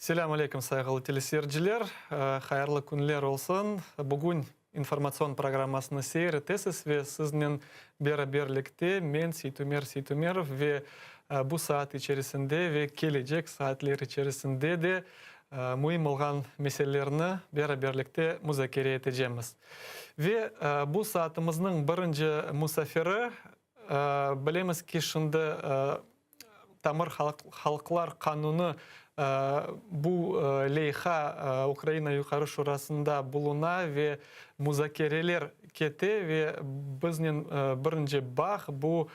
Selâm aleyküm, sayğılı teleseyirciler! Hayırlı künler olsun! Bugün informatsion programmasını seyir etesiz ve siznen beraberlikte men, Seytumer Seytumerov, ve bu saat içerisinde ve kelecek saatler içerisinde de müim olğan meselelerni beraberlikte muzakere etecemiz. Ve bu saatımıznıñ birinci musafiri, bilemiz ki, şimdi Tamır halqlar qanunı bu leyha Ukraina Yuqarı Şurasında buluna ve muzakereler kete ve biznen birinci bağ bu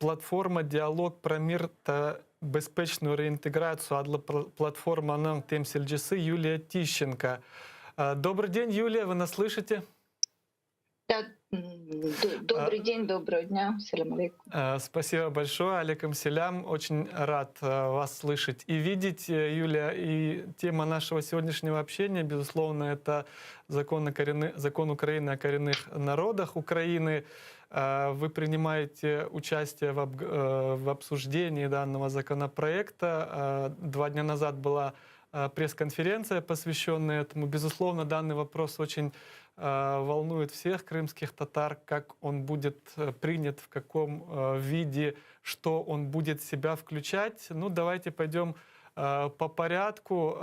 Platforma Dialog pro mir ta bespeçnuyu reintegratsiyu adlı platformanıñ temsilcisi Yuliya Tişçenko. Dobrıy den, Yuliya, vı nas slışite? Да, добрый день, доброго дня. Selâm aleyküm. Спасибо большое. Aleyküm selâm. Очень рад вас слышать и видеть, Юлия. И тема нашего сегодняшнего общения, безусловно, это закон Украины о коренных народах Украины. Вы принимаете участие в обсуждении данного законопроекта. 2 дня назад была пресс-конференция, посвященная этому. Безусловно, данный вопрос очень волнует всех крымских татар, как он будет принят, в каком виде, что он будет в себя включать. Ну, давайте пойдем по порядку.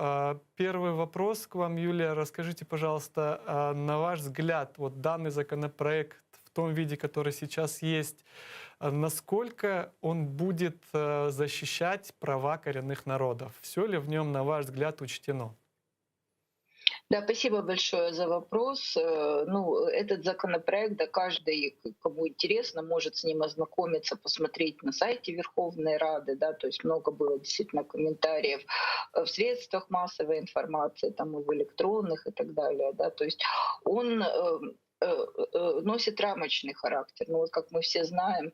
Первый вопрос к вам, Юлия. Расскажите, пожалуйста, на ваш взгляд, вот данный законопроект в том виде, который сейчас есть, насколько он будет защищать права коренных народов? Все ли в нем, на ваш взгляд, учтено? Да, спасибо большое за вопрос. Ну, этот законопроект, да, каждый, кому интересно, может с ним ознакомиться, посмотреть на сайте Верховной Рады, да, то есть много было действительно комментариев в средствах массовой информации, там и в электронных и так далее, да, то есть он носит рамочный характер. Ну, вот как мы все знаем,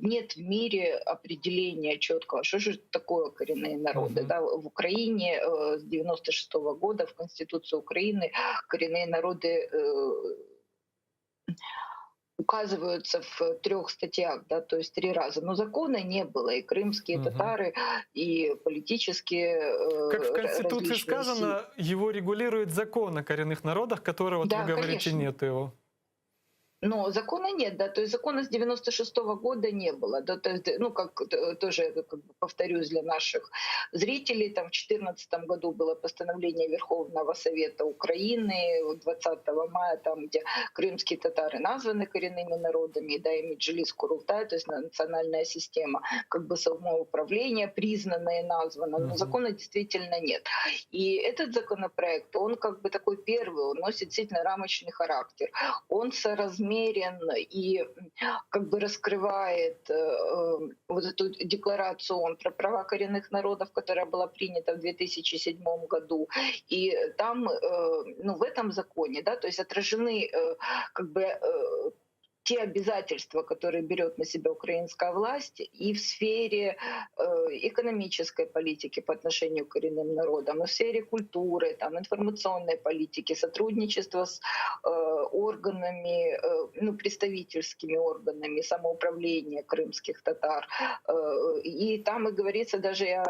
нет в мире определения четкого, что же такое коренные народы. Да? В Украине с 96 года в Конституции Украины коренные народы указываются в трех статьях, да, то есть три раза. Но закона не было, и крымские татары, и политические Как в Конституции сказано, его регулирует закон о коренных народах, которого, вот вы говорите, конечно. Нет его. Но закона нет, да, то есть закона с 96 года не было, да, то есть, ну, как тоже, как бы повторюсь для наших зрителей, там в 2014 году было постановление Верховного Совета Украины 20 мая, там, где крымские татары названы коренными народами, да, и Меджлис, Курултай, то есть национальная система, как бы самоуправление признана и названа, но закона действительно нет. И этот законопроект, он как бы такой первый, он носит действительно рамочный характер, он соразмерен и как бы раскрывает вот эту декларацию ООН про права коренных народов, которая была принята в 2007 году. И там, ну, в этом законе, да, то есть отражены как бы те обязательства, которые берет на себя украинская власть и в сфере экономической политики по отношению к коренным народам, и в сфере культуры, там, информационной политики, сотрудничества с органами, ну, представительскими органами самоуправления крымских татар. И там и говорится даже о,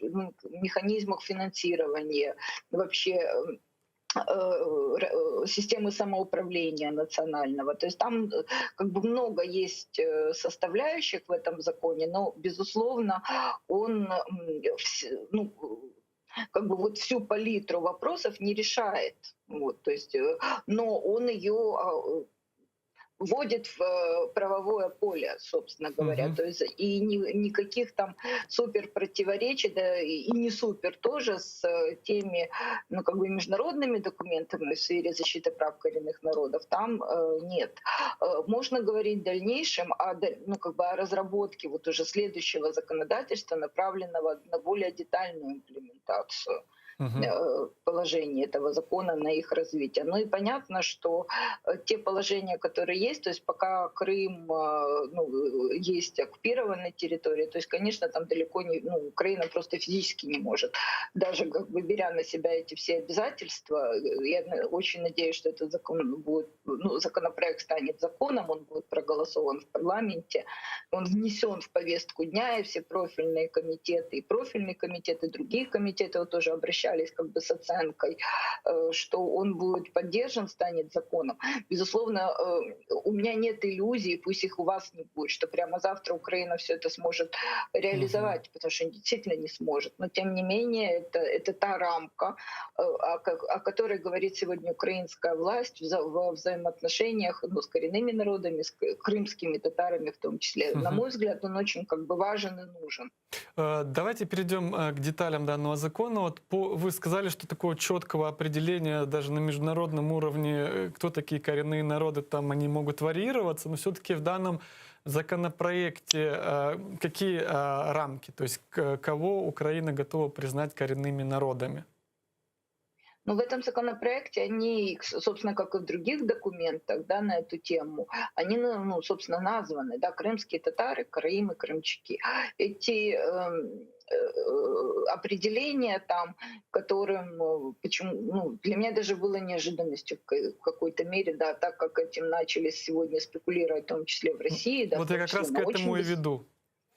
ну, механизмах финансирования вообще системы самоуправления национального. То есть там как бы много есть составляющих в этом законе, но, безусловно, он, ну, как бы вот всю палитру вопросов не решает. Вот, то есть, но он ее вводит в правовое поле, собственно говоря. То есть и никаких там супер противоречий, да и не супер тоже с теми, ну, как бы международными документами в сфере защиты прав коренных народов там нет. Можно говорить в дальнейшем о, ну, как бы о разработке вот уже следующего законодательства, направленного на более детальную имплементацию. Положений этого закона на их развитие. Ну и понятно, что те положения, которые есть, то есть пока Крым ну, есть оккупированной территории, то есть, конечно, там далеко не, ну, Украина просто физически не может, даже как бы беря на себя эти все обязательства, я очень надеюсь, что этот закон будет, ну, законопроект станет законом, он будет проголосован в парламенте, он внесен в повестку дня, и все профильные комитеты, и профильный комитет, и другие комитеты вот тоже обращались как бы с оценкой, что он будет поддержан, станет законом. Безусловно, у меня нет иллюзий, пусть их у вас не будет, что прямо завтра Украина все это сможет реализовать, потому что действительно не сможет. Но тем не менее, это та рамка, о которой говорит сегодня украинская власть во взаимоотношениях, ну, с коренными народами, с крымскими татарами в том числе. На мой взгляд, он очень как бы важен и нужен. Давайте перейдем к деталям данного закона. Вот вы сказали, что такого четкого определения даже на международном уровне, кто такие коренные народы, там они могут варьироваться, но все-таки в данном законопроекте какие рамки, то есть кого Украина готова признать коренными народами? Но в этом законопроекте они, собственно, как и в других документах, да, на эту тему, они, ну, собственно, названы, да, крымские татары, караимы, крымчаки. Эти определения там, которым, почему, ну, для меня даже было неожиданностью в какой-то мере, да, так как этим начали сегодня спекулировать, в том числе в России. Да, вот я как раз к этому и веду.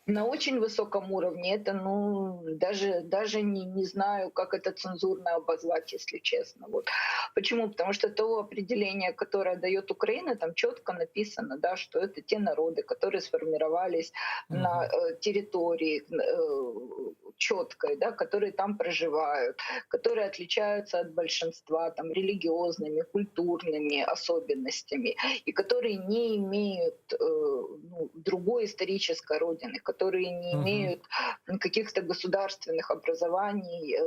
На очень высоком уровне это, ну, даже не знаю, как это цензурно обозвать, если честно. Вот. Почему? Потому что то определение, которое дает Украина, там четко написано, да, что это те народы, которые сформировались на территории четкой, да, которые там проживают, которые отличаются от большинства там, религиозными, культурными особенностями и которые не имеют ну, другой исторической родины, которые не имеют каких-то государственных образований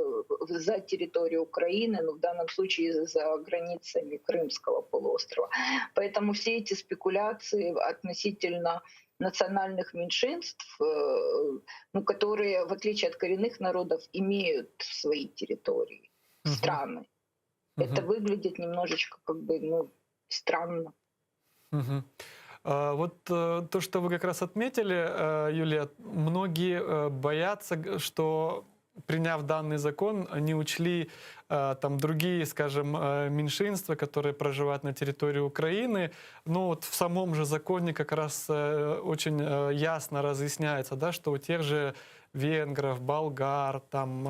за территорию Украины, ну, в данном случае за границами Крымского полуострова. Поэтому все эти спекуляции относительно национальных меньшинств, ну, которые, в отличие от коренных народов, имеют свои территории, страны. Это выглядит немножечко как бы, ну, странно. Угу. Вот то, что вы как раз отметили, Юлия, многие боятся, что, приняв данный закон, не учли там другие, скажем, меньшинства, которые проживают на территории Украины. Но вот в самом же законе как раз очень ясно разъясняется, да, что у тех же венгров, болгар, там,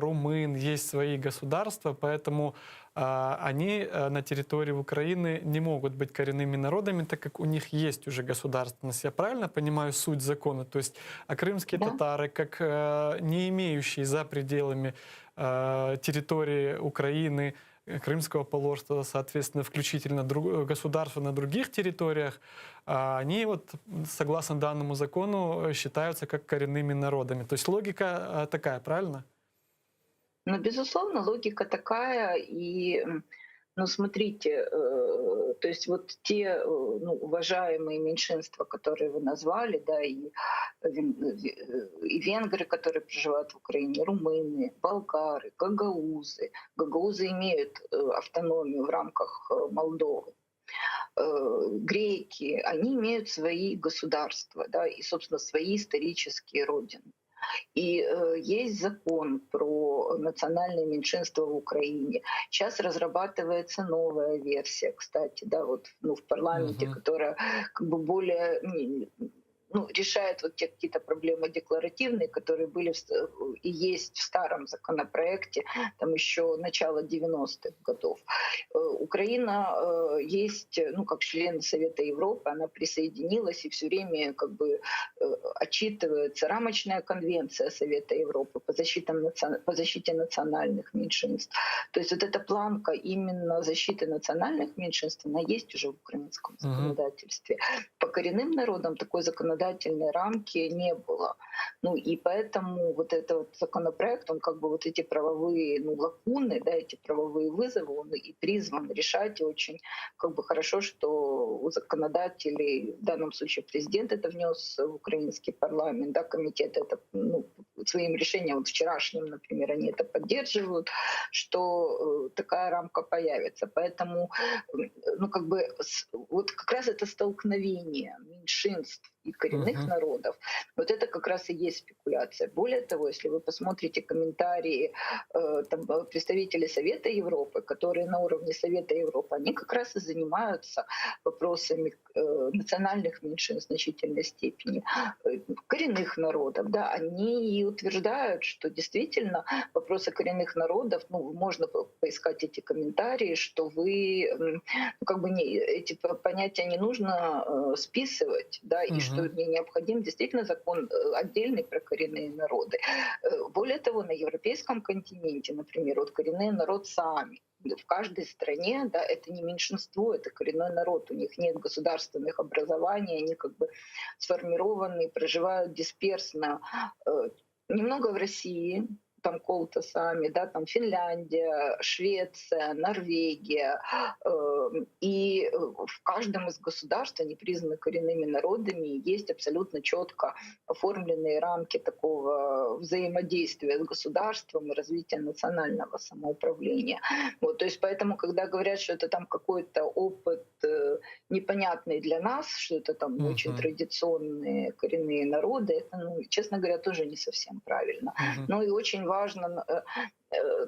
румын есть свои государства, поэтому они на территории Украины не могут быть коренными народами, так как у них есть уже государственность. Я правильно понимаю суть закона? То есть, а крымские Да. татары, как не имеющие за пределами территории Украины, Крымского полуострова, соответственно, включительно государства на других территориях, они вот, согласно данному закону, считаются как коренными народами. То есть логика такая, правильно? Ну, безусловно, логика такая. И, ну, смотрите, то есть вот те ну, уважаемые меньшинства, которые вы назвали, да, и венгры, которые проживают в Украине, румыны, болгары, гагаузы. Гагаузы имеют автономию в рамках Молдовы. Греки, они имеют свои государства, да, и, собственно, свои исторические родины. И есть закон про национальные меньшинства в Украине. Сейчас разрабатывается новая версия, кстати, да, вот, ну, в парламенте, Мгм. которая как бы более ну, решает вот те какие-то проблемы декларативные, которые были и есть в старом законопроекте, там еще начала 90-х годов. Украина есть, ну, как член Совета Европы, она присоединилась и все время как бы отчитывается. Рамочная конвенция Совета Европы по защите национальных меньшинств. То есть вот эта планка именно защиты национальных меньшинств, она есть уже в украинском Мгм. законодательстве. По коренным народам такое законодательство законодательной рамки не было. Ну и поэтому вот этот вот законопроект, он как бы вот эти правовые, ну, лакуны, да, эти правовые вызовы, он и призван решать. И очень как бы хорошо, что у законодателей, в данном случае президент это внес в украинский парламент, да, комитет это, ну, своим решением, вот вчерашним, например, они это поддерживают, что такая рамка появится. Поэтому, ну, как бы, вот как раз это столкновение меньшинств и коренных народов, вот это как раз и есть спекуляция. Более того, если вы посмотрите комментарии там, представителей Совета Европы, которые на уровне Совета Европы, они как раз и занимаются вопросами национальных меньшинств в значительной степени, коренных народов, да, они и утверждают, что действительно вопросы коренных народов, ну, можно поискать эти комментарии, что вы, ну, как бы не, эти понятия не нужно списывать, да, и что мне необходим действительно закон отдельный про коренные народы. Более того, на европейском континенте, например, вот коренные народ саами. В каждой стране, да, это не меньшинство, это коренной народ, у них нет государственных образований, они как бы сформированы, проживают дисперсно. Немного в России, там Колта саами, да, там Финляндия, Швеция, Норвегия. И в каждом из государств они признаны коренными народами, и есть абсолютно четко оформленные рамки такого взаимодействия с государством и развития национального самоуправления. Вот, то есть поэтому, когда говорят, что это там какой-то опыт непонятный для нас, что это там очень традиционные коренные народы, это, ну, честно говоря, тоже не совсем правильно. Ну и очень важно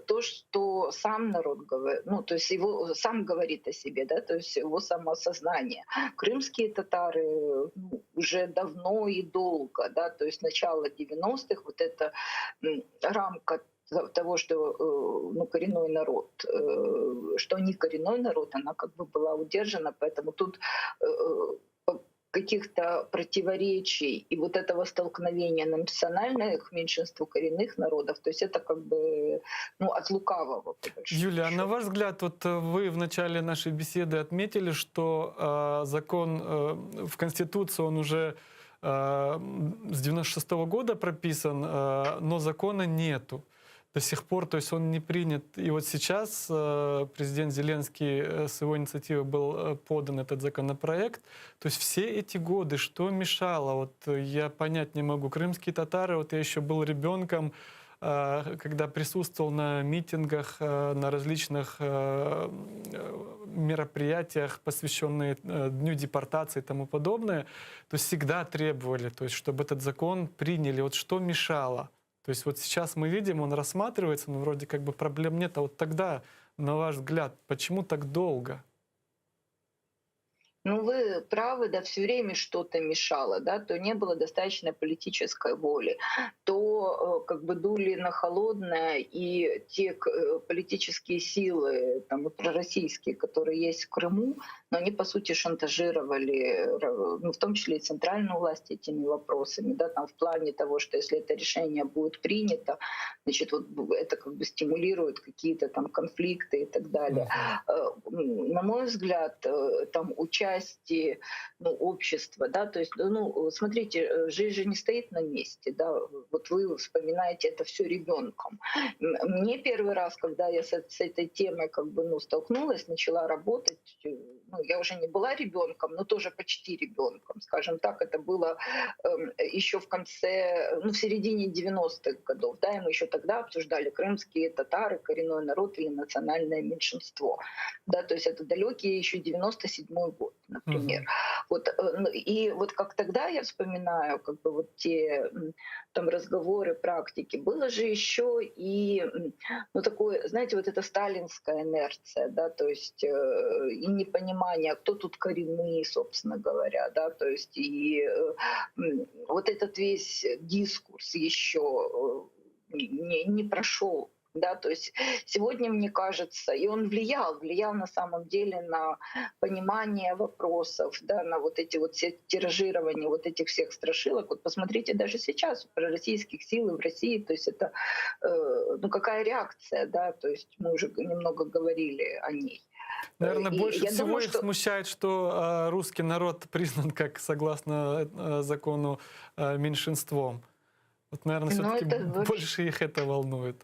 то, что сам народ говорит, ну, то есть его сам говорит о себе, да, то есть его самосознание. Крымские татары, ну, уже давно и долго, да, то есть начало 90-х, вот эта рамка того, что ну, коренной народ, что они коренной народ, она как бы была удержана, поэтому тут каких-то противоречий и вот этого столкновения национальных меньшинств коренных народов, то есть это как бы, ну, от лукавого. Юлия, а на ваш взгляд, вот вы в начале нашей беседы отметили, что закон в Конституции, он уже с 96 -го года прописан, но закона нету до сих пор, то есть он не принят. И вот сейчас президент Зеленский, с его инициативы был подан этот законопроект. То есть все эти годы что мешало? Вот я понять не могу. Крымские татары, вот я еще был ребенком, когда присутствовал на митингах, на различных мероприятиях, посвященных Дню депортации и тому подобное, то есть всегда требовали, то есть, чтобы этот закон приняли. Вот что мешало? То есть вот сейчас мы видим, он рассматривается, но вроде как бы проблем нет. А вот тогда, на ваш взгляд, почему так долго? Ну, вы правы, да, все время что-то мешало, да, то не было достаточно политической воли, то как бы дули на холодное, и те политические силы, там, и пророссийские, которые есть в Крыму, но они, по сути, шантажировали, ну, в том числе и центральную власть этими вопросами, да, там, в плане того, что если это решение будет принято, значит, вот это как бы стимулирует какие-то там конфликты и так далее. На мой взгляд, там участие, ну, общества, да, то есть, ну, смотрите, жизнь же не стоит на месте, да, вот вы вспоминаете это все ребенком. Мне первый раз, когда я с этой темой как бы, ну, столкнулась, начала работать, ну, я уже не была ребенком, но тоже почти ребенком, скажем так, это было еще в конце, ну, в середине 90-х годов, да, и мы еще тогда обсуждали крымские татары, коренной народ или национальное меньшинство, да, то есть это далекий еще 97-й год, например. Вот, ну, и вот как тогда я вспоминаю, как бы вот те там разговоры, практики, было же еще и, ну, такое, знаете, вот эта сталинская инерция, да, то есть и непонимание, кто тут коренные, собственно говоря, да, то есть и вот этот весь дискурс еще не прошел. Да, то есть сегодня, мне кажется, и он влиял на самом деле на понимание вопросов, да, на вот эти вот все тиражирования вот этих всех страшилок. Вот посмотрите даже сейчас пророссийских сил в России, то есть это, ну, какая реакция, да, то есть мы уже немного говорили о ней. Наверное, И больше я всего думаю, их что смущает, что русский народ признан как, согласно закону, меньшинством. Вот, наверное, Ну, все-таки это вообще больше их это волнует.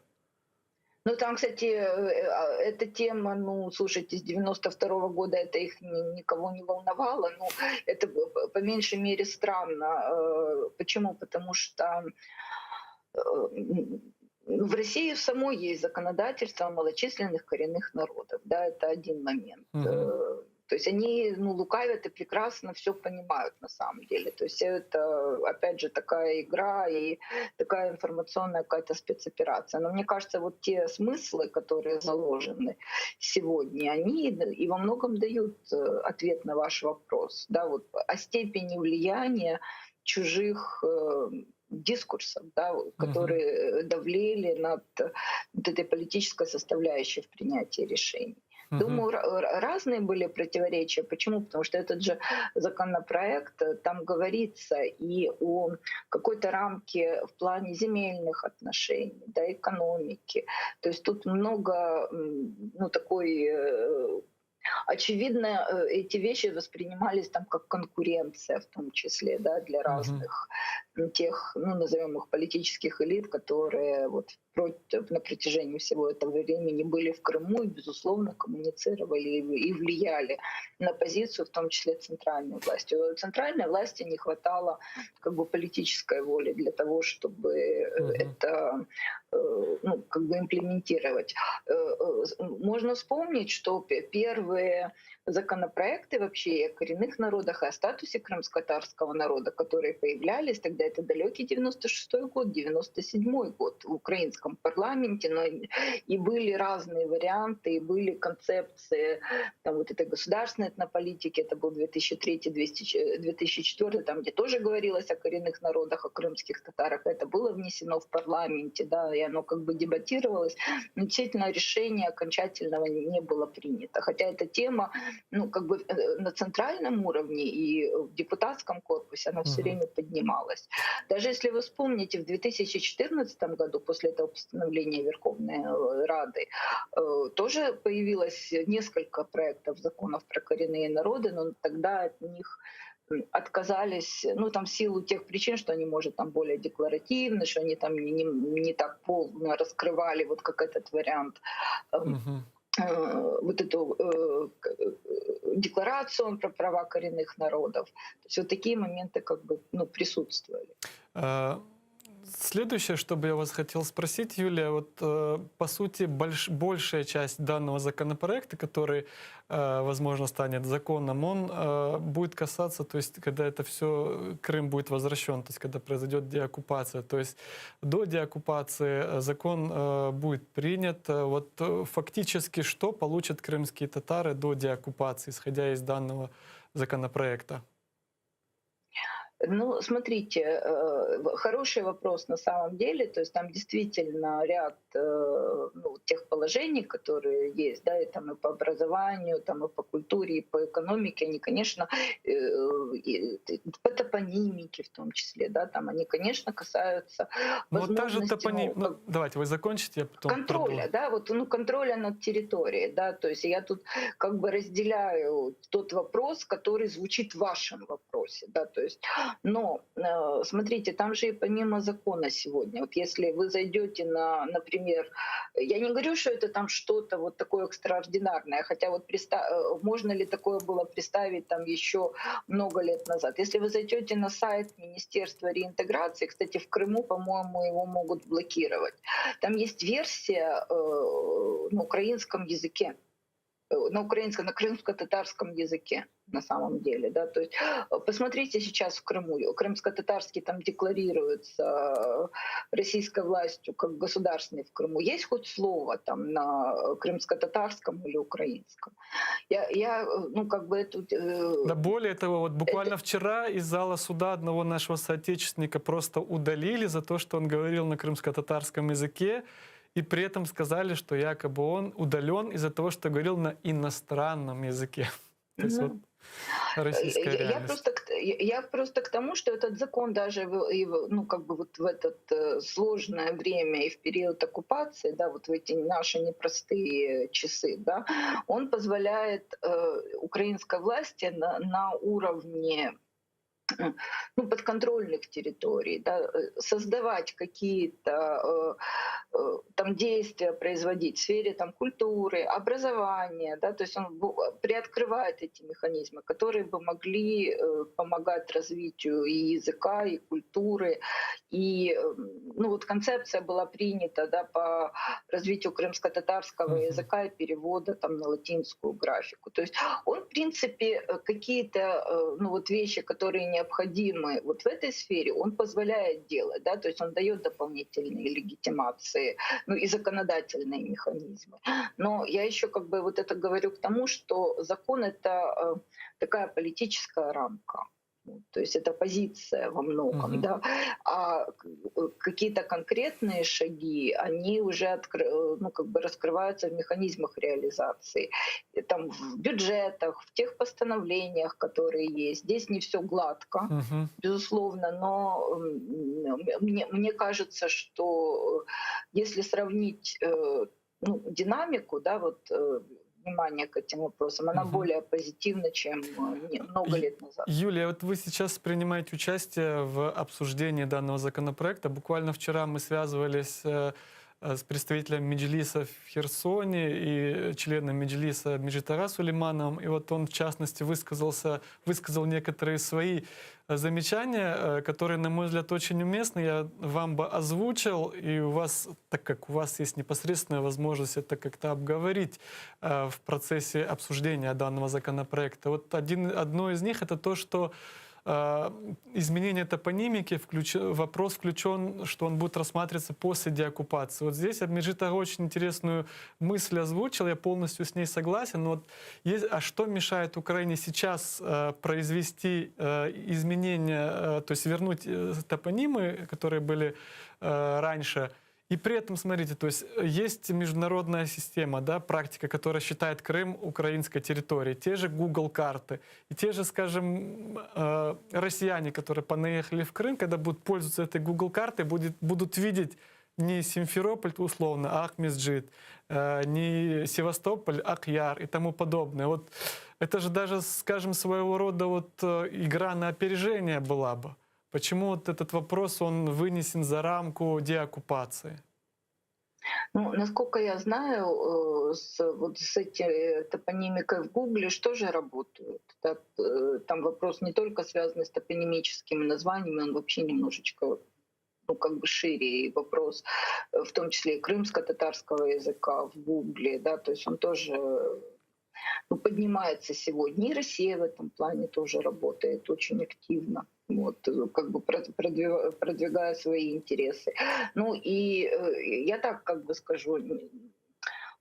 Ну, там, кстати, эта тема, ну, слушайте, с 92 года это их никого не волновало, но это по меньшей мере странно. Почему? Потому что в России самой есть законодательство о малочисленных коренных народах, да, это один момент. Мгм. То есть они, ну, лукавят и прекрасно все понимают на самом деле. То есть это, опять же, такая игра и такая информационная какая-то спецоперация. Но мне кажется, вот те смыслы, которые заложены сегодня, они и во многом дают ответ на ваш вопрос. Да, вот о степени влияния чужих дискурсов, да, которые давлели над вот этой политической составляющей в принятии решений. Мгм. Думаю, разные были противоречия. Почему? Потому что этот же законопроект, там говорится и о какой-то рамке в плане земельных отношений, да, экономики. То есть тут много, ну, такой, очевидно, эти вещи воспринимались там как конкуренция в том числе, да, для Мгм. разных, тех, назовем их, политических элит, которые вот на протяжении всего этого времени были в Крыму и, безусловно, коммуницировали и влияли на позицию, в том числе центральной власти. У центральной власти не хватало политической воли для того, чтобы Мгм. это имплементировать. Можно вспомнить, что первые законопроекты вообще и о коренных народах, и о статусе крымско-татарского народа, которые появлялись, тогда это далекий 96-й год, 97-й год в украинском парламенте, но и были разные варианты, и были концепции там, вот этой государственной этнополитики, это был 2003, 2004, там, где тоже говорилось о коренных народах, о крымских татарах, это было внесено в парламенте, да, и оно дебатировалось, но действительно решение окончательного не было принято. Хотя эта тема, на центральном уровне и в депутатском корпусе она все Мгм. время поднималась. Даже если вы вспомните, в 2014 году, после этого постановления Верховной Рады, тоже появилось несколько проектов законов про коренные народы, но тогда от них отказались, в силу тех причин, что они, может, более декларативны, что они не так полно раскрывали, вот как этот вариант, Мгм. вот эту декларацию про права коренных народов. То есть вот такие моменты присутствовали. Следующее, что бы я вас хотел спросить, Юлия, по сути, большая часть данного законопроекта, который, возможно, станет законом, он будет касаться, то есть, когда это все, Крым будет возвращен, то есть, когда произойдет деоккупация. То есть, до деоккупации закон будет принят. Фактически, что получат крымские татары до деоккупации, исходя из данного законопроекта? Смотрите, хороший вопрос на самом деле, то есть там действительно ряд тех положений, которые есть, да, и там и по образованию, там и по культуре, и по экономике, они, конечно, и по топонимике в том числе, да, там они, конечно, касаются Ну, вот та же возможности, ну, ну, как давайте вы закончите, я потом контроля, продолжу. да, вот, ну, контроля над территорией, да, то есть я тут разделяю тот вопрос, который звучит в вашем вопросе, да, то есть, но смотрите, там же и помимо закона сегодня, вот если вы зайдете на, например, я не говорю, что это что-то вот такое экстраординарное, хотя вот можно ли такое было представить еще много лет назад. Если вы зайдете на сайт Министерства реинтеграции, кстати, в Крыму, по-моему, его могут блокировать, там есть версия на украинском языке, на украинском, на крымско-татарском языке на самом деле, да, то есть посмотрите сейчас в Крыму, крымско-татарский там декларируется российской властью как государственный в Крыму. Есть хоть слово на крымско-татарском или украинском? Я, я ну, как бы эту Да более того, вот буквально это вчера из зала суда одного нашего соотечественника просто удалили за то, что он говорил на крымско-татарском языке, и при этом сказали, что якобы он удален из-за того, что говорил на иностранном языке. То есть Ну. вот. российская Я реальность. просто к тому, что этот закон даже ну, как бы вот в этот сложное время и в период оккупации, да, вот в эти наши непростые часы, да, он позволяет украинской власти на уровне ну, подконтрольных территорий, да, создавать какие-то там действия производить в сфере там, культуры, образования, да, то есть он приоткрывает эти механизмы, которые бы могли помогать развитию и языка, и культуры. И ну, вот концепция была принята, да, по развитию крымско-татарского языка и перевода там, на латинскую графику. То есть он, в принципе, какие-то ну, вот вещи, которые необходимы вот в этой сфере, он позволяет делать, да, то есть он дает дополнительные легитимации, ну и законодательные механизмы. Но я еще как бы вот это говорю к тому, что закон — это такая политическая рамка. То есть это позиция во многом, да. А какие-то конкретные шаги, они уже ну, как бы раскрываются в механизмах реализации, там, в бюджетах, в тех постановлениях, которые есть. Здесь не все гладко, безусловно, но мне кажется, что если сравнить ну, динамику, да, вот, внимание к этим вопросам, она более позитивна, чем много лет назад. Юлия, вот вы сейчас принимаете участие в обсуждении данного законопроекта. Буквально вчера мы связывались с представителем Меджлиса в Херсоне и членом Меджлиса Меджит-ага Сулеймановым. И вот он, в частности, высказал некоторые свои замечания, которые, на мой взгляд, очень уместны. Я вам бы озвучил, и у вас, так как у вас есть непосредственная возможность это как-то обговорить в процессе обсуждения данного законопроекта. Вот одно из них — это то, что изменение топонимики, вопрос включен, что он будет рассматриваться после деоккупации. Вот здесь Меджит очень интересную мысль озвучил, я полностью с ней согласен. Но вот есть, а что мешает Украине сейчас произвести изменения, то есть вернуть топонимы, которые были раньше, и при этом, смотрите, то есть есть международная система, да, практика, которая считает Крым украинской территорией. Те же Google карты и те же, скажем, россияне, которые понаехали в Крым, когда будут пользоваться этой Google картой, будут видеть не Симферополь условно, а Акмесджит, не Севастополь, Акъяр и тому подобное. Вот это же даже, скажем, своего рода вот игра на опережение была бы. Почему вот этот вопрос, он вынесен за рамку деоккупации? Ну, насколько я знаю, вот с этой топонимикой в Гугле что же работают? Да, там вопрос не только связанный с топонимическими названиями, он вообще немножечко, ну, как бы шире, и вопрос, в том числе и крымско-татарского языка в Гугле, да, то есть он тоже, ну, поднимается сегодня. И Россия в этом плане тоже работает очень активно, вот, как бы продвигая свои интересы. Ну и я так как бы скажу,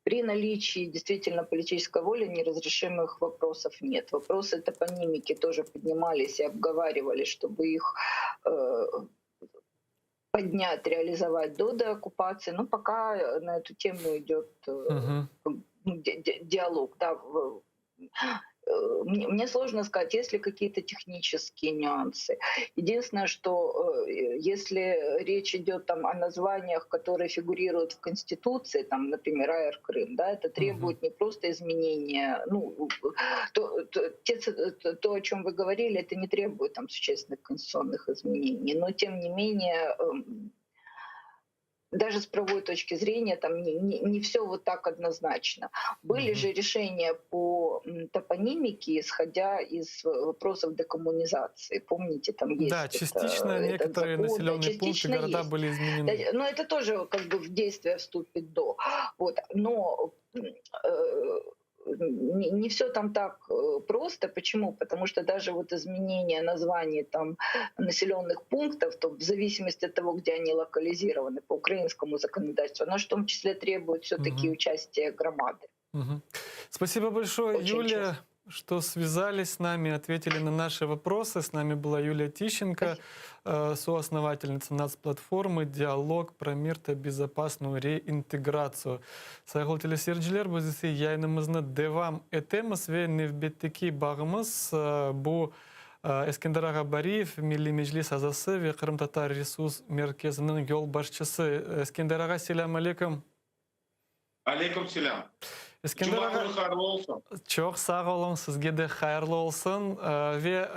при наличии действительно политической воли неразрешимых вопросов нет. Вопросы топонимики тоже поднимались и обговаривали, чтобы их поднять, реализовать до деоккупации. Но пока на эту тему идет диалог. Да, мне сложно сказать, есть ли какие-то технические нюансы. Единственное, что если речь идет там о названиях, которые фигурируют в Конституции, там, например, АЭР Крым, да, это требует не просто изменения, ну, то, то, те, то, то, о чем вы говорили, это не требует там существенных конституционных изменений, но тем не менее, даже с правовой точки зрения там не все вот так однозначно. Были же решения по топонимике, исходя из вопросов декоммунизации. Помните, там есть Да, частично этот некоторые закон, да, населенные пункты, частично города есть. были изменены. Да, но это тоже как бы в действие вступит до. Вот. Но не все там так просто. Почему? Потому что даже вот изменение названий там населенных пунктов, то в зависимости от того, где они локализированы по украинскому законодательству, оно же в том числе требует все-таки участия громады. Спасибо большое, Очень Юлия. часто. Что связались с нами, ответили на наши вопросы. С нами была Юлия Тищенко, соосновательница нацплатформы «Диалог про мир та безопасную реинтеграцию». Sayğılı teleseyirciler, biz ise yayınımıznı devam etemiz ve nevbetteki bağımız bu Eskender ağa Bariyev, Milliy Meclis azası ve Qırımtatar resurs merkeziniñ yolbaşçısı. Eskender ağa, selâm aleyküm. Aleyküm selâm. Eskender Cuma ağa, künü hayırlı olsun. Çoq sağ oluñ, sizge de hayırlı olsun. Ve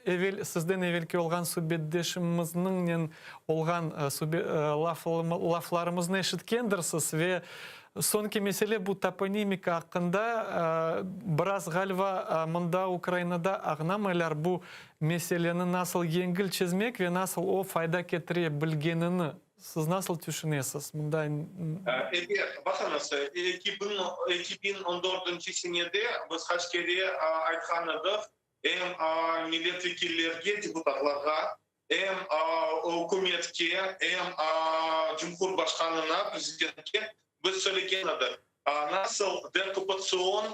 evel, sizden evelki olğan subetdeşimizniñnen olğan laflarımıznı eşitkendirsiz ve soñki mesele bu toponimika aqqında, biraz ğaliba mında Ukrainada añlamaylar bu meseleni nasıl yengil çezmek ve nasıl o fayda ketire bilgenini. Siz nasıl tüşünesiz? Mında. Ebet, baqıñız, 2014 senede biz qaç kere aytqan edik, em milletvekillerge, deputatlarğa, em ükümetke, em Cumhurbaşqanına, prezidentke biz söylegen edik, nasıl deokkupatsion,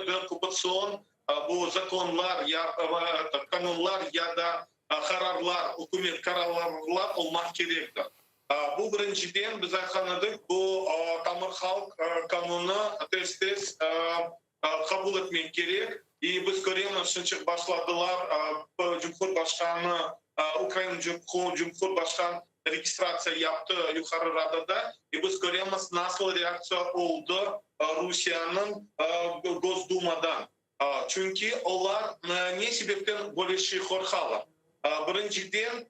deokkupatsion bu zakonlar ya qanunlar ya da qararlar, ükümet qararlar olmaq kerektir. Bu birinciden, biz aytqan edik, bu tamır halq qanunı tez-tez qabul etmek kerek. İ biz köremiz, şınçıq başladılar, Cumhurbaşqanı, Ukraina Cumhurbaşqan registratsiya yaptı Yuqarı Radada, i biz köremiz, nasıl reaktsiya oldı Rusiyeniñ Gosdumadan. Çünki olar ne sebepten böyle şey qorqalar? Birinciden,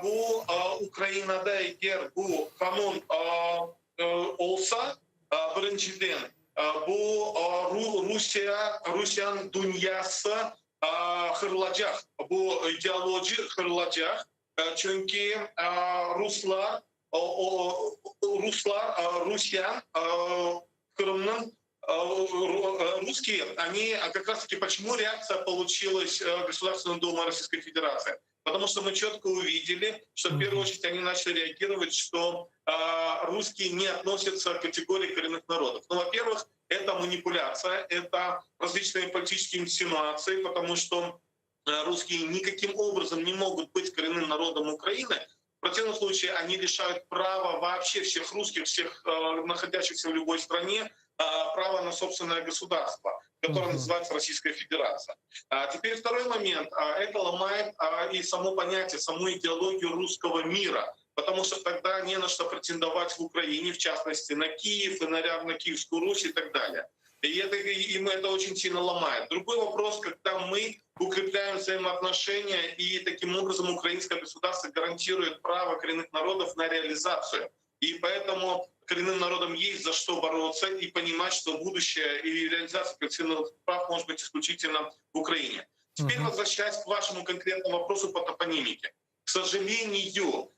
bu Ukrainada eger bu qanun olsa, birinciden, bu Rusiye, Rusiyanıñ dünyası qırılacaq, bu ideoloji qırılacaq, çünki ruslar, ruslar Rusiya Qırımnıñ русские, они как раз таки почему реакция получилась Государственной Думы Российской Федерации? Потому что мы четко увидели, что в первую очередь они начали реагировать, что русские не относятся к категории коренных народов. Ну, во-первых, это манипуляция, это различные политические инсинуации, потому что русские никаким образом не могут быть коренным народом Украины. В противном случае они лишают права вообще всех русских, всех находящихся в любой стране, права на собственное государство, которое называется Российская Федерация. А теперь второй момент. Это ломает и само понятие, саму идеологию русского мира, потому что тогда не на что претендовать в Украине, в частности, на Киев и на Киевскую Русь и так далее. И это, им это очень сильно ломает. Другой вопрос, когда мы укрепляем взаимоотношения, и таким образом украинское государство гарантирует право коренных народов на реализацию. И поэтому коренным народам есть за что бороться и понимать, что будущее и реализация коллективных прав может быть исключительно в Украине. Теперь возвращаясь к вашему конкретному вопросу по топонимике. К сожалению,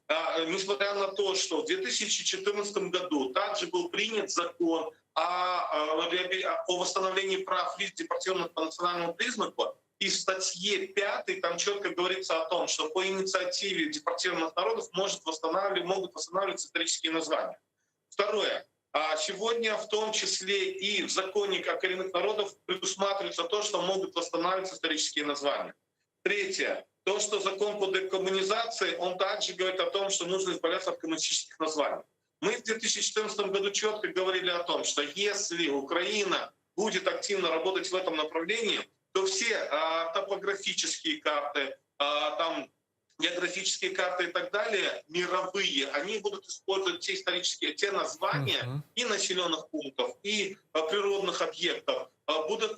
несмотря на то, что в 2014 году также был принят закон о восстановлении прав лиц, депортированных по национальному признаку, и в статье 5 там четко говорится о том, что по инициативе депортированных народов может восстанавливать, могут восстанавливаться исторические названия. Второе. Сегодня в том числе и в законе о коренных народах предусматривается то, что могут восстанавливаться исторические названия. Третье. То, что закон по декоммунизации, он также говорит о том, что нужно избавляться от коммунистических названий. Мы в 2014 году четко говорили о том, что если Украина будет активно работать в этом направлении, то все топографические карты, там, географические карты и так далее, мировые, они будут использовать те исторические, те названия и населенных пунктов, и природных объектов, будут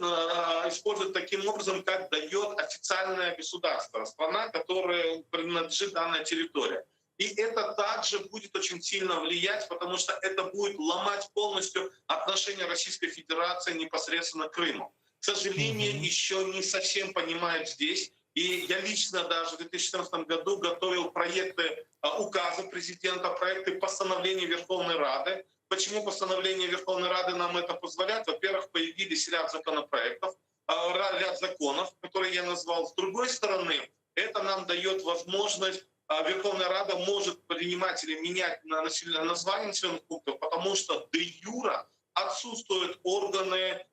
использовать таким образом, как дает официальное государство, страна, которая принадлежит данная территория. И это также будет очень сильно влиять, потому что это будет ломать полностью отношения Российской Федерации непосредственно к Крыму. К сожалению, еще не совсем понимают здесь. И я лично даже в 2014 году готовил проекты указа президента, проекты постановлений Верховной Рады. Почему постановление Верховной Рады нам это позволяет? Во-первых, появились ряд законопроектов, ряд законов, которые я назвал. С другой стороны, это нам дает возможность, Верховная Рада может принимать или менять название населенных пунктов, потому что де юре отсутствуют органы.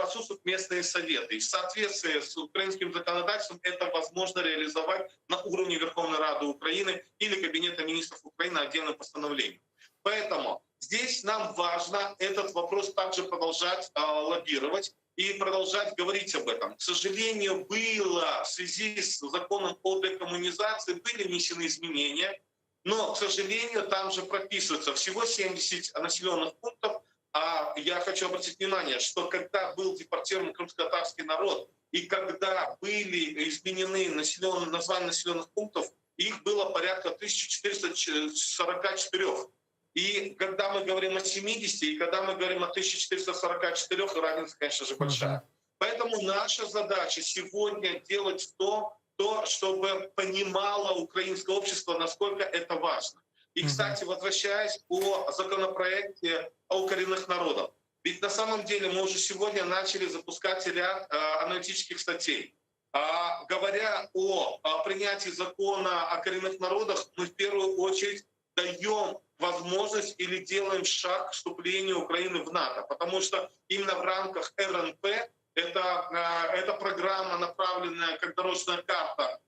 Отсутствуют местные советы. И в соответствии с украинским законодательством это возможно реализовать на уровне Верховной Рады Украины или Кабинета министров Украины отдельным постановлением. Поэтому здесь нам важно этот вопрос также продолжать лоббировать и продолжать говорить об этом. К сожалению, было в связи с законом о декоммунизации были внесены изменения, но, к сожалению, там же прописывается всего 70 населенных пунктов. А я хочу обратить внимание, что когда был депортирован крымско-татарский народ и когда были изменены названия населенных пунктов, их было порядка 1444. И когда мы говорим о 70, и когда мы говорим о 1444, разница, конечно же, большая. Поэтому наша задача сегодня делать то, чтобы понимало украинское общество, насколько это важно. И, кстати, возвращаясь о законопроекте о коренных народах. Ведь на самом деле мы уже сегодня начали запускать ряд аналитических статей. А, говоря о принятии закона о коренных народах, мы в первую очередь даем возможность или делаем шаг к вступлению Украины в НАТО. Потому что именно в рамках РНП, это программа, направленная как дорожная карта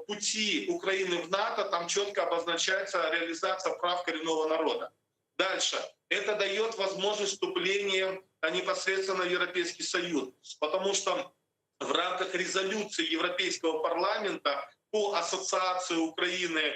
пути Украины в НАТО, там четко обозначается реализация прав коренного народа. Дальше. Это дает возможность вступления непосредственно в Европейский Союз, потому что в рамках резолюции Европейского парламента по ассоциации Украины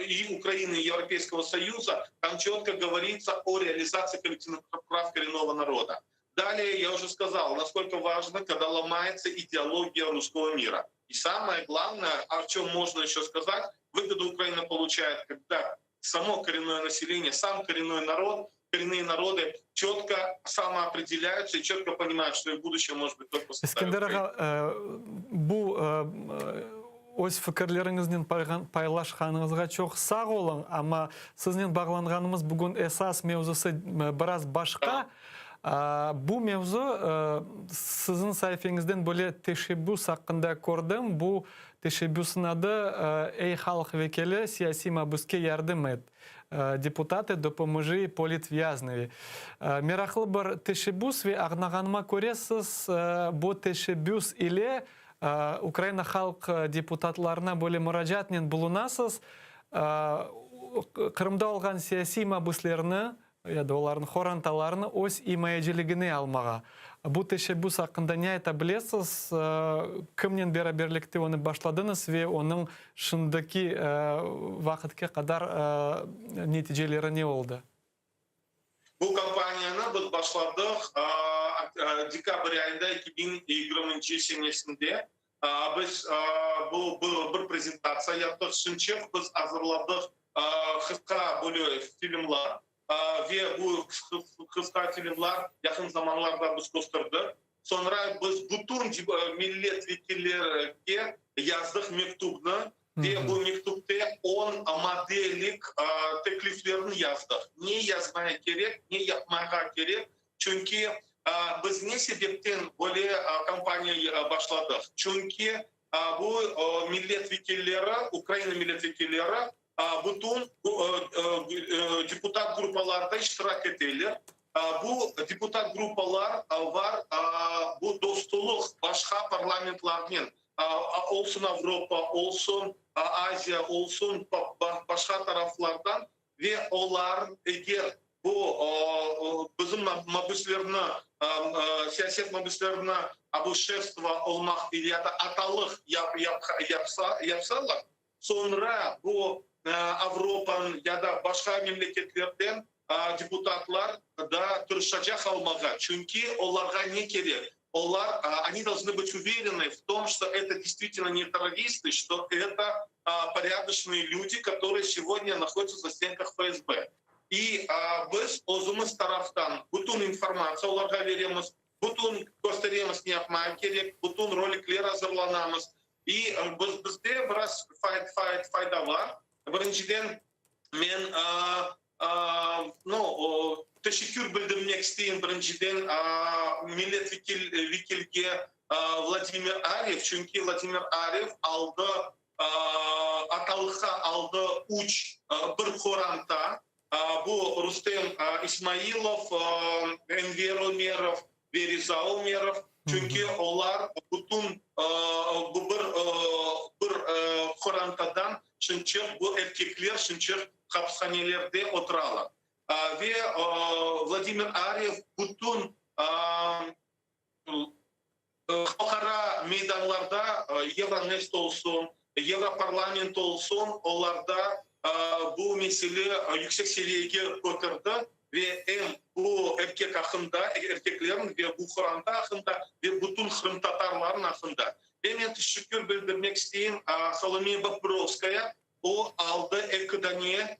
и Украины и Европейского Союза там четко говорится о реализации коллективных прав коренного народа. Далее я уже сказал, насколько важно, когда ломается идеология русского мира. И самое главное, о чем можно еще сказать, выгоду Украина получает, когда само коренное население, сам коренной народ, коренные народы четко самоопределяются и четко понимают, что их будущее может быть только в составе Eskender Украины. ağa, bu öz fikirleriñiznen paylaşqanıñızğa çoq sağ oluñ, amma siznen bağlanğanımız bugün esas mevzusı biraz başqa. Bu mevzu, siziñ saifeñizden böyle teşebbüs aqqında kördim. Bu teşebbüsniñ adı Ey halq vekili, siyasiy mabüske yardım et, Deputatı, dopomoji politvyaznevi. Meraqlı bir teşebbüs ve añlağanıma köre, siz bu teşebbüs ile Ukraina halq deputatlarına böyle muracaatnen bulunasız, Qırımda olğan siyasiy mabüslerni ya da olarnıñ qorantalarını öz imayeciligine almağa. Bu teşebbüs aqqında ne ayta bilesiz? Kimnen beraberlikte onı başladıñız ve onıñ şimdiki vaqıtke qadar neticeleri ne oldı? Bu kampaniyanı biz başladıq dekabr ayında 2020 senesinde. Biz bu bir prezentatsiya yaptıq. Şimçıq biz azırladıq qısqa böyle filmlar ve bu qısqa filmlar yaqın zamanlarda biz kösterdik. Soñra biz bütün millet vekillerge yazdıq mektüpni ve bu mektüpte on maddelik tekliflerni yazdıq. Ne yazmaya kerek, ne yapmağa kerek, çünki biz ne sebepten böyle kampaniya başladıq? Çünki bu millet vekilleri, Ukraina millet vekilleri bütün deputat gruppalarda iştirak eteler. Bu deputat gruppalar var, bu dostluq başqa parlamentlarnen, olsun Avropa, olsun Aziya, olsun başqa taraflardan, ve olar eger bu bizim mabüslerni, siyaset mabüslerini bu şefstvo olmaq ya da atalıq yapsalar, soñra bu Avropanıñ ya da başqa memleketlerden deputatlar da tırışacaq almağa, çünki olarğa ne kerek? Olar, oni должны быть уверены в том, что это действительно не террористы, что это порядочные люди, которые сегодня находятся в застенках ФСБ. И biz özümiz taraftan bütün informatsiya olarğa beremiz, bütün kösteremiz ne yapmağa kerek, bütün rolikler azırlanamız. И biz, bizde biraz fayda bar. Birinciden, men ну, teşekkür bildirmek isteyim birinciden millet vekilge Vladimir Aryev, çünki Vladimir Aryev aldı, atalıqqa aldı üç bir qoranta, bu Rustem İsmailov, Enver Ömerov. ve Riza Ömerov, çünki olar bütün bu bir bir qorantadan şınçıq bu erkekler şınçıq hapishanelerde oturalar. Ve Vladimir Aryev bütün Halqara meydanlarda, Euronest olsun, Europarlament olsun, olarda bu mesele yüksek seviyege köterdi ve em bu erkek aqqında, erkeklerniñ ve bu qoranta aqqında ve bütün qırımtatarlarnıñ aqqında. Ve men teşekkür bildirmek isteyim Solomiya Bobrovskaya, o aldı eki dane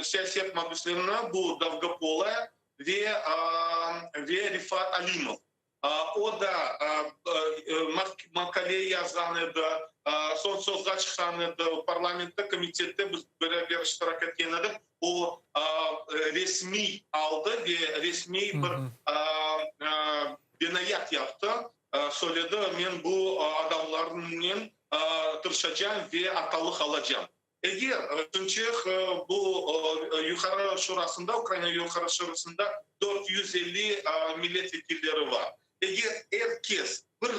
siyaset mabüslerini, bu Dovgopolaya ve ve Refat Alimov. O da maqale yazğan edi, soñ sozğa çıqqan edi, parlamentte, komitette biz beraber iştirak etken edik. O resmiy aldı ve resmiy bir benayat yaptı, söyledi, men bu adamlarnen tırışacam ve atalıq alacam. Eger Tınçıq bu Yuqarı Şurasında, Ukraina Yuqarı Şurasında 450 millet vekilleri bar. Eger er kes bir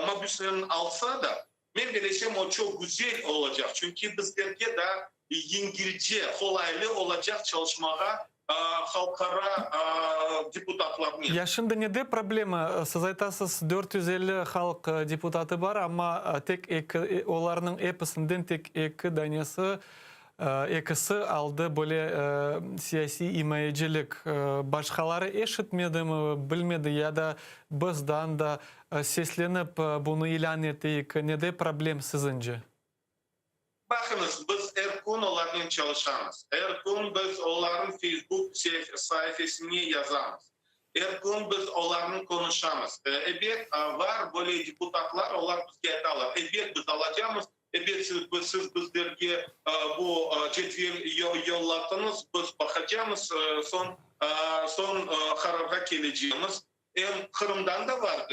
mabüslerni alsa da, men bilesem, o çoq güzel olacaq, çünki bizlerge daa yengilce, qolaylı olacaq çalışmağa halqara deputatlarnen. Ya şimdi nede problema? Siz aytasız, 450 halq deputatı bar, amma tek eki, olarnıñ episinden tek eki danesi, ekisi aldı böyle siyasiy imayecilik. Başqaları eşitmedimi, bilmedi ya da biz daa da seslenip bunı ilân eteyik, nede problem siziñce? Baqıñız, biz er kün olarnen çalışamız, er kün biz olarnıñ Feysbuk saifesine yazamız, er kün biz olarnen qonuşamız. Ebet, bar böyle deputatlar, olar bizge aytalar, ebet, biz alacamız, ebet, siz bizlerge bu cedvel yollatıñız, biz baqacamız, soñ, soñ qararğa kelecemiz. Em Qırımdan da bar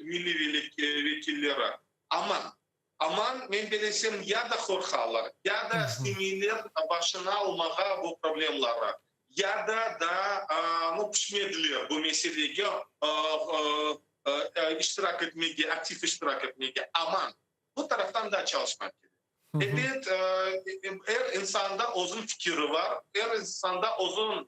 milliy vekilleri, amma Aman, men bilesem, ya da qorqalar, ya da istemeyler başına almağa bu problemları, ya da daa nu pişmediler bu meselege iştirak etmege, aktiv iştirak etmege. Aman, bu taraftan da çalışmaq kerek. Ebet, er insanda özüniñ fikiri bar, er insanda özüniñ,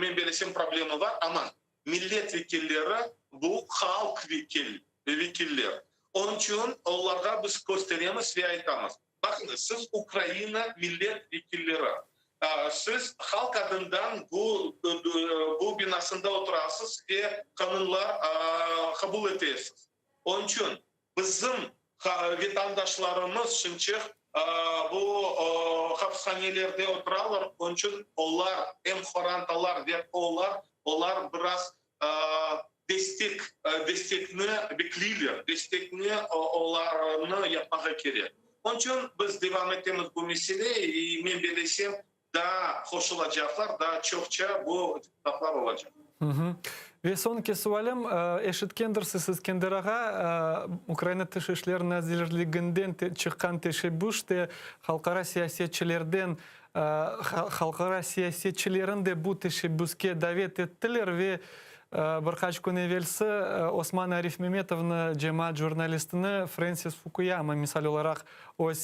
men bilesem, problemi bar, aman, Millet vekilleri bu halq vekil, vekiller. Onıñ içün olarğa biz kösteremiz ve aytamız, baqıñız, siz Ukraina millet vekilleri, siz halq adından bu bu binasında oturasız ve qanunlar qabul etesiz. Onıñ içün bizim vetandaşlarımız şimçıq bu hapishanelerde oturalar, onıñ içün olar, em qorantalar ve olar, olar biraz destek, destekni bekleyler, destekni olarnı yapmağa kerek. Onıñ içün biz devam etemiz bu mesele, i men belesem, Daa qoşulacaqlar, daa çoqça bu deputatlar olacaq. Ve soñki sualim, eşitkendirsiz, İskender ağa, Ukraina Tış işler nazirliginden çıqqan teşebbüs de halqara siyasetçilerden, halqara siyasetçilerin de bu teşebbüske davet ettiler ve Bir qaç kün evelsi Osman Arifmemetovnı, cemaat jurnalistini Frensis Fukuyama misal olaraq öz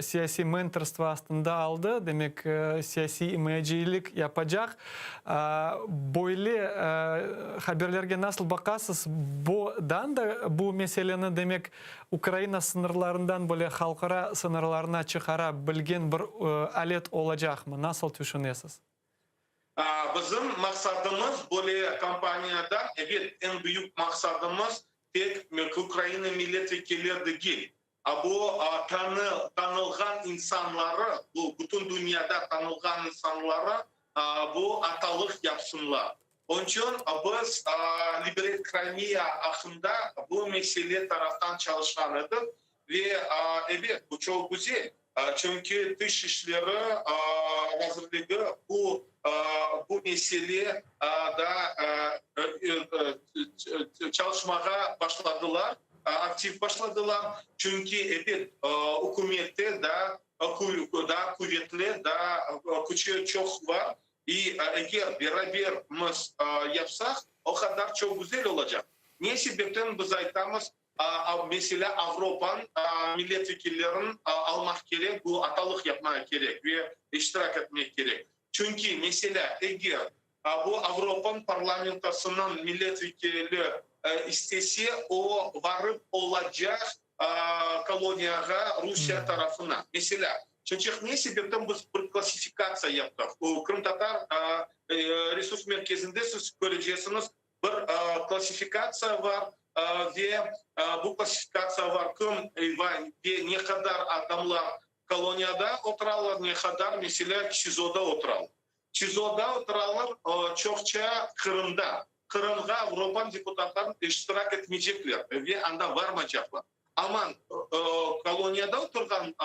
siyasiy mentorstvo astında aldı, demek, siyasiy imayeciylik yapacaq. Böyle haberlerge nasıl baqasız? Bodan da bu meseleni, demek, Ukraina sıñırlarından bile halqara sıñırlarına çıqara bilgen bir alet olacaqmı? Nasıl tüşünesiz? Bizim maqsadımız böyle kampaniyada, ebet, eñ büyük maqsadımız tek Ukraina milletvekilleri degil, a bu tanılğan insanları, bu bütün dünyada tanılğan insanları bu atalıq yapsınlar. Onıñ içün biz Liberate Crimea aqqında bu mesele taraftan çalışqan edik ve, ebet, bu çoq güzel. Çünki Tış işleri nazirligi bu bu mesele da çalışmağa başladılar, aktiv başladılar. Çünki, ebet, ükümette daa daa quvetli, daa küçü çoq bar. İ eger beraber miz yapsaq, o qadar çoq güzel olacaq. Ne sebepten biz aytamız, meselâ, Avropanıñ milletvekillerin almaq kerek, bu atalıq yapmağa kerek ve iştirak etmek kerek. Çünki, meselâ, eger bu Avropanıñ parlamentosınıñ milletvekili istese, o varıp olacaq koloniyağa Rusiye tarafına. Meselâ, çünki ne sebepten biz bir klassifikatsiya yaptıq? O, Qırımtatar resurs merkezinde siz köreceksiñiz, bir klassifikatsiya bar ve bu klassifikatsiya bar, kim ve ne qadar adamlar koloniyada oturalar, ne qadar, meselâ, SİZOda oturalar. SİZOda oturalar çoqça Qırımda. Qırımğa Avropa deputatları iştirak etmeycekler ve anda varmaycaqlar. Amma koloniyada oturğan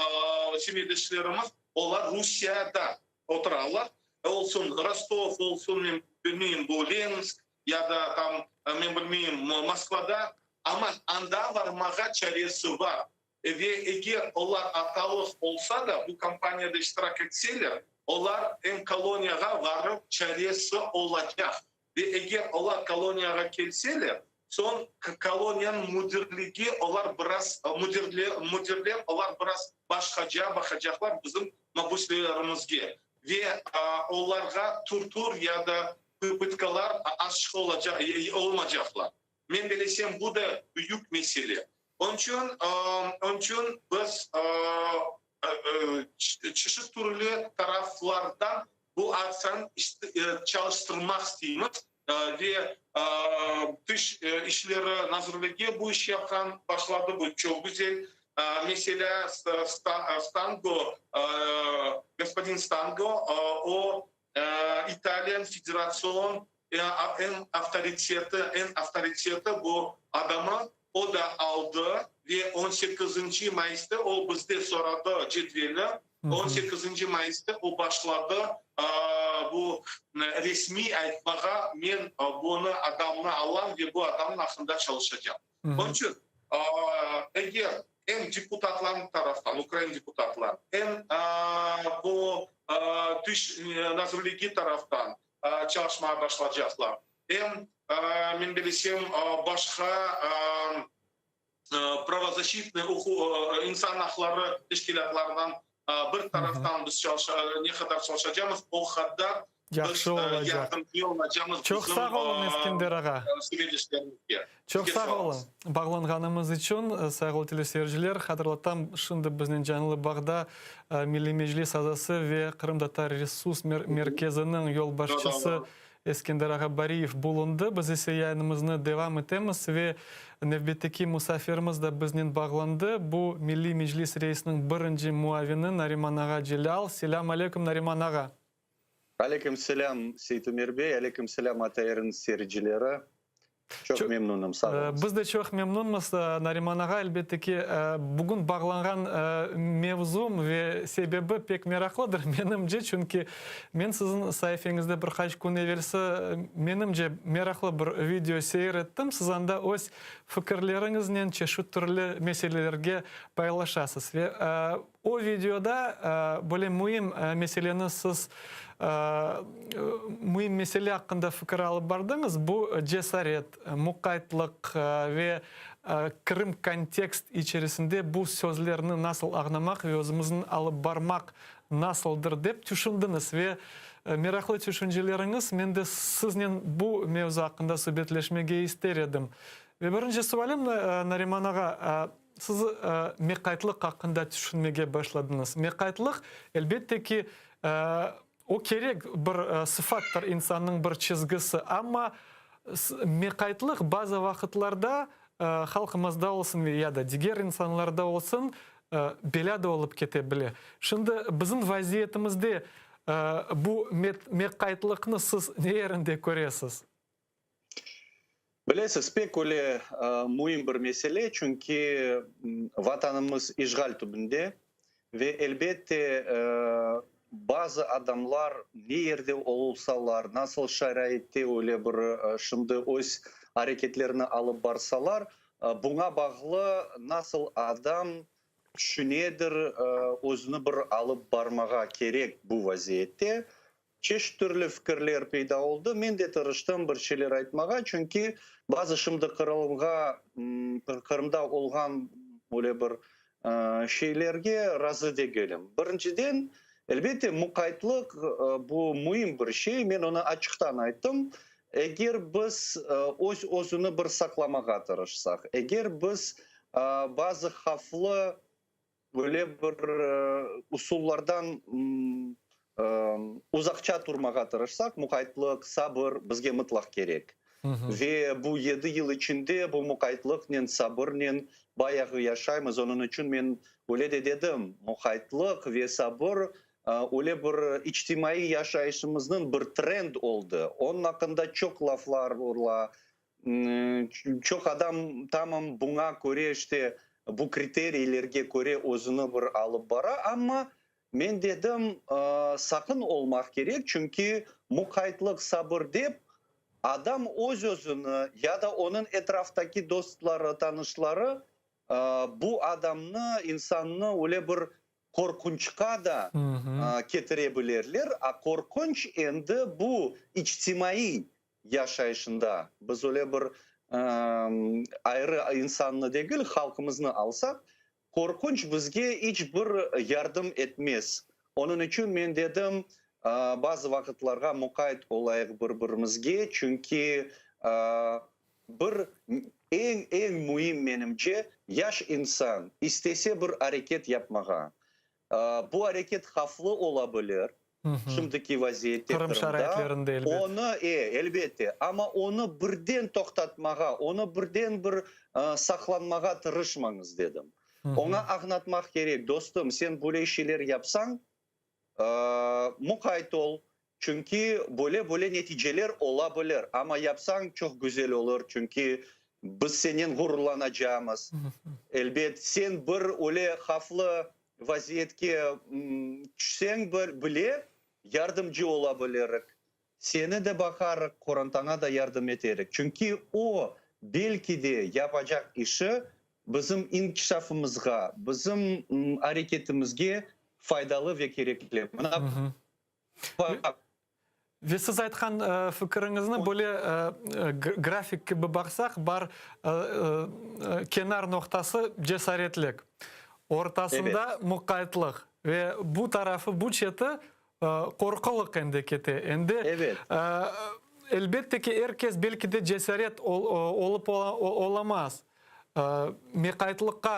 semetdeşlerimiz, olar Rusiyada oturalar. Olsun Rostov, olsun, men bilmeyim, bu Lensk ya da tam, men bilmeyim, Moskvada. Amma anda varmağa çaresi bar. Ve eger olar atalıq olsa da, bu kampaniyada iştirak etseler, olar em koloniyağa varıp çaresi olacaq. Ve eger olar koloniyağa kelseler, soñ koloniyanıñ müdirligi olar biraz, müdirler olar biraz başqaca baqacaqlar bizim mabüslerimizge. Ve olarğa tortur ya da pıtkalar aşıq olacaq, olmacaqlar. Men bilesem, bu da büyük mesele. Onıçün, onıçün biz çeşit türlü taraflardan bu aktsiyanı çalıştırmaq isteymiz ve Tış işleri nazirligi bu iş yapqan başladı, bu çoq güzel. Meselâ, Stango, gospodin Stango, o, İtaliyanıñ federatsion eñ avtoriteti, eñ avtoriteti bu adamı, o da aldı ve on sekizinci mayısta o bizde soradı cedveli, on sekizinci mayısta o başladı bu resmiy aytmağa, men bunı adamnı alam ve bu adamnıñ aqqında çalışacam. Onıñ içün eger em deputatlarnıñ taraftan, ukrain deputatlar, em bu Tış nazirligi taraftan çalışmağa başlaycaqlar, em, men bilesem, başqa pravozaşçitnıy, insan aqları teşkilâtlarından bir taraftan biz ne qadar çalışacamız, o qadar Yahşı olacaq. Çoq sağ oluñ, Eskender ağa. Çoq sağ oluñ, bağlanğanımız içün, sayğılı teleseyirciler. Hatırlatam, şimdi biznen canlı bağda Milliy Meclis azası ve Qırımtatar Resurs Merkeziniñ yolbaşçısı Eskender ağa Bariyev bulundı. Biz ise yayınımıznı devam etemiz ve nevbetteki musafirimiz da biznen bağlandı. Bu, Milliy Meclis reisiniñ birinci muavini Nariman ağa Celâl. Selâm aleyküm, Nariman ağa. Aleyküm selâm, Seytumer bey, aleyküm selâm, ATRniñ seyircileri. Çoq memnunım, sağ oluñız. Biz de çoq memnunmız, Nariman ağa. Elbette ki, bugün bağlanğan mevzum ve sebebi pek meraqlıdır, menimce, çünki men siziñ saifeñizde bir qaç kün evelsi, menimce, meraqlı bir video seyir ettim. Siz anda öz fikirleriñiznen çeşit türlü meselelerge paylaşasız ve O videoda böyle müim meseleni siz, müim mesele aqqında fikir alıp bardıñız, bu cesaret, muqaytlıq ve Qırım kontekst içerisinde bu sözlerni nasıl añlamaq ve özümizni alıp barmaq nasıldır dep tüşündiñiz ve meraqlı tüşünceleriñiz, men de siznen bu mevzu aqqında subetleşmege ister edim. Ve birinci sualim, Nariman ağa, Siz meqaytlıq aqqında tüşünmege başladıñız. Meqaytlıq, elbette ki, o kerek bir sıfattır, insannıñ bir çizgisi. Amma meqaytlıq bazı vaqıtlarda halqımızda olsun ve ya da diger insanlarda olsun belâ da olıp kete bile. Şimdi bizim vaziyetimizde bu meqaytlıqnı siz ne yerinde köresiz? Bilesiz, pek öyle müim bir mesele, çünki Vatanımız işğal tübünde ve, elbette, bazı adamlar ne yerde olsalar, nasıl şaraitte öyle bir şimdi öz areketlerini alıp barsalar, buña bağlı nasıl adam tüşünedir, özüni bir alıp barmağa kerek bu vaziyette. Çeşit türlü fikirler peyda oldı. Men de tırıştım bir şeyler aytmağa, çünki bazı şimdi Qırımğa, Qırımda olğan öyle bir şeylerge razı degilim. Birinciden, elbette, muqaytlıq bu müim bir şey, men onı açıqtan ayttım. Eger biz öz-özüni bir saqlamağa tırışsaq, eger biz bazı havflı Böyle bir usullardan uzaqça turmağa tırışsaq, muqaytlıq, sabır bizge mıtlaq kerek. Ve bu yedi yıl içinde bu muqaytlıqnen, sabırnen bayağı yaşaymız. Onıñ içün men öyle de dedim, muqaytlıq ve sabır öyle bir içtimaiy yaşayışımıznıñ bir trend oldı. Onıñ aqqında çoq laflar ola, Çoq adam tamam buña köre, işte, bu kriteriylerge köre özüni bir alıp bara, amma men dedim, saqın olmaq kerek, çünki muqaytlıq, sabır dep, adam öz-özüni ya da onıñ etraftaki dostları, tanışları bu adamnı, insannı öyle bir qorqunçqa da ketire bilerler, a qorqunç endi bu içtimaiy yaşayışında biz öyle bir ayrı insannı degil, halqımıznı alsaq, qorqunç bizge iç bir yardım etmez. Onıñ içün men dedim, bazı vaqıtlarğa muqayt olayıq bir-birimizge, çünki bir eñ, eñ müim menimce, yaş insan istese bir areket yapmağa, bu areket havflı ola bilir, Şimdiki vaziyette Qırım Qırımda şaraitlerinde, elbet. onı, e, elbette, amma onı birden toqtatmağa, onı birden bir saqlanmağa tırışmañız, dedim. Oña añlatmaq kerek, dostum, sen böyle şeyler yapsañ, muqayt ol, çünki böyle-böyle neticeler ola bilir, amma yapsañ çoq güzel olur, çünki biz senen ğururlanacağımız. Elbet, sen bir öyle havflı Vaziyetke tüşseñ bile, yardımcı ola bilirik. Seni de baqarıq, qorantaña da yardım eterik. Çünki o, belki de, yapacaq işi bizim inkişafımızğa, bizim areketimizge faydalı ve kerekli. Mına baq. Ve siz aytqan fikiriñizni böyle grafik kibi baqsaq, bar kenar noqtası cesaretlik, ortasında muqaytlıq ve bu tarafı, bu çeti qorqulıq endi kete. Endi, elbette ki, er kes belki de cesaret olıp olamaz, meqaytlıqqa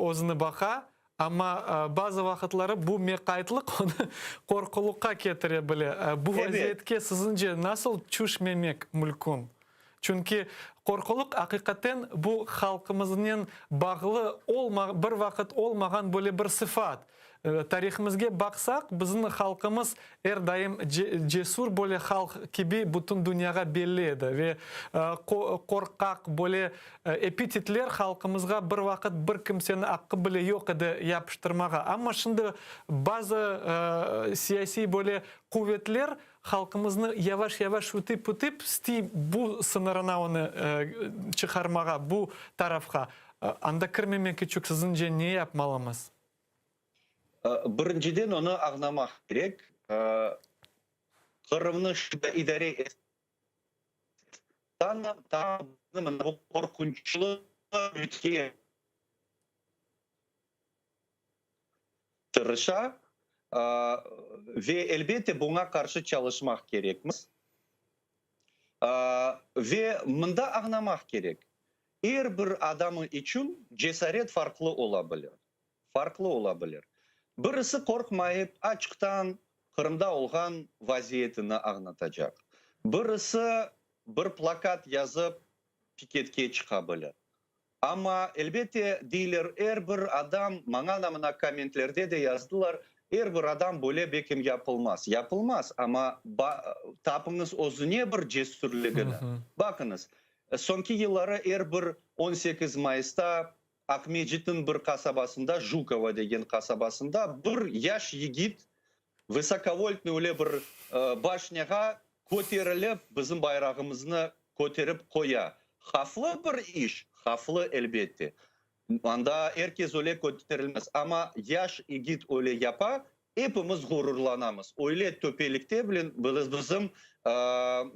özüni baqa, Amma bazı vaqıtları bu meqaytlıq onı qorquluqqa ketire bile. Bu vaziyetke siziñce nasıl çüşmemek mülkün? Çünki qorquluq aqiqaten bu halqımıznen bağlı bir vaqıt olmağan böyle bir sıfat. Tarihimizge baqsaq, bizim halqımız er daim cesur böyle halq kibi bütün dünyağa belli edi ve qorqaq böyle epitetler halqımızğa bir vaqıt bir kimseniñ aqqı bile yoq edi yapıştırmağa. Amma şimdi bazı siyasiy böyle quvetler halqımıznı yavaş-yavaş ütip-ütip istiy bu sıñırına onı çıqarmağa, bu tarafqa. Anda kirmemek içün siziñce ne yapmalımız? Birinciden onı añlamaq kerek, Qırımnı şimdi idare etken tam mına bu qorqunçlı ülke tırışa ve elbette buña qarşı çalışmaq kerekmiz. Ve mında añlamaq kerek, er bir adam içün cesaret farqlı ola bilir. Farqlı ola bilir. Birisi qorqmayıp, açıqtan Qırımda olğan vaziyetini añlatacaq. Birisi bir plakat yazıp, piketke çıqa bilir. Amma, elbette, deyler, er bir adam, maña da mına kommentlerde de yazdılar, er bir adam böyle bekim yapılmaz. Yapılmaz, amma tapıñız özüne bir cesürligini. Baqıñız, soñki yılları er bir 18 mayısta Aqmescitniñ bir qasabasında, Jukovo degen qasabasında bir yaş yigit vısokovoltnıy öyle bir başnâğa köterilip, bizim bayrağımıznı köterip qoya. Havflı bir iş, havflı, elbette. Anda er kes öyle köterilmez. Amma yaş yigit öyle yapa. Epimiz ğururlanamız. Öyle töpelikte bile bizim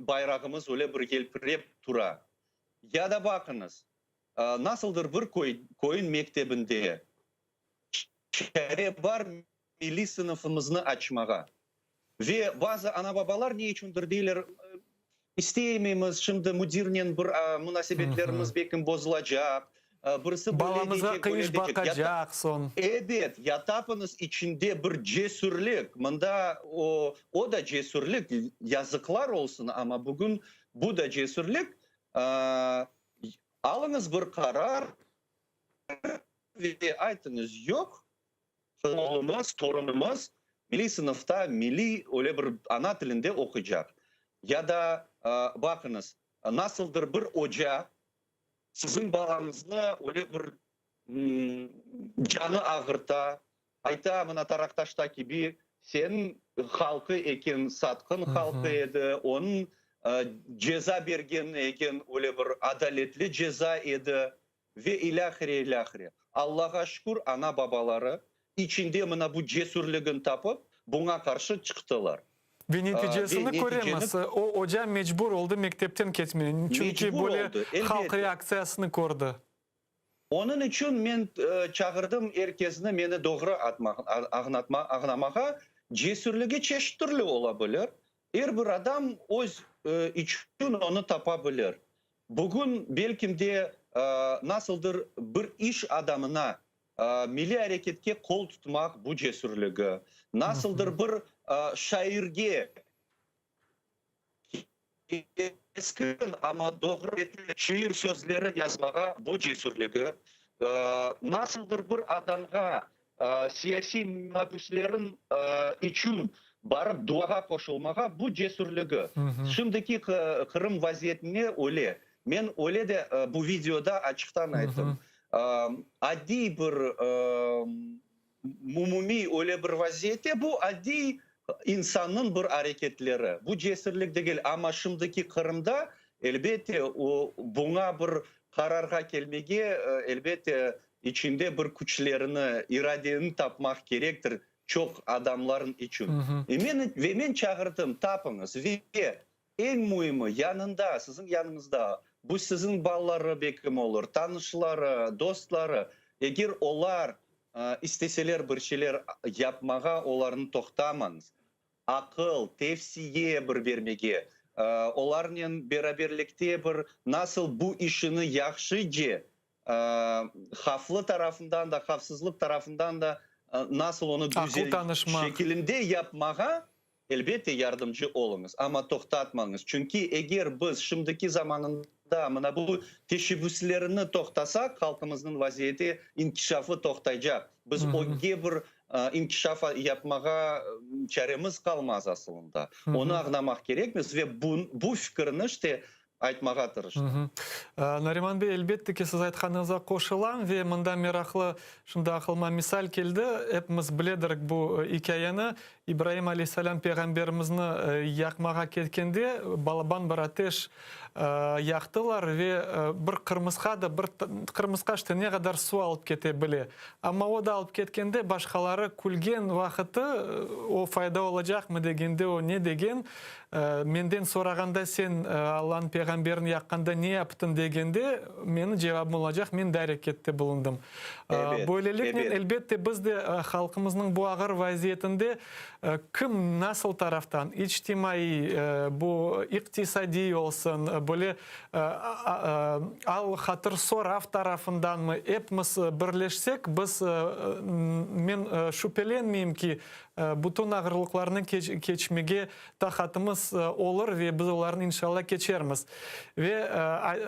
bayrağımız öyle bir yelpirep tura. Ya da baqıñız, nasıldır bir köy, köyün mektebinde çare bar milliy sınıfımıznı açmağa. Ve bazı ana-babalar ne içündir deyler, İsteyemeymiz, şimdi müdirnen bir munasebetlerimiz belkim bozulacaq, birisi böyle Balamızğa deycek, böyle qıyış deycek. baqacaq soñ. Ebet, ya tapıñız içinde bir cesürlik, mında o, o da cesürlik, yazıqlar olsun, amma bugün bu da cesürlik, alıñız bir qarar ve aytıñız, yoq, Oğlumız, torunımız milliy sınıfta milliy öyle bir ana tilinde oquycaq. Ya da, baqıñız, nasıldır bir oca siziñ balañıznı öyle bir canı ağırta, ayta, mına Taraqtaşta kibi, seniñ halqı eken, satqın halqı edi, onıñ ceza bergeni eken öyle bir adaletli ceza edi. Ve ilâhre, ilâhre. Allağa şükür, ana-babaları içinde mına bu cesürligin tapıp, buña qarşı çıqtılar. Ve neticesini Ve köremiz, neticeni. o oca mecbur oldı mektepten ketmeye, çünki Mecbur böyle oldı, halq elbette. reaktsiyasını kördi. Onıñ içün men çağırdım er kesni meni doğru añlamağa, cesürligi çeşit türlü ola bilir, er bir adam öz içün onı tapa bilir. Bugün, belkim de, nasıldır bir iş adamına milliy areketke qol tutmaq bu cesürligi, nasıldır bir şairge keskin, amma doğru şiir sözleri yazmağa bu cesürligi, nasıldır bir adamğa siyasiy mabüslerin içün barıp duağa qoşulmağa bu cesürligi. Şimdiki Qırım vaziyetine öyle. Men öyle de bu videoda açıqtan ayttım. Adiy bir umumiy öyle bir vaziyette bu adiy insannıñ bir areketleri. Bu cesürlik degil. Amma şimdiki Qırımda, elbette, buña bir qararğa kelmege, elbette, İçinde bir küçlerini, iradeni tapmaq kerektir çoq adamların içün. E men, ve men çağırdım, tapıñız. Ve eñ müimi, yanında, siziñ yanıñızda, bu siziñ balaları belkim olur, tanışları, dostları, eger olar isteseler bir şeyler yapmağa, olarnı toqtamañız. Aqıl, tevsiye bir bermege, olarnen beraberlikte bir nasıl bu işini yahşıce havflı tarafından da, havfsızlıq tarafından da nasıl onı güzel şekilinde yapmağa, elbette, yardımcı oluñız, amma toqtatmañız. Çünki eger biz şimdiki zamanında mına bu teşebbüslerni toqtasaq, halqımıznıñ vaziyeti, inkişafı toqtaycaq. Biz ögge bir inkişaf yapmağa çaremiz qalmaz asılında. Onı añlamaq kerekmiz ve bu fikirni işte aytmağa tırıştım. Nariman bey, elbette ki, siz aytqanıñıza qoşulam ve mında meraqlı şimdi aqılıma misal keldi. Epimiz biledirik bu ikâyeni. İbraim aleyhisselâm peyğamberimizni yaqmağa ketkende balaban bir ateş yaqtılar ve bir qırmısqa da bir qırmısqa işte ne qadar suv alıp kete bile. Amma o da alıp ketkende başqaları külgen vaqıtı o fayda olacaqmı degende o ne degen? Menden sorağanda sen Allanıñ peyğamberini yaqqanda ne yaptıñ degende, menim cevabım olacaq, men de arekette bulundım. Böyleliknen, elbette, biz de halqımıznıñ bu ağır vaziyetinde kim nasıl taraftan, içtimaiy, bu iqtisadiy olsun, böyle al-hatır sorav tarafındanmı, epimiz birleşsek, biz, men şübelenmeyim ki, Bütün ağırlıqlarnı keçmege taqatımız olur ve biz olarnı inşalla keçermiz. Ve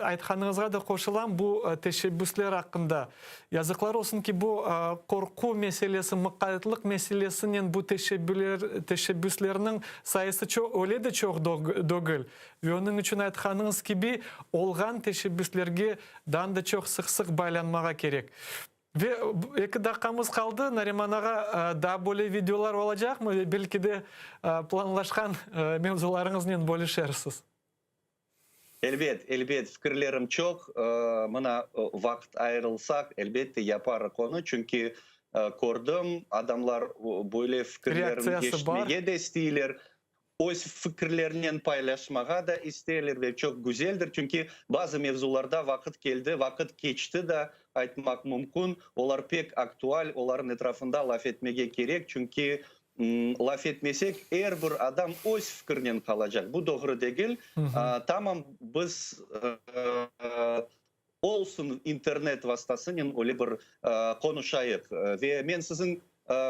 aytqanıñızğa da qoşulam bu teşebbüsler aqqında. Yazıqlar olsun ki, bu qorqu meselesi, mıqayıtlıq meselesinen bu teşebbüslerniñ sayısı çoq, öyle de çoq degil. Ve onıñ içün aytqanıñız kibi, olğan teşebbüslerge daa da çoq sıq-sıq baylanmağa kerek. Ve eki daqqamız qaldı, Nariman ağa, daa böyle videolar olacaqmı ve belki de planlaşqan mevzularıñıznen bölüşersiz? Elbet, elbet, fikirlerim çoq, mına vaqıt ayırılsaq, elbette yaparıq onı, çünki. Kördim, adamlar böyle fikirlerini eşitmege de isteyler, öz fikirlerinen paylaşmağa da isteyler ve çoq güzeldir, çünki bazı mevzularda vaqıt keldi, vaqıt keçti da aytmaq mümkün, olar pek aktual, olarnıñ etrafında laf etmege kerek, çünki laf etmesek, er bir adam öz fikirnen qalacaq, bu doğru degil. Tamam, biz Olsun, internet vastasınen öyle bir qonuşayıq. Ve men siziñ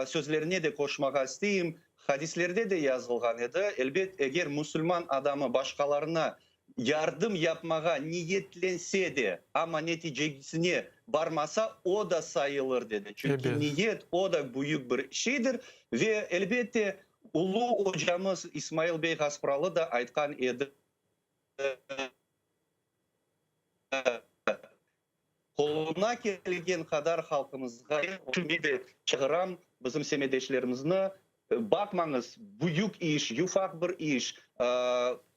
sözlerine de qoşmağa isteyim, hadislerde de yazılğan edi, elbet, eger musulman adamı başqalarına yardım yapmağa niyetlense de, amma neticegisine barmasa, o da sayılır, dedi. Çünki niyet, o da büyük bir şeydir. Ve, elbette, ulu ocamız İsmail bey Gaspralı da aytqan edi. Qoluna kelgen qadar halqımızğa de çağıram, bizim semetdeşlerimizni, baqmañız, büyük iş, yufaq bir iş,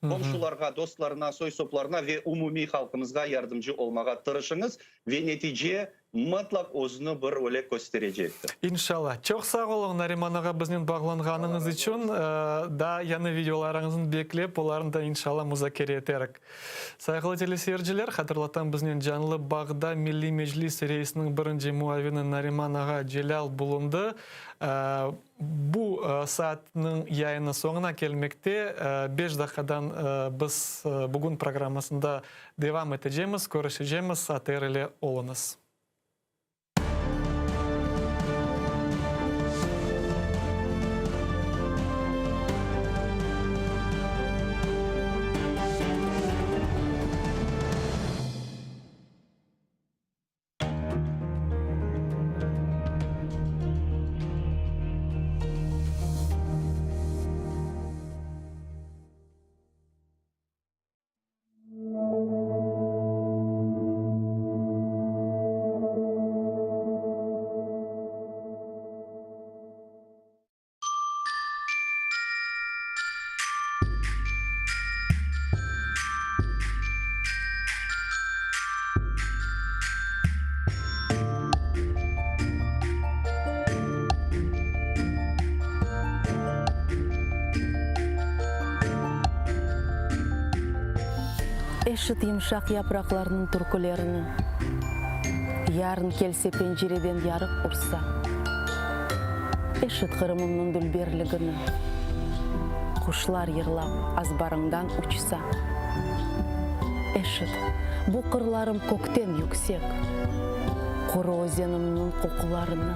qomşularğa, dostlarına, soy-soplarına ve umumiy halqımızğa yardımcı olmağa tırışıñız ve netice mıtlaq özüni bir öyle kösterecektir. İnşallah. Çoq sağ oluñ, Nariman ağa, biznen bağlanğanıñız içün. Daa yañı videolarıñıznı beklep, olarnı da inşallah muzakere eterik. Sayğılı teleseyirciler, hatırlatam, biznen canlı bağda Milliy Meclis reisiniñ birinci muavini Nariman ağa Celâl bulundı. Bu saatniñ yayını soñuna kelmekte. Beş daqqadan biz bugün programmasında devam etecemiz, körüşecemiz. ATR ile oluñız. Eşit yımşaq yapraqlarnıñ türkülerini, Yarın kelse pencereden yarıq ursa. Eşit Qırımımnıñ dülberligini, Quşlar yırlap azbarıñdan uçsa. Eşit, bu qırlarım kökten yüksek, Quru özenimniñ qoqularını.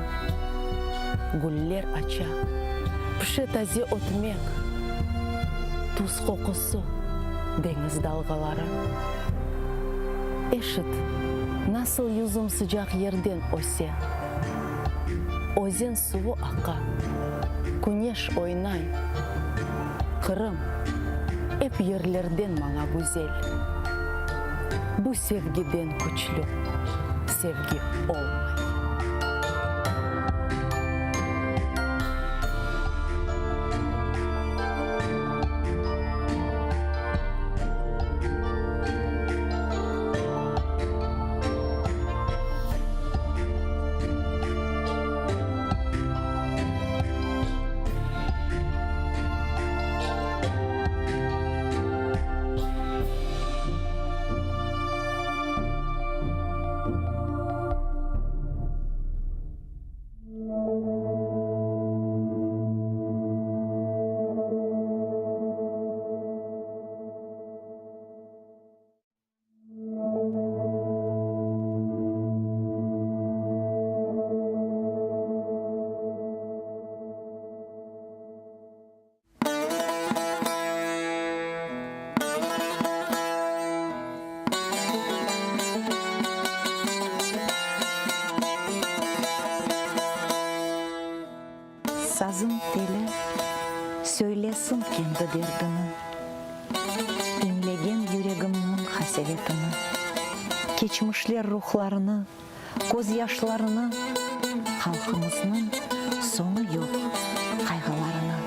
Güller aça, pişe taze ötmek, Tuz qoqusı, deñiz dalğaları. Eşit, nasıl yüzüm sıcaq yerden öse. Özen suvu aqa, küneş oynay. Qırım, ep yerlerden maña güzel. Bu sevgiden küçlü sevgi olmay. Sazıñ teli söylesin kendi derdini, İñlegen yüregimniñ qasevetini, Keçmişler ruhlarını, közyaşlarını, Halqımıznıñ soñu yoq qayğılarını.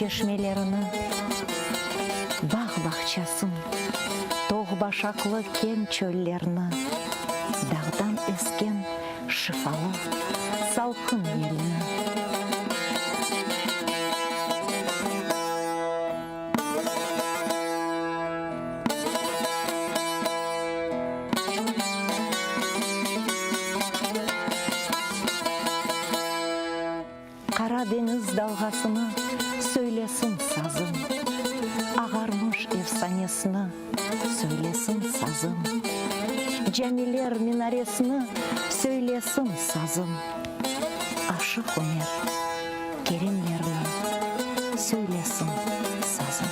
çeşmelerini, Bağ-bağçasın, toq başaqlı keñ çöllerni, Dağdan esken şifalı salqın yelni. Qara deñiz dalğasını söylesin sazım, Ağarmış efsanesini söylesin sazım, Camiler minaresini söylesin sazım, Aşıq Ümer Kerimlerni söylesin sazım.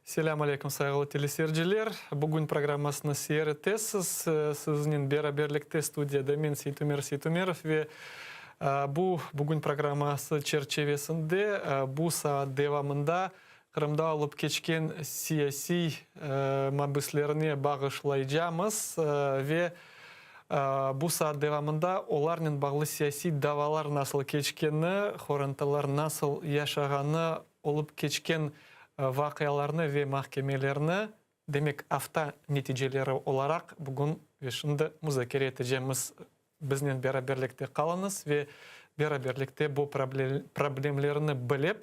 Selâm aleyküm, sayğılı teleseyirciler! Bugün programmasını seyir etesiz. Siznen beraberlikte studiyada men, Seytumer Seytumerov ve bu Bugün programması çerçevesinde bu saat devamında Qırımda olıp keçken siyasiy mabüslerine bağışlaycamız ve bu saat devamında olarnen bağlı siyasiy davalar nasıl keçkeni, qorantalar nasıl yaşağanı, olıp keçken vaqialarnı ve mahkemelerni, demek, afta neticeleri olaraq bugün ve şimdi muzakere etecemiz. Biznen beraberlikte qalıñız ve beraberlikte bu problemlerni bilip,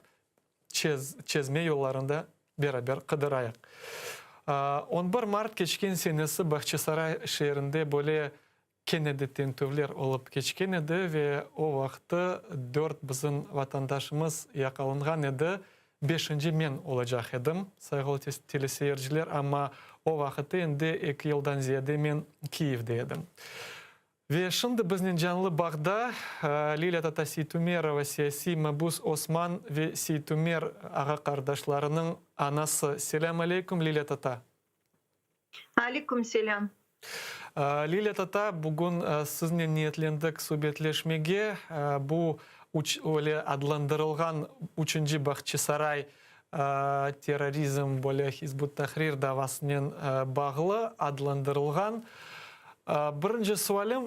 çezme yollarını beraber qıdırayıq. On bir mart keçken senesi Bağçasaray şeerinde böyle Kene de tintüvler olıp keçken edi ve o vaqtı dört bizim vatandaşımız yaqalınğan edi, beşinci men olacaq edim, sayğılı teleseyirciler, amma o vaqıtı endi eki yıldan ziyade men Kiyevde edim. Ve şimdi biznen canlı bağda Lilâ tata Seytumerova, siyasiy mabüs Osman ve Seytumer ağa-qardaşlarınıñ anası. Selâm aleyküm, Lilâ tata. Aleyküm selâm. Lilâ tata, bugün siznen niyetlendik subetleşmege. Bu üç, öyle adlandırılğan üçünci Bahçisaray terrorizm, böyle Hizb ut-Tahrir davasınen bağlı adlandırılğan. Birinci sualim,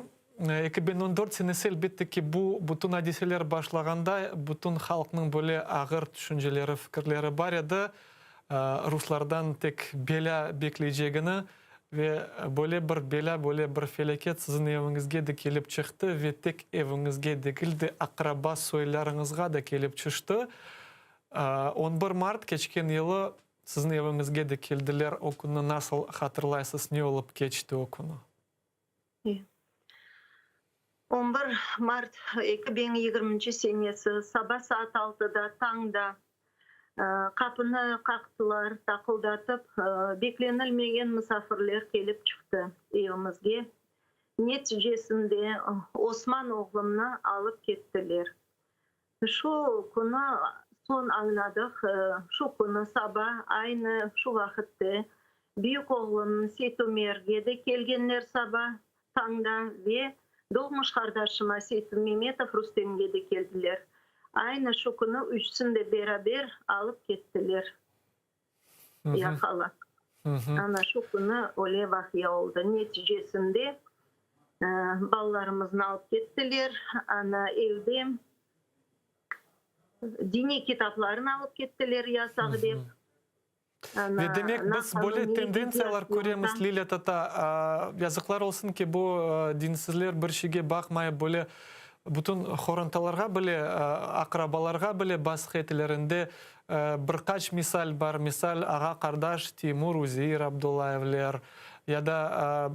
2014 senesi, elbette ki, bu bütün adiseler başlağanda bütün halqnıñ böyle ağır tüşünceleri, fikirleri bar edi. Ruslardan tek belâ bekleycegini ve böyle bir belâ, böyle bir felâket siziñ eviñizge de kelip çıqtı ve tek eviñizge degil de, aqraba soylarıñızğa da kelip çıştı. On bir mart keçken yılı siziñ eviñizge de keldiler. O künni nasıl hatırlaysız, ne olıp keçti o künü? On bir mart 2020 senesi saba saat altıda, tañda Qapını qaqtılar, taqıldatıp, beklenilmegen musafirler kelip çıqtı evimizge. Neticesinde Osman oğlumnı alıp kettiler. Şu künü soñ añladıq, şu künü saba aynı şu vaqıtte büyük oğlum Seytumerge de kelgenler saba tañda ve doğmuş qardaşıma Seytumemetov Rustemge de keldiler. Aynı şu künü üçsün de beraber alıp kettiler yaqalap. Ana şu künü öyle vaqia oldı. Neticesinde balalarımıznı alıp kettiler. Ana evde diniy kitaplarını alıp kettiler yasaq dep. Ve demek biz böyle tendentsiyalar köremiz, Lilâ tata, yazıqlar olsun ki, bu dinsizler bir şeyge baqmayıp böyle. Bütün horantalarğa bile, aqrabalarğa bile basqı eteler. Endi bir qaç misal bar, misal, ağa-qardaş Timur, Uzeir Abdullayevler ya da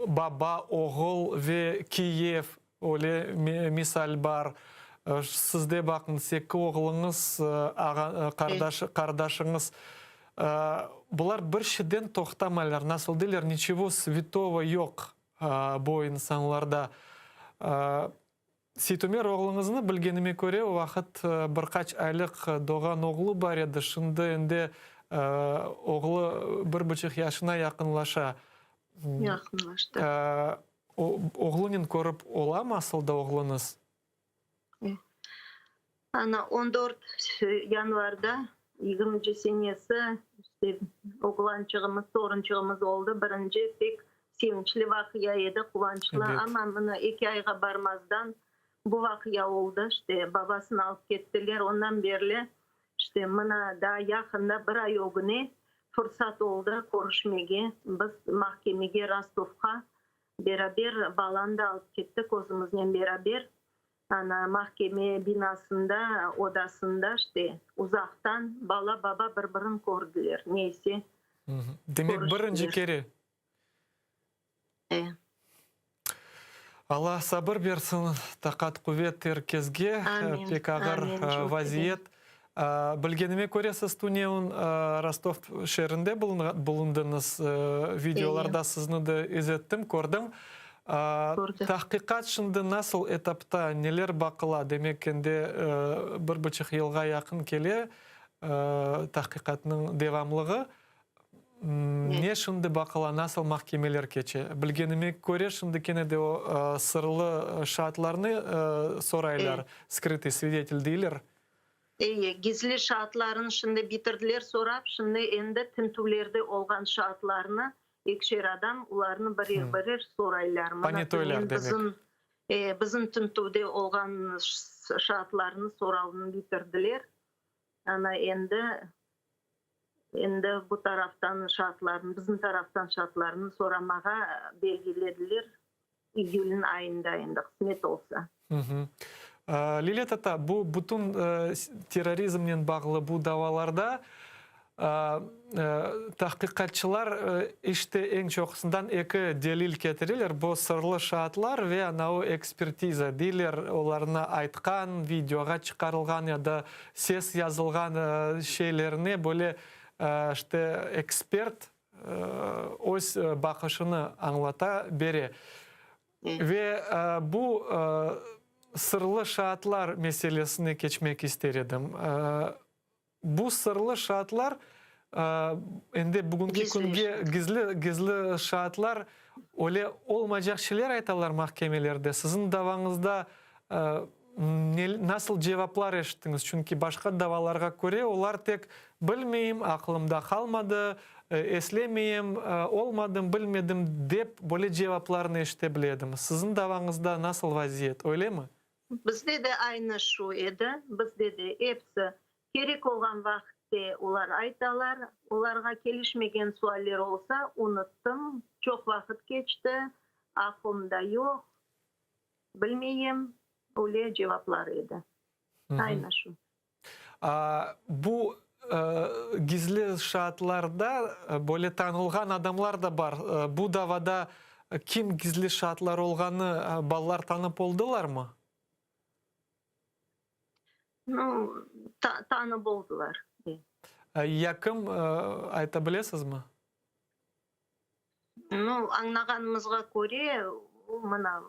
baba, oğul ve kiyev, öyle misal bar. Siz de baqıñız, eki oğluñız, ağa, qardaş, qardaşıñız, bular bir şeyden toqtamaylar, nasıl deyler, niçego svâtogo yoq. Bu insanlarda. Seytumer oğluñıznı, bilgenime köre, o vaqıt bir qaç aylıq doğğan oğlu bar edi, şimdi endi oğlu bir buçuq yaşına yaqınlaşa. Yaqınlaştı. Oğlunen körip olamı asıl da oğluñız? Ana, 14 yanvarda yigirminci senesi, işte, oğlançığımız, torunçığımız oldı, birinci, pek sevinçli vaqia edi, quvançlı, amma mına eki ayğa barmazdan bu vaqia oldı, işte, babasını alıp kettiler, ondan berli, işte, mına daa yaqında bir ay ögüne fursat oldı körüşmege, biz mahkemege Rostovqa Beraber balanı da alıp kettik özümiznen beraber. Ana, mahkeme binasında, odasında, işte, uzaqtan bala-baba bir-birini kördiler. Neyse, Demek, birinci körüştiler. kere. E. Alla sabır bersin, taqat-quvet er kesge. Amin, Pek ağır amin, çoq vaziyet. Bilgenime köre, siz tünevin Rostov şeerinde bulundıñız, videolarda sizni de izettim, kördim. Tahqiqat şimdi nasıl etapta, neler baqıla? Demek, endi bir buçuq yılğa yaqın kele tahqiqatnıñ devamlığı. Ne şimdi baqıla, nasıl mahkemeler keçe? Bilgenime köre, şimdi kene de o sırlı şaatlarnı soraylar, skrıtıy svidetel deyler. Eye, gizli şaatlarnı şimdi bitirdiler sorap, şimdi endi tintüvlerde olğan şaatlarnı, ekişer adam, olarnı birer-birer soraylar. Mına Ponetoylar, demek. Bizim tintüvde olğan şaatlarnı soravnı bitirdiler. Ana endi Endi bu taraftan şaatlarnı, bizim taraftan şaatlarnı soramağa belgilediler, iyülniñ ayında endi, qısmet olsa. Lilâ tata, bu bütün terrorizmnen bağlı bu davalarda tahqiqatçılar işte eñ çoqusından eki delil ketireler, bu sırlı şaatlar ve anavı ekspertiza deyler, olarnı aytqan, videoğa çıqarılğan ya da ses yazılğan şeylerine böyle işte ekspert öz baqışını añlata bere. Ve bu sırlı şaatlar meselesine keçmek ister edim. Bu sırlı şaatlar endi bugünki künge gizli gizli şaatlar öyle olmaycaq şeyler aytalar mahkemelerde. Siziñ davañızda nasıl cevaplar eşittiñiz? Çünki başqa davalarğa köre olar tek bilmeyim, aqlımda qalmadı, eslemeyim, olmadım, bilmedim dep böyle cevaplarnı eşite bile edim. Siziñ davañızda nasıl vaziyet, öylemi? Bizde de aynı şu edi, bizde de episi kerek olğan vaqıtte olar aytalar, olarğa kelişmegen sualler olsa, unuttım, çoq vaqıt keçti, aqlımda yoq, bilmeyim, öyle cevaplar edi. Aynı şu. Bu gizli şaatlarda böyle tanılğan adamlar da bar. Bu davada kim gizli şaatlar olğanı balalar tanıp oldılarmı? Nu, tanıp oldılar. Ya kim, ayta bilesizmi? Nu, añlağanımızğa köre, o mına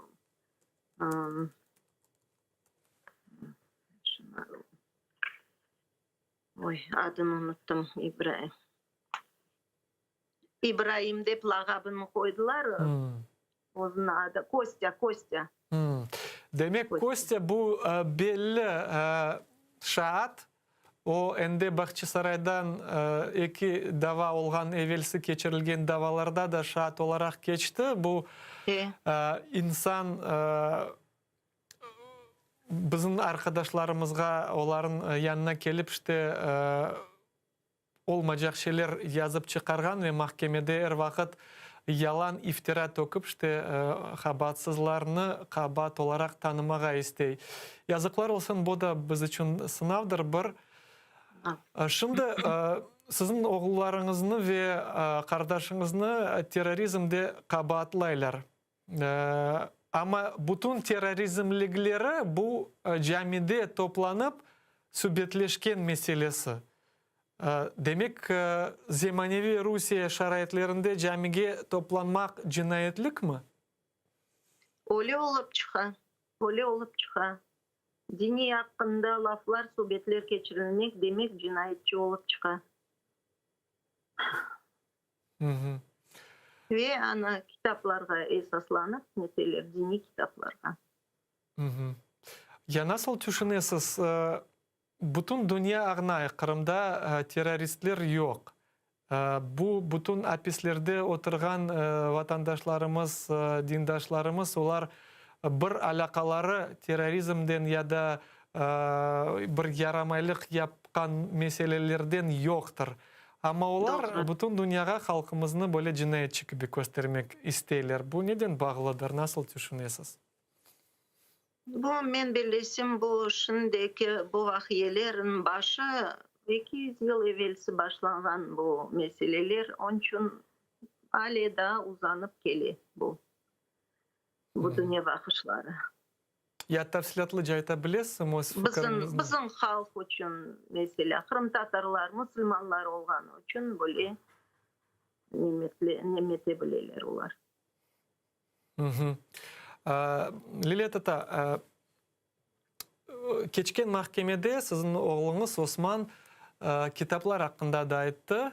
Oy, adını unuttım, İbraim. İbraim dep lağabını qoydılar. Özüniñ adı Kostâ, Kostâ. Demek, Kostâ bu belli şaat, o endi Bağçasaraydan eki dava olğan evelsi keçirilgen davalarda da şaat olaraq keçti. Bu insan bizim arqadaşlarımızğa, olarnıñ yanına kelip, işte, olmaycaq şeyler yazıp çıqarğan ve mahkemede er vaqıt. Yalan iftira töküp, işte, qabaatsızlarnı qabaat olaraq tanımağa istey. Yazıqlar olsun, bu da biz içün sınavdır bir. Şimdi siziñ oğullarıñıznı ve qardaşıñıznı terrorizmde qabaatlaylar. Amma bütün terrorizmligleri bu camide toplanıp subetleşken meselesi. Demek, zemaneviy Rusiye şaraitlerinde camige toplanmaq cinayetlikmi? Öyle olıp çıqa, öyle olıp çıqa. Diniy aqqında laflar, subetler keçirilmek, demek, cinayetçi olıp çıqa. Ve ana kitaplarğa esaslanıp, neteler, diniy kitaplarğa. Ya nasıl tüşünesiz, bütün dünya añlay, Qırımda terroristler yoq. Bu bütün apislerde oturğan vatandaşlarımız, dindaşlarımız, olar bir alâqaları terrorizmden ya da bir yaramaylıq yapqan meselelerden yoqtır. Amma olar bütün dünyağa halqımıznı böyle cinayetçi kibi köstermek isteyler. Bu neden bağlıdır, nasıl tüşünesiz? Bu, men bellesem, bu şimdiki bu vaqiyelerin başı 200 yıl evelsi başlanğan bu meseleler, onıñ içün ale daa uzanıp kele bu, bu dünya baqışları. Ya tafsilâtlıca ayta bilesiñmi öz fikiriñizni? Bizim halq içün, meselâ, qırımtatarlar, musulmanlar olğanı içün böyle nemete bileler olar. Lilâ tata, keçken mahkemede siziñ oğluñız Osman kitaplar aqqında da ayttı.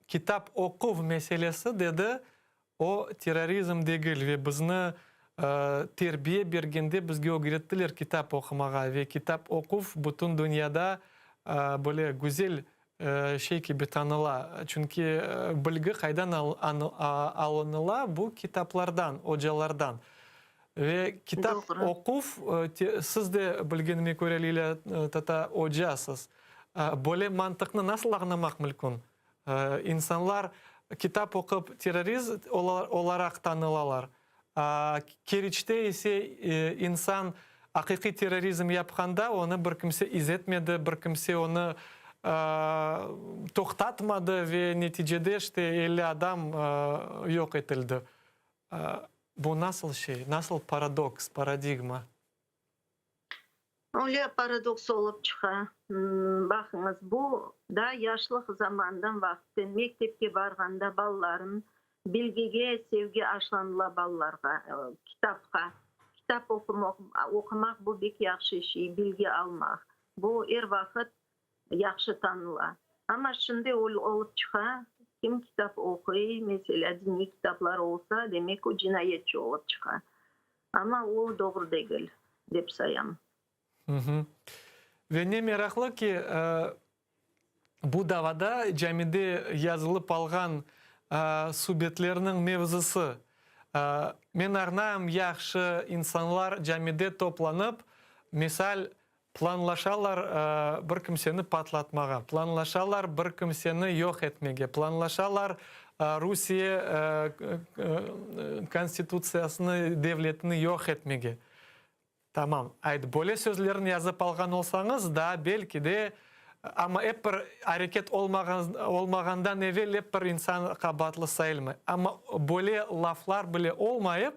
Kitap oquv meselesi, dedi, o terrorizm degil ve bizni terbiye bergende bizge ögrettiler kitap oqumağa ve kitap oquv bütün dünyada böyle güzel şey kibi tanıla. Çünki bilgi qaydan alınıla? Bu kitaplardan, ocalardan. Ve kitap oquv, siz de bilgenime köre, Lilâ tata, ocasız. Böyle mantıqnı nasıl añlamaq mülkün? İnsanlar kitap oqup terrorist olaraq tanılalar, Keriçte ise insan aqiqiy terrorizm yapqanda onı bir kimse iz etmedi, bir kimse onı toqtatmadı ve neticede işte 50 adam yoq etildi. Bu nasıl şey, nasıl paradoks, paradigma? Öyle paradoks olıp çıqa. Baqıñız, bu daa yaşlıq zamandan vaqıtten mektepke barğanda balaların bilgige sevgi aşlanıla balalarğa, kitapqa. Kitap oqumaq, oqumaq bu bek yahşı şey, bilgi almaq. Bu er vaqıt yahşı tanıla. Amma şimdi olıp çıqa, kim kitap oquy, meselâ, diniy kitaplar olsa, demek o cinayetçi olıp çıqa. Amma o doğru degil, dep sayam. Ve ne meraqlı ki, bu davada camide yazılıp alğan subetlerniñ mevzusı, Men añlayım, yahşı insanlar camide toplanıp, misal, planlaşalar bir kimseni patlatmağa, planlaşalar bir kimseni yoq etmege, planlaşalar Rusiye konstitutsiyasını, devletini yoq etmege. Tamam, ayt, böyle sözlerni yazıp alğan olsañız, daa belki de, amma ep bir areket olmağandan evel ep bir insan qabaatlı sayılmay. Amma böyle laflar bile olmayıp,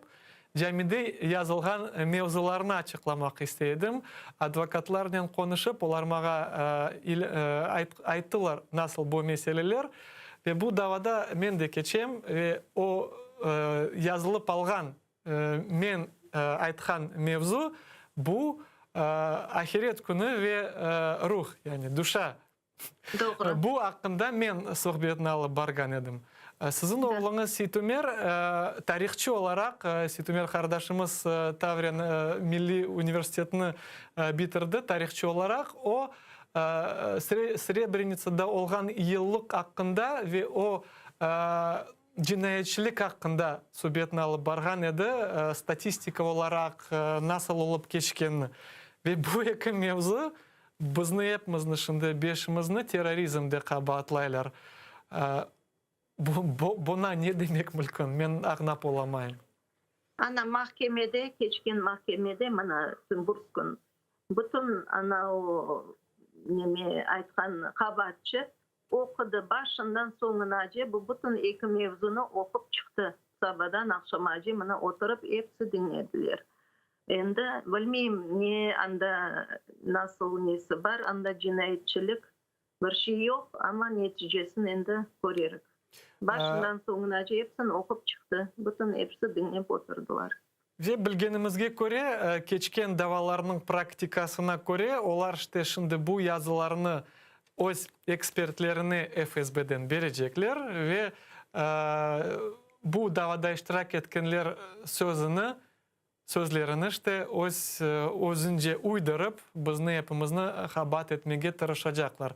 Camide yazılğan mevzularnı açıqlamaq istey edim. Advokatlarnen qonuşıp, olar maña ayttılar, nasıl bu meseleler. Ve bu davada men de keçem ve o yazılıp alğan, men aytqan mevzu, bu ahiret künü ve ruh, yani duşa Doğru. Bu aqqında men suhbetni alıp barğan edim. Siziñ oğluñız Seytumer tarihçı olaraq, Seytumer qardaşımız Tavriya milliy universitetini bitirdi tarihçı olaraq, o, Srebrenitsada olğan yıllıq aqqında ve o, cinayetçilik aqqında subetni alıp barğan edi, statistika olaraq nasıl olıp keçkenini. Ve bu eki mevzu bizni epimizni şimdi beşimizni terrorizmde qabaatlaylar. Buña ne demek mülkün? Men añlap olamayım. Ana, mahkemede, keçken mahkemede, mına, burskün, bütün ana o neme aytqan qabaatçı oqudı başından soñunace bu bütün eki mevzunı oqup çıqtı. Sabadan aqşamace mına oturıp episi diñlediler. Endi bilmeyim ne anda nasıl nesi bar anda cinayetçilik Bir şey yoq, amma neticesini endi körerik. Başından soñunace episini oqup çıqtı, bütün episi diñlep oturdılar. Ve bilgenimizge köre, keçken davalarnıñ praktikasına köre, olar işte şimdi bu yazılarnı öz ekspertlerine FSBden berecekler ve bu davada iştirak etkenler sözüni Sözlerini işte öz özünce uydurıp, bizni epimizni habat etmege tırışacaqlar.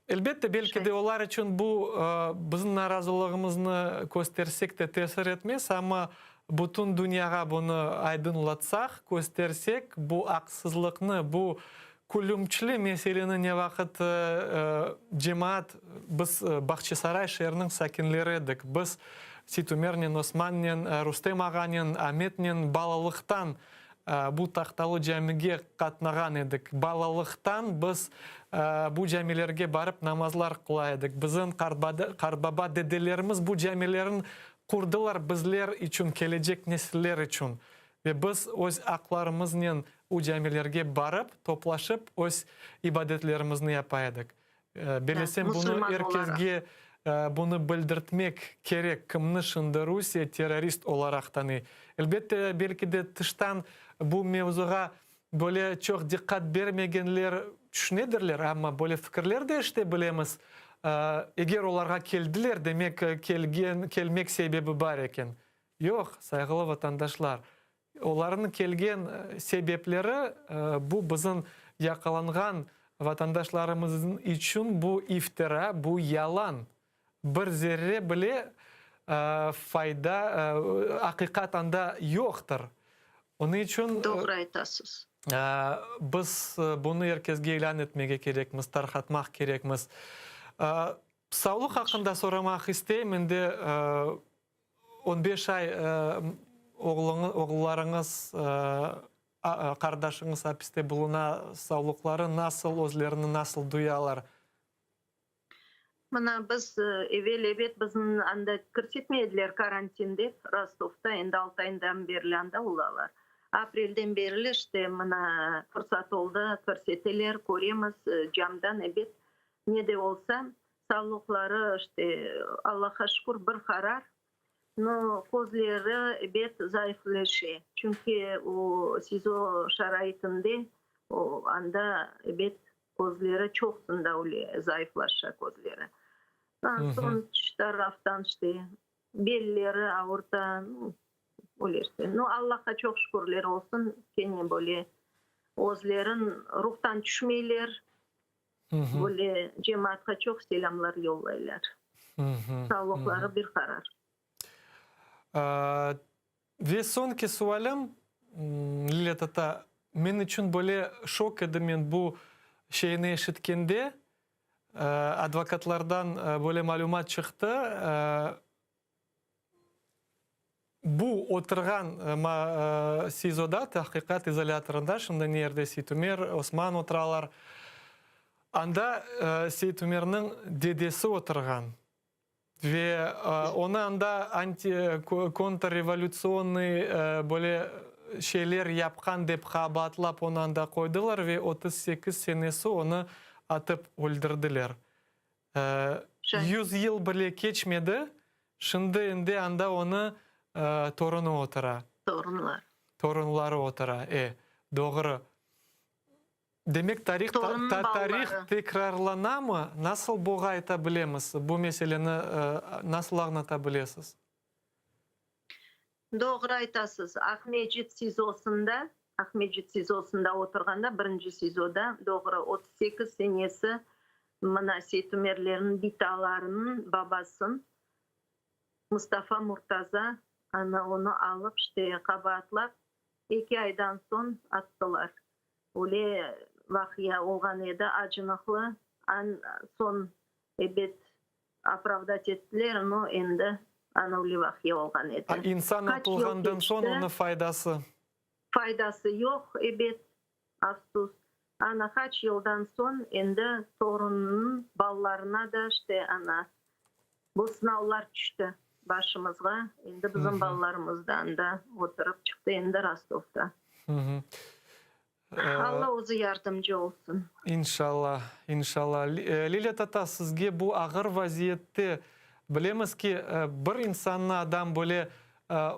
Elbette, belki de olar içün bu bizim narazılığımıznı köstersek de tesir etmez, amma bütün dünyağa bunı aydınlatsaq, köstersek, bu aqsızlıqnı, bu külümçli meseleni ne vaqıt cemaat, biz Bağçasaray şeeriniñ sakinleri edik, biz Seytumernen, Osmannen, Rustem ağanen, Ametnen balalıqtan bu Tahtalı camige qatnağan edik. Balalıqtan biz bu camilerge barıp namazlar qıla edik. Bizim qartbaba, dedelerimiz bu camilerin qurdılar bizler içün, kelecek nesiller içün. Ve biz öz aqlarımıznen u camilerge barıp, toplaşıp, öz ibadetlerimizni yapa edik. Belesem, bunı er kesge bunı bildirtmek kerek, kimni şimdi Rusiye terrorist olaraq tanıy. Elbette, belki de tıştan bu mevzuğa böyle çoq diqqat bermegenler tüşünedirler, amma böyle fikirler de eşite bilemiz. Eger olarğa keldiler, demek, kelgen, kelmek sebebi bar eken. Yoq, sayğılı vatandaşlar, olarnıñ kelgen sebepleri bu bizim yaqalanğan vatandaşlarımıznıñ içün bu iftira, bu yalan. Bir zerre bile fayda, aqiqat anda yoqtır. Onıñ içün Doğru aytasız. Biz bunı er kesge ilân etmege kerekmiz, tarqatmaq kerekmiz. Sağlıq aqqında soramaq isteyim. Endi On beş ay oğullarıñız, qardaşıñız apiste buluna, sağlıqları nasıl, özlerini nasıl duyalar? Mına biz evel, ebet, bizni anda kirsetmediler karantin dep, Rostovda, endi altı ayından berli anda olalar. Aprelden berli işte mına fırsat oldı, kirseteler, köremiz camdan, ebet, ne de olsa. Sağlıqları, işte, Allahqa şükür, bir qarar. No, közleri, ebet, zayıfleşe. Çünki o SİZO şaraitinde, o, anda, ebet, közleri çoqsında öyle zayıflaşa közleri. Soñ tış taraftan, işte, belleri avurta, nu, öyle işte. No, Allahqa çoq şükürler olsun, kene böyle özlerin ruhtan tüşmeyler. Böyle cemaatqa çoq selâmlar yollaylar. Sağlıqları bir qarar. Ve soñki sualim, Lilâ tata, men içün böyle şok edi men bu şeyni eşitkende, advokatlardan böyle malümat çıqtı, Bu oturğan SİZOda, tahqiqat izolâtorında, şimdi ne yerde Seytumer, Osman oturalar, anda Seytumerniñ dedesi oturğan ve onı anda anti, kontrrevolütsionnıy böyle şeyler yapqan dep qabaatlap onı anda qoydılar ve 38 senesi onı atıp öldürdiler. 100 yıl bile keçmedi, şimdi endi anda onı torunı otura. Torunlar. Torunları otura, e, doğru. Demek, tarih, tarih tekrarlanamı? Nasıl buğa ayta bilemiz? Bu meseleni nasıl añlata bilesiz? Doğru aytasız. Aqmescit SİZOsında, Aqmescit SİZOsında oturğanda, birinci SİZOda, doğru, 38 senesi mına Seytumerlerniñ bitalarınıñ babasın, Mustafa Murtaza, ana onı alıp, işte, qabaatlap, eki aydan soñ attılar. Öyle vaqia olğan edi, acınıqlı. An soñ, ebet. Opravdat ettiler, no, endi ana öyle vaqia olğan edi. A insan Qaç yıl atılğandan soñ keçti. onı faydası? Faydası yoq, ebet, afsus. Ana qaç yıldan soñ endi torunınıñ balalarına da işte ana bu sınavlar tüşti başımızğa. Endi bizim balalarımız da anda oturıp çıqtı endi Rostovda. Alla özü yardımcı olsun. İnşalla, inşalla. Lilâ tata, sizge bu ağır vaziyette, bilemiz ki, bir insannı adam böyle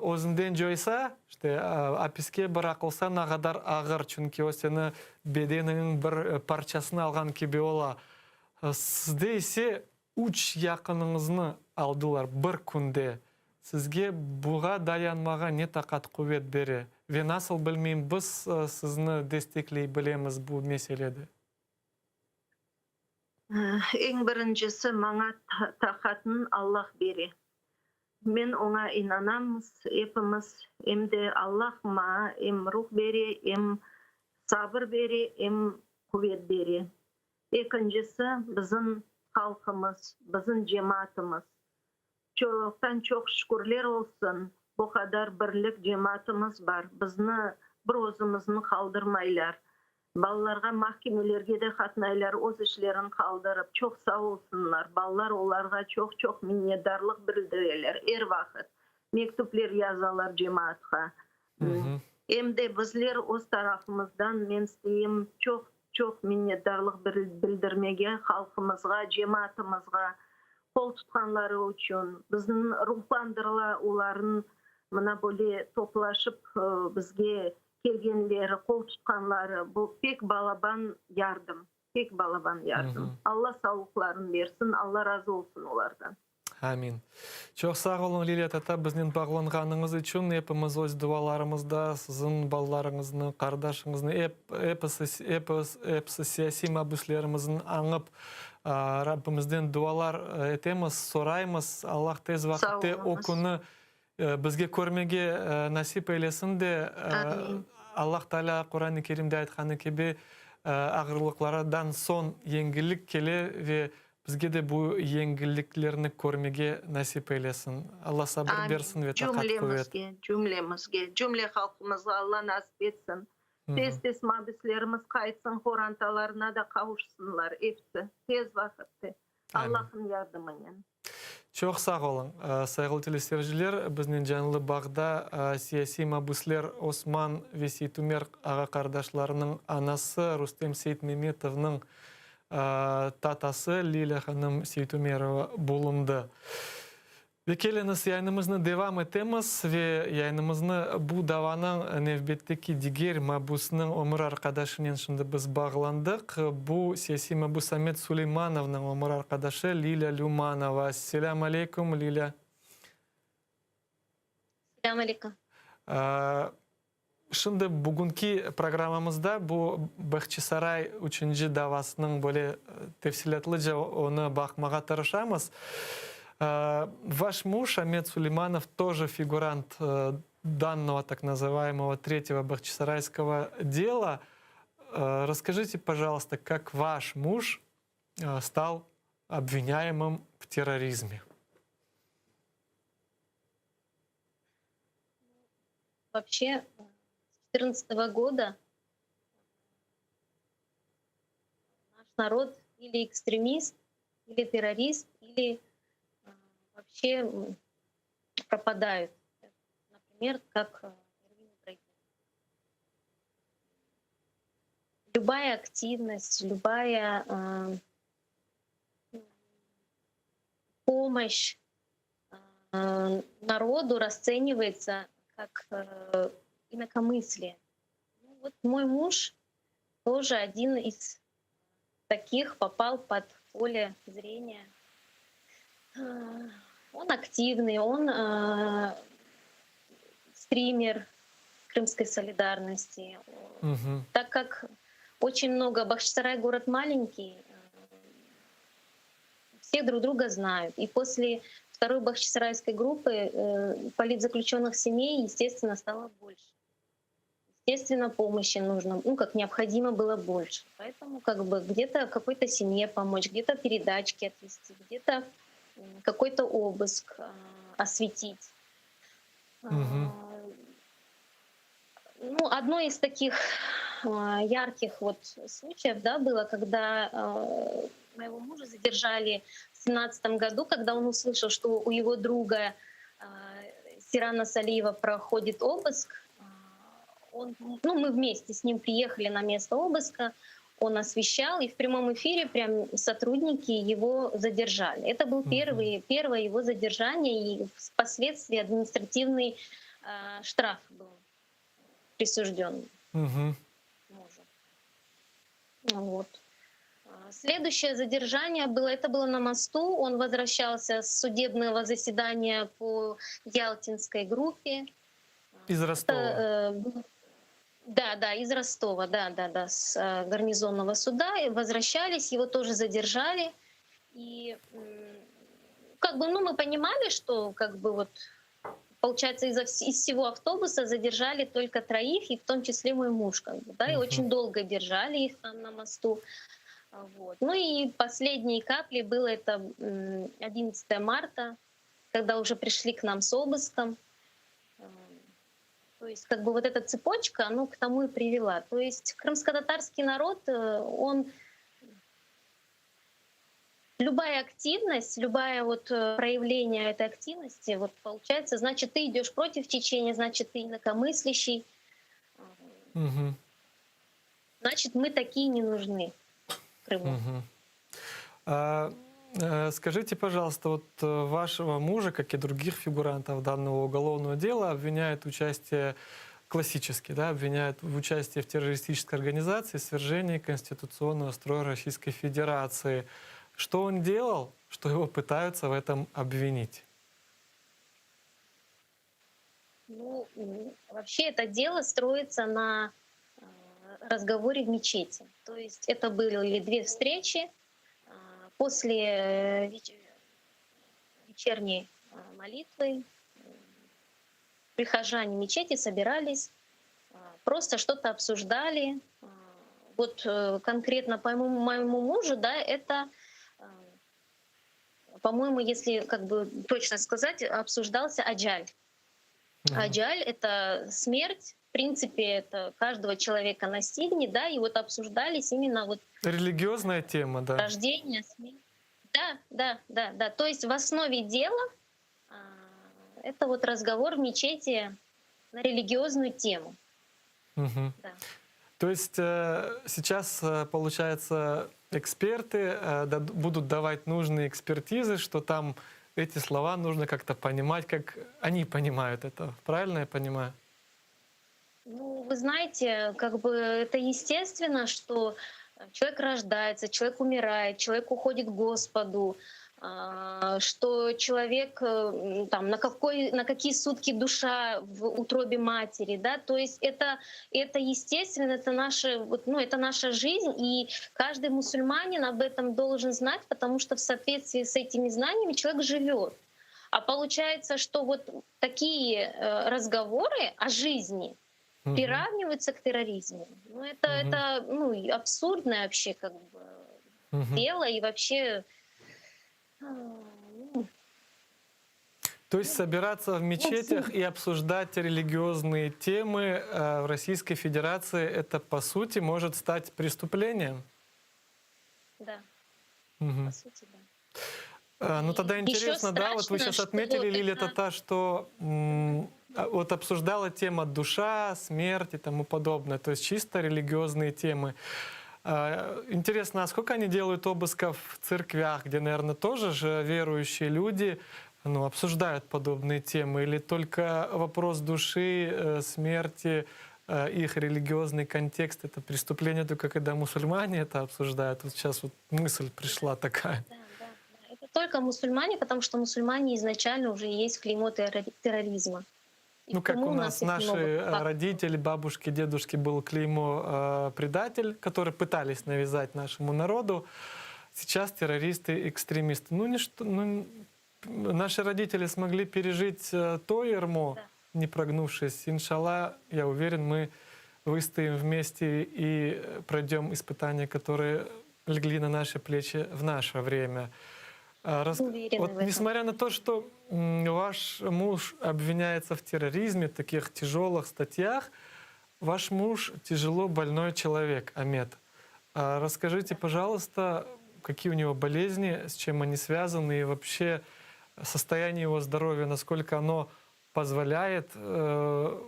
özünden coysa, işte, apiske bıraqılsa nağadar ağır, çünki o seni bedeniñiñ bir parçasını alğan kibi ola. Sizde ise Üç yaqınıñıznı aldılar bir künde. Sizge buğa dayanmağa ne taqat quvet bere ve nasıl bilmeyim biz sizni destekley bilemiz bu meselede? Eñ birincisi maña taqatnı Allah bere. Men oña inanamız epimiz, em de Allah maña em ruh bere, em sabır bere, em quvet bere. Ekincisi, bizim halqımız, bizim cemaatımız. Çoqtan-çoq şükürler olsun, bu qadar birlik cemaatımız bar, bizni bir özümizni qaldırmaylar. Balalarğa mahkemelerge de qatnaylar, öz işlerini qaldırıp. Çoq sağ olsunlar, balalar olarğa çoq-çoq minnetdarlıq bildireler er vaqıt. Mektüpler yazalar cemaatqa. Em de bizler öz tarafımızdan, men isteyim, çoq Çoq minnetdarlıq bildirmege halqımızğa, cemaatımızğa qol tutqanları içün, bizni ruhlandırıla olarnıñ mına böyle toplaşıp bizge kelgenleri, qol tutqanları, bu pek balaban yardım, pek balaban yardım. Alla sağlıqlarını bersin, Alla razı olsun olardan. Amin. Çoq sağ oluñ, Liliya tata, biznen bağlanğanıñız içün. Epimiz öz dualarımızda siziñ balalarıñıznı, qardaşıñıznı, ep, episi, episi, episi siyasiy mabüslerimizni añıp, Rabbimizden dualar etemiz, soraymız. Allah tez vaqıtte o künü bizge körmege nasip eylesin de, Allah Taalâ Quran-ı Kerimde aytqanı kibi, ağırlıqlardan soñ yengillik kele ve Bizge de bu yengilliklerni körmege nasip eylesin. Alla sabır bersin ve taqat quvet. Cümlemizge, cümlemizge, cümle halqımızğa Alla nasip etsin. Tez-tez mabüslerimiz qaytsın, qorantalarına da qavuşsınlar episi tez vaqıtte. Allah'ın yardımınen. Çoq sağ oluñ, sayğılı teleseyirciler, biznen canlı bağda siyasiy mabüsler Osman ve Seytumer ağa-qardaşlarınıñ anası Rustem Seytmemetovnıñ Tatası Lilâ hanım Seytumerova bulundı. Ve keliñiz, yayınımıznı devam etemiz ve yayınımıznı bu davanıñ nevbetteki diger mabüsniñ ömür arqadaşınen şimdi biz bağlandıq. Bu siyasiy mabüs Amet Suleymanovnıñ ömür arqadaşı Lilâ Lümanova. Selâm aleyküm, Lilâ. Selâm aleyküm. Şimdi bugünki programmamızda bu Bahçisaray üçünci davasınıñ böyle tefsilâtlıca onı baqmağa tırışamız. Vaş muj Amet Suleymanov тоже figurant данного так называемого третьего Бахчисарайского дела. Расскажите, пожалуйста, как ваш муж стал обвиняемым в терроризме? Вообще, с 2014 года наш народ или экстремист, или террорист, или вообще пропадают. Например, как Эрвин Ибрагим. Любая активность, любая помощь народу расценивается как инакомыслие. Ну, вот мой муж тоже один из таких попал под поле зрения. Он активный, он э, стример Крымской солидарности. Угу. Так как очень много, Бахчисарай город маленький, все друг друга знают. И после второй бахчисарайской группы э, политзаключенных семей, естественно, стало больше. Естественно, помощи нужно, ну, как необходимо было больше. Поэтому как бы где-то какой-то семье помочь, где-то передачки отвести, где-то... Какой-то обыск осветить. Мгм. Ну, одно из таких ярких вот случаев, да, было, когда моего мужа задержали в семнадцатом году, когда он услышал, что у его друга Сирана Салиева проходит обыск. Мы вместе с ним приехали на место обыска, он освещал, и в прямом эфире прям сотрудники его задержали. Это был Мгм. первое его задержание, и впоследствии административный штраф был присужден Мгм. мужу. Следующее задержание было, это было на мосту. Он возвращался с судебного заседания по Ялтинской группе. Из Ростова. Да, да, из Ростова, да, да, да, с гарнизонного суда. И возвращались, его тоже задержали. И мы понимали, что получается, из всего автобуса задержали только троих, и в том числе мой муж, и Мгм. очень долго держали их там на мосту. И последней каплей было это 11 марта, когда уже пришли к нам с обыском. То есть вот эта цепочка, она к тому и привела. То есть крымско-татарский народ, он... Любая активность, любое проявление этой активности, получается, значит, ты идешь против течения, значит, ты инакомыслящий. Мгм. Значит, мы такие не нужны Крыму. А скажите, пожалуйста, вашего мужа, как и других фигурантов данного уголовного дела, обвиняют в участии, классически, да, обвиняют в участии в террористической организации, свержении конституционного строя Российской Федерации. Что он делал, что его пытаются в этом обвинить? Вообще это дело строится на разговоре в мечети. То есть это были две встречи. После вечерней молитвы прихожане мечети собирались, просто что-то обсуждали. Конкретно по моему мужу, да, это, по-моему, если точно сказать, обсуждался аджаль. Мгм. Аджаль — это смерть, в принципе, это каждого человека настигнет, да, и обсуждались именно Религиозная тема, да. Рождение, смерть. Да, да, да, да. То есть в основе дела, это разговор в мечети на религиозную тему. Мгм. Да. То есть сейчас, получается, эксперты будут давать нужные экспертизы, что там эти слова нужно как-то понимать, как они понимают это. Правильно я понимаю? Вы знаете, это естественно, что человек рождается, человек умирает, человек уходит к Господу, что человек там, на какой, на какие сутки душа в утробе матери, да, то есть это естественно, это наша, вот, ну, это наша жизнь, и каждый мусульманин об этом должен знать, потому что в соответствии с этими знаниями человек живет. А получается, что такие разговоры о жизни Мгм. приравниваются к терроризму. Мгм. Это, ну, абсурдное вообще Мгм. дело и вообще... Ну, То есть собираться в мечетях и обсуждать религиозные темы в Российской Федерации, это, по сути, может стать преступлением? Да. Мгм. По сути, да. Тогда Ещё интересно, да, вот вы страшно, щас что отметили, вот Лилия это Тата, что обсуждала тема душа, смерть и тому подобное, то есть чисто религиозные темы. Интересно, а сколько они делают обысков в церквях, где, наверное, тоже же верующие люди обсуждают подобные темы, или только вопрос души, смерти, их религиозный контекст — это преступление только когда мусульмане это обсуждают? Вот щас мысль пришла такая. Да, да, да. Это только мусульмане, потому что мусульмане изначально уже есть клеймо терроризма. И Как почему у у нас нас их наши, много? Факт. родители, бабушки, дедушки был клеймо предатель, который пытались навязать нашему народу. Сейчас террористы, экстремисты. Ну, не что, ну, наши родители смогли пережить то ярмо, Да. не прогнувшись. Иншалла, я уверен, мы выстоим вместе и пройдем испытания, которые легли на наши плечи в наше время. Рас... Уверены Вот в этом. несмотря на то, что ваш муж обвиняется в терроризме, таких тяжелых статьях, ваш муж тяжело больной человек, Амет. Расскажите, пожалуйста, какие у него болезни, с чем они связаны и вообще состояние его здоровья, насколько оно позволяет э,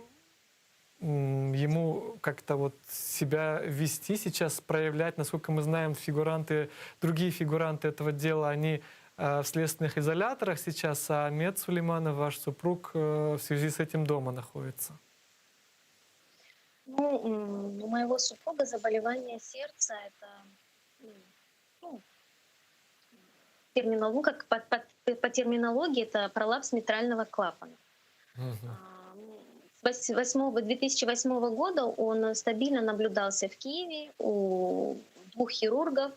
ему как-то вот себя вести сейчас, проявлять. Насколько мы знаем, фигуранты, другие фигуранты этого дела, они э, в следственных изоляторах сейчас, а Амет Сулейманов, ваш супруг, э, в связи с этим дома находится. Ну, у моего супруга заболевание сердца, это ну, терминолог, как по, по, по терминологии, это пролапс митрального клапана. Угу. С 8, 2008 года он стабильно наблюдался в Киеве у двух хирургов.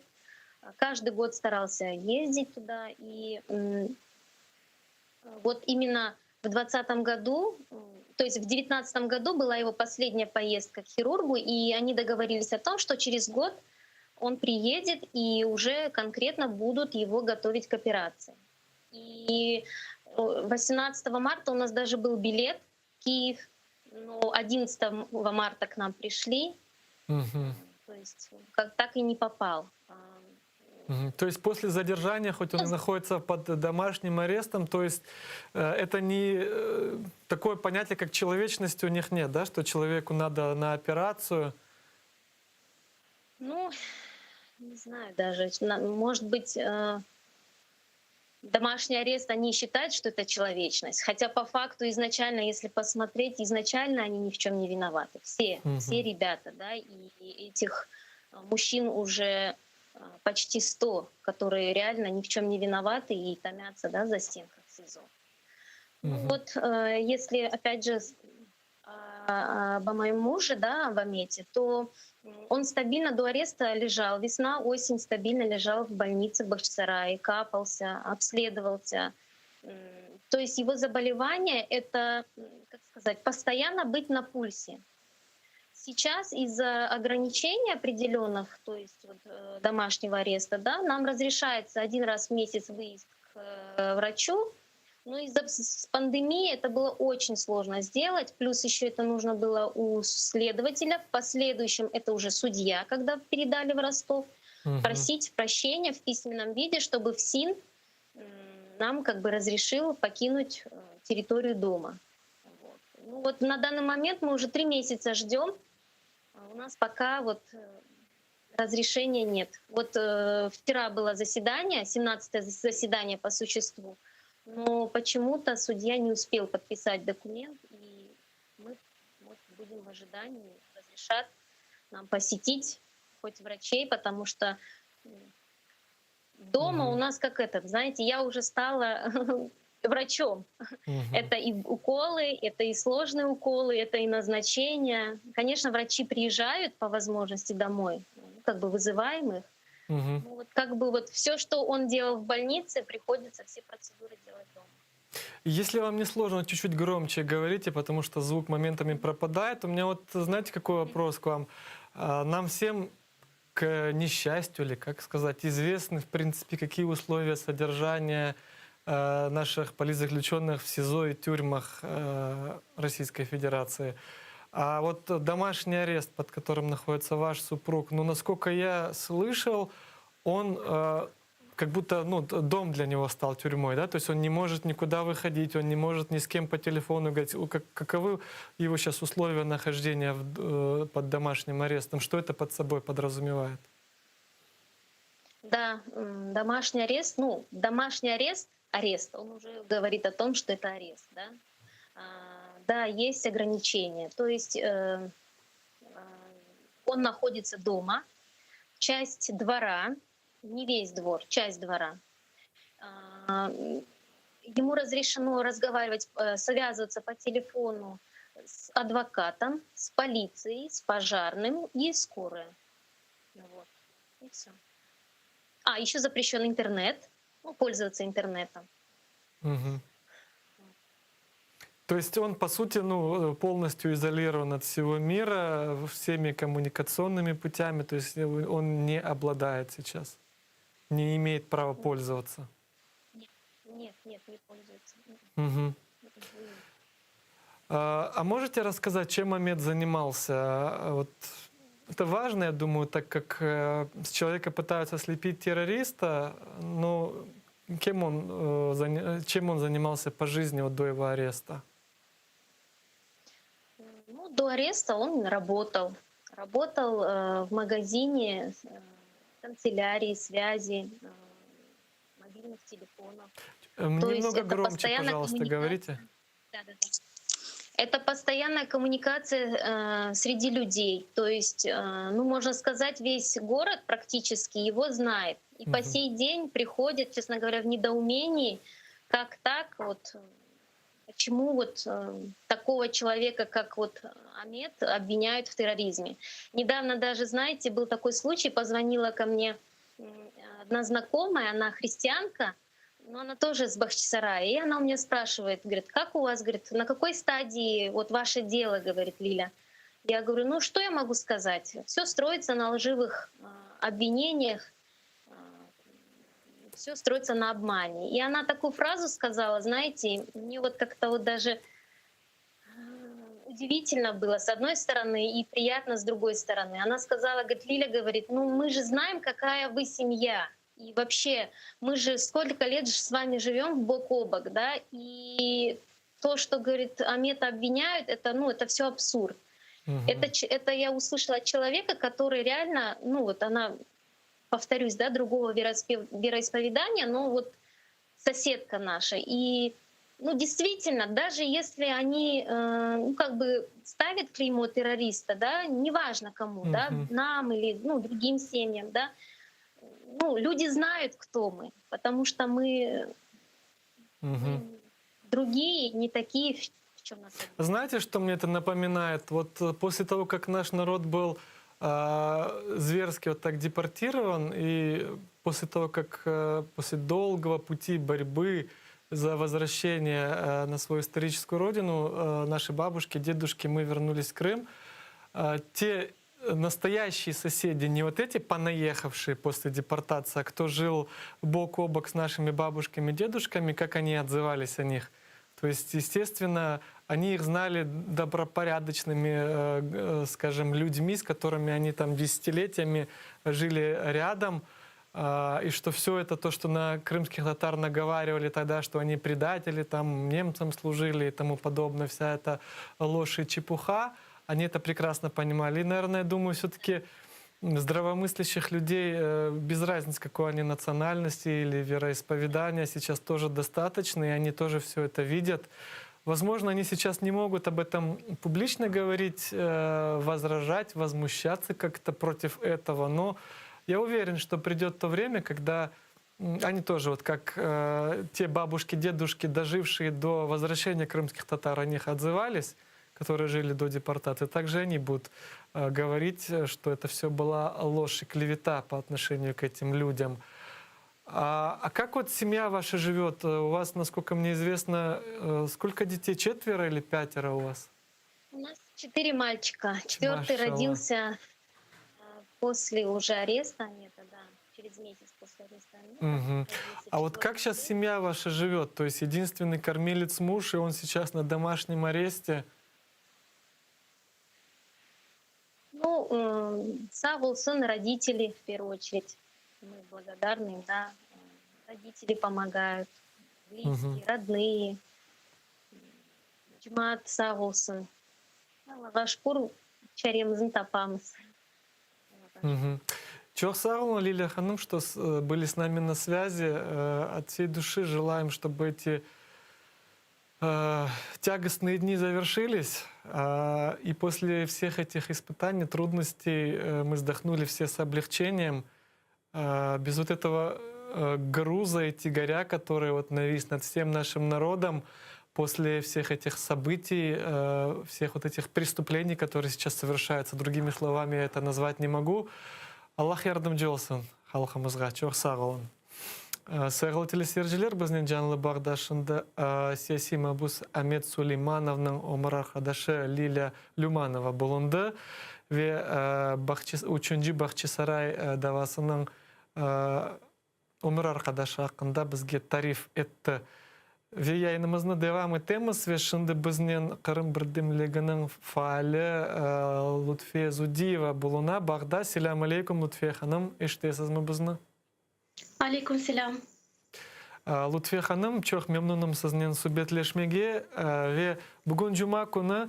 Каждый год старался ездить туда. И вот именно в 2020 году, то есть в 2019 году была его последняя поездка к хирургу, и они договорились о том, что через год он приедет и уже конкретно будут его готовить к операции. И 18 марта у нас даже был билет в Киев, но 11 марта к нам пришли, угу. то есть как, так и не попал. Угу. То есть после задержания, хоть он и находится под домашним арестом, то есть э, это не э, такое понятие, как человечность у них нет, да, что человеку надо на операцию? Ну, не знаю даже. Может быть, э, домашний арест, они считают, что это человечность. Хотя по факту изначально, если посмотреть, изначально они ни в чем не виноваты. Все, угу. все ребята, да, и этих мужчин уже почти 100, которые реально ни в чем не виноваты и томятся, да, за стенках СИЗО. Угу. Вот если, опять же, об моем муже, да, об Амете, то он стабильно до ареста лежал. Весна, осень стабильно лежал в больнице в Бахчисарае, капался, обследовался. То есть его заболевание — это, как сказать, постоянно быть на пульсе. Сейчас из-за ограничений определенных, то есть вот домашнего ареста, да, нам разрешается один раз в месяц выезд к врачу, но из-за пандемии это было очень сложно сделать. Плюс еще это нужно было у следователя. В последующем это уже судья, когда передали в Ростов, угу. просить прощения в письменном виде, чтобы ФСИН нам как бы разрешил покинуть территорию дома. Вот. Ну вот на данный момент мы уже 3 месяца ждем. У нас пока вот разрешения нет. Вот вчера было заседание, 17-е заседание по существу. Но почему-то судья не успел подписать документ, и мы вот будем в ожидании, разрешат нам посетить хоть врачей, потому что дома mm-hmm. у нас как этот, знаете, я уже стала врачом. Mm-hmm. Это и уколы, это и сложные уколы, это и назначения. Конечно, врачи приезжают по возможности домой, как бы вызываем их. Угу. Ну, вот как бы вот все, что он делал в больнице, приходится все процедуры делать дома. Если вам не сложно, чуть-чуть громче говорите, потому что звук моментами пропадает. У меня вот, знаете, какой вопрос к вам? Нам всем, к несчастью, или как сказать, известны, в принципе, какие условия содержания наших политзаключенных в СИЗО и тюрьмах Российской Федерации. А вот домашний арест, под которым находится ваш супруг, ну, насколько я слышал, он э, как будто ну, дом для него стал тюрьмой, да? То есть он не может никуда выходить, он не может ни с кем по телефону говорить. Как, каковы его сейчас условия нахождения в, э, под домашним арестом? Что это под собой подразумевает? Да, домашний арест, ну, домашний арест, арест, он уже говорит о том, что это арест, да? Да, есть ограничения. То есть э, он находится дома, часть двора, не весь двор, часть двора. Ему разрешено разговаривать, связываться по телефону с адвокатом, с полицией, с пожарным и скорой. Вот. И все. А, еще запрещен интернет, ну, пользоваться интернетом. Угу. То есть он, по сути, ну, полностью изолирован от всего мира всеми коммуникационными путями, то есть он не обладает сейчас, не имеет права пользоваться. Нет, нет, не пользуется. Угу. А, а можете рассказать, чем Амет занимался? Вот это важно, я думаю, так как э, с человека пытаются слепить террориста, но кем он, э, чем он занимался по жизни вот до его ареста? Ну, до ареста он работал. Работал э, в магазине, э, канцелярии, связи, э, мобильных телефонов. Э, То Немного громче, пожалуйста, говорите. Да, да, да. Это постоянная коммуникация э, среди людей. То есть, э, ну, можно сказать, весь город практически его знает. И угу. по сей день приходят, честно говоря, в недоумении, как так, вот, почему вот э, такого человека, как вот Амет, обвиняют в терроризме. Недавно даже, знаете, был такой случай, позвонила ко мне одна знакомая, она христианка, но она тоже с Бахчисарая, и она у меня спрашивает, говорит, как у вас, говорит, на какой стадии вот ваше дело, говорит Лиля. Я говорю, ну что я могу сказать? Все строится на лживых а, обвинениях, а, все строится на обмане. И она такую фразу сказала, знаете, мне вот как-то вот даже а, удивительно было с одной стороны и приятно с другой стороны. Она сказала, говорит, Лиля говорит, ну мы же знаем, какая вы семья. И вообще, мы же сколько лет же с вами живем бок о бок, да, и то, что, говорит, Амета обвиняют, это, ну, это все абсурд. Угу. Это, это я услышала от человека, который реально, ну вот она, повторюсь, да, другого вероисповедания, но вот соседка наша. И ну, действительно, даже если они э, ну, как бы ставят клеймо террориста, да, неважно кому, угу. да, нам или ну, другим семьям, да, ну, люди знают, кто мы, потому что мы угу. другие, не такие, в чем нас. Знаете, что мне это напоминает? Вот э, после того, как наш народ был э, зверски вот так депортирован, и после того, как э, после долгого пути борьбы за возвращение э, на свою историческую родину, э, наши бабушки, дедушки, мы вернулись в Крым, э, те настоящие соседи, не вот эти понаехавшие после депортации, а кто жил бок о бок с нашими бабушками, дедушками, как они отзывались о них. То есть, естественно, они их знали добропорядочными, э, э, скажем, людьми, с которыми они там десятилетиями жили рядом. А, и что все это то, что на крымских татар наговаривали тогда, что они предатели, там немцам служили и тому подобное, вся эта ложь и чепуха, они это прекрасно понимали. И, наверное, я думаю, все-таки здравомыслящих людей, э, без разницы, какой они национальности или вероисповедания, сейчас тоже достаточно, и они тоже все это видят. Возможно, они сейчас не могут об этом публично говорить, э, возражать, возмущаться как-то против этого, но я уверен, что придет то время, когда они тоже, вот как э, те бабушки, дедушки, дожившие до возвращения крымских татар, о них отзывались, которые жили до депортации, также они будут э, говорить, что это все была ложь и клевета по отношению к этим людям. А, а как вот семья ваша живет? У вас, насколько мне известно, э, сколько детей? Четверо или пятеро у вас? У нас четыре мальчика. Четвертый родился э, после уже ареста Амета, да, через месяц после ареста Амета. Угу. А вот как сейчас семья ваша живет? То есть единственный кормилец муж, и он сейчас на домашнем аресте? Ну, sağ olsun родители в первую очередь. Мы благодарны им, да. Родители помогают, близкие, угу. родные. Cemaat sağ olsun. Allağa şükür, çaremizni tapamız. Угу. Çoq sağ oluñ, Лилия hanım, что э, были с нами на связи. Э, от всей души желаем, чтобы эти э, тягостные дни завершились. Э, и после всех этих испытаний, трудностей э, мы вздохнули все с облегчением. Э, без вот этого э, груза и тягаря, который вот навис над всем нашим народом после всех этих событий, э, всех вот этих преступлений, которые сейчас совершаются. Другими словами, я это назвать не могу. Allah yardımcı olsun halqımızğa. Çoq sağ oluñ. Sayğılı teleseyirciler, biznen canlı bağda şimdi siyasiy mabüs Amet Suleymanovnıñ ömür arqadaşı Lilâ Lümanova bulundı ve Üçünci Bağçasaray davasınıñ. Ömür arqadaşı aqqında bizge tarif etti. Ve yayınımıznı devam etemiz ve şimdi biznen Qırım birdemliginiñ faali Lutfiye Zudiyeva buluna bağda. Selâm aleyküm, Lutfiye hanım, eşitesizmi bizni? Aleyküm selâm. Lutfiye hanım, çoq memnunım siznen subetleşmege ve bugün cuma künü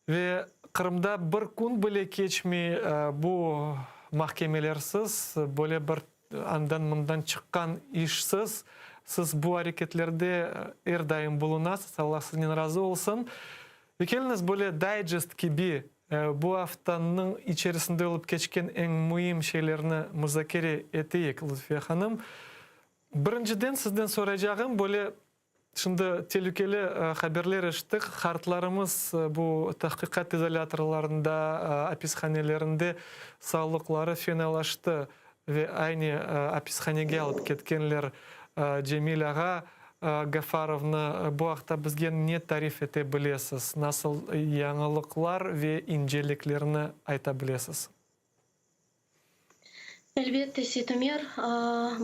Ve Qırımda bir kün bile keçmey bu mahkemelersiz, böyle bir andan-mından çıqqan işsiz. Siz bu areketlerde er daim bulunasız, Alla siznen razı olsun. Ve keliñiz böyle daycest kibi bu aftanıñ içerisinde olıp keçken eñ müim şeylerni muzakere eteyik, Lutfiye hanım. Birinciden sizden soraycağım, böyle Şimdi telükeli haberler eşittik, qartlarımız bu tahqiqat izolâtorlarında, apishanelerinde sağlıqları fenalaştı ve aynı apishanege alıp ketkenler Cemil ağa Gafarovnı. Bu aqta bizge ne tarif ete bilesiz, nasıl yañılıqlar ve inceliklerni ayta bilesiz? Elbette, Seytumer,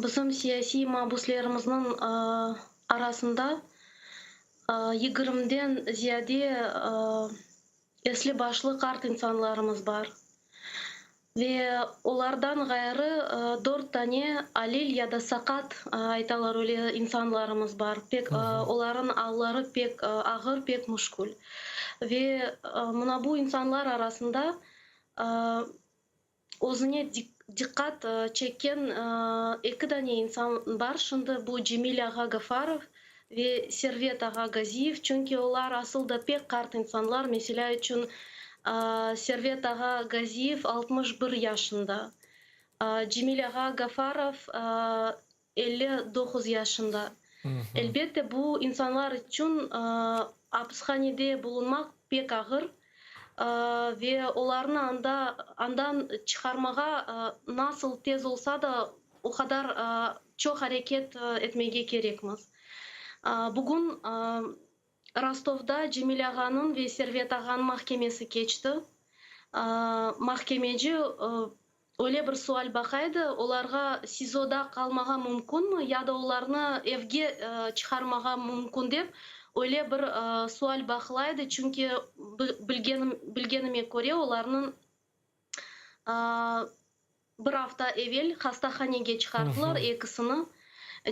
bizim siyasiy mabuslerimizniñ arasında yigirmiden ziyade esli-başlı qart insanlarımız bar. Ve olardan ğayrı dört dane alil ya da saqat, aytalar öyle, insanlarımız bar. Pek olarıñ alları pek ağır, pek müşkül. Ve mına bu insanlar arasında Özüne diqqat çekken eki dane insan bar şimdi, bu Cemil ağa Gafarov ve Servet ağa Gaziyev, çünki olar asıl da pek qart insanlar, meselâ içün, Servet ağa Gaziyev 61 yaşında, Cemil ağa Gafarov 59 yaşında. Elbette, bu insanlar içün apishanede bulunmaq pek ağır ve olarnı anda andan çıqarmağa nasıl tez olsa da, o qadar çoq areket etmege kerekmiz. Bugün Rostovda Cemil ağanıñ ve Servet ağanıñ mahkemesi keçti. Mahkemeci öyle bir sual baqaydı, olarğa SİZOda qalmağa mümkünmi ya da olarnı evge çıqarmağa mümkün dep, öyle bir sual baqılaydı, çünki bilgenime köre, olarnıñ Bir afta evel hastahanege çıqardılar ekisini.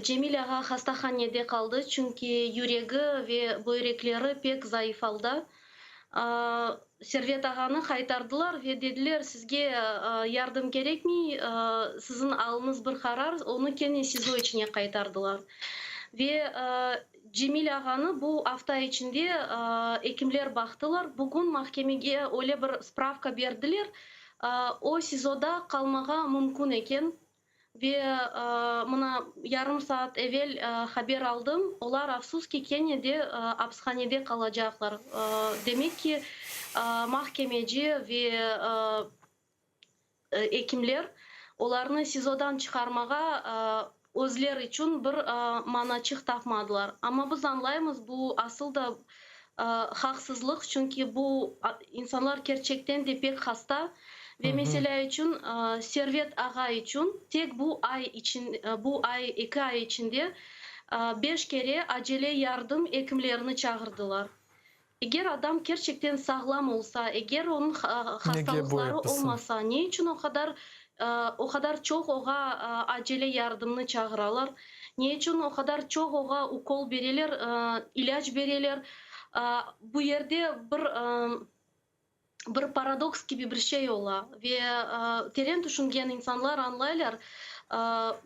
Cemil ağa hastahanede qaldı, çünki yüregi ve böyrekleri pek zayıf alda. Servet ağanı qaytardılar ve dediler, sizge yardım kerekmey, siziñ alıñız bir qarar, onı kene SİZO içine qaytardılar. Ve Cemil ağanı bu afta içinde ekimler baqtılar. Bugün mahkemege öyle bir spravka berdiler, O, SİZOda qalmağa mümkün eken ve mına yarım saat evel haber aldım, olar, afsus ki, kene de apishanede qalacaqlar. Demek ki, mahkemeci ve ekimler olarnı SİZOdan çıqarmağa özler içün bir manaçıq tapmadılar. Amma biz añlaymız, bu asıl da haqsızlıq, çünki bu insanlar kerçekten de pek hasta ve meselâ içün Servet ağa içün tek bu ay içün bu ay eki ay içinde beş kere acele yardım ekimlerini çağırdılar. Eger adam kerçekten sağlam olsa, eger onıñ hastalıqları olmasa, ne içün o qadar o qadar çoq oğa acele yardımnı çağıralar? Ne içün o qadar çoq oğa ukol bereler, ilâc bereler? Bu yerde bir bir paradoks kibi bir şey ola ve teren tüşüngen insanlar añlaylar,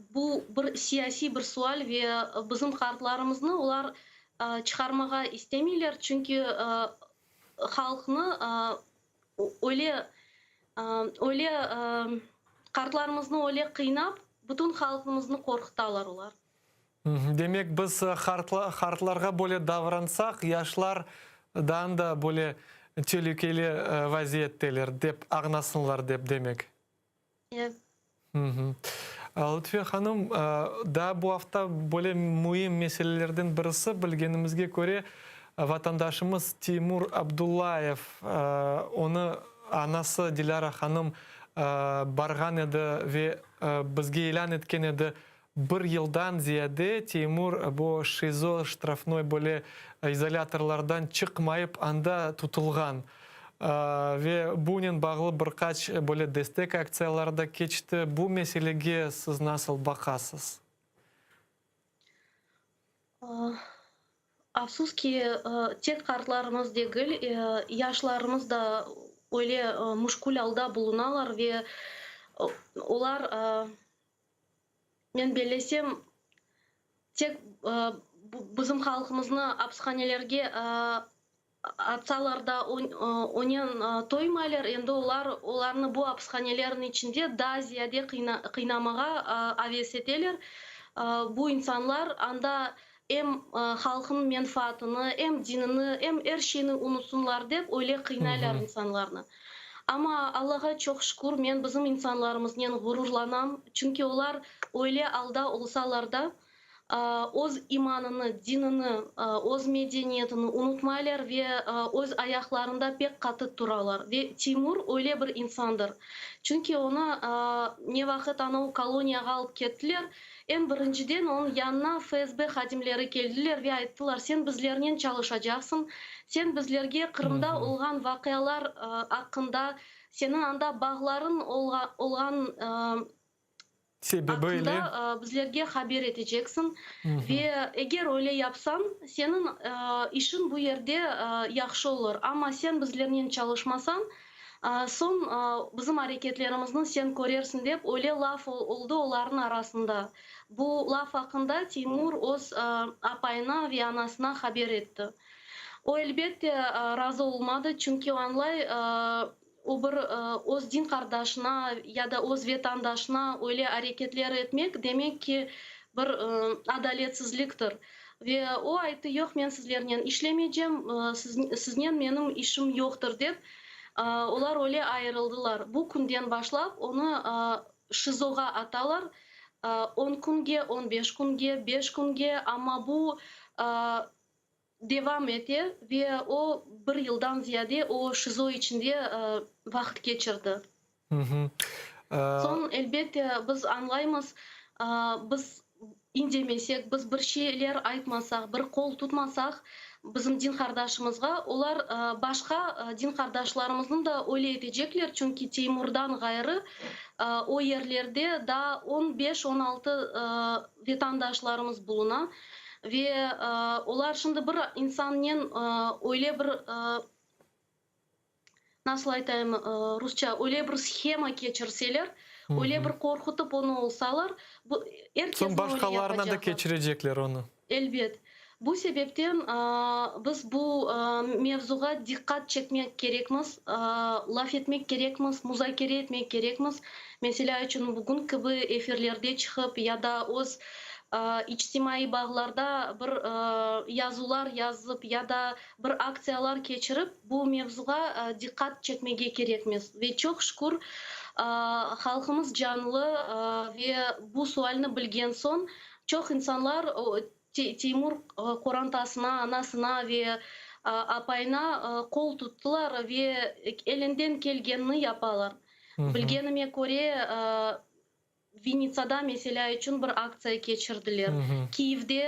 bu bir siyasiy bir sual ve bizim qartlarımıznı olar çıqarmağa istemeyler, çünki halqnı öyle öyle qartlarımıznı öyle qıynap, bütün halqımıznı qorqutalar olar. Demek, biz qartlarğa böyle davransaq, yaşlar daa da böyle telükeli vaziyetteler, dep añlasınlar, dep demek. Evet. Lütfiye hanım, daa bu afta böyle müim meselelerden birisi, bilgenimizge köre, vatandaşımız Teymur Abdullayev, onı anası Dilâra hanım barğan edi ve bizge ilân etken edi. Bir yıldan ziyade Teymur bu ŞİZO, ştrafnoy böyle izolâtorlardan çıqmayıp anda tutulğan. Ve bunen bağlı bir qaç böyle destek aktsiyaları da keçti. Bu meselege siz nasıl baqasız? Afsus ki, tek qartlarımız degil, yaşlarımız da öyle müşkül alda bulunalar ve olar, men bellesem, tek bizim halqımıznı apishanelerge Atsalar da onen toymaylar, endi olar olarnı bu apishanelerniñ içinde daa ziyade qıynamağa aves eteler. Bu insanlar anda em halqınıñ menfaatını, em dinini, em er şeyni unutsınlar dep öyle qıynaylar insanlarnı. Amma Allağa çoq şükür, men bizim insanlarımıznen ğururlanam, çünki olar öyle alda olsalar da, öz imanını, dinini, öz medeniyetini unutmaylar ve öz ayaqlarında pek qatı turalar. Ve Timur öyle bir insandır. Çünki onı ne vaqıt ana o koloniyağa alıp kettiler, eñ birinciden onıñ yanına FSB hadimleri keldiler ve ayttılar, sen bizlernen çalışacaqsıñ, sen bizlerge Qırımda olğan vaqialar aqqında, seniñ anda bağlarıñ olğan Sebebi ile. Aqqında bizlerge haber eteceksiñ. Ve eger öyle yapsañ, seniñ işiñ bu yerde yahşı olur. Amma sen bizlernen çalışmasañ, soñ bizim areketlerimizni sen körersiñ, dep öyle laf oldı olarnıñ arasında. Bu laf aqqında Teymur öz apayına ve anasına haber etti. O, elbette, razı olmadı, çünki o añlay, O bir öz din qardaşına ya da öz vetandaşına öyle areketler etmek, demek ki, bir adaletsizliktir. Ve o ayttı, yoq, men sizlernen işlemeycem, siznen menim işim yoqtır, dep. Olar öyle ayırıldılar. Bu künden başlap onı ŞİZO-ğa atalar, on künge, on beş künge, beş künge, amma bu devam ete ve o, bir yıldan ziyade o ŞİZO içinde vaqıt keçirdi. Soñ, elbette, biz añlaymız, biz indemesek, biz bir şeyler aytmasaq, bir qol tutmasaq bizim din qardaşımızğa, olar başqa din qardaşlarımıznı da öyle etecekler, çünki Teymurdan ğayrı o yerlerde daa on beş, on altı vetandaşlarımız buluna. Ve olar şimdi bir insannen öyle bir, nasıl aytayım, rusça, öyle bir shema keçirseler, öyle bir qorqutıp onı olsalar, bu er kesni öyle Soñ başqalarına da yapacaqlar. keçirecekler onı. Elbet. Bu sebepten biz bu mevzuğa diqqat çekmek kerekmiz, laf etmek kerekmiz, muzakere etmek kerekmiz. Meselâ içün, bugün kibi efirlerde çıqıp ya da öz içtimaiy bağlarda bir yazılar yazıp ya da bir aktsiyalar keçirip, bu mevzuğa diqqat çekmege kerekmiz. Ve çoq şükür, halqımız canlı ve bu sualni bilgen soñ, çoq insanlar Teymur qorantasına, anasına ve apayına qol tuttılar ve elinden kelgenini yapalar. Bilgenime köre, Vinnitsada, meselâ içün, bir aktsiya keçirdiler, Kiyevde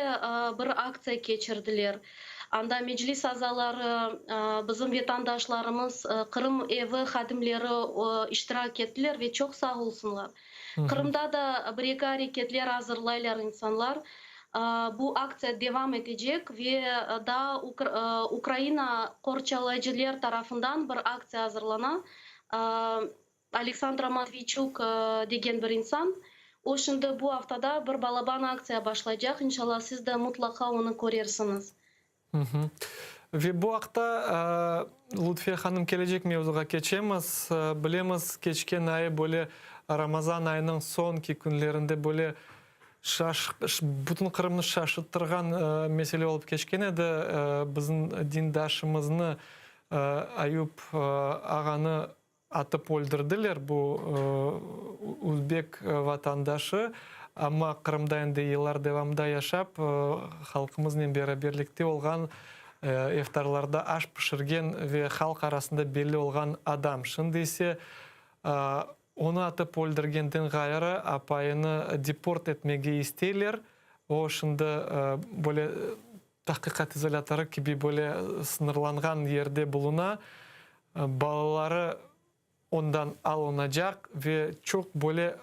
bir aktsiya keçirdiler. Anda Meclis azaları, bizim vetandaşlarımız, Qırım evi hadimleri iştirak ettiler ve çoq sağ olsunlar. Qırımda da bir-eki areketler azırlaylar insanlar. Bu aktsiya devam etecek ve daa Ukraina qorçalayıcılar tarafından bir aktsiya azırlana. Aleksandra Matviyçuk degen bir insan, o şimdi bu aftada bir balaban aktsiya başlaycaq, inşallah siz de mutlaqa onı körersiñiz. Ve bu aqta, Lutfiye hanım, kelecek mevzuğa keçemiz. Bilemiz, keçken ayı böyle Ramazan ayınıñ soñki künlerinde böyle şaş, bütün Qırımnı şaşırttırğan mesele olıp keçken edi. Bizim dindaşımıznı, Ayup ağanı Atıp öldürdiler bu özbek vatandaşı, amma Qırımda endi yıllar devamında yaşap, halqımıznen beraberlikte olğan, iftarlarda aş pişirgen ve halq arasında belli olğan adam. Şimdi ise. Onı atıp öldürgenden ğayrı, apayını deport etmege isteyler. O, şimdi böyle tahqiqat izolâtorı kibi böyle sıñırlanğan yerde buluna. Balaları ondan alınacaq ve çoq böyle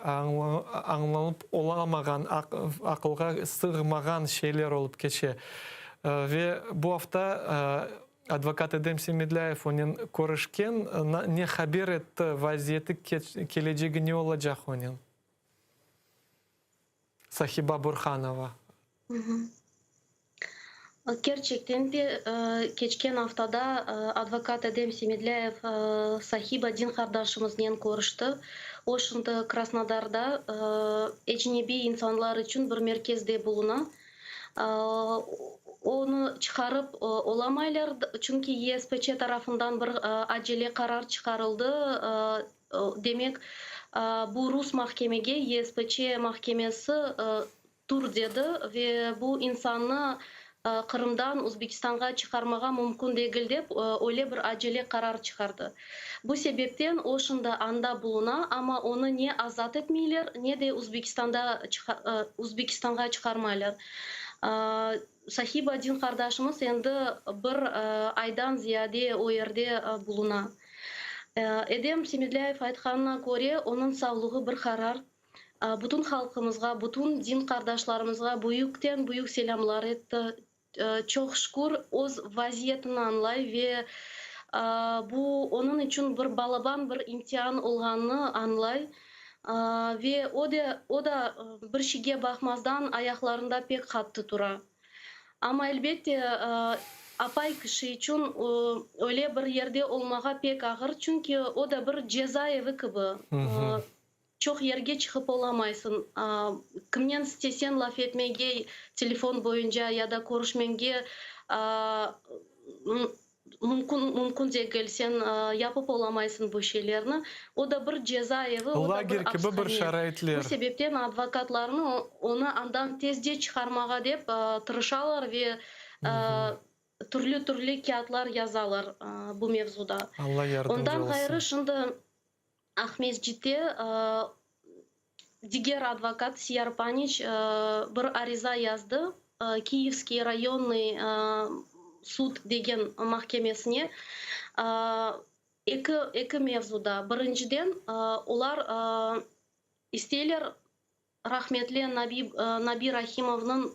añlanıp olamağan, aqılğa sığmağan şeyler olıp keçe. Ve bu afta Advokat Edem Semedlâyev onen körüşken, ne haber etti, vaziyeti, kelecegi ne olacaq onen? Sahiba Burhanova. Kerçekten de, keçken aftada advokat Edem Semedlâyev Sahiba din qardaşımıznen körüşti. O şimdi Krasnodarda ecnebiy insanlar içün bir merkezde buluna. Onı çıqarıp olamaylar, çünki YSPÇ tarafından bir acele qarar çıqarıldı. Demek, bu rus mahkemege YSPÇ mahkemesi tur dedi ve bu insannı Qırımdan Özbekistanğa çıqarmağa mümkün degil dep, öyle bir acele qarar çıqardı. Bu sebepten o şimdi anda buluna, amma onı ne azat etmeyler, ne de Özbekistanda Özbekistanğa çıqarmaylar. Sahiba din qardaşımız endi bir aydan ziyade o yerde buluna. Edem Semedlâyev aytqanına köre, onıñ savluğı bir qarar. Bütün halqımızğa, bütün din qardaşlarımızğa büyükten-büyük selâmlar etti. Çoq şükür, öz vaziyetini añlay ve bu onıñ içün bir balaban bir imtian olğanını añlay. Ve o de, o da bir şeyge baqmazdan ayaqlarında pek qattı tura. Amma, elbette, apay kişi içün öyle bir yerde olmağa pek ağır, çünki o da bir ceza evi kibi. Çoq yerge çıqıp olamaysıñ. Kimnen isteseñ laf etmege, telefon boyunca ya da körüşmenge mümkün, mümkün degil. Sen yapıp olamaysıñ bu şeylerni. O da bir ceza evi, o da bir Lager kibi bir apishane. şaraitler. Bu sebepten advokatlarnı onı andan tezce çıqarmağa dep tırışalar ve türlü-türlü kâğıtlar yazalar bu mevzuda. Alla yardımcı Ondan olsun. ğayrı şimdi Aqmescitte diger advokat Siyar Paniç bir ariza yazdı Kiyevskiy rayonnıy sud degen mahkemesine eki mevzuda. Birinciden, olar isteyler rahmetli Nabi Rahimovnıñ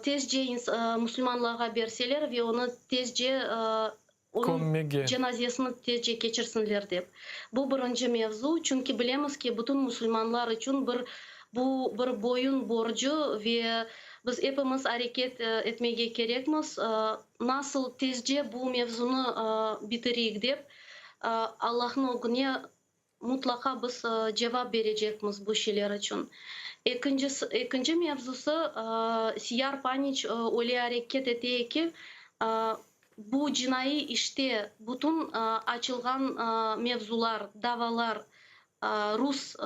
tezce musulmanlarğa berseler ve onı tezce, onıñ cenazesini tezce keçirsinler dep. Bu birinci mevzu, çünki bilemiz ki, bütün musulmanlar içün bir bu bir boyun borcu ve biz epimiz areket etmege kerekmiz, nasıl tezce bu mevzunı bitireyik dep, Allahnıñ ögüne Mutlaqa biz cevap berecekmiz bu şeyler içün. Ekincisi, ekinci mevzusı, Siyar Paniç öyle areket ete ki, bu cinaiy işte bütün açılğan mevzular, davalar rus,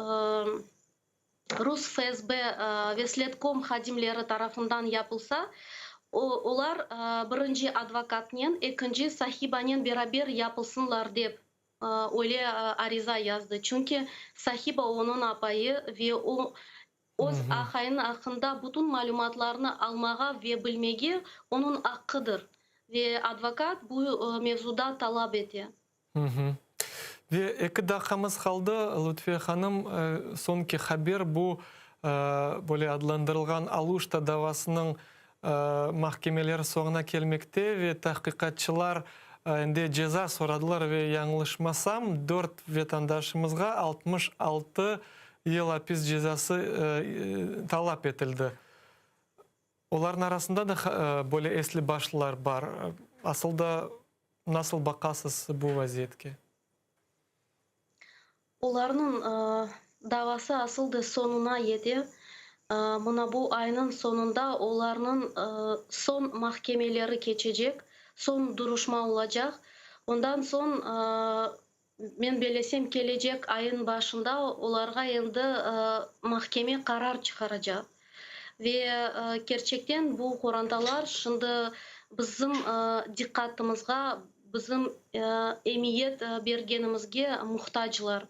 rus FSB ve Sledkom hadimleri tarafından yapılsa, olar birinci advokatnen, ekinci sahibanen beraber yapılsınlar dep öyle ariza yazdı, çünki Sahiba onıñ apayı ve o, öz aqayınıñ aqqında bütün malümatlarnı almağa ve bilmege onıñ aqqıdır, ve advokat bu mevzuda talap ete. Ve eki daqqamız qaldı, Lutfiye hanım, soñki haber bu, böyle adlandırılğan Aluşta davasınıñ Mahkemeler soñuna kelmekte ve tahqiqatçılar endi ceza soradılar ve yañlışmasam, dört vetandaşımızğa 66 yıl apis cezası talap etildi. Olarnıñ arasında da böyle esli başlılar bar. Asıl da nasıl baqasız bu vaziyetke? Olarnıñ davası asıl da soñuna yete. Mına bu aynıñ soñunda olarnıñ soñ mahkemeleri keçecek, soñ duruşma olacaq. Ondan soñ, men bellesem, kelecek ayın başında olarğa endi mahkeme qarar çıqaracaq. Ve kerçekten bu qorantalar şimdi bizim diqqatımızğa, bizim emiyet bergenimizge muhtaclar.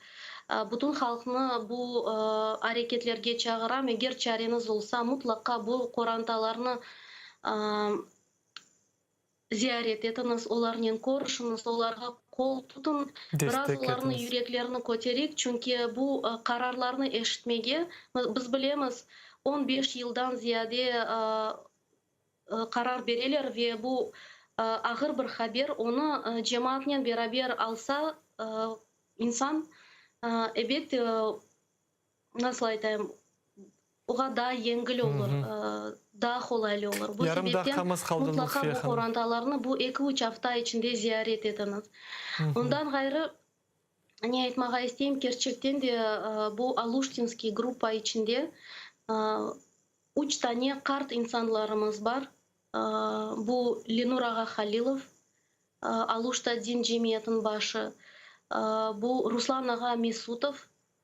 Bütün halqnı bu areketlerge çağıram, eger çareñiz olsa, mutlaqa bu qorantalarnı ziyaret etiñiz, olarnen körüşiñiz, olarğa qol tutuñ, biraz olarnıñ yüreklerini köterik, çünki bu qararlarnı eşitmege, biz bilemiz, on beş yıldan ziyade qarar bereler ve bu ağır bir haber, onı cemaatnen beraber alsa insan, ebet, nasıl aytayım, oğa daa yengil olur, daa qolaylı olur. Bu sebepten mutlaqa bu qorantalarnı bu eki-üç afta içinde ziyaret etiñiz. Ondan ğayrı, ne aytmağa isteyim, kerçekten de bu Aluştinskiy gruppa içinde üç tane qart insanlarımız bar, Bu Lenur ağa Halilov, Aluşta din cemiyetiniñ başı, bu Ruslan ağa Mesutov,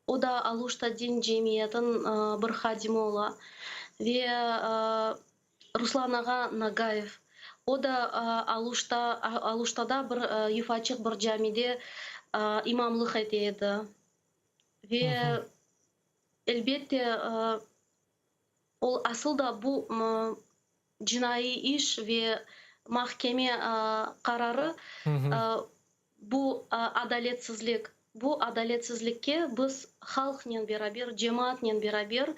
o da Aluşta din cemiyetiniñ bir hadimi ola, ve Ruslan ağa Nagayev, o da Aluşta, Aluştada bir yufaçıq bir camide imamlıq ete edi. Ve, elbette, Ol asıl da bu cinaiy iş ve mahkeme qararı, bu adaletsizlik. Bu adaletsizlikke biz halqnen beraber, cemaatnen beraber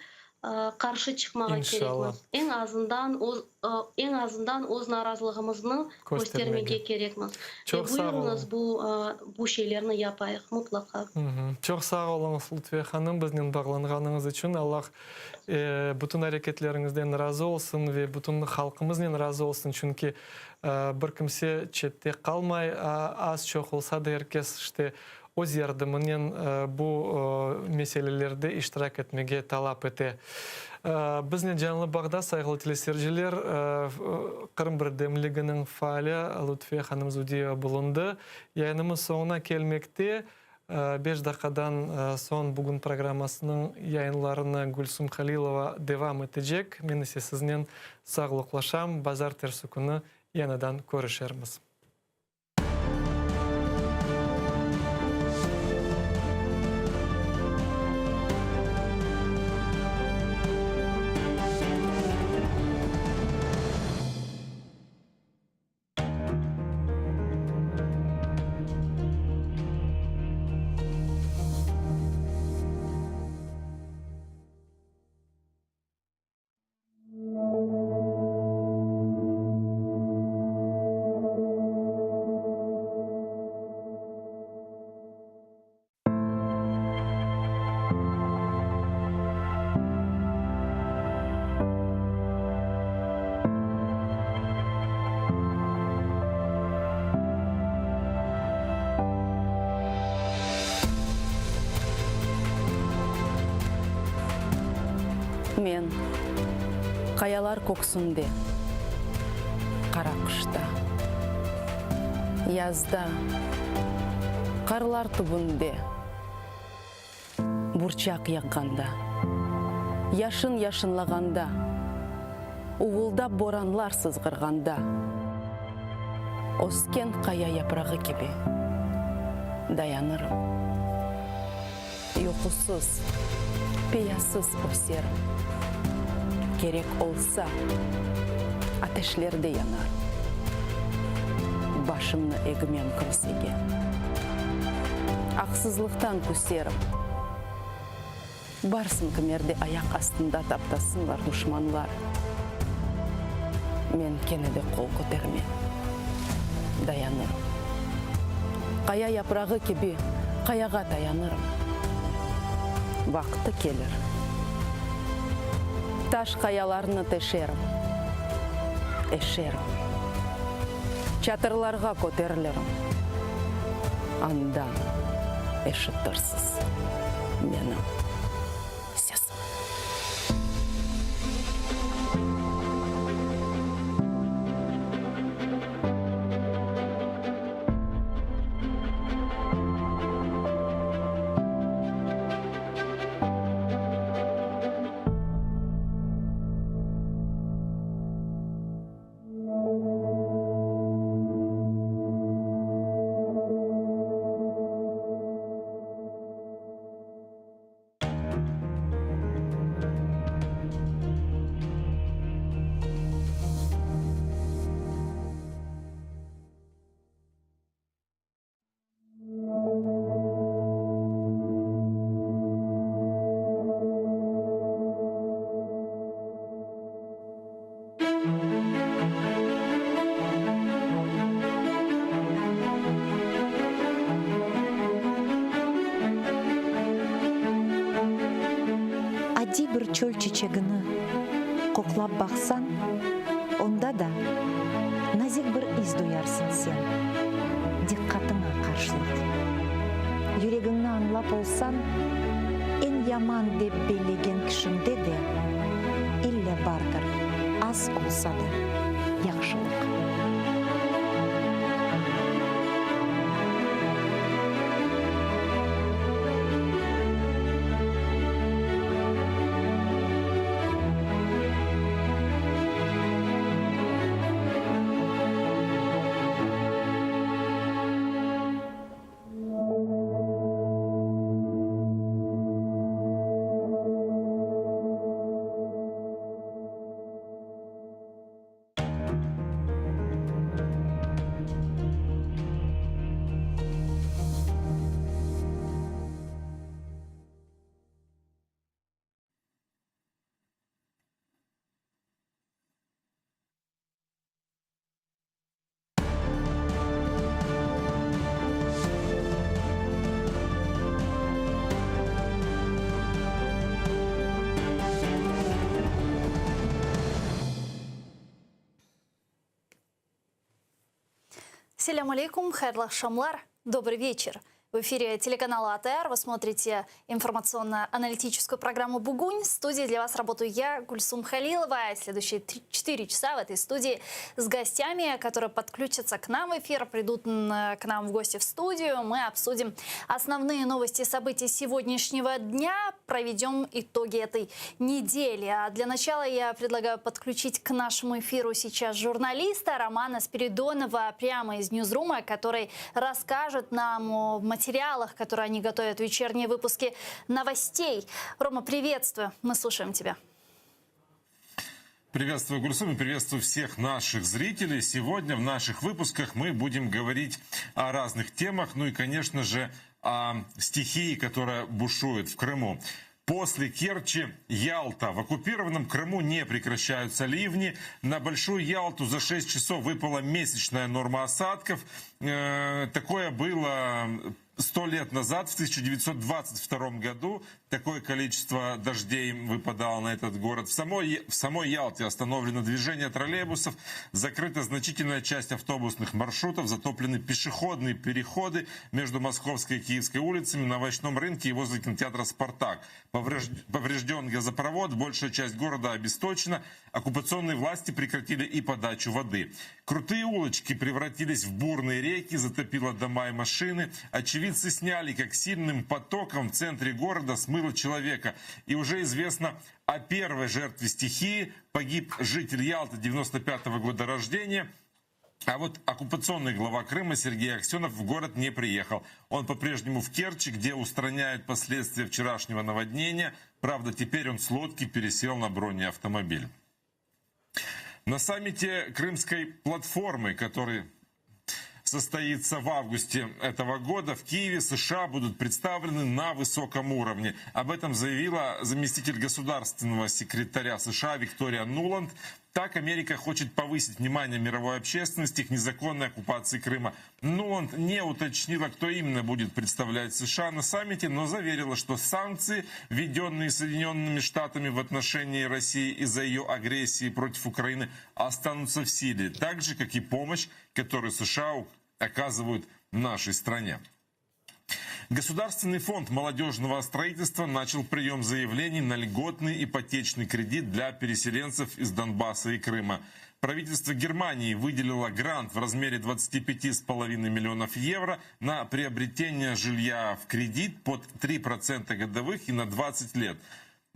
qarşı çıqmağa kerekmiz. Eñ azından öz, eñ azından öz narazılığımıznı köstermege kerekmiz. Ve buyurıñız bu, bu şeylerni yapayıq mutlaqa. Çoq sağ oluñız, Lutfiye hanım, biznen bağlanğanıñız içün. Allah bütün areketleriñizden razı olsun ve bütün halqımıznen razı olsun, çünki bir kimse çette qalmay, az-çoq olsa da er kes işte öz yardımınen bu meselelerde iştirak etmege talap ete. Biznen canlı bağda, sayğılı teleseyirciler, Qırım birdemliginiñ faali Lutfiye hanım Zudiyeva bulundı. Yayınımız soñuna kelmekte. Beş daqqadan soñ bugün programmasınıñ yayınlarını Gülsum Halilova devam etecek. Men ise siznen sağlıqlaşam. Bazartersi künü yañıdan körüşermiz. Men, qayalar köksünde, qara qışta, Yazda, qarlar tübünde, burçaq yaqqanda, Yaşın yaşınlağanda, uvuldap boranlar sızğırğanda, Ösken qaya yaprağı kibi dayanırım. Yuqusız, peyasız öserim. Kerek olsa, ateşlerde yanarım. Başımnı egmem kimsege. Aqsızlıqtan küserim. Barsın kimerde ayaq astında taptasınlar duşmanlar. Men kene de qol kötermem. Dayanırım. Qaya yaprağı kibi qayağa tayanırım. Vaqtı kelir. Taş qayalarnı teşerim. Eşerim. Çatırlarğa köterilirim. Andan eşitirsiz menim sesim. Adiy bir çöl çiçegini qoqlap baqsañ, onda da nazik bir is duyarsıñ sen, diqqatıña qarşılıq. Yüregiñni añlap olsañ, eñ yaman dep bellegen kişiñde de ille bardır, az olsa da, yahşılıq. Selâm aleykum, hayırlı aqşamlar, dobryy veçer. В эфире телеканала АТР вы смотрите информационно-аналитическую программу «Бугунь». В студии для вас работаю я, Гульсум Халилова. Следующие 4 часа в этой студии с гостями, которые подключатся к нам в эфир, придут к нам в гости в студию. Мы обсудим основные новости и события сегодняшнего дня, проведем итоги этой недели. А для начала я предлагаю подключить к нашему эфиру сейчас журналиста Романа Спиридонова прямо из Ньюзрума, который расскажет нам о материалах, которые они готовят в вечерние выпуске новостей. Рома, приветствую. Мы слушаем тебя. Приветствую, Гульсум, и приветствую всех наших зрителей. Сегодня в наших выпусках мы будем говорить о разных темах, ну и, конечно же, о стихии, которая бушует в Крыму. После Керчи Ялта. В оккупированном Крыму не прекращаются ливни. На Большую Ялту за 6 часов выпала месячная норма осадков. Э, такое было 100 лет назад, в 1922 году, такое количество дождей выпадало на этот город. В самой, в самой Ялте остановлено движение троллейбусов, закрыта значительная часть автобусных маршрутов, затоплены пешеходные переходы между Московской и Киевской улицами, на овощном рынке и возле кинотеатра «Спартак». Поврежден газопровод, большая часть города обесточена. Оккупационные власти прекратили и подачу воды. Крутые улочки превратились в бурные реки, затопило дома и машины. Очевидцы сняли, как сильным потоком в центре города смыло человека. И уже известно о первой жертве стихии. Погиб житель Ялты 95 -го года рождения. А вот оккупационный глава Крыма Сергей Аксенов в город не приехал. Он по-прежнему в Керчи, где устраняют последствия вчерашнего наводнения. Правда, теперь он с лодки пересел на бронеавтомобиль. На саммите Крымской платформы, который состоится в августе этого года, в Киеве США будут представлены на высоком уровне. Об этом заявила заместитель государственного секретаря США Виктория Нуланд. Так Америка хочет повысить внимание мировой общественности к незаконной оккупации Крыма. Нуланд не уточнила, кто именно будет представлять США на саммите, но заверила, что санкции, введенные Соединенными Штатами в отношении России из-за ее агрессии против Украины, останутся в силе, так же, как и помощь, которую США оказывают нашей стране. Государственный фонд молодежного строительства начал прием заявлений на льготный ипотечный кредит для переселенцев из Донбасса и Крыма. Правительство Германии выделило грант в размере 25,5 миллионов евро на приобретение жилья в кредит под 3% годовых и на 20 лет.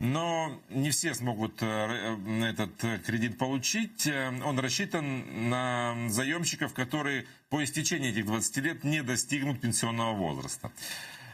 Но не все смогут э, э, этот э, кредит получить. Он рассчитан на заемщиков, которые по истечении этих 20 лет не достигнут пенсионного возраста.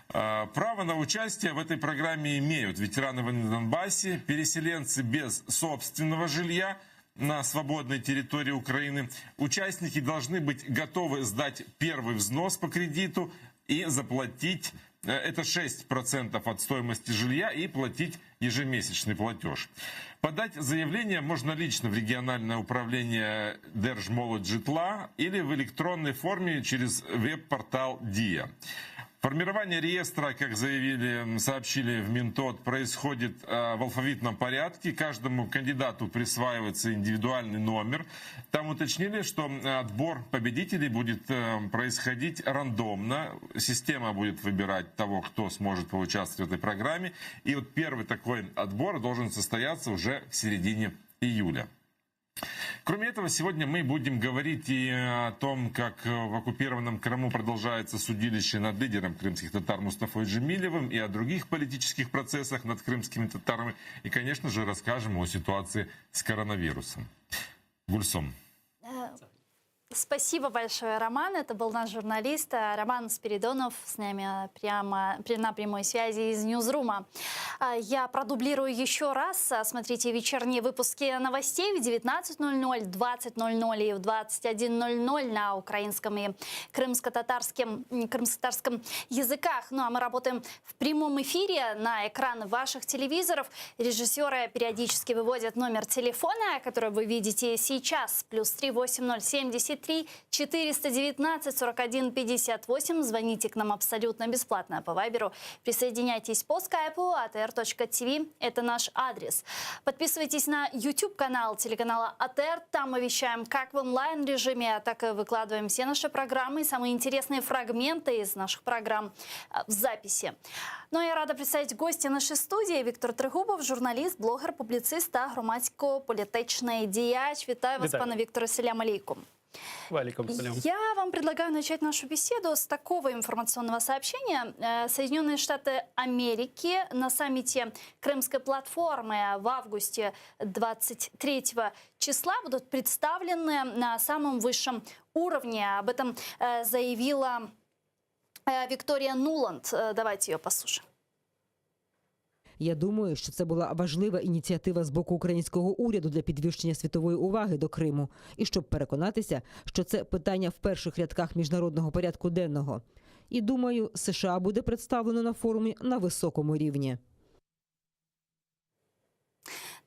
Право на участие в этой программе имеют ветераны войны на Донбассе, переселенцы без собственного жилья на свободной территории Украины. Участники должны быть готовы сдать первый взнос по кредиту и заплатить это 6% от стоимости жилья и платить ежемесячный платеж. Подать заявление можно лично в региональное управление Держмолоджитла или в электронной форме через веб-портал ДИА. Формирование реестра, как заявили, сообщили в Минтот, происходит э, в алфавитном порядке. Каждому кандидату присваивается индивидуальный номер. Там уточнили, что отбор победителей будет э, происходить рандомно. Система будет выбирать того, кто сможет поучаствовать в этой программе. И вот первый такой отбор должен состояться уже в середине июля. Кроме этого, сегодня мы будем говорить и о том, как в оккупированном Крыму продолжается судилище над лидером крымских татар Мустафой Джемилевым и о других политических процессах над крымскими татарами. И, конечно же, расскажем о ситуации с коронавирусом. Гульсом. Спасибо большое, Роман. Это был наш журналист э, Роман Спиридонов с нами прямо на прямой связи из Ньюзрума. А, я продублирую еще раз. Смотрите вечерние выпуски новостей в 19.00, 20.00 и в 21.00 на украинском и крымско-татарском, крымско-татарском языках. Ну а мы работаем в прямом эфире на экраны ваших телевизоров. Режиссеры периодически выводят номер телефона, который вы видите сейчас. Плюс 3 8073 419 41 58. Звоните к нам абсолютно бесплатно по Вайберу. Присоединяйтесь по скайпу atr.tv. Это наш адрес. Подписывайтесь на YouTube-канал телеканала АТР. Там мы вещаем как в онлайн-режиме, так и выкладываем все наши программы и самые интересные фрагменты из наших программ э, в записи. Ну а я рада представить гостя нашей студии Виктор Трегубов, журналіст, блогер, публіцист та громадсько-політичний діяч. Вітаю вас, Вітаю. пане Вікторе. Селям алейкум. Валикум салям. Я вам предлагаю начать нашу беседу с такого информационного сообщения. Э, Соединенные Штаты Америки на саммите Крымской платформы в августе 23 числа будут представлены на самом высшем уровне. Об этом э, заявила э, Виктория Нуланд. Давайте ее послушаем. Я думаю, що це була важлива ініціатива з боку українського уряду для підвищення світової уваги до Криму і щоб переконатися, що це питання в перших рядках міжнародного порядку денного. І думаю, США буде представлено на форумі на високому рівні.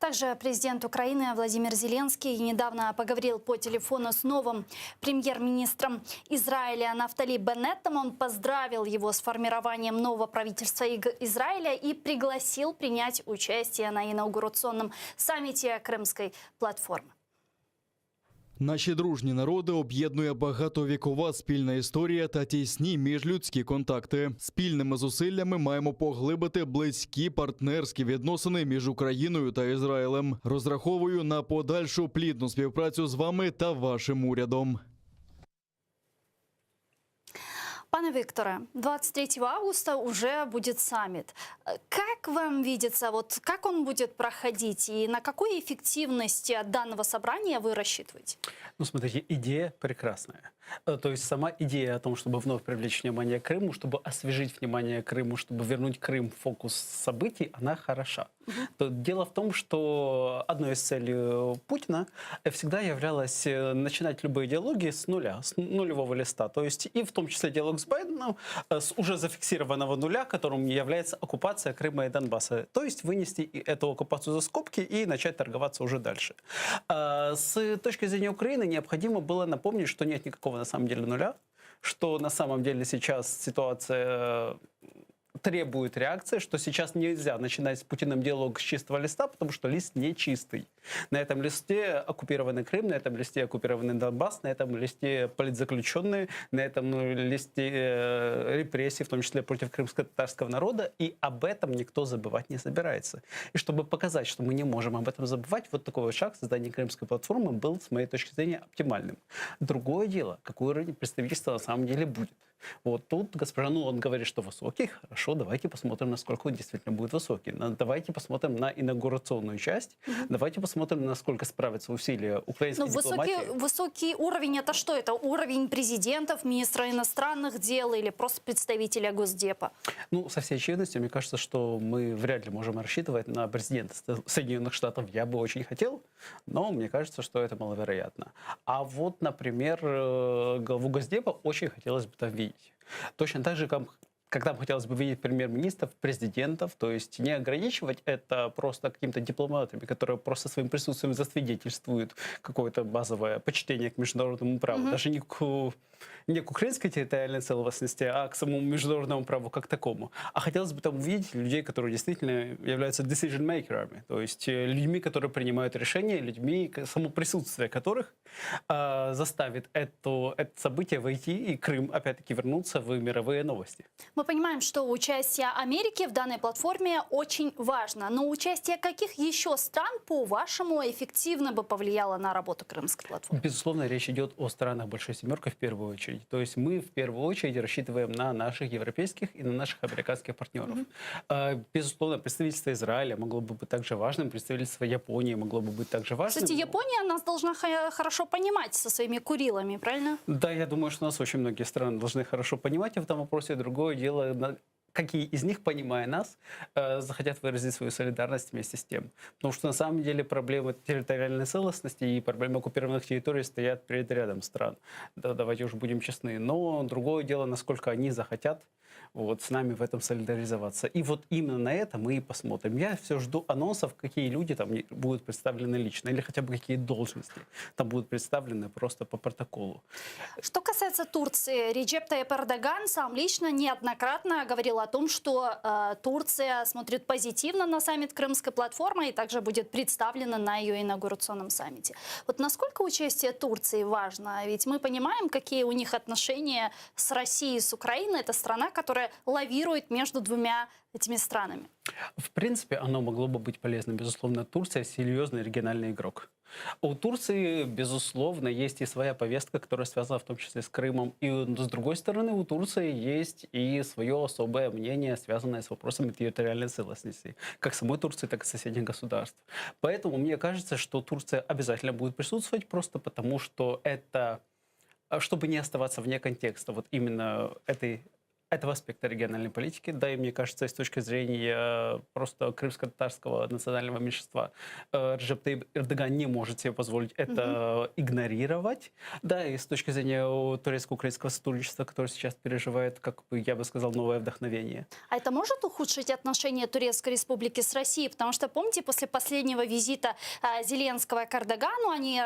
Также президент Украины Владимир Зеленский недавно поговорил по телефону с новым премьер-министром Израиля Нафтали Беннетом. Он поздравил его с формированием нового правительства Израиля и пригласил принять участие на инаугурационном саммите Крымской платформы. Наші дружні народи об'єднує багатовікова спільна історія та тісні міжлюдські контакти. Спільними зусиллями маємо поглибити близькі партнерські відносини між Україною та Ізраїлем. Розраховую на подальшу плідну співпрацю з вами та вашим урядом. Пане Викторе, 23 августа уже будет саммит. Как вам видится, вот как он будет проходить и на какую эффективность данного собрания вы рассчитываете? Ну, смотрите, идея прекрасная. Э, То есть сама идея о том, чтобы вновь привлечь внимание к Крыму, чтобы освежить внимание к Крыму, чтобы вернуть Крым в фокус событий, она хороша. То Дело в том, что одной из целей э, Путина э, всегда являлось э, начинать любые диалоги с нуля, с нулевого листа. То есть и в том числе диалог с Байденом э, с уже зафиксированного нуля, которым является оккупация Крыма и Донбасса. То есть вынести и эту оккупацию за скобки и начать торговаться уже дальше. А, С точки зрения Украины необходимо было напомнить, что нет никакого на самом деле нуля, что на самом деле сейчас ситуация э, требует реакции, что сейчас нельзя начинать с Путиным диалог с чистого листа, потому что лист не чистый. На этом листе оккупированный Крым, на этом листе оккупированный Донбасс, на этом листе политзаключенные, на этом листе э, репрессии, в том числе против крымско-татарского народа, и об этом никто забывать не собирается. И чтобы показать, что мы не можем об этом забывать, вот такой вот шаг создания Крымской платформы был, с моей точки зрения, оптимальным. Другое дело, какой уровень представительства на самом деле будет. Вот тут госпожа Нуланд говорит, что высокий. Хорошо, давайте посмотрим, насколько он действительно будет высокий. На- Давайте посмотрим на инаугурационную часть. Давайте посмотрим, насколько справятся усилия украинской Ну, высокий, дипломатии. высокий уровень это что? Это уровень президентов, министра иностранных дел или просто представителя Госдепа? Ну, со всей очевидностью, мне кажется, что мы вряд ли можем рассчитывать на президента Соединенных Штатов. Я бы очень хотел, но мне кажется, что это маловероятно. А вот, например, э, главу Госдепа очень хотелось бы там видеть. Точно так же, как как нам хотелось бы видеть премьер-министров, президентов, то есть не ограничивать это просто какими-то дипломатами, которые просто своим присутствием засвидетельствуют какое-то базовое почтение к международному праву, Мгм. даже не к... не к украинской территориальной целостности, а к самому международному праву как такому. А хотелось бы там увидеть людей, которые действительно являются decision-maker ами, то есть людьми, которые принимают решения, людьми, само присутствие которых заставит это событие войти и Крым опять-таки вернуться в мировые новости. Мы понимаем, что участие Америки в данной платформе очень важно. Но участие каких еще стран, по-вашему, эффективно бы повлияло на работу Крымской платформы? Безусловно, речь идет о странах Большой Семерки в первую очередь. То есть мы в первую очередь рассчитываем на наших европейских и на наших американских партнеров. Безусловно, представительство Израиля могло бы быть также важным, представительство Японии могло бы быть также важным. Кстати, Япония нас должна хорошо понимать со своими Курилами, правильно? Да, я думаю, что нас очень многие страны должны хорошо понимать в этом вопросе. Другое дело, какие из них, понимая нас, захотят выразить свою солидарность вместе с тем. Потому что на самом деле проблемы территориальной целостности и проблемы оккупированных территорий стоят перед рядом стран. Да, давайте уж будем честны. Но другое дело, насколько они захотят вот, с нами в этом солидаризоваться. И вот именно на это мы и посмотрим. Я все жду анонсов, какие люди там будут представлены лично, или хотя бы какие должности там будут представлены просто по протоколу. Что касается Турции, Реджеп Тайип Эрдоган сам лично неоднократно говорил о том, что Турция смотрит позитивно на саммит Крымской платформы и также будет представлена на ее инаугурационном саммите. Вот насколько участие Турции важно? Ведь мы понимаем, какие у них отношения с Россией и с Украиной. Это страна, которая лавирует между двумя этими странами. В принципе, оно могло бы быть полезным. Безусловно, Турция серьезный региональный игрок. У Турции, безусловно, есть и своя повестка, которая связана в том числе с Крымом. И с другой стороны, у Турции есть и свое особое мнение, связанное с вопросами территориальной целостности, как самой Турции, так и соседних государств. Поэтому мне кажется, что Турция обязательно будет присутствовать просто потому, что это, чтобы не оставаться вне контекста вот именно этого аспекта региональной политики. Да, и мне кажется, с точки зрения просто крымско-татарского национального меньшинства, Реджеп Тайип Эрдоган не может себе позволить это Мгм. игнорировать. Да, и с точки зрения турецко-украинского сотрудничества, которое сейчас переживает, как бы я бы сказал, новое вдохновение. А это может ухудшить отношения Турецкой Республики с Россией? Потому что, помните, после последнего визита Зеленского к Эрдогану, они,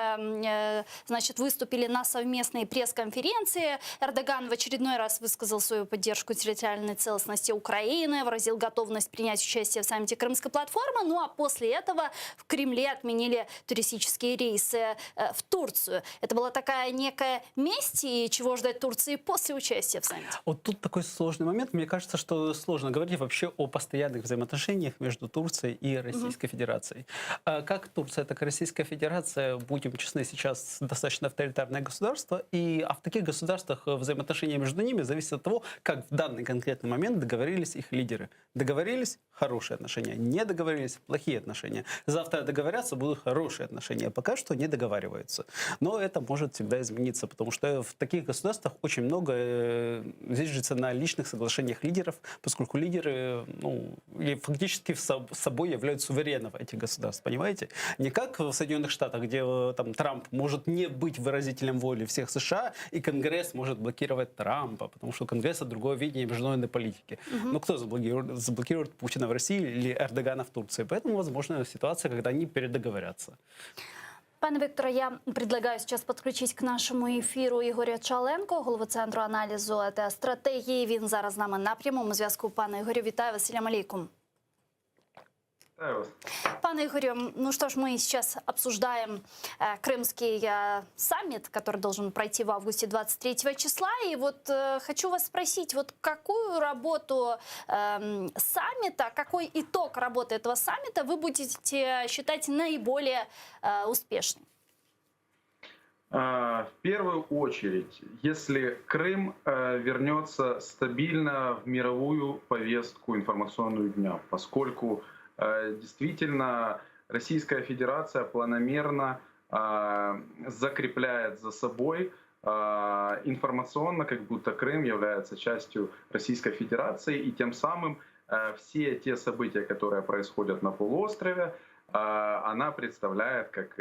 значит, выступили на совместной пресс-конференции. Эрдоган в очередной раз высказал свою поддержку территориальной целостности Украины, выразил готовность принять участие в саммите Крымской платформы. Ну а после этого в Кремле отменили туристические рейсы в Турцию. Это была такая некая месть, и чего ждать Турции после участия в саммите? Вот тут такой сложный момент. Мне кажется, что сложно говорить вообще о постоянных взаимоотношениях между Турцией и Российской Федерацией. А как Турция, так и Российская Федерация, будем честны, сейчас достаточно авторитарное государство, а в таких государствах взаимоотношения между ними зависят от того, как в данный конкретный момент договорились их лидеры. Договорились – хорошие отношения, не договорились – плохие отношения. Завтра договорятся – будут хорошие отношения. Пока что не договариваются. Но это может всегда измениться, потому что в таких государствах очень много зиждется на личных соглашениях лидеров, поскольку лидеры, ну, и фактически собой являются суверенов этих государств, понимаете? Не как в Соединенных Штатах, где там Трамп может не быть выразителем воли всех США, и Конгресс может блокировать Трампа, потому что у Конгресса другое видение международной политики. Мгм. Но кто заблокирует Путина в России или Эрдогана в Турции? Поэтому возможна ситуация, когда они передоговорятся. Пане Вікторе, я предлагаю сейчас подключить к нашому ефіру Ігоря Чаленко, голову Центру аналізу та стратегії. Він зараз з нами на прямому зв'язку. Пане Ігорю, вітаю вас. Селям алейкум. Вітаю вас. Пане Игорю, ну что ж, мы сейчас обсуждаем крымский саммит, который должен пройти в августе 23 числа. И вот хочу вас спросить, вот какую работу саммита, какой итог работы этого саммита вы будете считать наиболее успешным? В первую очередь, если Крым вернется стабильно в мировую повестку информационную дня, поскольку действительно Российская Федерация планомерно закрепляет за собой информационно, как будто Крым является частью Российской Федерации, и тем самым все те события, которые происходят на полуострове, она представляет как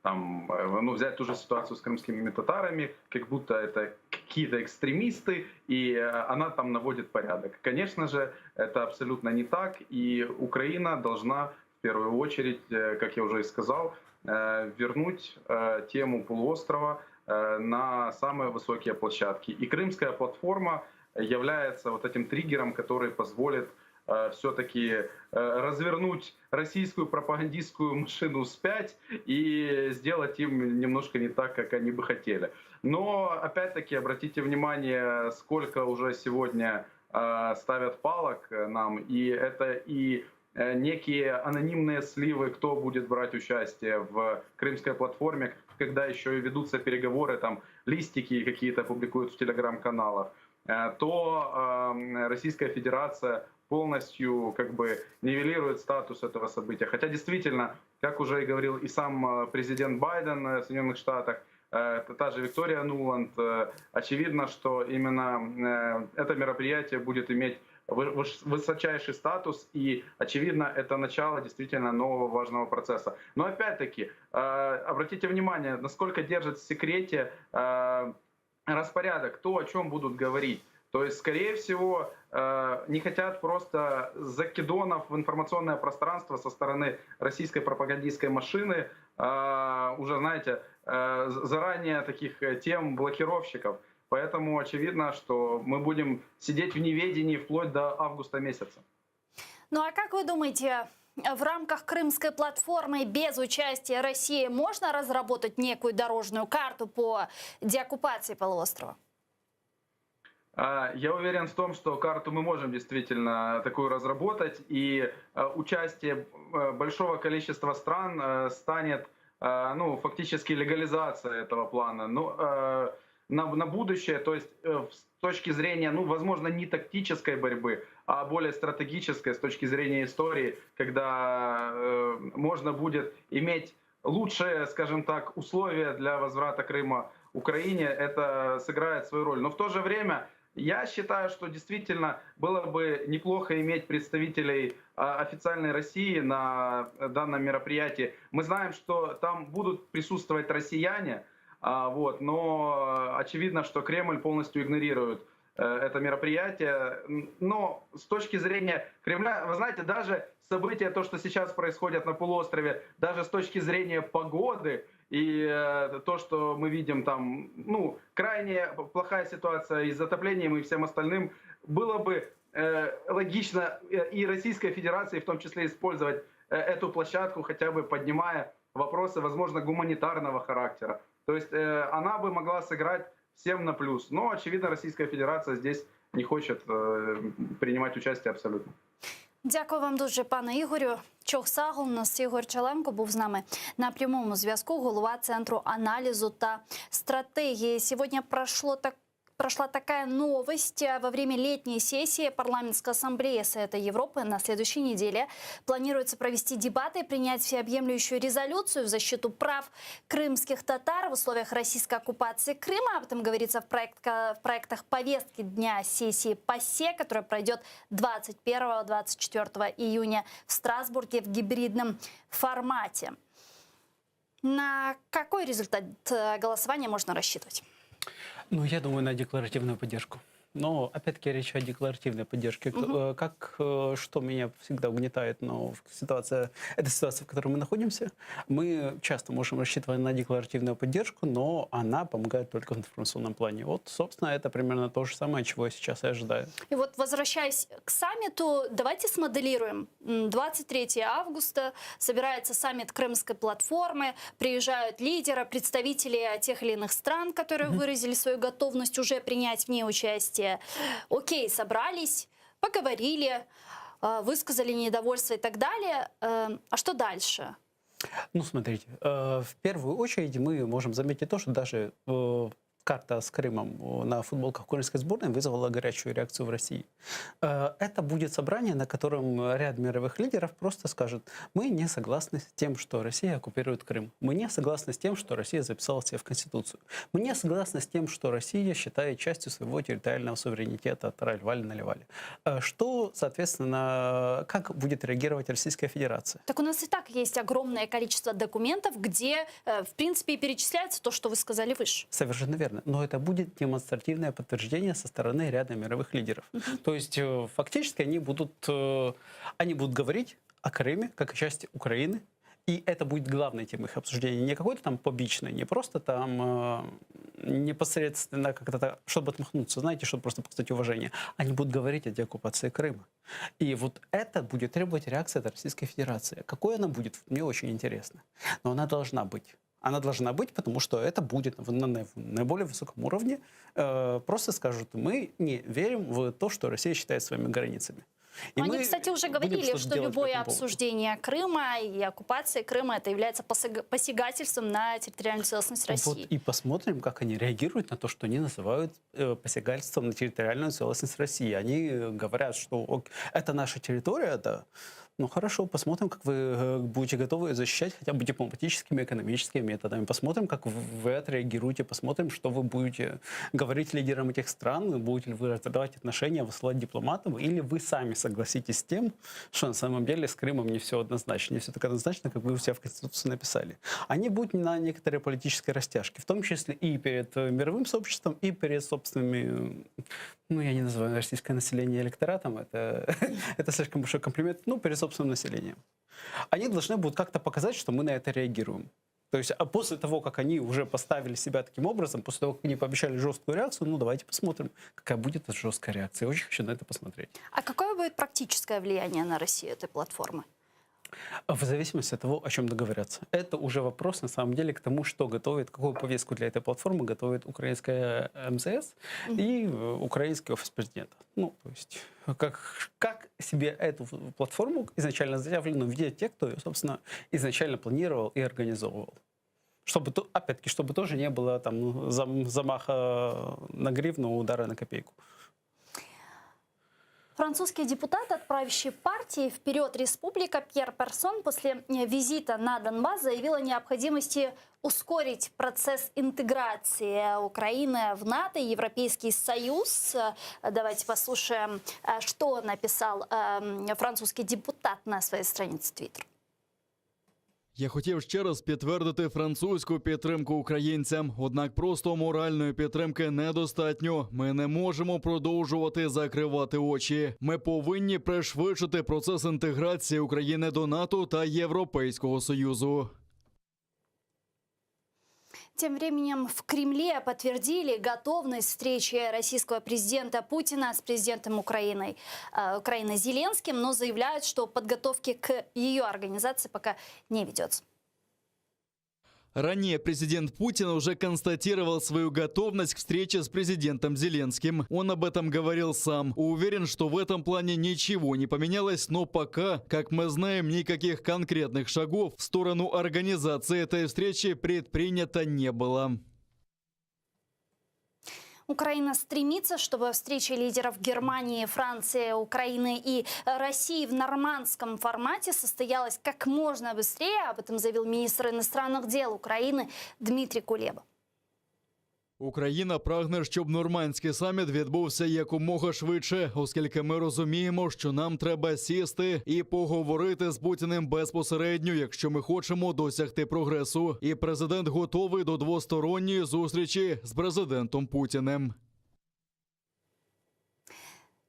там, ну, взять ту же ситуацию с крымскими татарами, как будто это какие-то экстремисты, и она там наводит порядок. Конечно же, это абсолютно не так, и Украина должна в первую очередь, как я уже и сказал, вернуть тему полуострова. на самые высокие площадки. И Крымская платформа является вот этим триггером, который позволит все-таки развернуть российскую пропагандистскую машину вспять и сделать им немножко не так, как они бы хотели. Но, опять-таки, обратите внимание, сколько уже сегодня ставят палок нам, и это и некие анонимные сливы, кто будет брать участие в крымской платформе, когда еще и ведутся переговоры, там листики какие-то публикуют в телеграм-каналах, то Российская Федерация полностью как бы нивелирует статус этого события. Хотя действительно, как уже и говорил и сам президент Байден в Соединенных Штатах, та же Виктория Нуланд, очевидно, что именно это мероприятие будет иметь высочайший статус, и, очевидно, это начало действительно нового важного процесса. Но опять-таки, обратите внимание, насколько держит в секрете распорядок, то, о чем будут говорить. То есть, скорее всего, не хотят просто закидонов в информационное пространство со стороны российской пропагандистской машины, уже, знаете, заранее таких тем блокировщиков. Поэтому очевидно, что мы будем сидеть в неведении вплоть до августа месяца. Ну а как вы думаете, в рамках Крымской платформы без участия России можно разработать некую дорожную карту по деоккупации полуострова? Я уверен в том, что карту мы можем действительно такую разработать, и участие большого количества стран станет ну, фактически легализацией этого плана. Но на, на будущее, то есть с точки зрения, ну, возможно, не тактической борьбы, а более стратегической с точки зрения истории, когда э, можно будет иметь лучшие, скажем так, условия для возврата Крыма Украине, это сыграет свою роль. Но в то же время я считаю, что действительно было бы неплохо иметь представителей официальной России на данном мероприятии. Мы знаем, что там будут присутствовать россияне, вот, но очевидно, что Кремль полностью игнорирует это мероприятие. Но с точки зрения Кремля, вы знаете, даже события, то, что сейчас происходит на полуострове, даже с точки зрения погоды и то, что мы видим там, ну, крайне плохая ситуация и с затоплением, и всем остальным, было бы логично и Российской Федерации в том числе использовать эту площадку, хотя бы поднимая вопросы, возможно, гуманитарного характера. То есть она бы могла сыграть всем на плюс. Но, очевидно, Российская Федерация здесь не хочет принимать участие абсолютно. Дякую вам дуже, пане Ігорю. Çoq sağ oluñız. Ігор Чаленко був з нами на прямому зв'язку, голова Центру аналізу та стратегії. Сегодня прошло так прошла такая новость. Во время летней сессии Парламентской ассамблеи Совета Европы на следующей неделе планируется провести дебаты и принять всеобъемлющую резолюцию в защиту прав крымских татар в условиях российской оккупации Крыма. Об этом говорится в, проект, в проектах повестки дня сессии ПАСЕ, которая пройдет 21-24 июня в Страсбурге в гибридном формате. На какой результат э, голосования можно рассчитывать? Ну, я думаю, на декларативную поддержку. Но, опять-таки, речь о декларативной поддержке. Угу. Как, э, что меня всегда угнетает, но ситуация, это ситуация, в которой мы находимся, мы часто можем рассчитывать на декларативную поддержку, но она помогает только в информационном плане. Вот, собственно, это примерно то же самое, чего я сейчас и ожидаю. И вот, возвращаясь к саммиту, давайте смоделируем. 23 августа собирается саммит Крымской платформы, приезжают лидеры, представители тех или иных стран, которые угу. выразили свою готовность уже принять в ней участие. Окей, собрались, поговорили, э, высказали недовольство и так далее. Э, а что дальше? Ну, смотрите, э, в первую очередь мы можем заметить то, что даже карта с Крымом на футболках украинской сборной вызвала горячую реакцию в России. Это будет собрание, на котором ряд мировых лидеров просто скажут, мы не согласны с тем, что Россия оккупирует Крым. Мы не согласны с тем, что Россия записала себе в Конституцию. Мы не согласны с тем, что Россия считает частью своего территориального суверенитета трали-вали наливали. Что, соответственно, как будет реагировать Российская Федерация? Так у нас и так есть огромное количество документов, где, э, в принципе, и перечисляется то, что вы сказали выше. Совершенно верно. Но это будет демонстративное подтверждение со стороны ряда мировых лидеров. Угу. То есть э, фактически они будут, э, они будут говорить о Крыме как о части Украины. И это будет главной темой их обсуждения. Не какой-то там побочной, не просто там э, непосредственно как-то, чтобы отмахнуться, знаете, чтобы просто показать уважение. Они будут говорить о деоккупации Крыма. И вот это будет требовать реакции от Российской Федерации. Какой она будет, мне очень интересно. Но она должна быть. Она должна быть, потому что это будет на, на наиболее высоком уровне. Э, просто скажут, мы не верим в то, что Россия считает своими границами. И Они, кстати, уже говорили, что любое обсуждение Крыма и оккупации Крыма это является посягательством на территориальную целостность России. Вот и посмотрим, как они реагируют на то, что они называют э, посягательством на территориальную целостность России. Они э, говорят, что это наша территория, да. Ну хорошо, посмотрим, как вы э, будете готовы ее защищать хотя бы дипломатическими, экономическими методами. Посмотрим, как вы отреагируете, посмотрим, что вы будете говорить лидерам этих стран, будете ли вы разрывать отношения, высылать дипломатов, или вы сами согласитесь с тем, что на самом деле с Крымом не все однозначно, не все так однозначно, как вы у себя в Конституции написали. Они будут на некоторые политические растяжки, в том числе и перед э, мировым сообществом, и перед собственными, ну, я не называю российское население электоратом, это, это слишком большой комплимент, ну, перед собственным населением. Они должны будут как-то показать, что мы на это реагируем. То есть, а после того, как они уже поставили себя таким образом, после того, как они пообещали жесткую реакцию, ну, давайте посмотрим, какая будет эта жесткая реакция. Я очень хочу на это посмотреть. А какое будет практическое влияние на Россию этой платформы? В зависимости от того, о чем договорятся. Это уже вопрос, на самом деле, к тому, что готовит, какую повестку для этой платформы готовит украинская МЗС mm-hmm. и э, украинский офис президента. Ну, то есть, как, как себе эту платформу изначально заявленную видят те, кто ее, собственно, изначально планировал и организовывал. Чтобы, опять-таки, чтобы тоже не было там замаха на гривну, удара на копейку. Французский депутат от правящей партии «Вперед, Республика» Пьер Персон после э, визита на Донбасс заявил о необходимости ускорить процесс интеграции Украины в НАТО и Европейский Союз. Давайте послушаем, э, что написал эм, французский депутат на своей странице Твиттер. Я хотів ще раз підтвердити французьку підтримку українцям. Однак просто моральної підтримки недостатньо. Ми не можемо продовжувати закривати очі. Ми повинні пришвидшити процес інтеграції України до НАТО та Європейського Союзу. Тем временем в Кремле подтвердили готовность встречи российского президента Путина с президентом Украины, э, Украины Зеленским, но заявляют, что подготовки к ее организации пока не ведется. Ранее президент Путин уже констатировал свою готовность к встрече с президентом Зеленским. Он об этом говорил сам. Уверен, что в этом плане ничего не поменялось, но пока, как мы знаем, никаких конкретных шагов в сторону организации этой встречи предпринято не было. Украина стремится, чтобы встреча лидеров Германии, Франции, Украины и России в нормандском формате состоялась как можно быстрее. Об этом заявил министр иностранных дел Украины Дмитрий Кулеба. Україна прагне, щоб нормандський саміт відбувся якомога швидше, оскільки ми розуміємо, що нам треба сісти і поговорити з Путіним безпосередньо, якщо ми хочемо досягти прогресу. І президент готовий до двосторонньої зустрічі з президентом Путіним.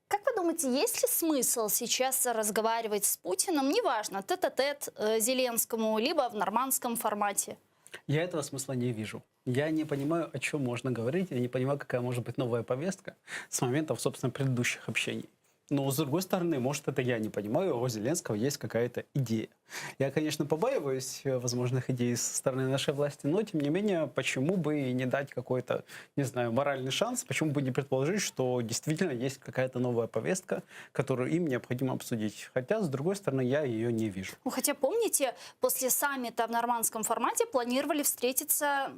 Как вы думаете, есть ли смысл сейчас разговаривать с Путиным, неважно, тет-а-тет э, Зеленскому, либо в нормандском формате? Я этого смысла не вижу. Я не понимаю, о чем можно говорить, я не понимаю, какая может быть новая повестка с момента, собственно, предыдущих общений. Но, с другой стороны, может, это я не понимаю, у Зеленского есть какая-то идея. Я, конечно, побаиваюсь э, возможных идей со стороны нашей власти, но, тем не менее, почему бы и не дать какой-то, не знаю, моральный шанс, почему бы не предположить, что действительно есть какая-то новая повестка, которую им необходимо обсудить. Хотя, с другой стороны, я ее не вижу. Ну, хотя, помните, после саммита в нормандском формате планировали встретиться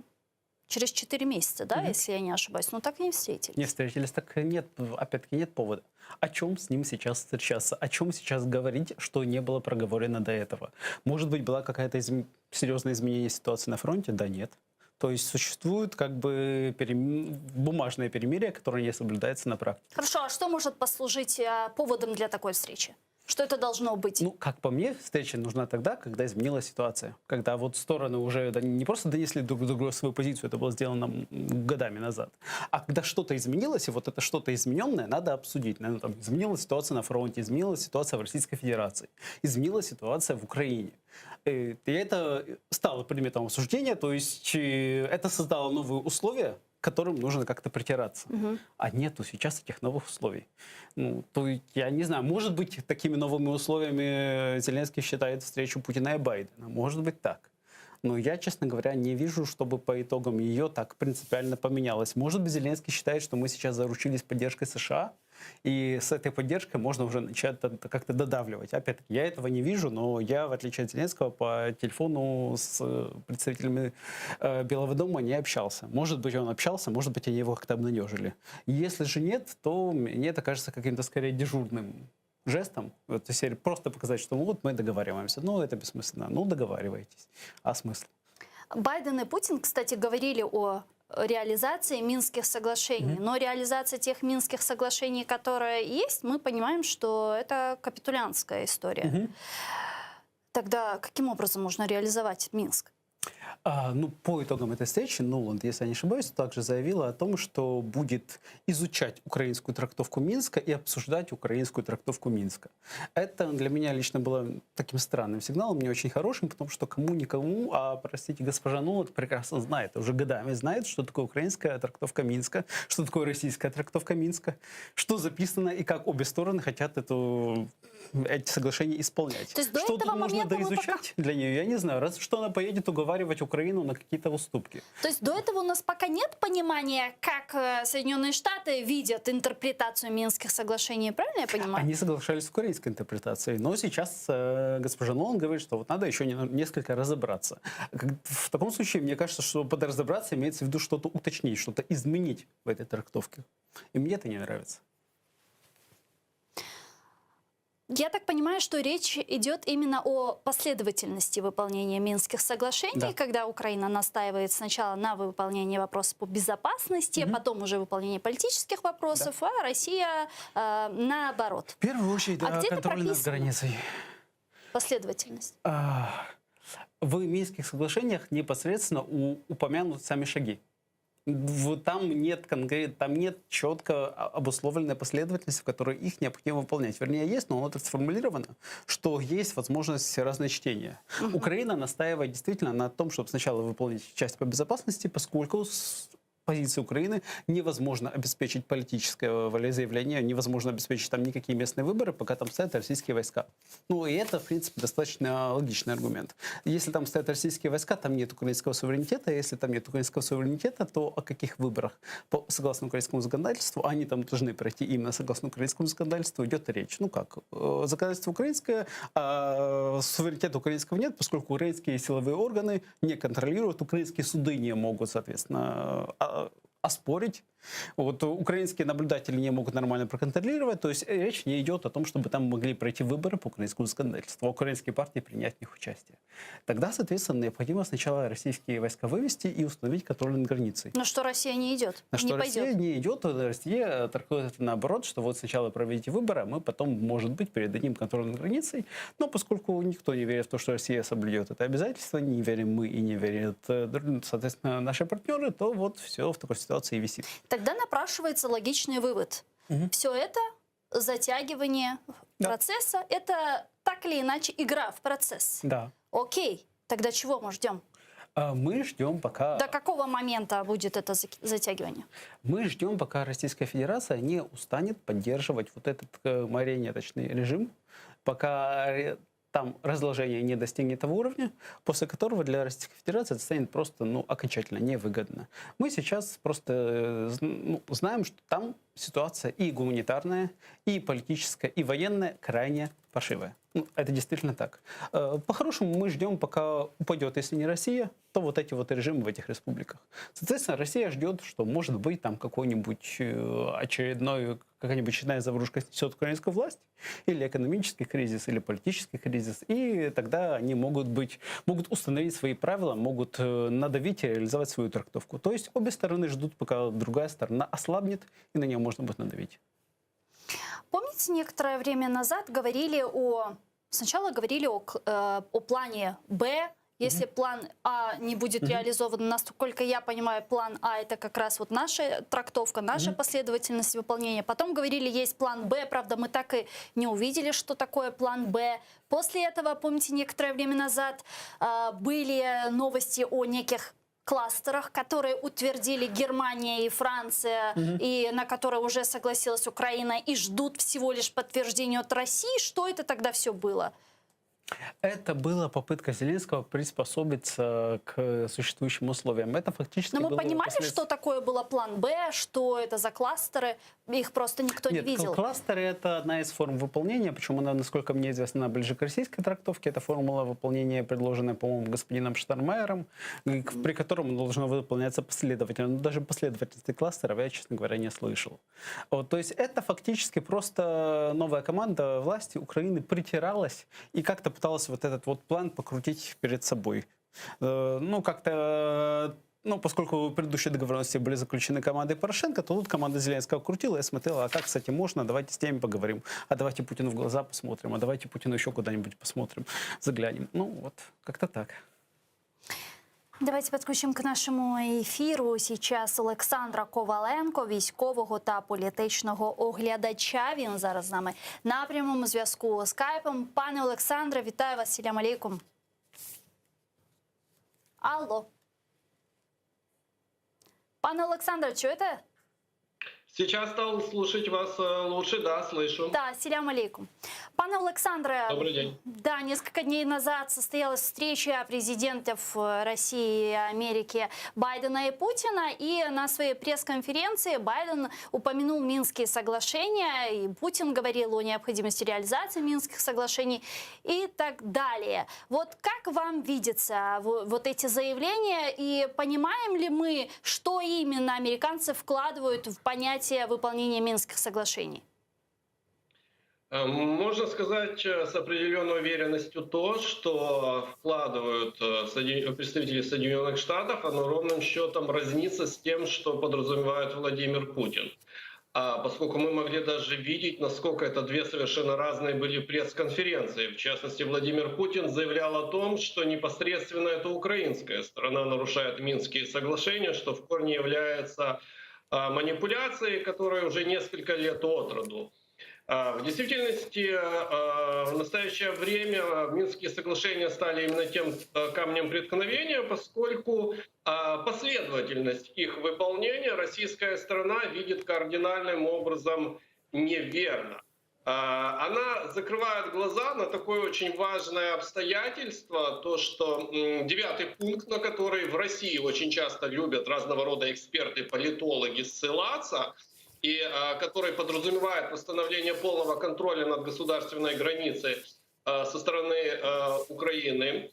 через 4 месяца, да, mm если я не ошибаюсь. Но так и не встретились. Не встретились, так нет, опять-таки нет повода. О чем с ним сейчас встречаться? О чем сейчас говорить, что не было проговорено до этого? Может быть, была какая-то изм... серьезное изменение ситуации на фронте? Да нет. То есть существует как бы перем... бумажное перемирие, которое не соблюдается на практике. Хорошо, а что может послужить э, поводом для такой встречи? Что это должно быть? Ну, как по мне, встреча нужна тогда, когда изменилась ситуация. Когда вот стороны уже не просто донесли друг другу свою позицию, это было сделано годами назад, а когда что-то изменилось, и вот это что-то измененное надо обсудить. Наверное, там, изменилась ситуация на фронте, изменилась ситуация в Российской Федерации, изменилась ситуация в Украине. Э, и это стало предметом обсуждения, то есть э, это создало новые условия, к которым нужно как-то притираться. Угу. А нету сейчас этих новых условий. Ну, то я не знаю, может быть, такими новыми условиями Зеленский считает встречу Путина и Байдена. Может быть так. Но я, честно говоря, не вижу, чтобы по итогам ее так принципиально поменялось. Может быть, Зеленский считает, что мы сейчас заручились поддержкой США, и с этой поддержкой можно уже начать как-то додавливать. Опять-таки, я этого не вижу, но я, в отличие от Зеленского, по телефону с э, представителями э, Белого дома не общался. Может быть, он общался, может быть, они его как-то обнадежили. Если же нет, то мне это кажется каким-то скорее дежурным жестом, вот, серии просто показать, что вот мы договариваемся. Ну, это бессмысленно. Ну, договаривайтесь. А смысл? Байден и Путин, кстати, говорили о реализации Минских соглашений. Mm-hmm. Но реализация тех Минских соглашений, которые есть, мы понимаем, что это капитулянская история. Mm-hmm. Тогда каким образом можно реализовать Минск? А, ну, по итогам этой встречи Нуланд, если я не ошибаюсь, также заявила о том, что будет изучать украинскую трактовку Минска и обсуждать украинскую трактовку Минска. Это для меня лично было таким странным сигналом, не очень хорошим, потому что кому-никому, а, простите, госпожа Нуланд прекрасно знает, уже годами знает, что такое украинская трактовка Минска, что такое российская трактовка Минска, что записано и как обе стороны хотят эту, эти соглашения исполнять. То есть до что этого тут можно момента мы доизучать для нее, я не знаю. Разве что она поедет уговаривать Украину на какие-то уступки. То есть до этого у нас пока нет понимания, как э, Соединенные Штаты видят интерпретацию Минских соглашений, правильно я понимаю? Они соглашались с украинской интерпретацией, но сейчас э, госпожа Нуланд говорит, что вот надо еще не- несколько разобраться. Как- В таком случае, мне кажется, что под разобраться имеется в виду что-то уточнить, что-то изменить в этой трактовке. И мне это не нравится. Я так понимаю, что речь идет именно о последовательности выполнения Минских соглашений, Да. когда Украина настаивает сначала на выполнении вопросов по безопасности, а потом уже выполнение политических вопросов, а Россия э, наоборот. В первую очередь, А да, где это контроль над прописано? границей. Последовательность. А, В Минских соглашениях непосредственно у- упомянуты сами шаги. Вот там нет конкрет, там нет четко обусловленной последовательности, в которой их необходимо выполнять. Вернее, есть, но оно так сформулировано, что есть возможность разночтения. Украина настаивает действительно на том, чтобы сначала выполнить часть по безопасности, поскольку с позиции Украины невозможно обеспечить политическое волеизъявление, невозможно обеспечить там никакие местные выборы, пока там стоят российские войска. Ну и это, в принципе, достаточно логичный аргумент. Если там стоят российские войска, там нет украинского суверенитета. Если там нет украинского суверенитета, то о каких выборах? По, согласно украинскому законодательству, они там должны пройти именно согласно украинскому законодательству, идет речь. Ну как, э, законодательство украинское, а суверенитета украинского нет, поскольку украинские силовые органы не контролируют, украинские суды не могут, соответственно, а- оспорить. Вот украинские наблюдатели не могут нормально проконтролировать. То есть речь не идет о том, чтобы там могли пройти выборы по украинскому законодательству, а украинские партии принять в них участие. Тогда, соответственно, необходимо сначала российские войска вывести и установить контроль над границей. На что Россия не идет, На что не Россия пойдет. не идет, Россия трактует это наоборот, что вот сначала проведите выборы, а мы потом, может быть, передадим контроль над границей. Но поскольку никто не верит в то, что Россия соблюдет это обязательство, не верим мы и не верят, э, соответственно, наши партнеры, то вот все в такой ситуации и висит. Тогда напрашивается логичный вывод. Все это затягивание Да. процесса, это так или иначе игра в процесс. Да. Окей, тогда чего мы ждем? А Мы ждем, пока... До какого момента будет это затягивание? Мы ждем, пока Российская Федерация не устанет поддерживать вот этот э, марионеточный режим, пока там разложение не достигнет того уровня, после которого для Российской Федерации это станет просто ну, окончательно невыгодно. Мы сейчас просто э, ну, знаем, что там ситуация и гуманитарная, и политическая, и военная крайне паршивая. Ну, это действительно так. Э, По-хорошему мы ждем, пока упадет, если не Россия, то вот эти вот режимы в этих республиках. Соответственно, Россия ждет, что может быть там какой-нибудь э, очередной, какая-нибудь очередная заварушка снесет украинскую власть, или экономический кризис, или политический кризис, и тогда они могут быть, могут установить свои правила, могут э, надавить и реализовать свою трактовку. То есть обе стороны ждут, пока другая сторона ослабнет, и на нее можно будет надавить. Помните, некоторое время назад говорили о... Сначала говорили о, э, о плане «Б», если mm-hmm. план А не будет mm-hmm. реализован, насколько я понимаю, план А это как раз вот наша трактовка, наша mm-hmm. последовательность выполнения. Потом говорили, есть план Б, правда, мы так и не увидели, что такое план Б. После этого, помните, некоторое время назад э, были новости о неких кластерах, которые утвердили Германия и Франция, угу. и на которые уже согласилась Украина, и ждут всего лишь подтверждения от России. Что это тогда все было? Это была попытка Зеленского приспособиться к существующим условиям. Это фактически Но мы понимали, послед... что такое было план Б, что это за кластеры? Их просто никто Нет, не видел. кластеры — это одна из форм выполнения, причем она, насколько мне известно, она ближе к российской трактовке. Это формула выполнения, предложенная, по-моему, господином Штайнмайером, при котором должно выполняться последовательно. Но даже последовательности кластеров я, честно говоря, не слышал. Вот, то есть это фактически просто новая команда власти Украины притиралась и как-то пыталась вот этот вот план покрутить перед собой. Э, ну, как-то ну, поскольку предыдущие договоренности были заключены командой Порошенко, то тут команда Зеленского крутила и смотрела, а как с этим можно, давайте с теми поговорим, а давайте Путину в глаза посмотрим, а давайте Путину еще куда-нибудь посмотрим, заглянем. Ну, вот, как-то так. Давайте подключим к нашему эфиру сейчас Олександра Коваленко, військового та політичного оглядача. Він зараз з нами на прямому зв'язку скайпом. Пане Олександре, вітаю вас. Селям алейкум. Алло. Пане Олександре, чуєте? Сейчас стал слушать вас э, лучше, да, слышу. Да, селям алейкум. Пане Олександре, Добрый день. Да, несколько дней назад состоялась встреча президентов э, России и Америки Байдена и Путина. И на своей пресс-конференции Байден упомянул Минские соглашения, и Путин говорил о необходимости реализации Минских соглашений и так далее. Вот как вам видится вот эти заявления и понимаем ли мы, что именно американцы вкладывают в понятие выполнения Минских соглашений? Э, можно сказать э, с определенной уверенностью то, что вкладывают э, представители Соединенных Штатов, оно ровным счетом разнится с тем, что подразумевает Владимир Путин. А поскольку мы могли даже видеть, насколько это две совершенно разные были пресс-конференции. В частности, Владимир Путин заявлял о том, что непосредственно это украинская сторона нарушает Минские соглашения, что в корне является а, манипуляцией, которая уже несколько лет от роду. А, в действительности, а, в настоящее время Минские соглашения стали именно тем камнем преткновения, поскольку последовательность их выполнения российская сторона видит кардинальным образом неверно. Она закрывает глаза на такое очень важное обстоятельство, то что девятый пункт, на который в России очень часто любят разного рода эксперты, политологи ссылаться, и который подразумевает восстановление полного контроля над государственной границей со стороны Украины,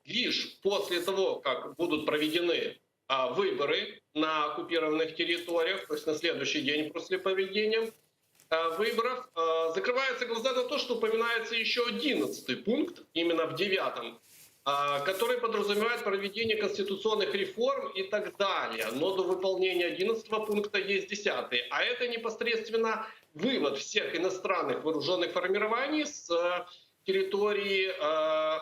лишь после того, как будут проведены выборы на оккупированных территориях, то есть на следующий день после проведения выборов, закрываются глаза на то, что упоминается еще 11 пункт, именно в девятом, который подразумевает проведение конституционных реформ и так далее. Но до выполнения 11 пункта есть 10. А это непосредственно вывод всех иностранных вооруженных формирований с территории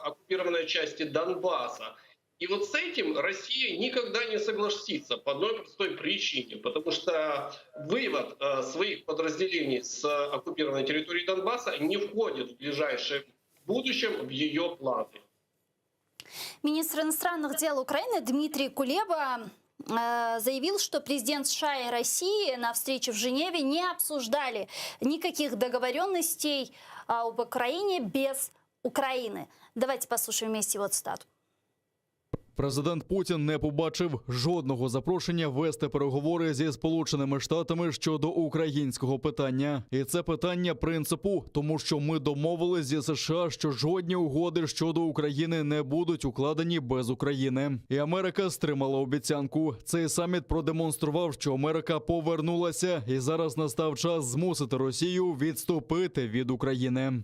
оккупированной части Донбасса. И вот с этим Россия никогда не согласится по одной простой причине, потому что вывод своих подразделений с оккупированной территории Донбасса не входит в ближайшем будущем в ее планы. Министр иностранных дел Украины Дмитрий Кулеба э, заявил, что президент США и России на встрече в Женеве не обсуждали никаких договоренностей об Украине без Украины. Давайте послушаем вместе его цитату. Президент Путін не побачив жодного запрошення вести переговори зі Сполученими Штатами щодо українського питання, і це питання принципу, тому що ми домовились зі США, що жодні угоди щодо України не будуть укладені без України. І Америка стримала обіцянку. Цей саміт продемонстрував, що Америка повернулася, і зараз настав час змусити Росію відступити від України.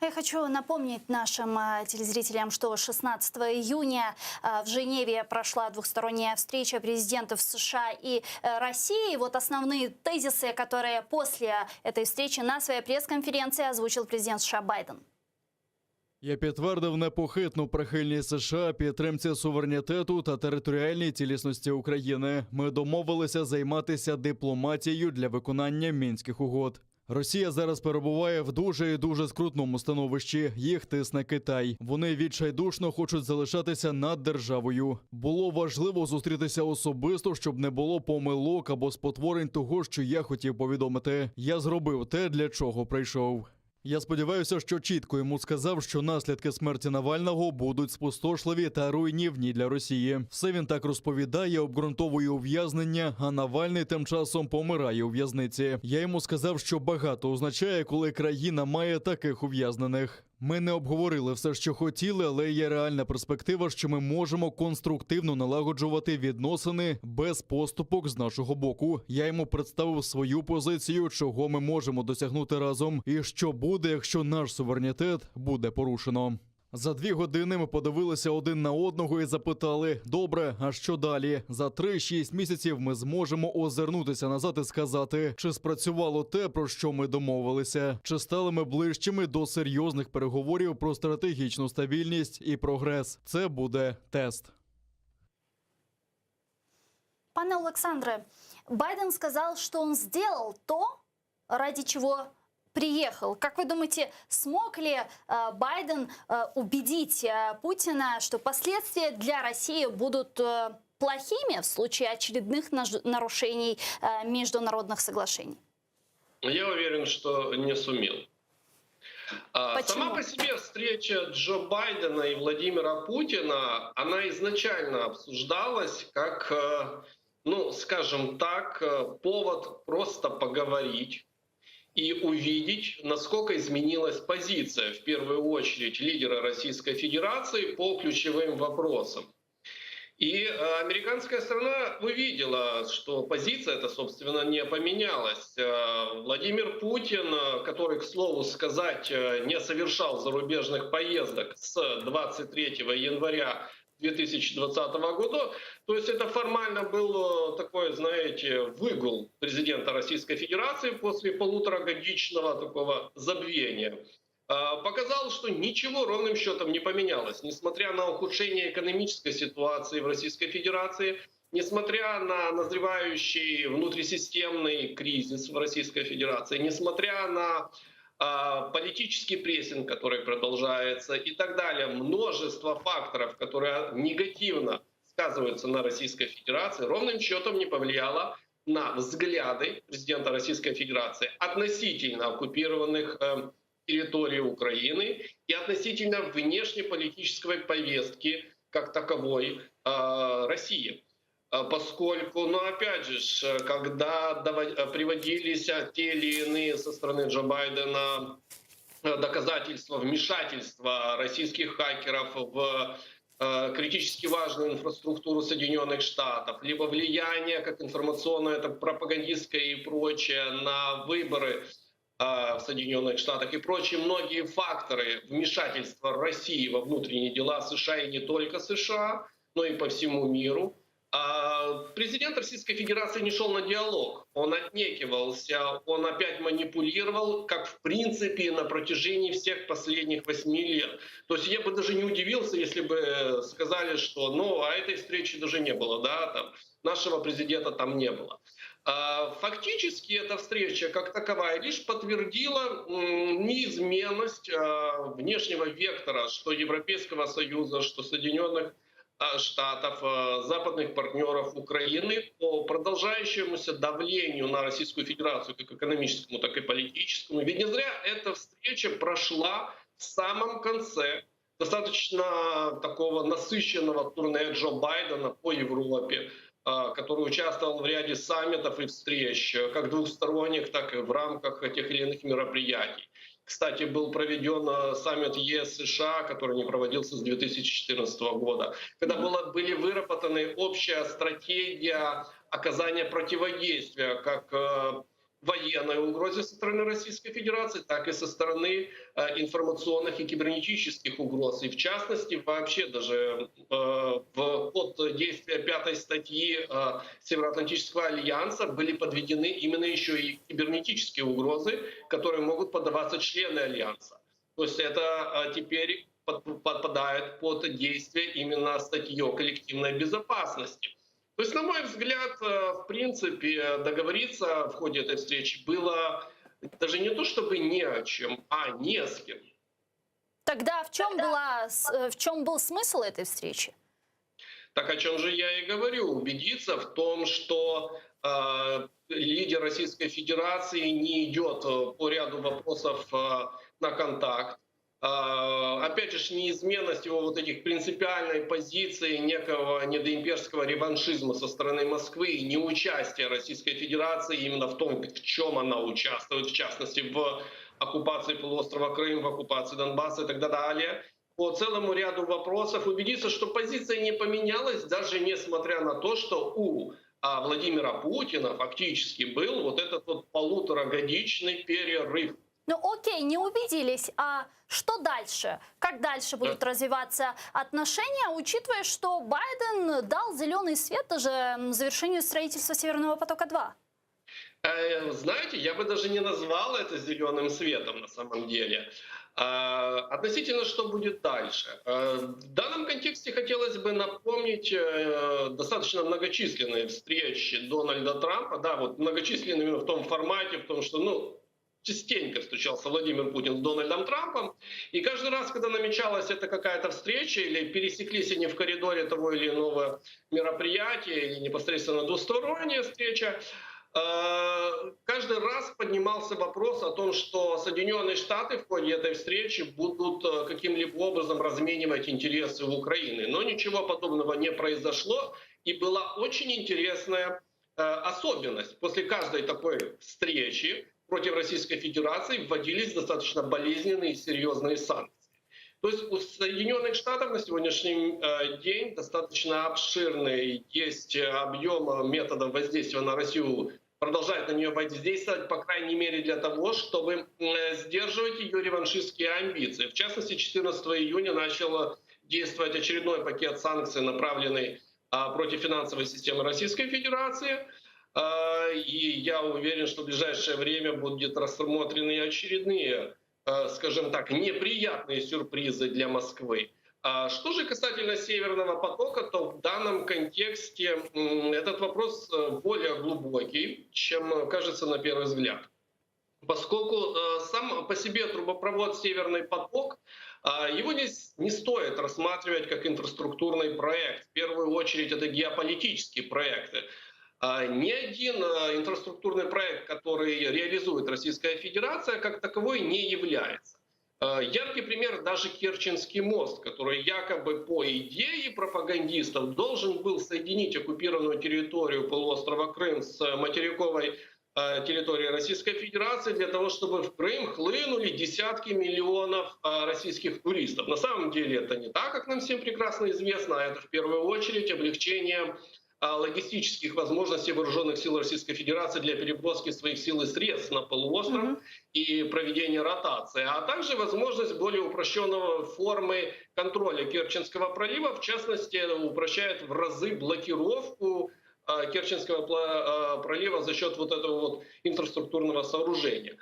Я хочу напомнить нашим э, телезрителям, что 16 июня э, в Женеве прошла двухсторонняя встреча президентов США и э, России. Вот основные тезисы, которые после этой встречи на своей пресс-конференции озвучил президент США Байден. Я підтвердив непохитну прихильність США підтримці суверенітету та територіальній цілісності України. Ми домовилися займатися дипломатією для виконання мінських угод. Росія зараз перебуває в дуже і дуже скрутному становищі. Їх тисне Китай. Вони відчайдушно хочуть залишатися над державою. Було важливо зустрітися особисто, щоб не було помилок або спотворень того, що я хотів повідомити. Я зробив те, для чого прийшов. Я сподіваюся, що чітко йому сказав, що наслідки смерті Навального будуть спустошливі та руйнівні для Росії. Все він так розповідає, обґрунтовує ув'язнення, а Навальний тим часом помирає у в'язниці. Я йому сказав, що багато означає, коли країна має таких ув'язнених. Ми не обговорили все, що хотіли, але є реальна перспектива, що ми можемо конструктивно налагоджувати відносини без поступок з нашого боку. Я йому представив свою позицію, чого ми можемо досягнути разом, і що буде, якщо наш суверенітет буде порушено. За дві години ми подивилися один на одного і запитали: добре, а що далі? За 3-6 місяців ми зможемо озирнутися назад і сказати, чи спрацювало те, про що ми домовилися, чи стали ми ближчими до серйозних переговорів про стратегічну стабільність і прогрес. Це буде тест. Пане Олександре, Байден сказал, что он сделал то, ради чего приехал. Как вы думаете, смог ли э, Байден э, убедить э, Путина, что последствия для России будут э, плохими в случае очередных нарушений э, международных соглашений? Я уверен, что не сумел. А, Почему? Сама по себе встреча Джо Байдена и Владимира Путина, она изначально обсуждалась как, э, ну, скажем так, э, повод просто поговорить и увидеть, насколько изменилась позиция, в первую очередь, лидера Российской Федерации по ключевым вопросам. И э, американская сторона увидела, что позиция эта, собственно, не поменялась. Э, Владимир Путин, э, который, к слову сказать, не совершал зарубежных поездок с 23 января 2020 года, то есть это формально был такой, знаете, выгул президента Российской Федерации после полуторагодичного такого забвения. Показал, что ничего ровным счетом не поменялось, несмотря на ухудшение экономической ситуации в Российской Федерации, несмотря на назревающий внутрисистемный кризис в Российской Федерации, несмотря на а, политический прессинг, который продолжается и так далее, множество факторов, которые негативно сказываются на Российской Федерации, ровным счетом не повлияло на взгляды президента Российской Федерации относительно оккупированных э, территории Украины и относительно внешнеполитической повестки как таковой э, России. Э, Поскольку, ну опять же, ж, когда дово- приводились те или иные со стороны Джо Байдена э, доказательства вмешательства российских хакеров в э, критически важную инфраструктуру Соединенных Штатов, либо влияние как информационное, так пропагандистское и прочее на выборы э, в Соединенных Штатах и прочие многие факторы вмешательства России во внутренние дела США и не только США, но и по всему миру. А Президент Российской Федерации не шел на диалог, он отнекивался, он опять манипулировал, как в принципе на протяжении всех последних восьми лет. То есть я бы даже не удивился, если бы сказали, что ну, а этой встречи даже не было, да, там, нашего президента там не было. А, Фактически эта встреча как таковая лишь подтвердила м, неизменность а, внешнего вектора, что Европейского Союза, что Соединенных а, Штатов, а, западных партнеров Украины по продолжающемуся давлению на Российскую Федерацию, как экономическому, так и политическому. Ведь не зря эта встреча прошла в самом конце достаточно такого насыщенного турне Джо Байдена по Европе, а, который участвовал в ряде саммитов и встреч, э, как двухсторонних, так и в рамках тех или иных мероприятий. Кстати, был проведен э, саммит ЕС-США, который не проводился с 2014 года, когда было, были выработаны общая стратегия оказания противодействия как э, военной угрозе со стороны Российской Федерации, так и со стороны э, информационных и кибернетических угроз. И в частности, вообще даже э, в, под действие пятой статьи э, Североатлантического альянса были подведены именно еще и кибернетические угрозы, которые могут подаваться члены альянса. То есть это теперь подпадает под действие именно статьи о коллективной безопасности. То есть, на мой взгляд, э, в принципе, договориться в ходе этой встречи было даже не то чтобы не о чем, а не с кем. Тогда в чем, Тогда... была, э, в чем был смысл этой встречи? Так о чем же я и говорю. Убедиться в том, что э, лидер Российской Федерации не идет э, по ряду вопросов э, на контакт, а, опять же, неизменность его вот этих принципиальной позиции некого недоимперского реваншизма со стороны Москвы и неучастие Российской Федерации именно в том, в чем она участвует, в частности, в оккупации полуострова Крым, в оккупации Донбасса и так далее. По целому ряду вопросов убедиться, что позиция не поменялась, даже несмотря на то, что у а, Владимира Путина фактически был вот этот вот полуторагодичный перерыв ну окей, не убедились, а что дальше? Как дальше будут да. развиваться отношения, учитывая, что Байден дал зеленый свет даже завершению строительства Северного потока-2? Э, знаете, я бы даже не назвал это зеленым светом на самом деле. А, относительно, что будет дальше. Э, в данном контексте хотелось бы напомнить э, достаточно многочисленные встречи Дональда Трампа, да, вот многочисленные именно в том формате, в том, что, ну, частенько встречался Владимир Путин с Дональдом Трампом. И каждый раз, когда намечалась эта какая-то встреча или пересеклись они в коридоре того или иного мероприятия, или непосредственно двусторонняя встреча, э, каждый раз поднимался вопрос о том, что Соединенные Штаты в ходе этой встречи будут э, каким-либо образом разменивать интересы Украины. Но ничего подобного не произошло. И была очень интересная э, особенность. После каждой такой встречи против Российской Федерации вводились достаточно болезненные и серьезные санкции. То есть у Соединенных Штатов на сегодняшний э, день достаточно обширный есть объем методов воздействия на Россию, продолжает на нее воздействовать, по крайней мере, для того, чтобы сдерживать ее реваншистские амбиции. В частности, 14 июня начал действовать очередной пакет санкций, направленный а, против финансовой системы Российской Федерации. А, и я уверен, что в ближайшее время будут рассмотрены очередные, а, скажем так, неприятные сюрпризы для Москвы. А что же касательно Северного потока, то в данном контексте этот вопрос э, более глубокий, чем кажется на первый взгляд. Поскольку э, сам по себе трубопровод «Северный поток», его не, не стоит рассматривать как инфраструктурный проект. В первую очередь это геополитические проекты. А, ни один э, инфраструктурный проект, который реализует Российская Федерация, как таковой не является. А, яркий пример даже Керченский мост, который якобы по идее пропагандистов должен был соединить оккупированную территорию полуострова Крым с материковой э, территорией Российской Федерации для того, чтобы в Крым хлынули десятки миллионов э, российских туристов. На самом деле это не так, как нам всем прекрасно известно, а это в первую очередь облегчение логистических возможностей вооруженных сил Российской Федерации для переброски своих сил и средств на полуостров mm-hmm. и проведения ротации, а также возможность более упрощенного формы контроля Керченского пролива, в частности, упрощает в разы блокировку а, Керченского а, пролива за счет вот этого вот инфраструктурного сооружения.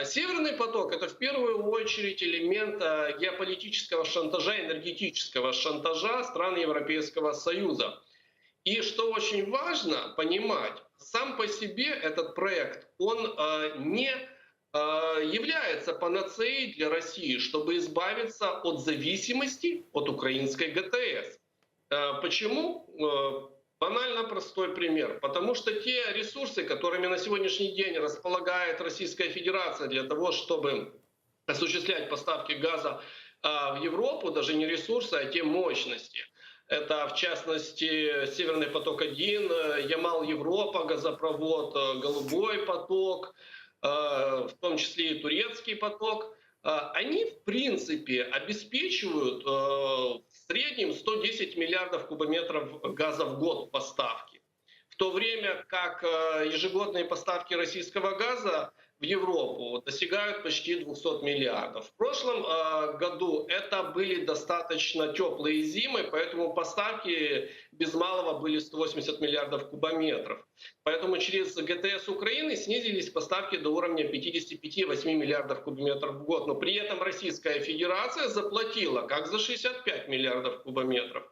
Северный поток — это в первую очередь элемент геополитического шантажа, энергетического шантажа стран Европейского Союза. И что очень важно понимать, сам по себе этот проект, он э, не э, является панацеей для России, чтобы избавиться от зависимости от украинской ГТС. Э, почему? Банально простой пример. Потому что те ресурсы, которыми на сегодняшний день располагает Российская Федерация для того, чтобы осуществлять поставки газа в Европу, даже не ресурсы, а те мощности – это, в частности, «Северный поток-1», «Ямал-Европа», газопровод, э, «Голубой поток», э, в том числе и «Турецкий поток». Э, они, в принципе, обеспечивают в среднем 110 миллиардов кубометров газа в год поставки. В то время как э, ежегодные поставки российского газа в Европу достигают почти 200 миллиардов. В прошлом э, году это были достаточно теплые зимы, поэтому поставки без малого были 180 миллиардов кубометров. Поэтому через ГТС Украины снизились поставки до уровня 55,8 миллиардов кубометров в год. Но при этом Российская Федерация заплатила как за 65 миллиардов кубометров.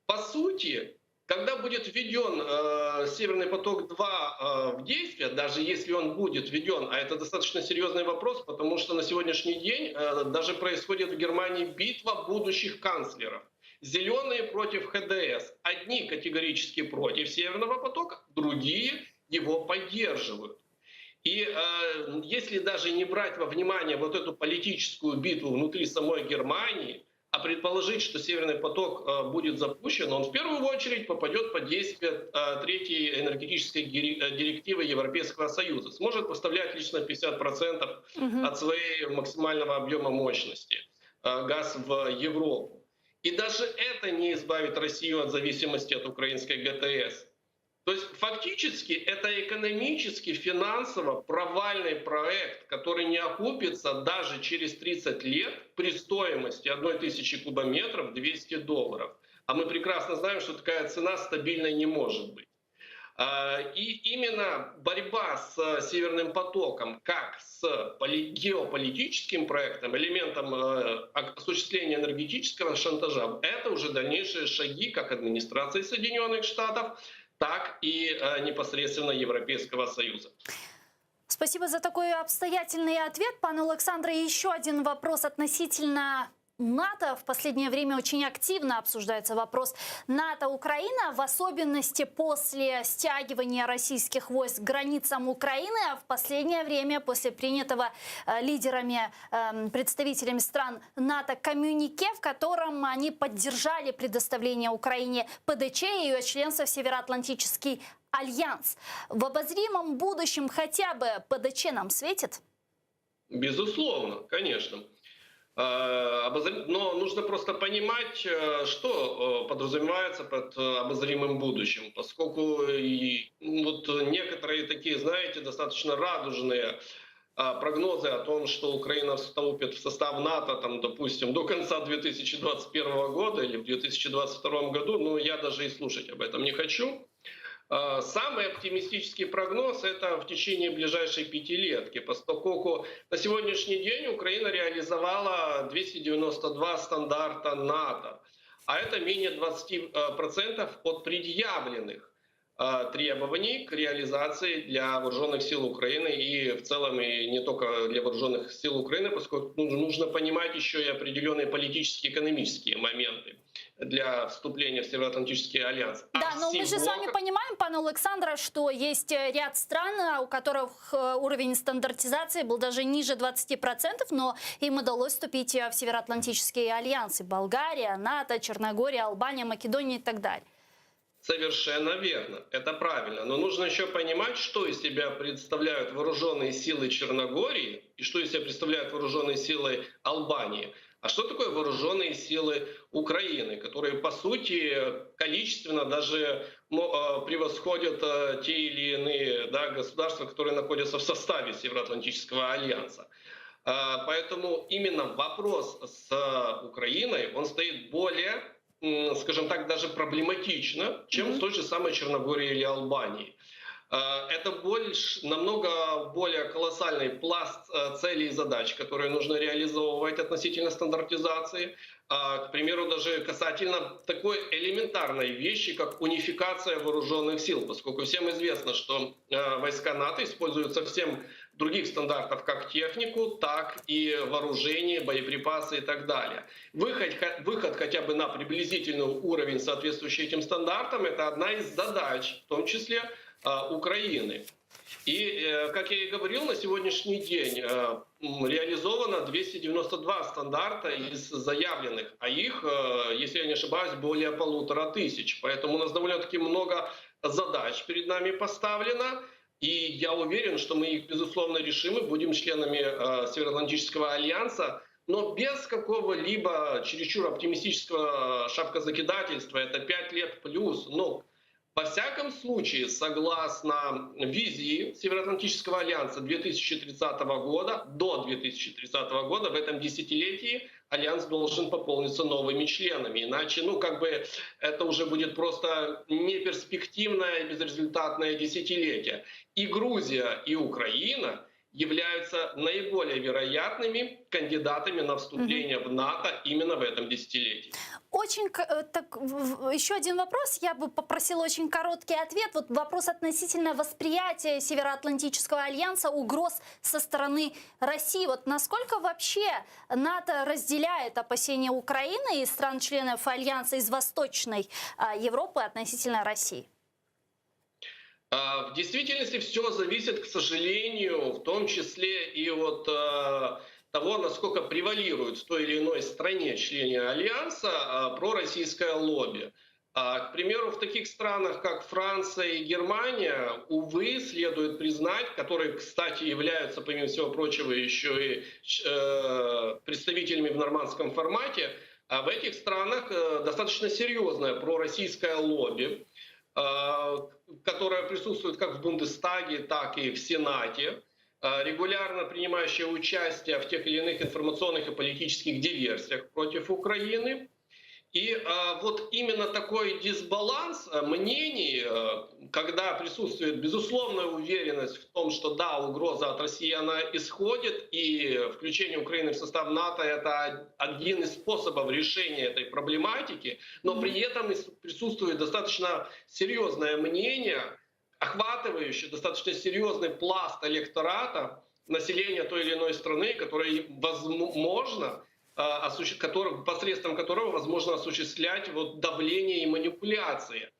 По сути, когда будет введен э, Северный поток-2 э, в действие, даже если он будет введен, а это достаточно серьезный вопрос, потому что на сегодняшний день э, даже происходит в Германии битва будущих канцлеров. Зеленые против ХДС. Одни категорически против Северного потока, другие его поддерживают. И э, если даже не брать во внимание вот эту политическую битву внутри самой Германии, а предположить, что Северный поток э, будет запущен, он в первую очередь попадет под действие э, третьей энергетической э, директивы Европейского Союза. Сможет поставлять лишь на 50% угу. от своей максимального объема мощности газ в Европу. И даже это не избавит Россию от зависимости от украинской ГТС. То есть фактически это экономически, финансово провальный проект, который не окупится даже через 30 лет при стоимости 1000 кубометров 200 долларов. А мы прекрасно знаем, что такая цена стабильной не может быть. А, и именно борьба с Северным потоком, как с геополитическим проектом, элементом э, осуществления энергетического шантажа, это уже дальнейшие шаги как администрации Соединенных Штатов, так и э, непосредственно Европейского Союза. Спасибо за такой обстоятельный ответ, пане Александре. И еще один вопрос относительно НАТО. В последнее время очень активно обсуждается вопрос НАТО-Украина, в особенности после стягивания российских войск к границам Украины, а в последнее время после принятого э, лидерами, эм, представителями стран НАТО коммюнике, в котором они поддержали предоставление Украине ПДЧ и ее членство в Североатлантический альянс. В обозримом будущем хотя бы ПДЧ нам светит? Безусловно, конечно. Э, но нужно просто понимать, э, что э, подразумевается под обозримым будущим, поскольку ну, вот некоторые такие, знаете, достаточно радужные прогнозы о том, что Украина вступит в состав НАТО, там, допустим, до конца 2021 года или в 2022 году, ну, я даже и слушать об этом не хочу. А, самый оптимистический прогноз – это в течение ближайшей пятилетки, поскольку на сегодняшний день Украина реализовала 292 стандарта НАТО, а это менее 20% от предъявленных а, требований к реализации для вооруженных сил Украины и в целом и не только для вооруженных сил Украины, поскольку нужно понимать еще и определенные политические и экономические моменты для вступления в Североатлантический альянс. А да, но мы же с вами понимаем, пане Александре, что есть э, ряд стран, э, у которых э, уровень стандартизации был даже ниже 20%, но им удалось вступить в Североатлантический альянс. И Болгария, НАТО, Черногория, Албания, Македония и так далее. Совершенно верно, это правильно. Но нужно еще понимать, что из себя представляют вооруженные силы Черногории и что из себя представляют вооруженные силы Албании. А что такое вооруженные силы Украины, которые, по сути, количественно даже э, превосходят э, те или иные да, государства, которые находятся в составе Североатлантического альянса. Э, поэтому именно вопрос с Украиной, он стоит более, скажем так, даже проблематично, чем mm-hmm. с той же самой Черногорией или Албанией. Э, это больше, намного более колоссальный пласт э, целей и задач, которые нужно реализовывать относительно стандартизации. А, к примеру, даже касательно такой элементарной вещи, как унификация вооруженных сил, поскольку всем известно, что э, войска НАТО используют совсем других стандартов, как технику, так и вооружение, боеприпасы и так далее. Выход, выход хотя бы на приблизительный уровень, соответствующий этим стандартам, это одна из задач, в том числе Украины. И, э, как я и говорил, на сегодняшний день э, реализовано 292 стандарта из заявленных, а их, э, если я не ошибаюсь, более полутора тысяч. Поэтому у нас довольно-таки много задач перед нами поставлено. И я уверен, что мы их, безусловно, решим и будем членами Североатлантического альянса, но без какого-либо чересчур оптимистического шапкозакидательства. Это 5 лет плюс. Но. Во всяком случае, согласно визии Североатлантического альянса 2030 года, до 2030 года, в этом десятилетии альянс должен пополниться новыми членами. Иначе, ну, как бы это уже будет просто неперспективное и безрезультатное десятилетие. И Грузия, и Украина являются наиболее вероятными кандидатами на вступление в НАТО именно в этом десятилетии. Очень э, так, еще один вопрос. Я бы попросила очень короткий ответ. Вот вопрос относительно восприятия Североатлантического альянса угроз со стороны России. Вот насколько вообще НАТО разделяет опасения Украины и стран-членов альянса из Восточной а, Европы относительно России? А, в действительности все зависит, к сожалению, в том числе и от э, того, насколько превалирует в той или иной стране, члене Альянса, э, пророссийское лобби. А, к примеру, в таких странах, как Франция и Германия, увы, следует признать, которые, кстати, являются, помимо всего прочего, еще и э, представителями в нормандском формате, а в этих странах э, достаточно серьезное пророссийское лобби, э, которое присутствует как в Бундестаге, так и в Сенате, регулярно принимающее участие в тех или иных информационных и политических диверсиях против Украины. И э, вот именно такой дисбаланс э, мнений, э, когда присутствует безусловная уверенность в том, что да, угроза от России, она исходит, и включение Украины в состав НАТО это один из способов решения этой проблематики, но при этом присутствует достаточно серьезное мнение, охватывающее достаточно серьезный пласт электората населения той или иной страны, которое возможно которых, посредством которого возможно осуществлять вот давление и манипуляции.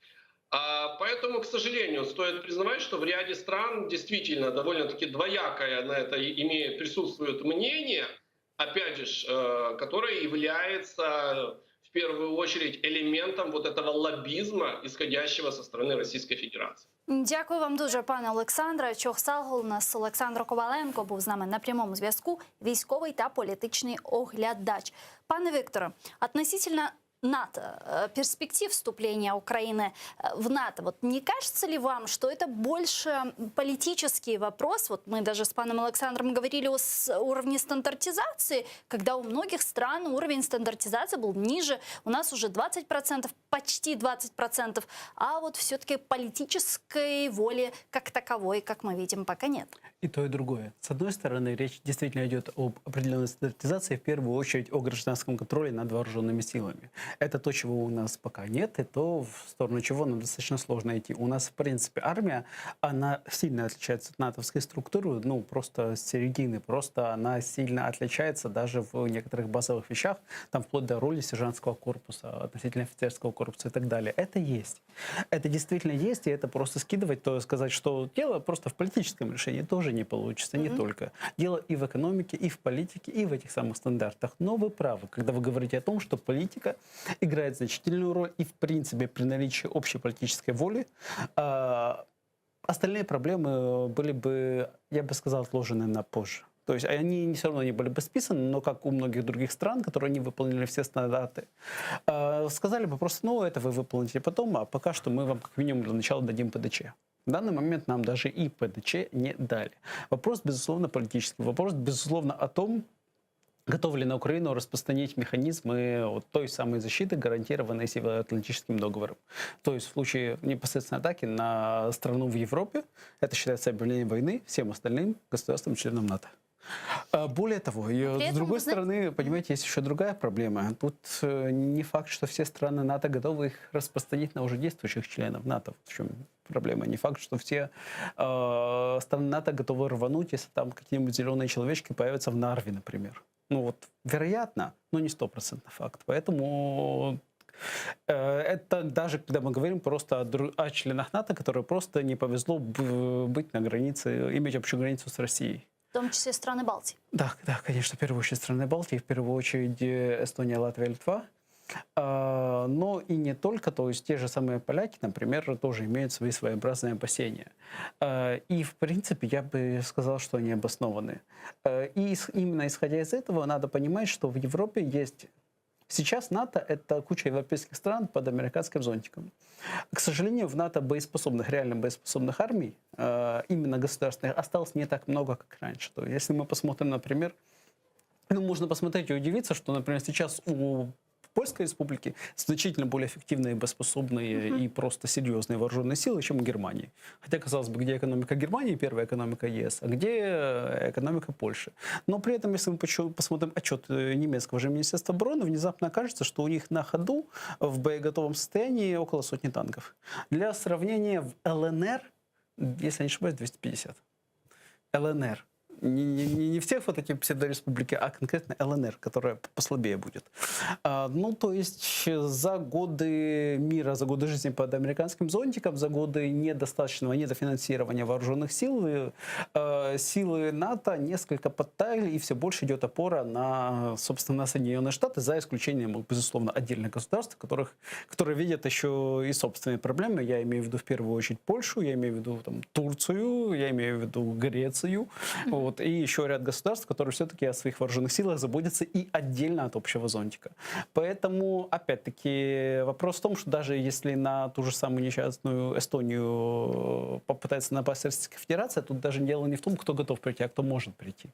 Поэтому, к сожалению, стоит признавать, что в ряде стран действительно довольно-таки двоякое на это имеет, присутствует мнение, опять же, э, которое является в первую очередь элементом вот этого лоббизма, исходящего со стороны Российской Федерации. Дякую вам дуже, пане Олександре. Çoq sağ oluñız. Олександр Коваленко був з нами на прямому зв'язку. Військовий та політичний оглядач. Пане Вікторе, относительно НАТО, э, перспектив вступления Украины э, в НАТО. Вот не кажется ли вам, что это больше политический вопрос? Вот мы даже с паном Александром говорили о уровне стандартизации, когда у многих стран уровень стандартизации был ниже. У нас уже 20%, почти 20%. А вот все-таки политической воли как таковой, как мы видим, пока нет. И то, и другое. С одной стороны, речь действительно идет об определенной стандартизации, в первую очередь о гражданском контроле над вооруженными силами. Это то, чего у нас пока нет, и то, в сторону чего нам достаточно сложно идти. У нас, в принципе, армия, она сильно отличается от натовской структуры, ну, просто с середины, просто она сильно отличается даже в некоторых базовых вещах, там вплоть до роли сержантского корпуса, относительно офицерского корпуса и так далее. Это есть. Это действительно есть, и это просто скидывать, то сказать, что дело просто в политическом решении тоже не получится, не только. Дело и в экономике, и в политике, и в этих самых стандартах. Но вы правы, когда вы говорите о том, что политика играет значительную роль, и в принципе при наличии общей политической воли э, остальные проблемы были бы, я бы сказал, отложены на позже. То есть они все равно не были бы списаны, но как у многих других стран, которые не выполнили все стандарты, э, сказали бы просто, ну, это вы выполните потом, а пока что мы вам как минимум для начала дадим ПДЧ. В данный момент нам даже и ПДЧ не дали. Вопрос, безусловно, политический. Вопрос, безусловно, о том, готовы ли на Украину распространить механизмы вот той самой защиты, гарантированной Североатлантическим договором. То есть в случае непосредственной атаки на страну в Европе, это считается объявлением войны всем остальным государствам-членам НАТО. А, более того, и, с другой стороны, понимаете, есть еще другая проблема. Тут э, не факт, что все страны НАТО готовы их распространить на уже действующих членов НАТО. В чем проблема? Не факт, что все э, страны НАТО готовы рвануть, если там какие-нибудь зеленые человечки появятся в Нарве, например. Ну вот, вероятно, но не стопроцентный факт. Поэтому э, это даже когда мы говорим просто о, о членах НАТО, которые просто не повезло быть на границе, иметь общую границу с Россией. В том числе страны Балтии. Да, да, конечно, в первую очередь страны Балтии, в первую очередь э, Эстония, Латвия, Литва. А, но и не только, то есть те же самые поляки, например, тоже имеют свои своеобразные опасения. А, и, в принципе, я бы сказал, что они обоснованы. А, и именно исходя из этого, надо понимать, что в Европе есть... Сейчас НАТО – это куча европейских стран под американским зонтиком. К сожалению, в НАТО боеспособных, реально боеспособных армий, э, именно государственных, осталось не так много, как раньше. То есть, если мы посмотрим, например, ну, можно посмотреть и удивиться, что, например, сейчас у Польской республики значительно более эффективные, боеспособные mm-hmm. и просто серьезные вооруженные силы, чем у Германии. Хотя, казалось бы, где экономика Германии, первая экономика ЕС, а где э, экономика Польши. Но при этом, если мы посмотрим отчет э, немецкого же Министерства обороны, внезапно окажется, что у них на ходу в боеготовом состоянии около сотни танков. Для сравнения, в ЛНР, если я не ошибаюсь, 250. ЛНР не, не, не всех вот эти псевдореспублики, а конкретно ЛНР, которая послабее будет. А, ну, то есть за годы мира, за годы жизни под американским зонтиком, за годы недостаточного недофинансирования вооруженных сил, э, силы НАТО несколько подтаяли, и все больше идет опора на, собственно, на Соединенные Штаты, за исключением, безусловно, отдельных государств, которых, которые видят еще и собственные проблемы. Я имею в виду в первую очередь Польшу, я имею в виду там, Турцию, я имею в виду Грецию. Вот, и еще ряд государств, которые все-таки о своих вооруженных силах заботятся и отдельно от общего зонтика. Поэтому, опять-таки, вопрос в том, что даже если на ту же самую несчастную Эстонию попытается напасть Российская Федерация, тут даже дело не в том, кто готов прийти, а кто может прийти.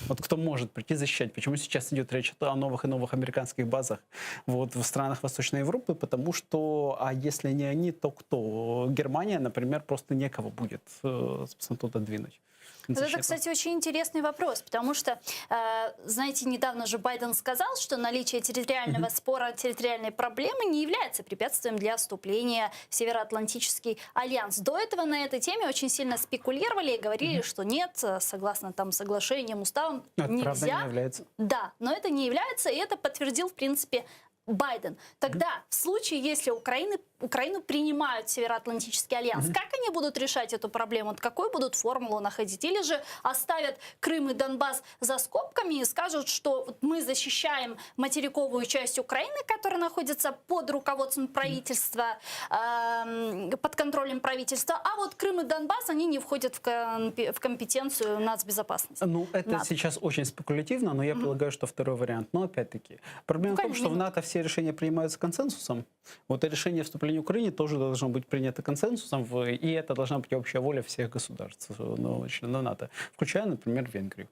Вот кто может прийти защищать. Почему сейчас идет речь о новых и новых американских базах вот, в странах Восточной Европы? Потому что, а если не они, то кто? Германия, например, просто некого будет, э, собственно, туда двинуть. Вот это, кстати, очень интересный вопрос, потому что, э, знаете, недавно же Байден сказал, что наличие территориального спора, территориальной проблемы не является препятствием для вступления в Североатлантический альянс. До этого на этой теме очень сильно спекулировали и говорили, что нет, согласно там соглашениям, уставам, Это нельзя. правда не является. Да, но это не является, и это подтвердил, в принципе, Байден. Тогда, в случае, если Украины, Украину принимают в Североатлантический альянс, как они будут решать эту проблему? Вот какую будут формулу находить? Или же оставят Крым и Донбасс за скобками и скажут, что вот мы защищаем материковую часть Украины, которая находится под руководством правительства, эм, под контролем правительства, а вот Крым и Донбасс, они не входят в, компе- в компетенцию нацбезопасности. Ну, это НАТО. сейчас очень спекулятивно, но я полагаю, что второй вариант. Но опять-таки, проблема в том, Буквально что в минуту. НАТО все решения принимаются консенсусом. Вот и решение о вступлении Украины тоже должно быть принято консенсусом, в- и это должна быть общая воля всех государств, ну, членов НАТО, включая, например, Венгрию.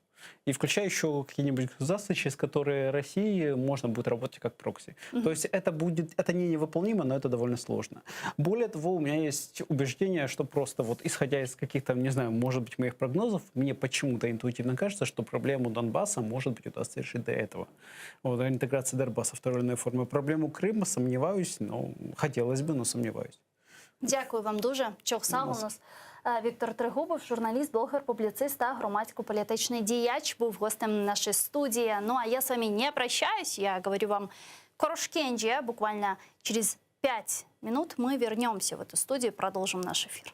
И включая еще какие-нибудь государства, через которые России можно будет работать как прокси. То есть это будет, это не невыполнимо, но это довольно сложно. Более того, у меня есть убеждение, что просто вот исходя из каких-то, не знаю, может быть, моих прогнозов, мне почему-то интуитивно кажется, что проблему Донбасса, может быть, удастся решить до этого. Вот, интеграция Донбасса в той или иной форме. Проблему Крыма сомневаюсь, но хотелось бы, но сомневаюсь. Дякую вам дуже. Çoq sağ oluñız. Е, Віктор Трегубов, журналіст, блогер, публіцист та громадсько-політичний діяч, був гостем нашої студії. Ну а я с вами не прощаюсь. Я говорю вам Körüşkence. Буквально через 5 минут мы вернемся в эту студию и продолжим наш эфир.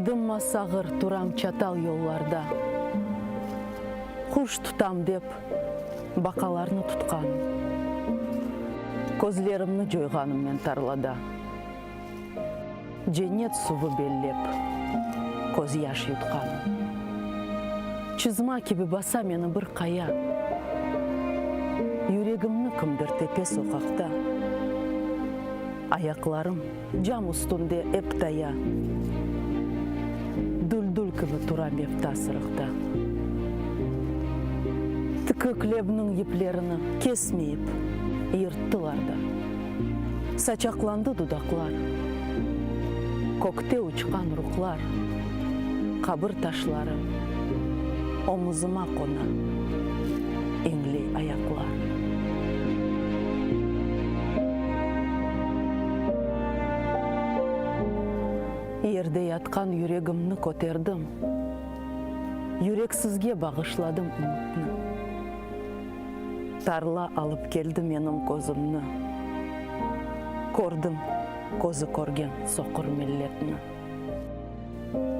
Dımma sağır turam çatal yollarda. Quş tutam dep, baqalarnı tutqanım. Közlerimni coyğanım men tarlada. Cennet suvı bellep, közyaş yutqanım. Çızma kibi basa meni bir qaya. Yüregimni kimdir tepe soqaqta. Ayaqlarım cam üstünde ep taya. Düldül kibi tura mevta sırıqta. Tikik lebniñ yiplerini kesmeyip yırttılar da. Saçaqlandı dudaqlar. Kökte uçqan ruhlar, qabir taşları omuzıma qona, iñley ayaqlar. Yerde yatqan yüregimni köterdim. Yüreksizge bağışladım ümütni. Tarla alıp keldi menim közümni. Kördim közü körgen soqur milletni.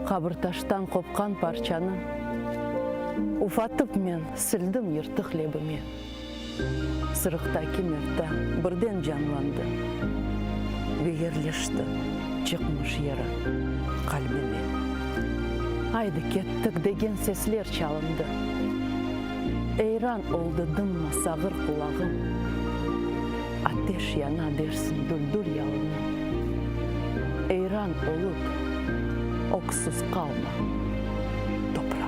Qabirtaştan qopqan parçanı Ufatıp men sildim yırtıq lebime. Sırıqtaki mevta birden canlandı ve yerleşti çıqmış yeri qalbime. Aydı, kettik degen sesler çalındı. Eyran oldı dımma sağır qulağım. Ateş yana dersiñ düldül yalını. Eyran olıp, öksüz qalma, toprağım.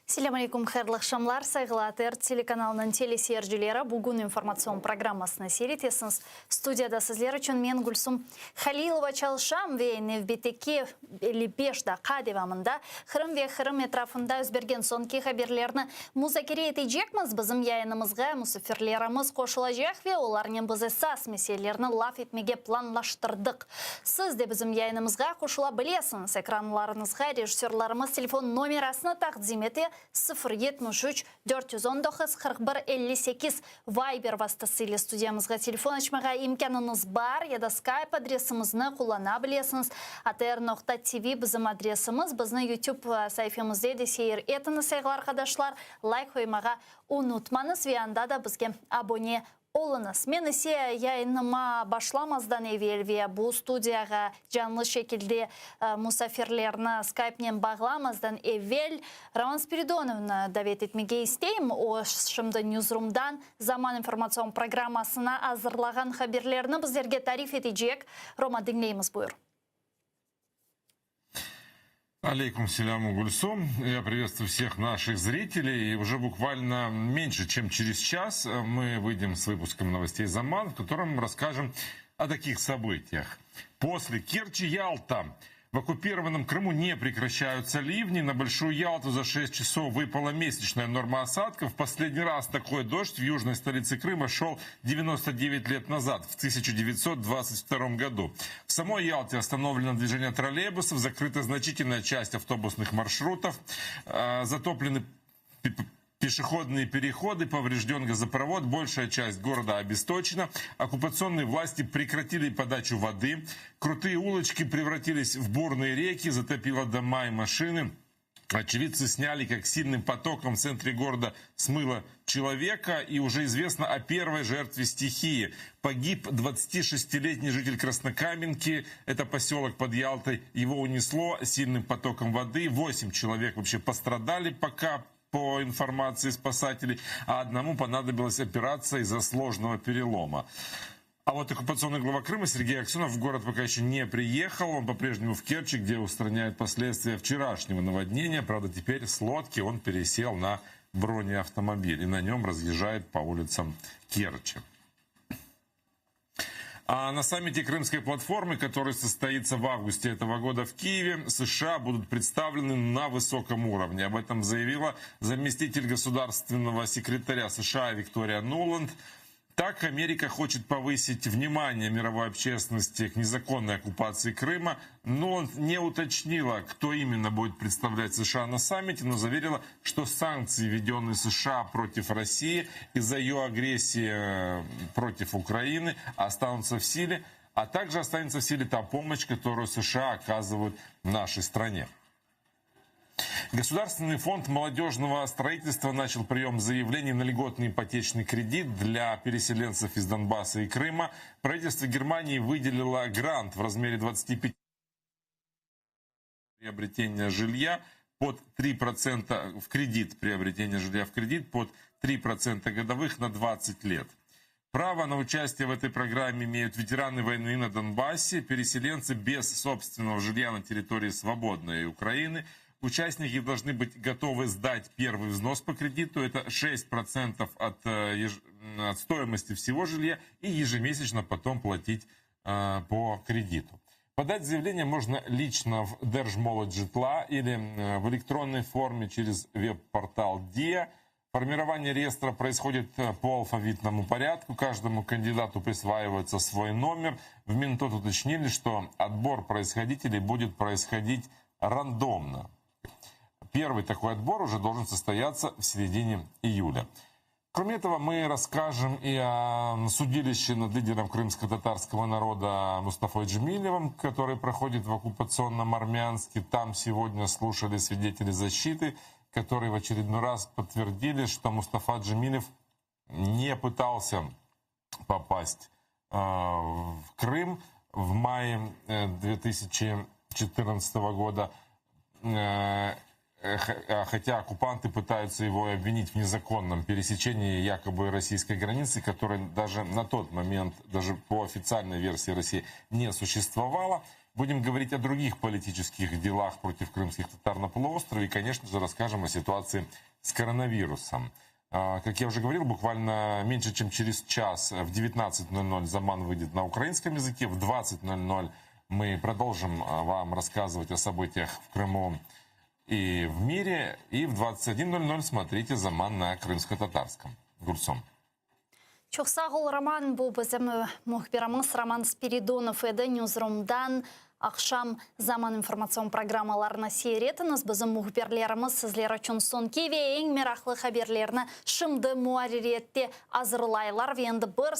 Selâm aleyküm, hayırlı aqşamlar, sayğılı ATR telekanalınıñ teleseyircileri. Bugün informatsion programmasını seyir etesiñiz. Studiyada sizler içün men, Gülsum Halilova, çalışam ve nevbetteki 55 daqqa devamında Qırım ve Qırım etrafında yüz bergen soñki haberlerni muzakere etecekmiz. Bizim yayınımızğa musafirlerimiz qoşulacaq ve olarnen biz esas meselelerni laf etmege planlaştırdıq. Siz de bizim yayınımızğa qoşula bilesiñiz. Ekranlarıñızğa rejissörlarımız telefon nomerasını taqdim ete, 0 73 419 41 58. Viber vastası ile studiyamızğa telefon açmağa imkânıñız bar ya da Skype adresimizni qullana bilesiñiz. Atr noqta TV bizim adresimiz. Bizni YouTube saifemizde de seyir etiñiz, sayğılı arqadaşlar. Layk qoymağa unutmañız ve anda da bizge abone Oluñız. Men ise yayınıma başlamazdan evel ve bu studiyağa canlı şekilde musafirlerni Skypenen bağlamazdan evel Roman Spiridonovnı davet etmege isteyim. O, şimdi Newsroomdan Zaman informatsion programmasına azırlağan haberlerni bizlerge tarif etecek. Roma, diñleymiz, buyur. Алейкум селям, Гульсум. Я приветствую всех наших зрителей. И уже буквально меньше, чем через час мы выйдем с выпуском новостей «Заман», в котором расскажем о таких событиях. После Керчи Ялта в оккупированном Крыму не прекращаются ливни. На Большую Ялту за 6 часов выпала месячная норма осадков. Последний раз такой дождь в южной столице Крыма шел 99 лет назад, в 1922 году. В самой Ялте остановлено движение троллейбусов, закрыта значительная часть автобусных маршрутов, э, затоплены пешеходные переходы, поврежден газопровод, большая часть города обесточена. Оккупационные власти прекратили подачу воды. Крутые улочки превратились в бурные реки, затопило дома и машины. Очевидцы сняли, как сильным потоком в центре города смыло человека. И уже известно о первой жертве стихии. Погиб 26-летний житель Краснокаменки. Это поселок под Ялтой. Его унесло сильным потоком воды. Восемь человек вообще пострадали пока по информации спасателей, а одному понадобилась операция из-за сложного перелома. А вот оккупационный глава Крыма Сергей Аксенов в город пока еще не приехал. Он по-прежнему в Керчи, где устраняет последствия вчерашнего наводнения. Правда, теперь с лодки он пересел на бронеавтомобиль и на нем разъезжает по улицам Керчи. А на саммите Крымской платформы, который состоится в августе этого года в Киеве, США будут представлены на высоком уровне. Об этом заявила заместитель государственного секретаря США Виктория Нуланд. Так Америка хочет повысить внимание мировой общественности к незаконной оккупации Крыма. Нуланд не уточнила, кто именно будет представлять США на саммите, но заверила, что санкции, введенные США против России из-за ее агрессии э, против Украины, останутся в силе, а также останется в силе та помощь, которую США оказывают нашей стране. Государственный фонд молодежного строительства начал прием заявлений на льготный ипотечный кредит для переселенцев из Донбасса и Крыма. Правительство Германии выделило грант в размере 25 приобретения жилья под 3% в кредит, приобретение жилья в кредит под 3% годовых на 20 лет. Право на участие в этой программе имеют ветераны войны на Донбассе, переселенцы без собственного жилья на территории свободной Украины – Участники должны быть готовы сдать первый взнос по кредиту, это 6% от, э, от стоимости всего жилья, и ежемесячно потом платить э, по кредиту. Подать заявление можно лично в Держмолодь или э, в электронной форме через веб-портал ДИА. Формирование реестра происходит э, по алфавитному порядку. Каждому кандидату присваивается свой номер. В Минтот уточнили, что отбор происходителей будет происходить рандомно. Первый такой отбор уже должен состояться в середине июля. Кроме этого, мы расскажем и о судилище над лидером крымско-татарского народа Мустафой Джемилевым, который проходит в оккупационном Армянске. Там сегодня слушали свидетели защиты, которые в очередной раз подтвердили, что Мустафа Джемилев не пытался попасть э, в Крым в мае 2014 э, года. Э, а хотя оккупанты пытаются его обвинить в незаконном пересечении якобы российской границы, которой даже на тот момент, даже по официальной версии России, не существовало. Будем говорить о других политических делах против крымских татар на полуострове и, конечно же, расскажем о ситуации с коронавирусом. А, как я уже говорил, буквально меньше чем через час в 19.00 Заман выйдет на украинском языке, в 20.00 мы продолжим а, вам рассказывать о событиях в Крыму и в мире. И в 21.00 смотрите «Заман» на крымско-татарском. Гурсом. Çoq sağ ol, Roman. Bu bizim mühbirimiz Roman Spiridonov edi. Newsroom'dan aqşam Zaman informatsion programmalarını seyir etiñiz. Bizim mühbirlerimiz sizler içün soñki ve eñ meraqlı haberlerni şimdi muarririyette azırlaylar. Ve endi bir,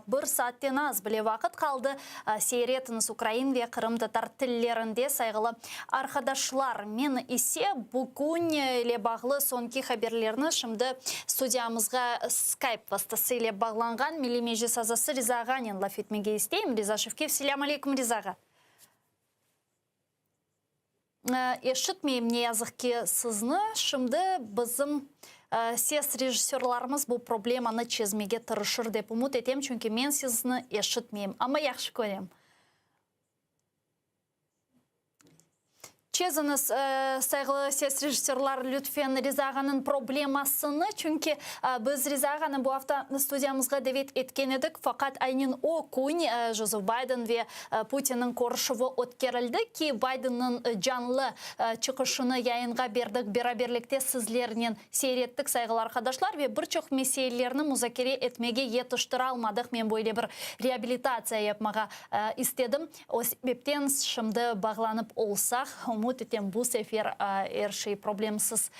bir saatten az bile vaqıt qaldı. Seyir etiñiz ukrain ve qırımtatar tillerinde, sayğılı arqadaşlar. Men ise bugün ile bağlı soñki haberlerni şimdi studiyamızğa Skype vastası ile bağlanğan Milliy Meclis azası Riza ağanen laf etmege isteyim. Riza Şevkiyev, selâm aleyküm, Riza ağa. Eşitmeyim, ne yazıq ki, sizni. Şimdi bizim ses rejissörlarımız bu problemanı çezmege tırışır, dep ümüt etem, çünki men sizni eşitmeyim, amma yahşı körem. Çeziñiz, sayğılı ses rejissörlar, lütfen, Riza ağanıñ problemasını, çünki biz Riza ağanı bu afta studiyamızğa davet etken edik, faqat aynen o kün Jozef Bayden ve Putinniñ körüşüvi ötkerildi ki, Baydenniñ canlı çıqışını yayınğa berdik, beraberlikte sizlernen seyrettik, sayğılı arqadaşlar, ve bir çoq meselelerni muzakere etmege yetiştiralmadıq, men böyle bir reabilitatsiya yapmağa istedim. O sebepten şimdi bağlanıp olsaq, ümüt etem, bu sefer er şey problemsiz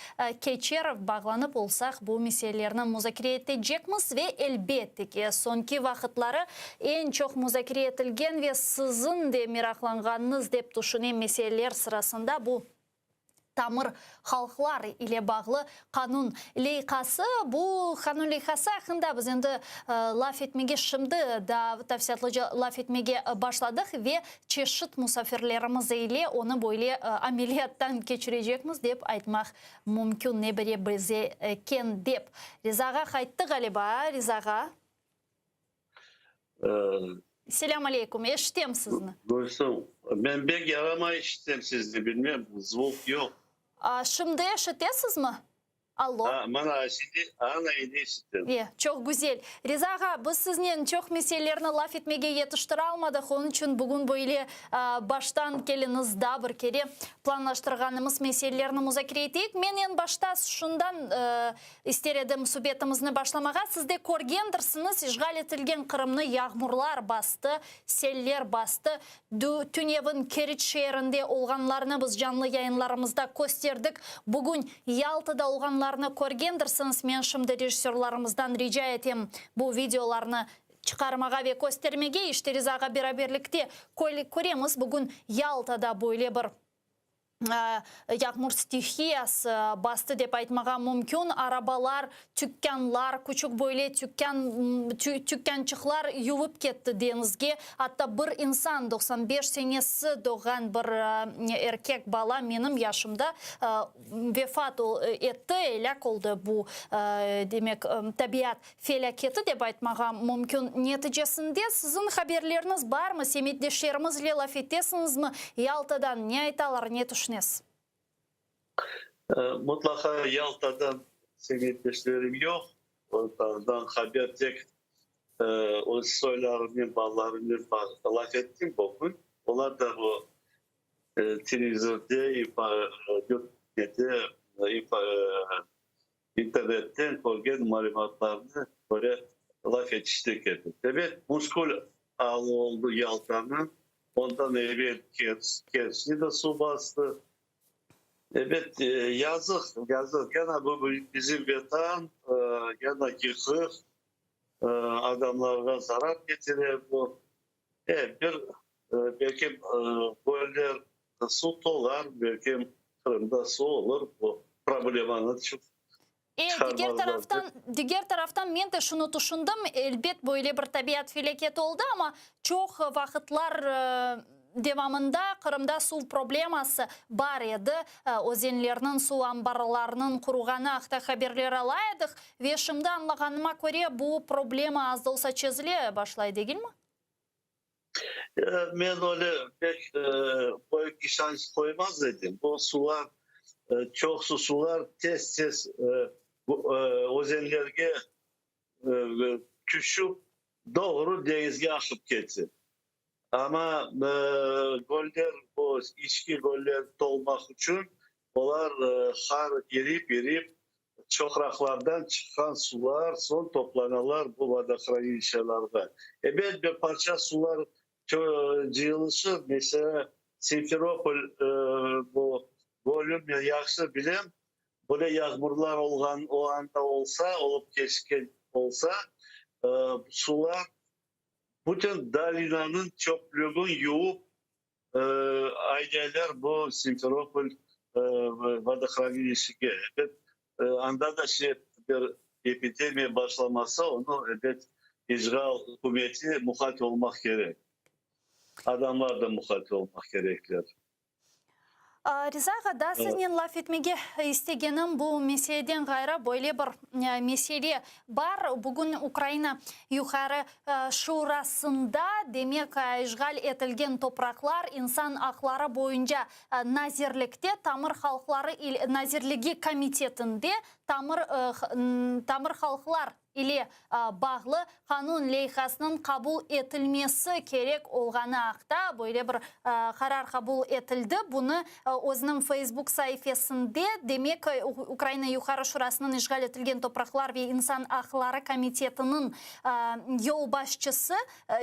keçer, bağlanıp olsaq, bu meselelerni muzakere etecekmiz ve, elbette ki, soñki vaqıtları eñ çoq muzakere etilgen ve siziñ de meraqlanğanıñız dep tüşünem meseleler sırasında bu, tamır halqlar ile bağlı qanun leyhası. Bu qanun leyhası aqqında biz endi laf etmege şimdi daa tafsilâtlıca laf etmege başladıq ve çeşit musafirlerimiz ile onı böyle ameliyattan keçirecekmiz dep aytmaq mümkün, ne bire bize eken dep. Riza ağa qayttı ğaliba, Riza ağa? Selâm aleyküm, eşitem sizni. Gülsüm, men bek yaramay eşitem sizni, bilmem, zvuk yoq. Şimdi eşitesizmi? Allo. A, mana şimdi, ana endi eşittim. E, çoq güzel. Riza ağa, biz siznen çoq meselelerni laf etmege yetiştiralmadıq, onıñ içün bugün böyle baştan keliñiz daa bir kere planlaştırğanımız meselelerni muzakere eteyik. Men eñ başta şundan ister edim subetimizni başlamağa. Siz de körgendirsiñiz, işğal etilgen Qırımnı yağmurlar bastı, seller bastı. Tünevin Keriç şeerinde olğanlarnı biz canlı yayınlarımızda kösterdik. Bugün Yaltada olğanlarnı körgendirsiñiz. Men şimdi rejissörlarımızdan rica etem bu videolarnı çıqarmağa ve köstermege. İşte Riza ağa beraberlikte köremiz, bugün Yaltada böyle bir Yağmur stihiyası bastı dep aytmağa mümkün, arabalar, tükânlar, küçük böyle tükân, tükânçıqlar yuvıp ketti deñizge. Atta bir insan, 95 senesi doğğan bir erkek bala, menim yaşımda, vefat etti, elâk oldı bu, demek, tabiat Felâketi dep aytmağa mümkün. Neticesinde siziñ haberleriñiz barmı, semetdeşlerimiz ile laf etesiñizmi, Yaltadan ne aytalar, ne tüşünesiz? Mutlaqa Yaltadan semetdeşlerim yoq, olardan haber tek öz soylarımnen, balalarımnen laf ettim bugün. Olar da bu televizorde, İnternetten körgen malümatlarnı köre laf etiştik edi. Ebet, muşkül alı oldı Yaltanıñ, ondan evel Kerçni de suv bastı. Ebet, yazıq, yazıq, yana bu bizim Vetan, yana yıqıq, adamlarğa zarar ketire bu. E, bir, belki göller suv tolar, belki Qırımda suv olur, bu problemanı E, diger taraftan, diger taraftan men de şunı tüşündim, elbet, böyle bir tabiat felâketi oldı, amma çoq vaqıtlar devamında Qırımda suv probleması bar edi, özenlerniñ, suv anbarlarınıñ quruğanı aqta haberler ala edik ve şimdi añlağanıma köre, bu problema az da olsa çezile başlay, degilmi? Men öyle pek büyük işanç qoymaz edim. Bu suvlar, çoqsu suvlar tez-tez özenlerge tüşüp, doğru deñizge aqıp kete. Amma göller, bu içki göller tolmaq içün olar qar irip-irip, çoqraqlardan çıqqan suvlar soñ toplanalar bu vodohranilişçalarğa. Ebet, bir parça suvlar cıyılışır, meselâ, Simferopol bu gölü men yahşı bilem, böyle yağmurlar olğan o anda olsa, olıp keçken olsa, suvlar Bütün dolinanıñ çöplügin yuvıp aydaylar bu Simferopol vodohranilişege. Ebet, anda da şey, bir epidemiya başlamasa, onı, ebet, işğal ükümeti muqayt olmaq kerek. Adamlar da muqayt olmaq kerekler. Riza ağa, daa siznen laf etmege istegenim bu meseleden ğayrı böyle bir mesele bar. Bugün Ukraina Yuqarı Şurasında, demek, işğal etilgen topraqlar insan aqları boyunca nazirlikte, tamır halqları nazirligi komitetinde tamır tamır halqlar ile bağlı qanun leyhasınıñ qabul etilmesi kerek olğanı aqta böyle bir qarar qabul etildi. Bunı özüniñ Feysbuk saifesinde, demek, Ukraina Yuqarı Şurasınıñ işğal etilgen topraqlar ve insan aqları komitetiniñ yolbaşçısı,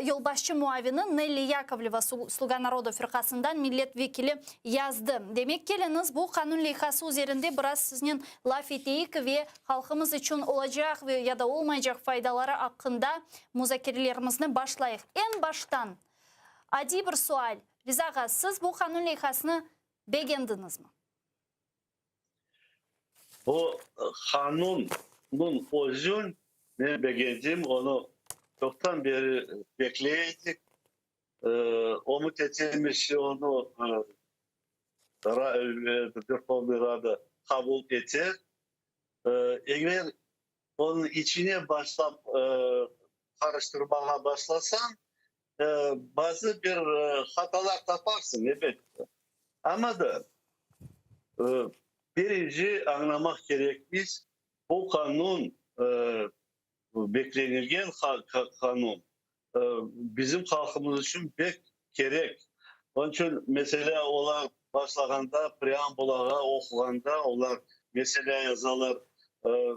yolbaşçı muavini Nelli Yakovleva, Sluga narodu firqasından millet vekili yazdı. Demek, keliñiz, bu qanun leyhası üzerinde biraz siznen laf eteyik ve halqımız içün olacaq ve ya da olmaycaq faydaları aqqında muzakerelerimizni başlayıq. Eñ baştan, adiy bir sual, Riza ağa, siz bu qanun leyhasını begendiñizmi? Bu qanunnıñ özün men begendim, onı çoqtan beri bekley edik. Ümüt etemiz ki, onı Verhovnıy Rada qabul eter. Eger onıñ içine başlap qarıştırmağa başlasañ, bazı bir hatalar taparsıñ, elbette. Amma da birinci añlamaq kerekmiz. Bu qanun, beklenilgen qanun, bizim halqımız içün pek kerek. Onıñ içün, meselâ, olar başlağanda, preambulağa oquğanda, olar, meselâ, yazalar,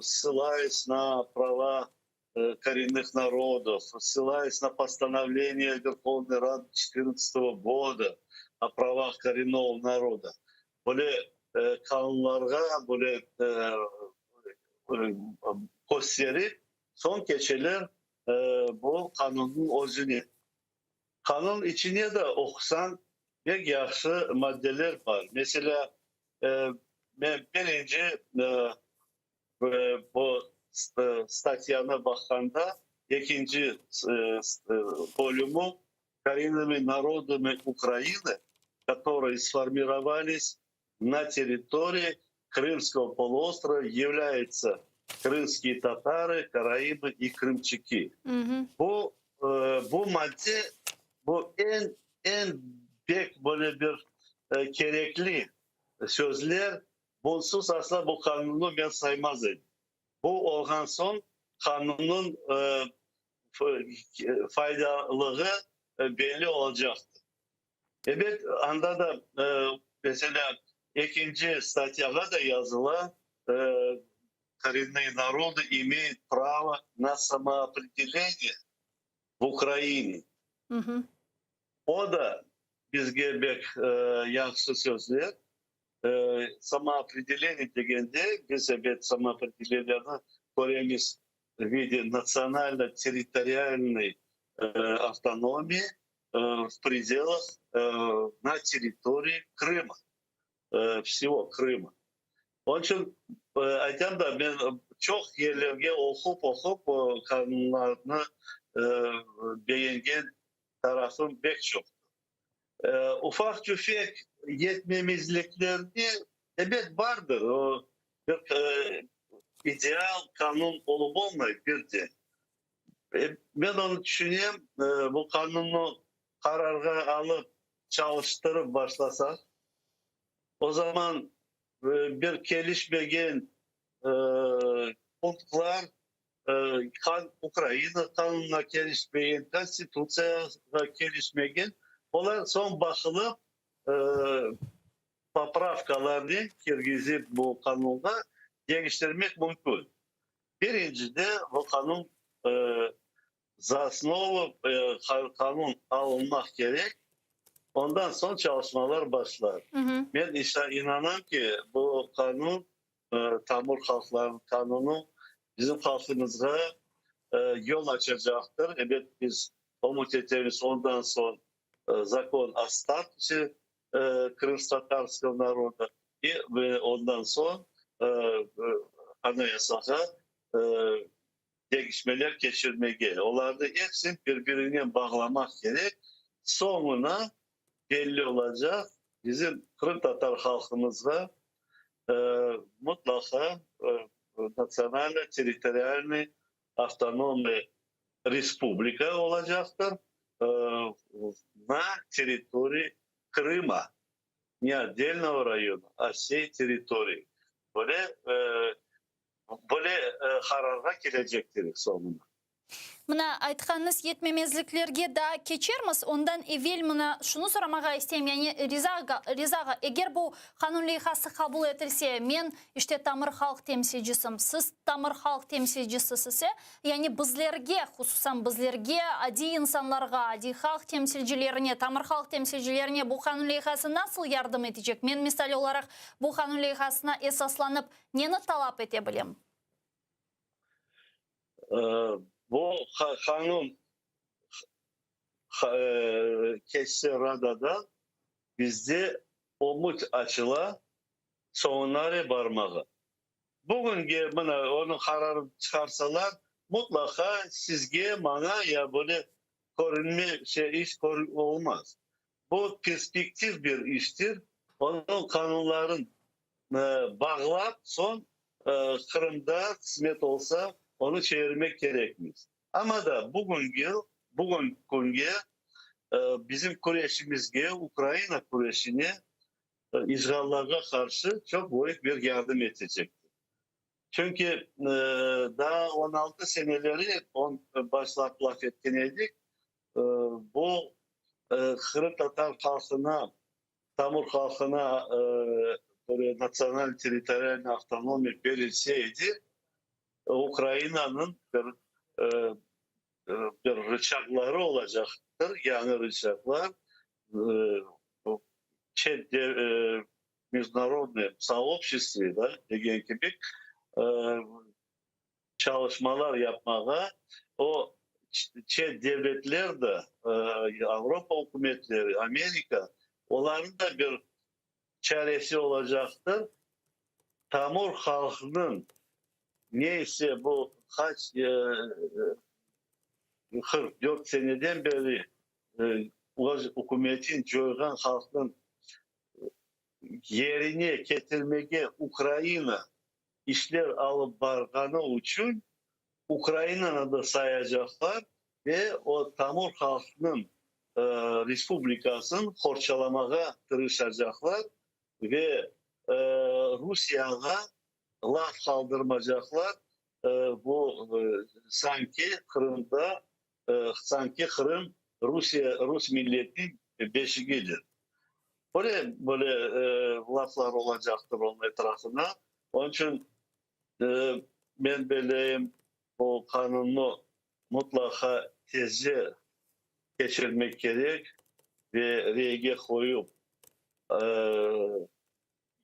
ssılayas na prava korennıh narodov, ssılayas na postanovleniye Verhovnıy Radı çetırnadtsatogo goda o pravah korennogo naroda. Böyle qanunlarğa böyle kösterip, soñ keçeler bu qanunnıñ özüne. Qanun içine de oqusañ, pek yahşı maddeler bar. Meselâ, men birinci bu statyanı baqqanda, ekinci bölümi, Korennımi narodami Ukrainı, kotorıye sformirovalis na territoriyi Krımskogo poluostrova yavlâyutsa krımskiye tatarı, karaimı i krımçaki. Bu, bu madde, bu eñ, eñ pek böyle bir kerekli sözler, bunsız asla bu qanunnı men saymaz edim. Bu olğan soñ qanunnıñ faydalığı belli olacaqtır. Ebet, anda da, meselâ, ekinci statyağa da yazıla, Korennıye narodı imeyut pravo na samoopredeleniye v Ukraine. O da bizge bek yahşı sözler. Samoopredeleniye degende, biz, ebet, samoopredeleniyanı köremiz v vide natsionalno-territorialnıy avtonomiyi v predelah na territoriyi Krıma, vsego Krıma. Onıñ içün aytam da, men çoq yerlerge oqup, oqup, qanunlarnı begengen tarafım pek çoqtır. Ufaq-tüfek yetmemezliklerni, ebet, bardır. O, bir ideal qanun olıp olmay birden. Men onı tüşünem, bu qanunnı qararğa alıp çalıştırıp başlasaq, o zaman bir kelişmegen punktlar, Ukraina qanunına kelişmegen, Konstitutsiyağa kelişmegen, olar soñ baqılıp, popravkalarnen kirgizip bu qanunğa deñiştirmek mümkün. Birincide, bu qanun za osnovu qanun alınmaq kerek, ondan soñ çalışmalar başlar. Men inanam ki, bu qanun, tamır halqlarnıñ qanunı bizim halqımızğa yol açacaqtır. Ebet, biz ümüt etemiz, ondan soñ zakon o statuse krımskotatarskogo naroda ve ondan soñ Anayasağa deñişmeler keçirmege. Olarnı epsini bir-birinen bağlamaq kerek. Soñuna belli olacaq, bizim qırımtatar halqımızğa mıtlaqa natsionalno-territorialnıy avtonomnıy respublika olacaqtır na territoriyi Krıma, ne otdelnogo rayona, a vsey territoriyi. Böyle, böyle qararğa kelecektir soñuna. Mına, aytqanıñız yetmemezliklerge daa keçermiz. Ondan evel mına şunı soramağa isteyim, yani Riza ağa, Riza ağa, eger bu qanun leyhası qabul etilse, men, işte, tamır halq temsilcisim, siz tamır halq temsilcisisiz, yani bizlerge, hususan bizlerge, adiy insanlarğa, adiy halq temsilcilerine, tamır halq temsilcilerine bu qanun leyhası nasıl yardım etecek? Men, misal olaraq, bu qanun leyhasına esaslanıp, neni talap ete bilem? Bu qanun keçse Radada, bizde ümüt açıla soñunare barmağa. Bugünge mına onıñ qararını çıqarsalar, mutlaqa sizge, maña ya böyle körünme şey iş olmaz. Bu perspektiv bir iştir. Onıñ qanunların bağlap, soñ Qırımda qısmet olsa, onı çevirmek kerekmiz. Amma da bugünge, bugün künge bizim küreşimizge, Ukraina küreşine işğallarğa qarşı çoq büyük bir yardım etecektir. Çünki daa 16 seneleri on başlap laf etken edik, bu qırımtatar halqına, tamır halqına böyle natsional-territorialnıy avtonomiya berilse edi, Ukrainanıñ bir bir rıçaqları olacaqtır, yañı rıçaqlar, çet mejdunarodnoye soobşestve da degen kibi çalışmalar yapmağa, o çet devletler de, Avropa ükümetleri, Amerika, olarnıñ da bir çaresi olacaqtır, tamır halqnıñ ne ise bu qaç 44 seneden beri öz ükümetin coyğan halqnıñ yerine ketirmege Ukraina işler alıp barğanı içün Ukrainanı da sayacaqlar ve o tamır halqnıñ respublikasını qorçalamağa tırışacaqlar ve Rusiyağa laf qaldırmacaqlar, bu sanki Qırımda, sanki Qırım Rusiye, rus milletiniñ beşigidir. Böyle böyle laflar olacaqtır onıñ etrafına. Onıñ içün men belleyim, bu qanunnı mutlaqa tezce keçirmek kerek ve reyge qoyup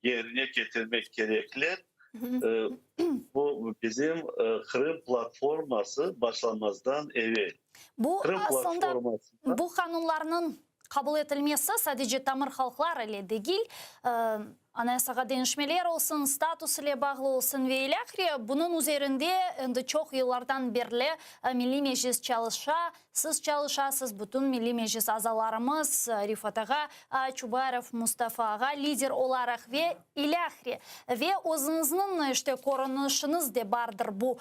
yerine ketirmek kerekler. Bu bizim Qırım platforması başlamazdan evel. Bu Qırım aslında platformasında bu qanunlarnıñ qabul etilmesi sadece tamır halqlar ile degil, Anayasağa deñişmeler olsun, status ile bağlı olsun ve ilâhre, bunıñ üzerinde endi çoq yıllardan berli Milliy Meclis çalışa, siz çalışasız, bütün Milliy Meclis azalarımız, Refat ağa Çubarov, Mustafa ağa lider olaraq ve ilâhre. Ve özüñizniñ işte körünişiñiz de bardır bu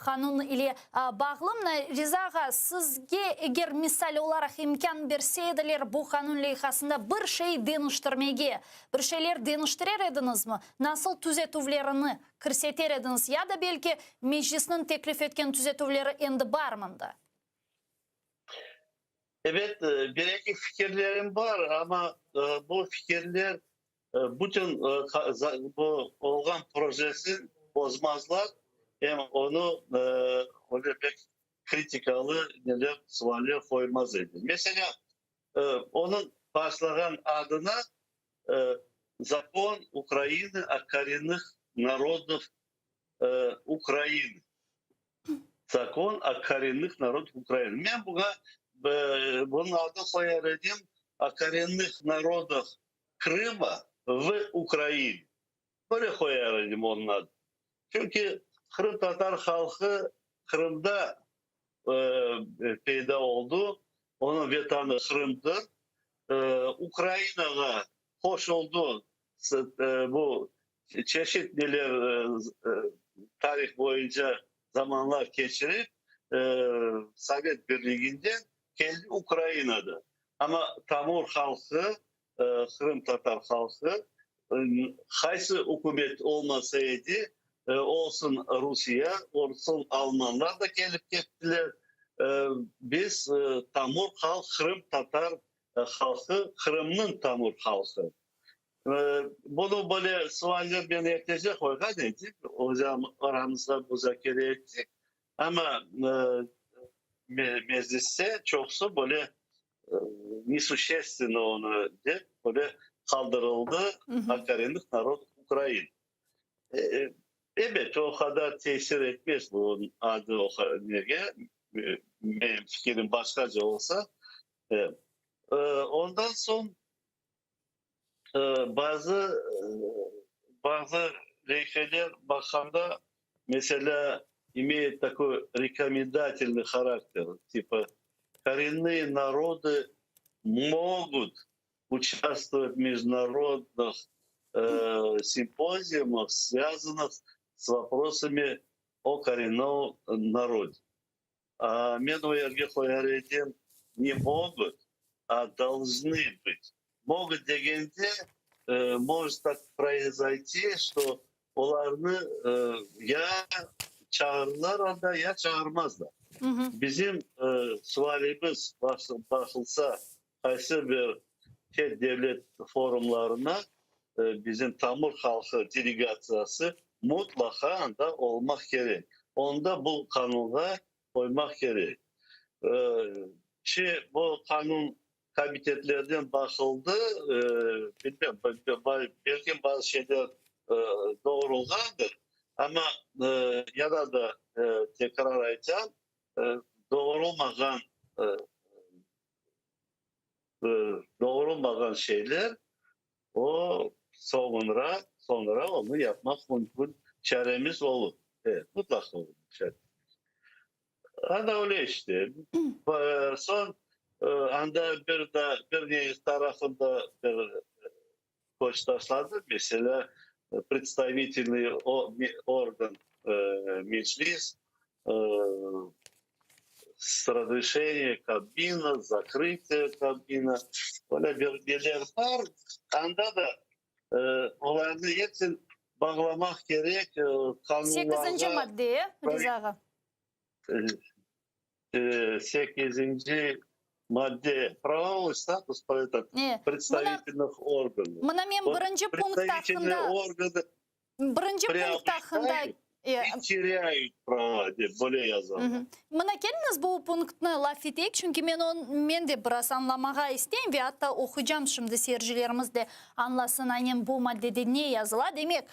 qanun ile bağlı. Mına, Riza ağa, sizge eger misal olaraq imkân berse ediler bu qanun leyhasında bir şey deñiştirmege, Bir şeyler deñiştirer ediñizmi? Nasıl tüzetüvlerini kirseter ediñiz? Ya da belki Meclisniñ teklif etken tüzetüvleri endi bar mında? Ebet, bir-eki fikirlerim bar, amma bu fikirler bütün bu olğan projesi bozmazlar, em onı öyle pek kritikalı neler, sualler qoymaz edi. Meselâ, Onıñ başlağan adına Zakon Ukrainı o korennıh narodah Ukrainı, Zakon o korennıh narodah Ukrainı. Men buña, bunıñ adı qoyar edim, O korennıh narodah Krıma v Ukraine. Böyle qoyar edim onıñ adını. Çünki qırımtatar halqı Qırımda peyda oldı, onıñ vetanı Qırımdır. Ukrainağa qoşuldı, bu çeşit neler tarih boyunca zamanlar keçirip, Sovet Birliginden keldi Ukrainada. Amma tamır halqı, qırımtatar halqı, qaysı ükümet olmasa edi, olsun Rusiye, olsun almanlar da kelip kettiler, biz tamır halq, qırımtatar halqı, Qırımnıñ tamır halqı. Bunı böyle sualler men ertece qoyğan edim, ocam aramızda muzakere ettik, amma mecliste çoqusı böyle nesuşestvennı onı dep böyle qaldırıldı, o korennıh narodov Ukrain. Ebet, o qadar tesir etmez bu adı o nege, menim fikirim başqaca olsa. Ondan soñ bazı bazı leyheler baqqanda, meselâ, imeyet takoy rekomendatelnıy harakter, tipa, korennıye narodı mogut uçastvovat v mejdunarodnıh simpoziumah, svâzannıh s voprosami o korennom narode. Men o yerge qoyar edim, ne mogut, a dolžnı bıt. Mogut degende, может tak proizoyti, çto. Olarnı ya çağırırlar anda, ya çağırmazlar. Bizim sualimiz baqılsa, qaysı bir çet devlet forumlarına bizim tamır halqı delegatsiyası mutlaqa anda olmaq kerek. Onda bu qanunğa qoymaq kerek. Şi, bu qanun komitetlerden baqıldı, bilmem, belki bazı şeyler doğrulğandır, amma yana da tekrar aytam, doğrulmağan doğrulmağan şeyler o soñunra, soñra onı yapmaq mümkün, çaremiz olur, mutlaq olur. Ana öyle işte. Soñ anda bir da bir ne tarafında bir köz taşladı, meselâ, predstavitelnıy organ Meclis s razreşeniya Kabmina, zakrıtiye Kabmina, öyle bir neler bar. Anda da olarnı epsin bağlamaq kerek qanunlarğa. Sekizinci madde, Riza ağa. Sekizinci madde, pravovoy status predstavitelnıh organov. Mına men birinci punkt aqqında. Birinci punkt aqqında. Terâyut prava dep böyle yazalım. Mına keliñiz bu punktnı laf eteyik, çünki men on, men de biraz añlamağa isteyim ve atta oquycam şimdi seyircilerimiz de añlasın aynen bu maddede ne yazıla. Demek,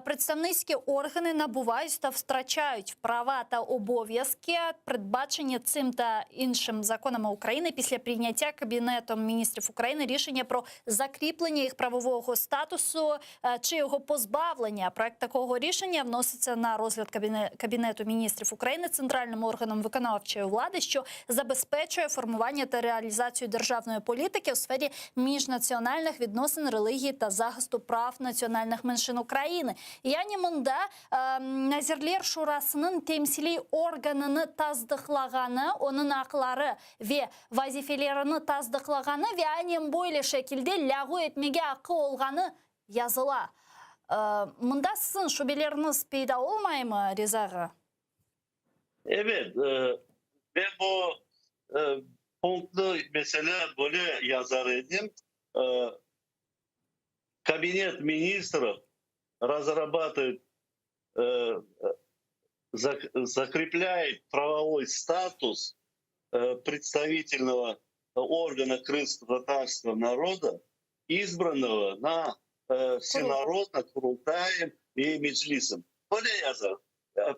predstavnıtskiy organı nabuvayut ta vtraçayut prava ta obovязki, predbaçeni tsim ta inşim zakonami Ukrainy pislâ prinyatâ Kabinetom Ministrів України рішення про закріплення їх правового статусу чи його позбавлення. Проект такого рішення вноситься на розгляд Кабінету міністрів України центральним органом виконавчої влади, що забезпечує формування та реалізацію державної політики у сфері міжнаціональних відносин, релігії та захисту прав національних меншин України. Yani mında Nazirler Şurasınıñ temsiliy organını tasdıqlağanı, onıñ aqları ve vazifelerini tasdıqlağanı ve aynen böyle şekilde lâğu etmege aqqı olğanı yazıla. Mında siziñ şübeleriñiz peyda olmaymı, Riza ağa? Ebet, men bu punktnı, meselâ, böyle yazar edim, Kabinet ministrov razrabatıvayet, zakreplyayet pravovoy status predstavitelnogo organa krımsko-tatarskogo naroda, izbrannogo na vsenarodno Qurultayem i Meclisem. Böyle yaza.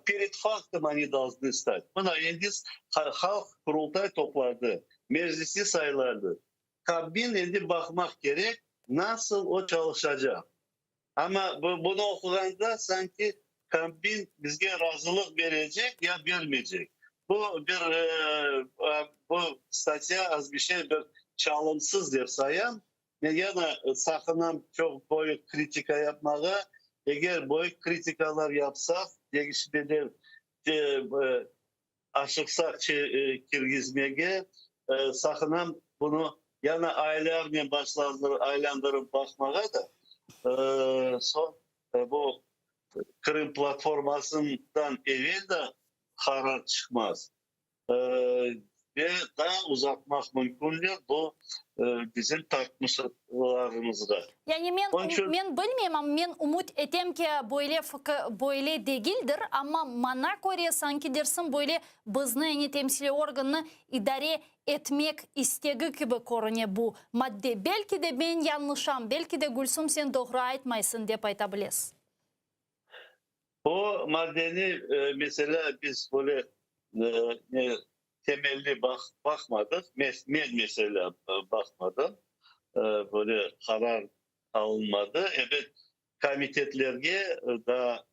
Pered faktom oni dolzhny stat. Mına endi halq Qurultay topladı, Meclisni sayladı. Kabmin endi baqmaq kerek, nasıl o çalışacaq. Amma bunı oquğanda sanki Kabmin bizge razılıq berecek ya bermeycek. Bu bir bu statya az bir şey bir çalımsız dep sayam. Men yana saqınam çoq böyük kritika yapmağa. Eger böyük kritikalar yapsaq, deñişmeler aşıqsaq kirgizmege, saqınam bunı yana aylarnen aylandırıp baqmağa da. Soñ bu Qırım platformasından evel de qarar çıqmaz. Ve daa uzatmaq mümkünler bu bizim tartışmalarımızğa. Yani men, men bilmeyim, amma men ümüt etem ki, böyle böyle degildir, amma maña köre, sanki dersiñ, böyle bizni, yani temsiliy organnı idare etmek istegi kibi körüne bu madde. Belki de men yañlışam, belki de Gülsüm sen doğru aytmaysıñ, dep ayta bilesiz. O maddeni, meselâ, biz böyle temelli baqmadıq, men, meselâ, baqmadım, böyle qarar alınmadı. Ebet, komitetlerge daa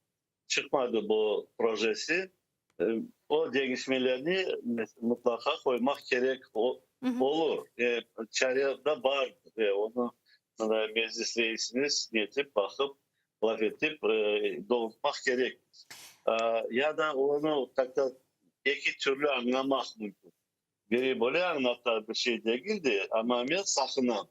çıqmadı bu projesi. O deñişmelerni mıtlaqa qoymaq kerek olur. Çare da bar, onı Meclis reisimiz netip, baqıp, laf etip doğrultmaq kerek. Ya da onı kak-to eki türlü añlamaq mümkün. Biri böyle añlata, bir şey degil de, amma men saqınam.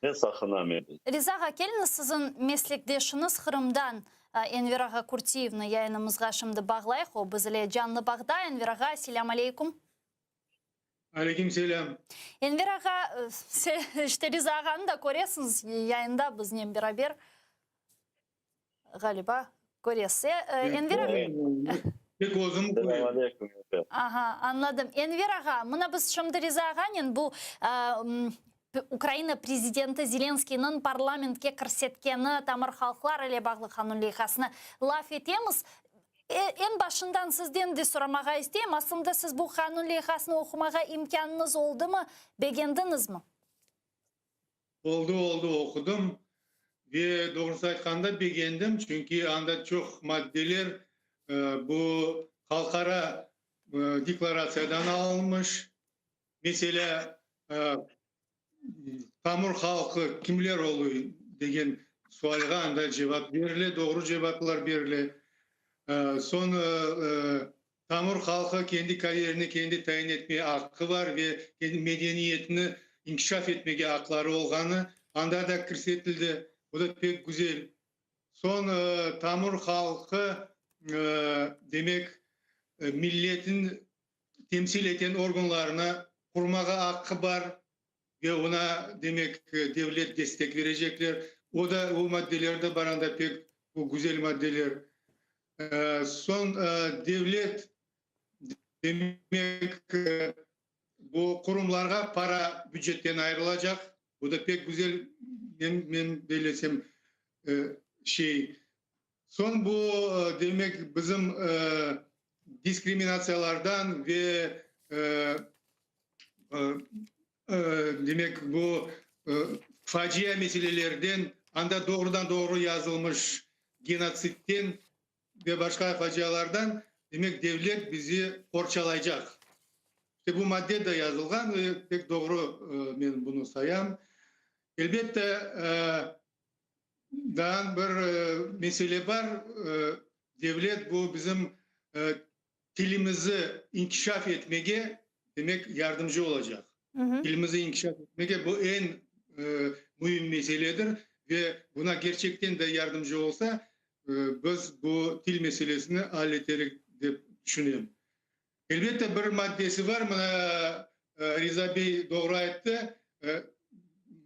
Men saqınam edim. Riza ağa, keliñiz siziñ meslekdeşiñiz Qırımdan Enver ağa Kurtiyevni yayınımızğa şimdi bağlayıq. O biz ile canlı bağda. Enver ağa, selâm aleyküm. Aleyküm selâm. Enver ağa, işte Riza ağanı da köresiñiz yayında biznen beraber. Ğaliba, köresiz. Enver ağa. Tek özüm Selâm aleyküm, Enver. Aha, añladım. Enver ağa, mına biz şimdi Riza ağanen bu Ukraina prezidenti Zelenskıynıñ parlamentke kirsetkeni tamır halqlar ile bağlı qanun leyhasını laf etemiz. Eñ başından sizden de soramağa isteyim, aslında siz bu qanun leyhasını oqumağa imkânıñız oldımı, begendiñizmi? Oldı, oldı, oqudım ve doğrusı aytqanda begendim, çünki anda çoq maddeler bu halqara deklaratsiyadan alınmış. Meselâ, tamır halqı kimler oluy degen sualğa anda cevap berile, doğru cevaplar berile. Soñ tamır halqı kendi kariyerini kendi tayin etmeye aqqı bar ve kendi medeniyetini inkişaf etmege aqları olğanı anda da kirsetildi. O da pek güzel. Soñ tamır halqı, demek, milletin temsil eten organlarını qurmağa aqqı bar ve oña, demek, devlet destek verecekler. O da, o maddeler de bar anda pek güzel maddeler. Soñ devlet, demek, bu qurumlarğa para bücetten ayırılacaq. Bu da pek güzel, men, men bellesem, şey. Soñ bu, demek, bizim diskriminatsiyalardan ve, demek, bu facia meselelerden, anda doğrudan-doğru yazılmış genotsidden ve başqa facialardan, demek, devlet bizi qorçalaycaq. İşte bu madde de yazılğan ve pek doğru men bunı sayam. Elbette, Daa bir mesele bar, devlet bu bizim tilimizi inkişaf etmege, demek, yardımcı olacaq. Tilimizi inkişaf etmege, bu eñ müim meseledir ve buna kerçekten de yardımcı olsa, biz bu til meselesini al eterik dep tüşünem. Elbette, bir maddesi bar, mına Riza bey doğru ayttı,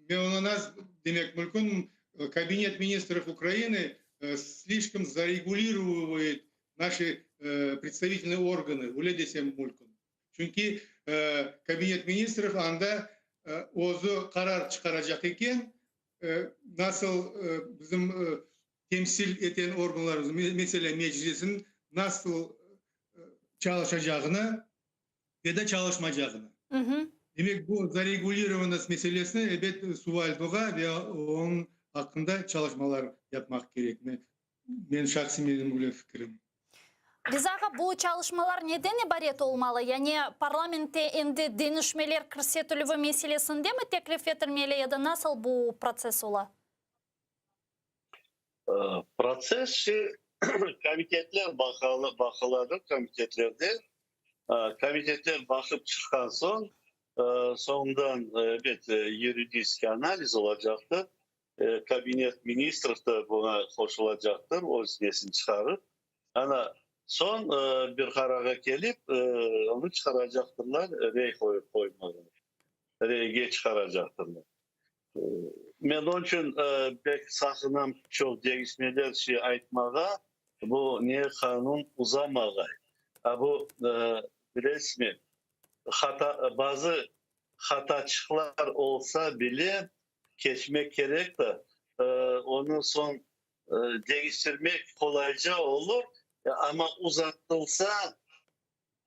men onı nasıl demek mümkün, Kabinet ministrov Ukrainı slişkom zareguliruvaet naşi predstavitelnıy organı, öyle desem mümkün. Çünki Kabinet ministrov anda özü qarar çıqaracaq eken, nasıl bizim temsil eten organlarımız, meselâ, Meclisniñ nasıl çalışacağını ya da çalışmacağını. Demek, bu zaregulirovannost meselesini, elbet, sual doğa ve onıñ aqqında çalışmalar yapmaq kerek. Men şahsiy menim öyle fikirim. Riza ağa, bu çalışmalar neden ibaret olmalı? Yani parlamentte endi deñişmeler kirsetilüvi meselesindemi teklif etilmeli ya da nasıl bu protsess ola? Protsess komitetler baqıladı, komitetlerde. Komitetler baqıp çıqqan soñ, soñundan, ebet, yuridiskiy analiz olacaqtır. Kabinet ministrov da buña qoşulacaqtır, öz nesini çıqarıp. Ana, soñ bir qararğa kelip, onı çıqaracaqtırlar rey qoymağa, reyge çıqaracaqtırlar. Men onıñ içün pek saqınam çoq deñişmeler şey aytmağa, bu ne qanun uzamağay. A bu, bilesizmi, hata, bazı hataçıqlar olsa bile keçmek kerek de, onı soñ deñiştirmek qolayca olur, amma uzatılsa,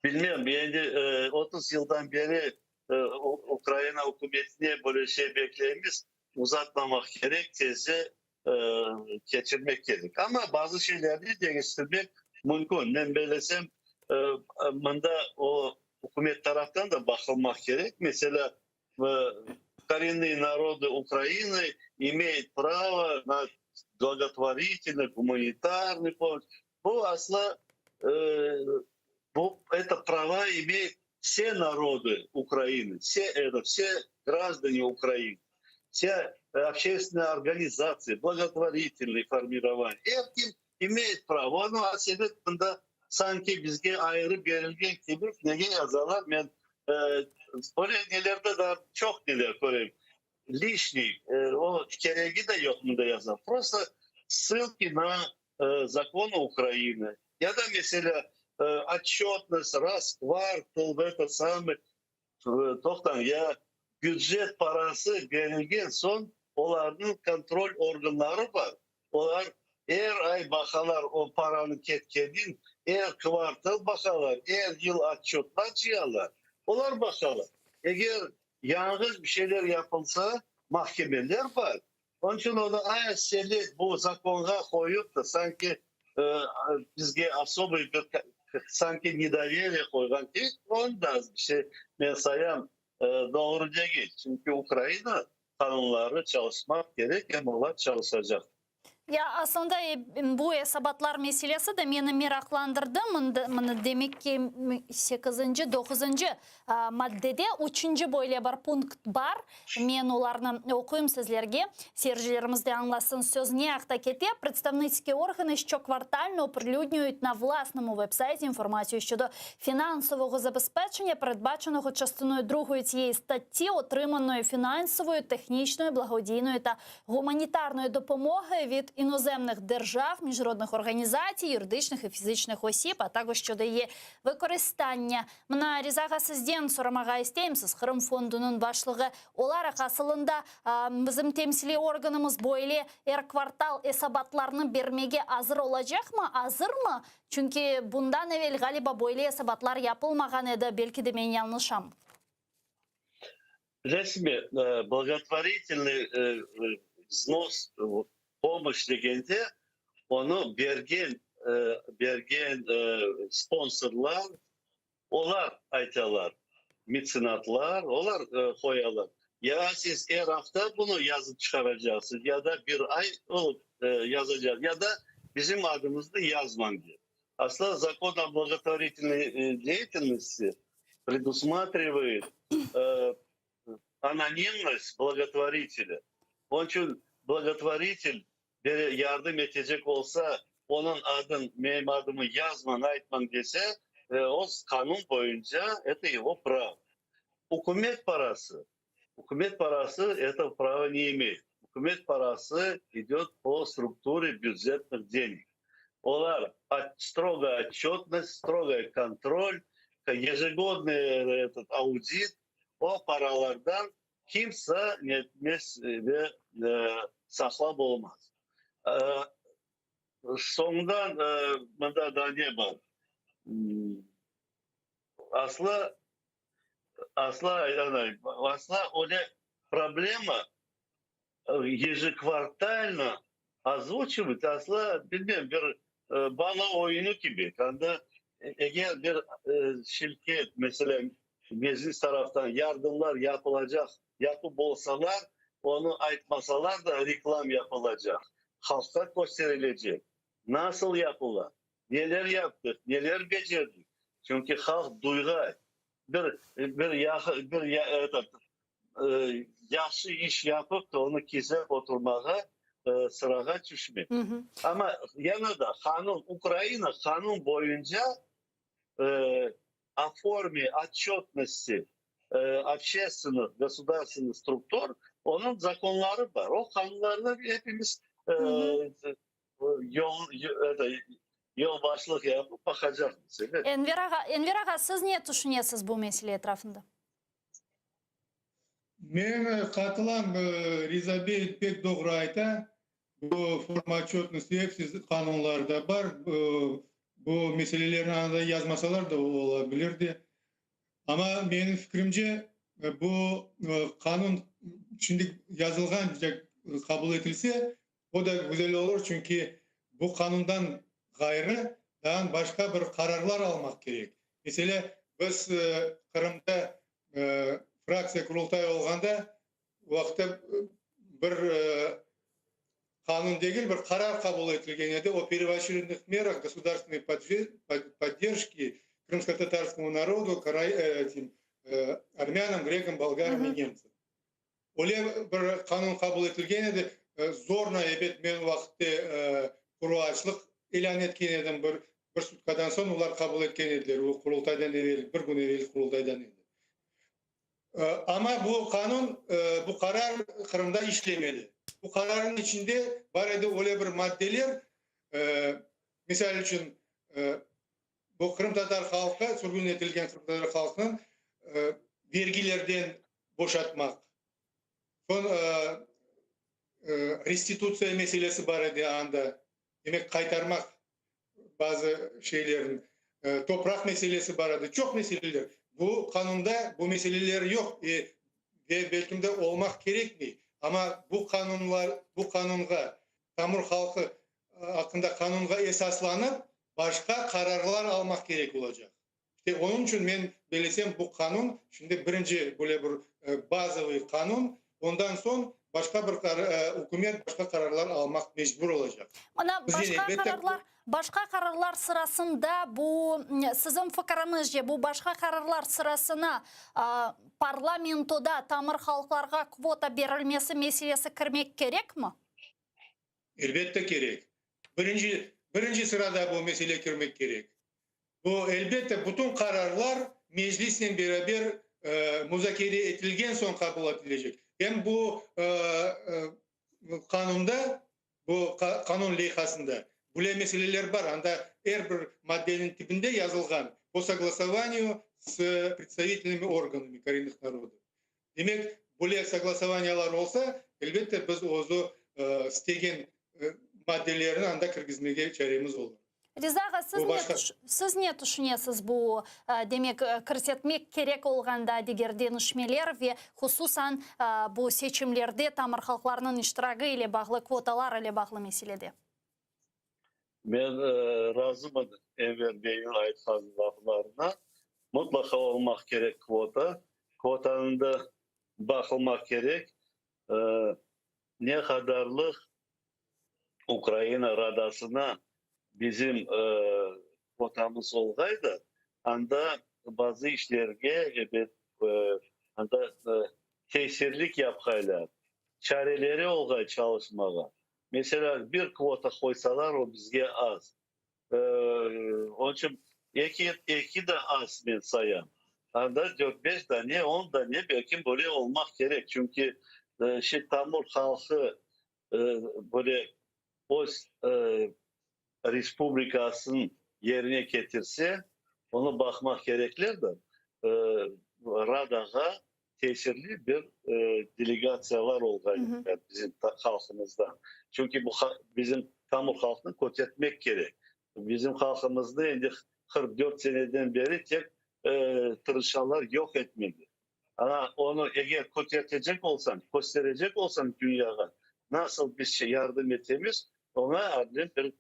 Bilmem, endi 30 yıldan beri Ukraina ükümetine böyle şey bekleymiz, uzatmamaq kerek, tezce keçirmek kerek. Amma bazı şeylerni deñiştirmek mümkün. Men bellesem, mında o ükümet taraftan da baqılmaq kerek. Meselâ, korennıye народы Ukraины imeyut pravo na blagotvoritelnıy, gumanitarnıy pomoşç. Bu asla bu eto prava imeyut vse народы Ukraины, vse eto vse grajdane Ukraины, vse. Общественные организации, благотворительные формирования, er kim имеет право. Onı aselet mında sanki bizge ayrı berilgen kibi nege yazalar, men öyle nelerde daa çoq neler körem. Lişniy, o keregi de yoq mında yaza. Prosto ssılki na Законы Ukraины ya da meselâ otçetnost raz kvartal, eto samıy, toqtañ, ya bücet parası berilgen soñ olarnıñ kontrol organları bar, olar er ay baqalar o paranıñ ketkenin, er kvartal baqalar, er yıl otçetlar cıyalar, olar baqalar. Eger yañğış bir şeyler yapılsa, mahkemeler bar. Onıñ içün onı aselet bu zakonğa qoyıp da, sanki bizge osobıy bir sanki nedoveriye qoyğan ki, onı da az bir şey men sayam doğru degil. Çünki Ukraina qanunları çalışmaq kerek, em olar çalışacaq. Ya, aslında bu esabatlar meselesi de meni meraqlandırdı. Mında, demek ki, sekizinci, doquzıncı Maddede üçünci böyle bir punkt bar, men olarnı oquyım sizlerge, seyircilerimiz de añlasın, söz ne aqta kete, Predstavnıtskiye organı şçokvartalno oprilüdnüyut na vlasnomu veb-sayti informatsiyu şçodo finansovogo zabezpeçenya, peredbaçenogo частиною другою цієї статті, отриманої фінансової, технічної, благодійної та гуманітарної допомоги від іноземних держав, міжнародних організацій, юридичних і фізичних осіб, а також щодо її використання. Mına, Riza ağa, sizden soramağa isteyim, siz Qırım Fondunıñ başlığı olaraq, asılında, bizim temsiliy organımız böyle er kvartal esabatlarnı bermege azır olacaqmı, azırmı? Çünki bundan evel, ğaliba, böyle esabatlar yapılmağan edi, belki de men yañlışam. Bilesizmi, blagotvoritelnıy vznos, pomoşç degende, onı bergen, bergen sponsorlar, olar aytalar, metsenatlar, olar qoyalar. Ya siz er afta bunı yazıp çıqaracaqsız, ya da bir ay olıp yazacaqsız, ya da bizim adımıznı yazmañ dep. Asla Zakon o blagotvoritelnoy deyatelnosti predusmatrivayet anonimnost blagotvoritelâ. Onıñ içün blagotvoritel yardım etecek olsa, onıñ adın, menim adımı yazmañ, aytmañ dese, o qanun boyunca eto ego pravo. Ükümet parası, ükümet parası eto pravo ne imeyet. Ükümet parası idet po strukture bücetnıh denig. Olar strogoya otçetnost, strogoy kontrol, yejegodnıy etot audit, o paralardan kimse netmez ve saqlap olmaz. Soñundan mında daa ne bar? Aslı, aslı, aslı öyle problema yejekvartalno ozvuçivat, aslı, bilmem, bir bala oyunı kibi. Anda eger bir şirket, meselâ, meclis taraftan yardımlar yapılacaq, yapıp olsalar, onı aytmasalar da, reklam yapılacaq, halqqa kösterilecek, nasıl yapıla, neler yaptıq, neler becerdik. Çünki halq duyğay, bir, bir, bir, etot, yahşı iş yapıp da, onı gizlep oturmağa sırağa tüşmey. Amma yine de qanun, Ukraina qanun boyunca o forme otçetnosti общественных, gosudarstvenных struktur, onıñ zakonları bar. O qanunlarnı epimiz yol, yolbaşlıq yapıp baqacaqmız, ebet. Enver ağa, Enver ağa, siz ne tüşünesiz bu mesele etrafında? Men qatılam, Riza bey pek doğru ayta. Bu forma otçetnosti episi qanunlarda bar. Bu meselelerni anda yazmasalar da ola bilirdi. Amma menim fikrimce, bu qanun şimdi yazılğan qabul etilse, o da güzel olur, çünki bu qanundan ğayrı daa başqa bir qararlar almaq kerek. Meselâ, biz Qırımda fraktsiya Qurultay olğanda vaqıtta bir qanun degil, bir qarar qabul etilgen edi, o perevaçerednıh merah gosudarstvennoy podderjki krımskotatarskomu narodu, armânam, grekam, bolgaram i nemtsam. Öyle bir qanun qabul etilgen edi, zornen, ebet, men o vaqıtte quru açlıq ilân etken edim, bir bir sutkadan soñ olar qabul etken ediler, o Qurultaydan evel, bir kün evel Qurultaydan edi. Amma bu qanun, bu qarar Qırımda işlemedi. Bu qararnıñ içinde bar edi öyle bir maddeler, misal içün, bu qırımtatar halqı, sürgün etilgen qırımtatar halqınıñ vergilerden boşatmaq, soñ restitutsiya meselesi bar edi anda, demek qaytarmaq bazı şeylerni, topraq meselesi bar edi, çoq meseleler. Bu qanunda bu meseleler yoq ve belkim de olmaq kerekmey. Amma bu qanunlar, bu qanunğa, tamır halqı aqqında qanunğa esaslanıp, başqa qararlar almaq kerek olacaq. İşte onıñ içün men bellesem, bu qanun şimdi birinci böyle bir bazovıy qanun, ondan soñ başqa bir ükümet başqa qararlar almaq mecbur olacaq. Mına başqa qararlar, başqa qararlar sırasında bu, siziñ fikiriñizce, bu başqa qararlar sırasına parlamentoda tamır halqlarğa kvota berilmesi meselesi kirmek kerekmi? Elbette kerek. Birinci, birinci sırada bu mesele kirmek kerek. Bu, elbette, bütün qararlar Meclisnen beraber muzakere etilgen soñ qabul etilecek. Em bu qanunda, bu qanun leyhasında böyle meseleler bar, anda er bir maddeniñ tibinde yazılğan, po soglasovaniyu s predstavitelnımi organami korennıh narodov. Demek, böyle soglasovaniyalar olsa, elbette, biz özü istegen maddelerini anda kirgizmege çaremiz olur. Riza ağa, siz ne siz ne tüşünesiz bu, demek, kirsetmek kerek olğan daa diger deñişmeler ve hususan bu seçimlerde tamır halqlarnıñ iştiragi ile bağlı kvotalar ile bağlı meselede? Men razımın Enver beyniñ aytqan laflarına. Mutlaqa olmaq kerek kvota. Kvotanıñ da baqılmaq kerek, ne qadarlıq Ukraina Radasına bizim kvotamız olğaydı, anda bazı işlerge, ebet, anda tesirlik yapqaylar, çareleri olğay çalışmağa. Meselâ, bir kvota qoysalar, o bizge az. Onıñ içün eki, eki de az, men sayam. Anda dört-beş dane, on dane belkim böyle olmaq kerek. Çünki şey, tamır halqı böyle öz respublikasını yerine ketirse, onı baqmaq kereklerdir. Radağa tesirli bir delegatsiyalar olğan bizim halqımızdan. Çünki bu bizim tamır halqnı kötertmek kerek. Bizim halqımıznı endi 44 seneden beri tek tırışalar yoq etmege. Ana, onı eger kötertecek olsañ, kösterecek olsañ dünyağa, nasıl biz yardım etemiz, oña adlen bir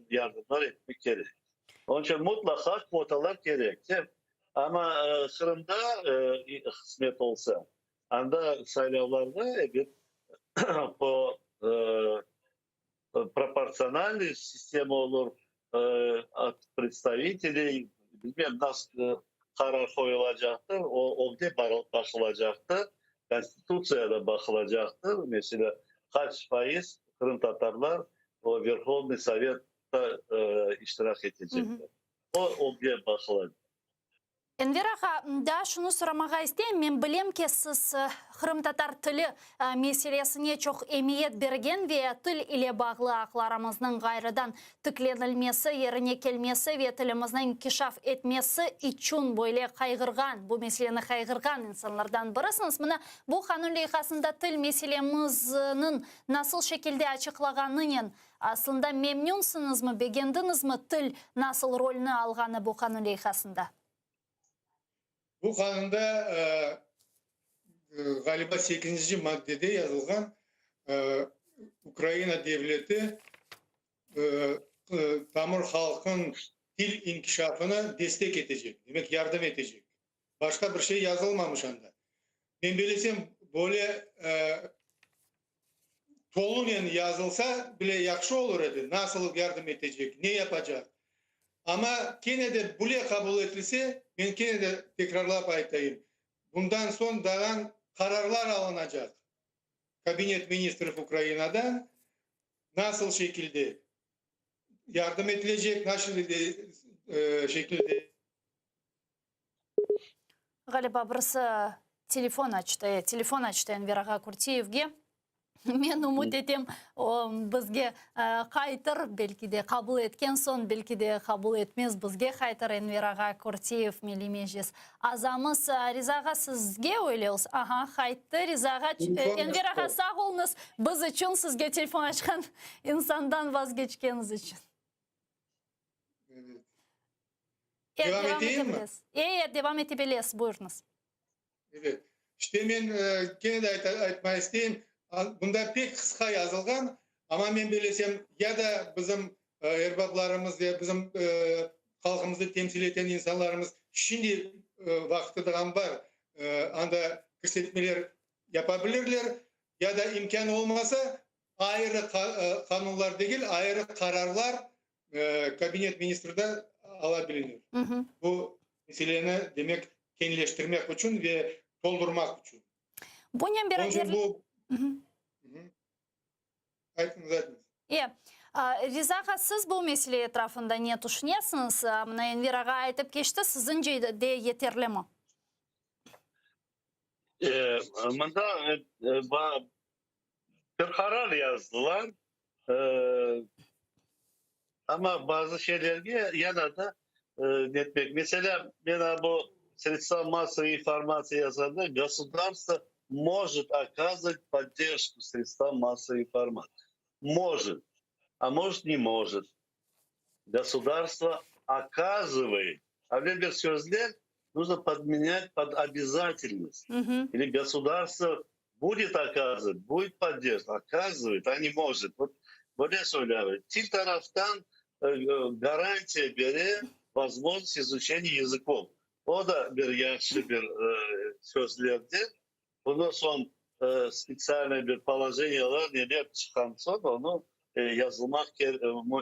yardımlar etmek kerek. Onıñ içün mutlaqa kvotalar kerek. Amma Qırımda qısmet olsa, anda saylavlarda, ebet, po proportsionalnıy sistema olur, ot predstaviteley, bilmem nasıl qarar qoyulacaqtır, o ögde baqılacaqtır, Konstitutsiyada baqılacaqtır, meselâ, qaç faiz qırımtatarlar o Verhovnıy Sovetta iştirak etecekler, o ögde baqılacaq. Enver ağa, daa şunı soramağa isteyim, men bilem ki, siz qırımtatar tili meselesine çoq emiyet bergen ve til ile bağlı aqlarımıznıñ ğayrıdan tiklenilmesi, yerine kelmesi ve tilimizniñ inkişaf etmesi içün böyle qayğırğan, bu meseleni qayğırğan insanlardan birisiñiz. Mına bu qanun leyhasında til meselemizniñ nasıl şekilde açıqlağanınen Aslında memnünsiñizmi, begendiñizmi til nasıl rolni alğanı bu qanun leyhasında? Bu qanunda, ğaliba, sekizinci maddede yazılğan, Ukraina devleti tamır halqınıñ til inkişafına destek etecek, demek yardım etecek. Başqa bir şey yazılmamış anda. Men bilesem, böyle tolunen yazılsa bile yahşı olur edi, nasıl yardım etecek, ne yapacaq. Amma kene de bule qabul etilse, men kene de tekrarlap aytayım, bundan soñ dağan. Qararlar alınacaq Kabinet ministrov Ukrainadan nasıl şekilde yardım etilecek, nasıl şekilde. Ğaliba, birisi telefon açtı. Telefon açtı Enver ağa Kürtiyevge. Men ümüt etem, o bizge qaytır, belki de qabul etken soñ, belki de qabul etmez, bizge qaytır Enver ağa Kürtiyev, Milliy Meclis azamız. Riza ağa, sizge öyle olsa. Aha, qayttı Riza ağa. Enver ağa, sağ oluñız, biz içün sizge telefon açqan insandan vazgeçkeniñiz içün. Evet. Devam eteyim mi? Evet, devam ete bilesiz, buyurıñız. Evet. İşte men kene de aytmaq isteyim, bunda pek qısqa yazılğan, amma men belesem, ya da bizim erbaplarımız ya bizim halqımıznı temsil eten insanlarımız şimdi vaqtı dağan bar, anda kirsetmeler yapa bilirler, ya da imkân olmasa, ayrı qanunlar degil, ayrı qararlar Kabinet ministrde ala bilinir. Bu meseleni, demek, keñleştirmek içün ve toldurmaq içün. Bunen beraber... Bu... Aytıñız, aytıñız. E, Riza ağa, siz bu mesele etrafında ne tüşünesiñiz? Mına Enver ağa aytıp keçti, siziñce de yeterlimi? E, mında bir qarar yazdılar, amma bazı şeylerge yana da netmek. Meselâ, men a bu sredstva massovой informatsiya yazğanda, gosudarstvo может оказывать поддержку sredstvam massovой informatsiya. Может, a может ne может. Gosudarstvo оказывает. A bir sözler нужно подменять под обязательность. Или государство будет оказывать, будет поддерживать, оказывает, а не может. Вот böyle söyleyler. Til taraftan garantiya bere возможность изучения языков. O da bir yahşı bir sözlerdir. Bundan soñ spetsialnıy bir polojeniyalar neler çıqqan soñ onı yazılmaq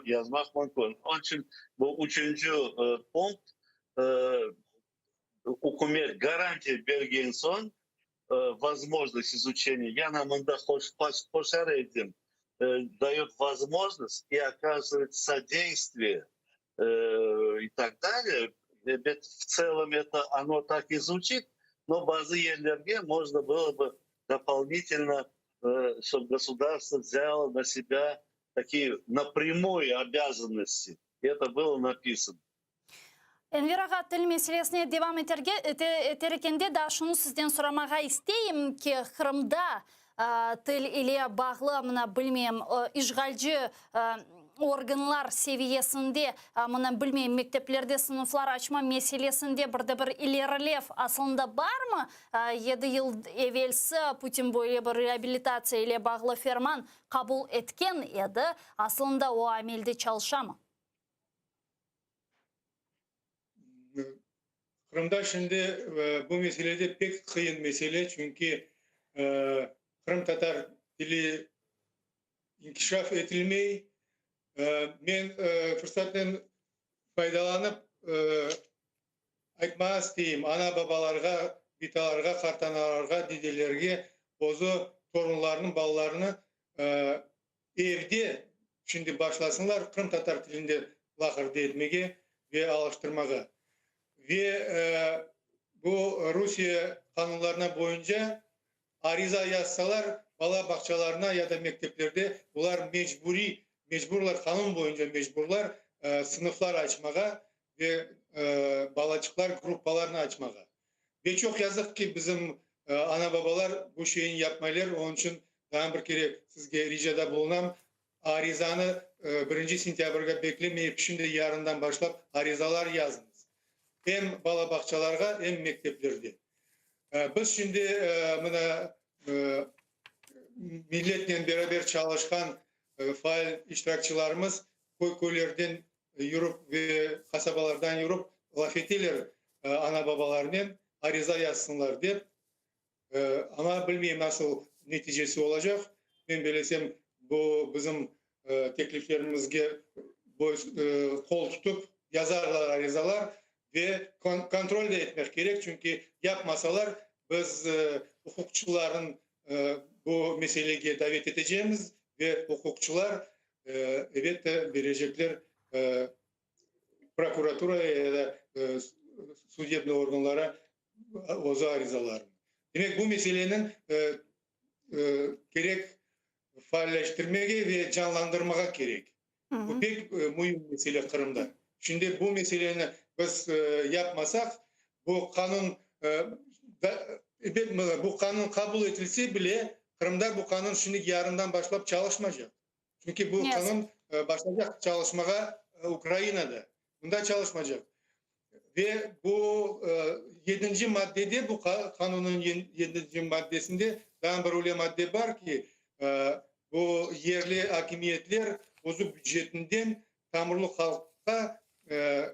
yazmaq mümkün. Onıñ içün bu üçünci punkt ükümet garantiya bergen soñ возможность изучения, yana mında qoşar edim, dayot возможность и оказывает содействие и так далее. Ebet, в целом это оно так и звучит, но bazı yerlerge можно было бы дополнительно, чтобы государство взяло на себя такие напрямую обязанности. И это было написано. Enver ağa, til meselesine devam eterge, eter ekende daa şunı sizden soramağa isteyim ki, Qırımda til ile bağlı, mına, bilmeyim, işğalci organlar seviyesinde, mına, bilmeyim, mekteplerde sınıflar açma meselesinde bir de bir ilerilev aslında barmı? Yedi yıl evelsi Putin böyle bir reabilitatsiya ile bağlı ferman qabul etken edi. Aslında o amelde çalışamı? Qırımda şimdi bu meselede pek qıyın mesele, çünki qırımtatar tili inkişaf etilmey. Men fırsatnen faydalanıp aytmağa isteyim, ana-babalarğa, bitalarğa, qartanalarğa, dedelerge özü torunlarını, balalarını Evde şimdi başlasınlar qırımtatar tilinde laqırdı etmege ve alıştırmağa. Ve bu Rusiye qanunlarına boyunca ariza yazsalar, bala bağçalarına ya da mekteplerde olar mecburiy, mecburlar, qanun boyunca mecburlar sınıflar açmağa ve balaçıqlar gruppalarını açmağa. Ve çoq yazıq ki, bizim ana-babalar bu şeyni yapmaylar, onıñ içün daa bir kere sizge ricada bulunam, arizanı birinci sentâbrge beklemeyip, şimdi yarından başlap arizalar yazıñız, em bala bağçalarğa, em mekteplerde. Biz şimdi mına milletnen beraber çalışqan faal iştirakçılarımız köy-köylerden yürip ve qasabalardan yürip laf eteler ana-babalarnen, ariza yazsınlar dep. Amma bilmeyim nasıl neticesi olacaq. Men belesem, bu bizim tekliflerimizge qol tutıp yazarlar arizalar ve kontrol de etmek kerek, çünki yapmasalar. Biz uquqçılarnı bu meselege davet etecemiz ve uquqçılar, elbette, berecekler prokuraturaya ya da sudebnıy organlara özü arizalarını. Demek, bu meseleniñ kerek faalleştirmege ve canlandırmağa kerek. Bu pek müim mesele Qırımda. Şimdi bu meseleni biz yapmasaq, bu qanun, ebet, bu qanun qabul etilse bile, Qırımda bu qanun şimdi yarından başlap çalışmaycaq. Çünki bu qanun başlaycaq çalışmağa Ukrainada, mında çalışmaycaq. Ve bu yedinci maddede, bu qanunnıñ yedinci maddesinde daa bir öyle madde bar ki, bu yerli akimiyetler özü bücetinden tamırlı halqqa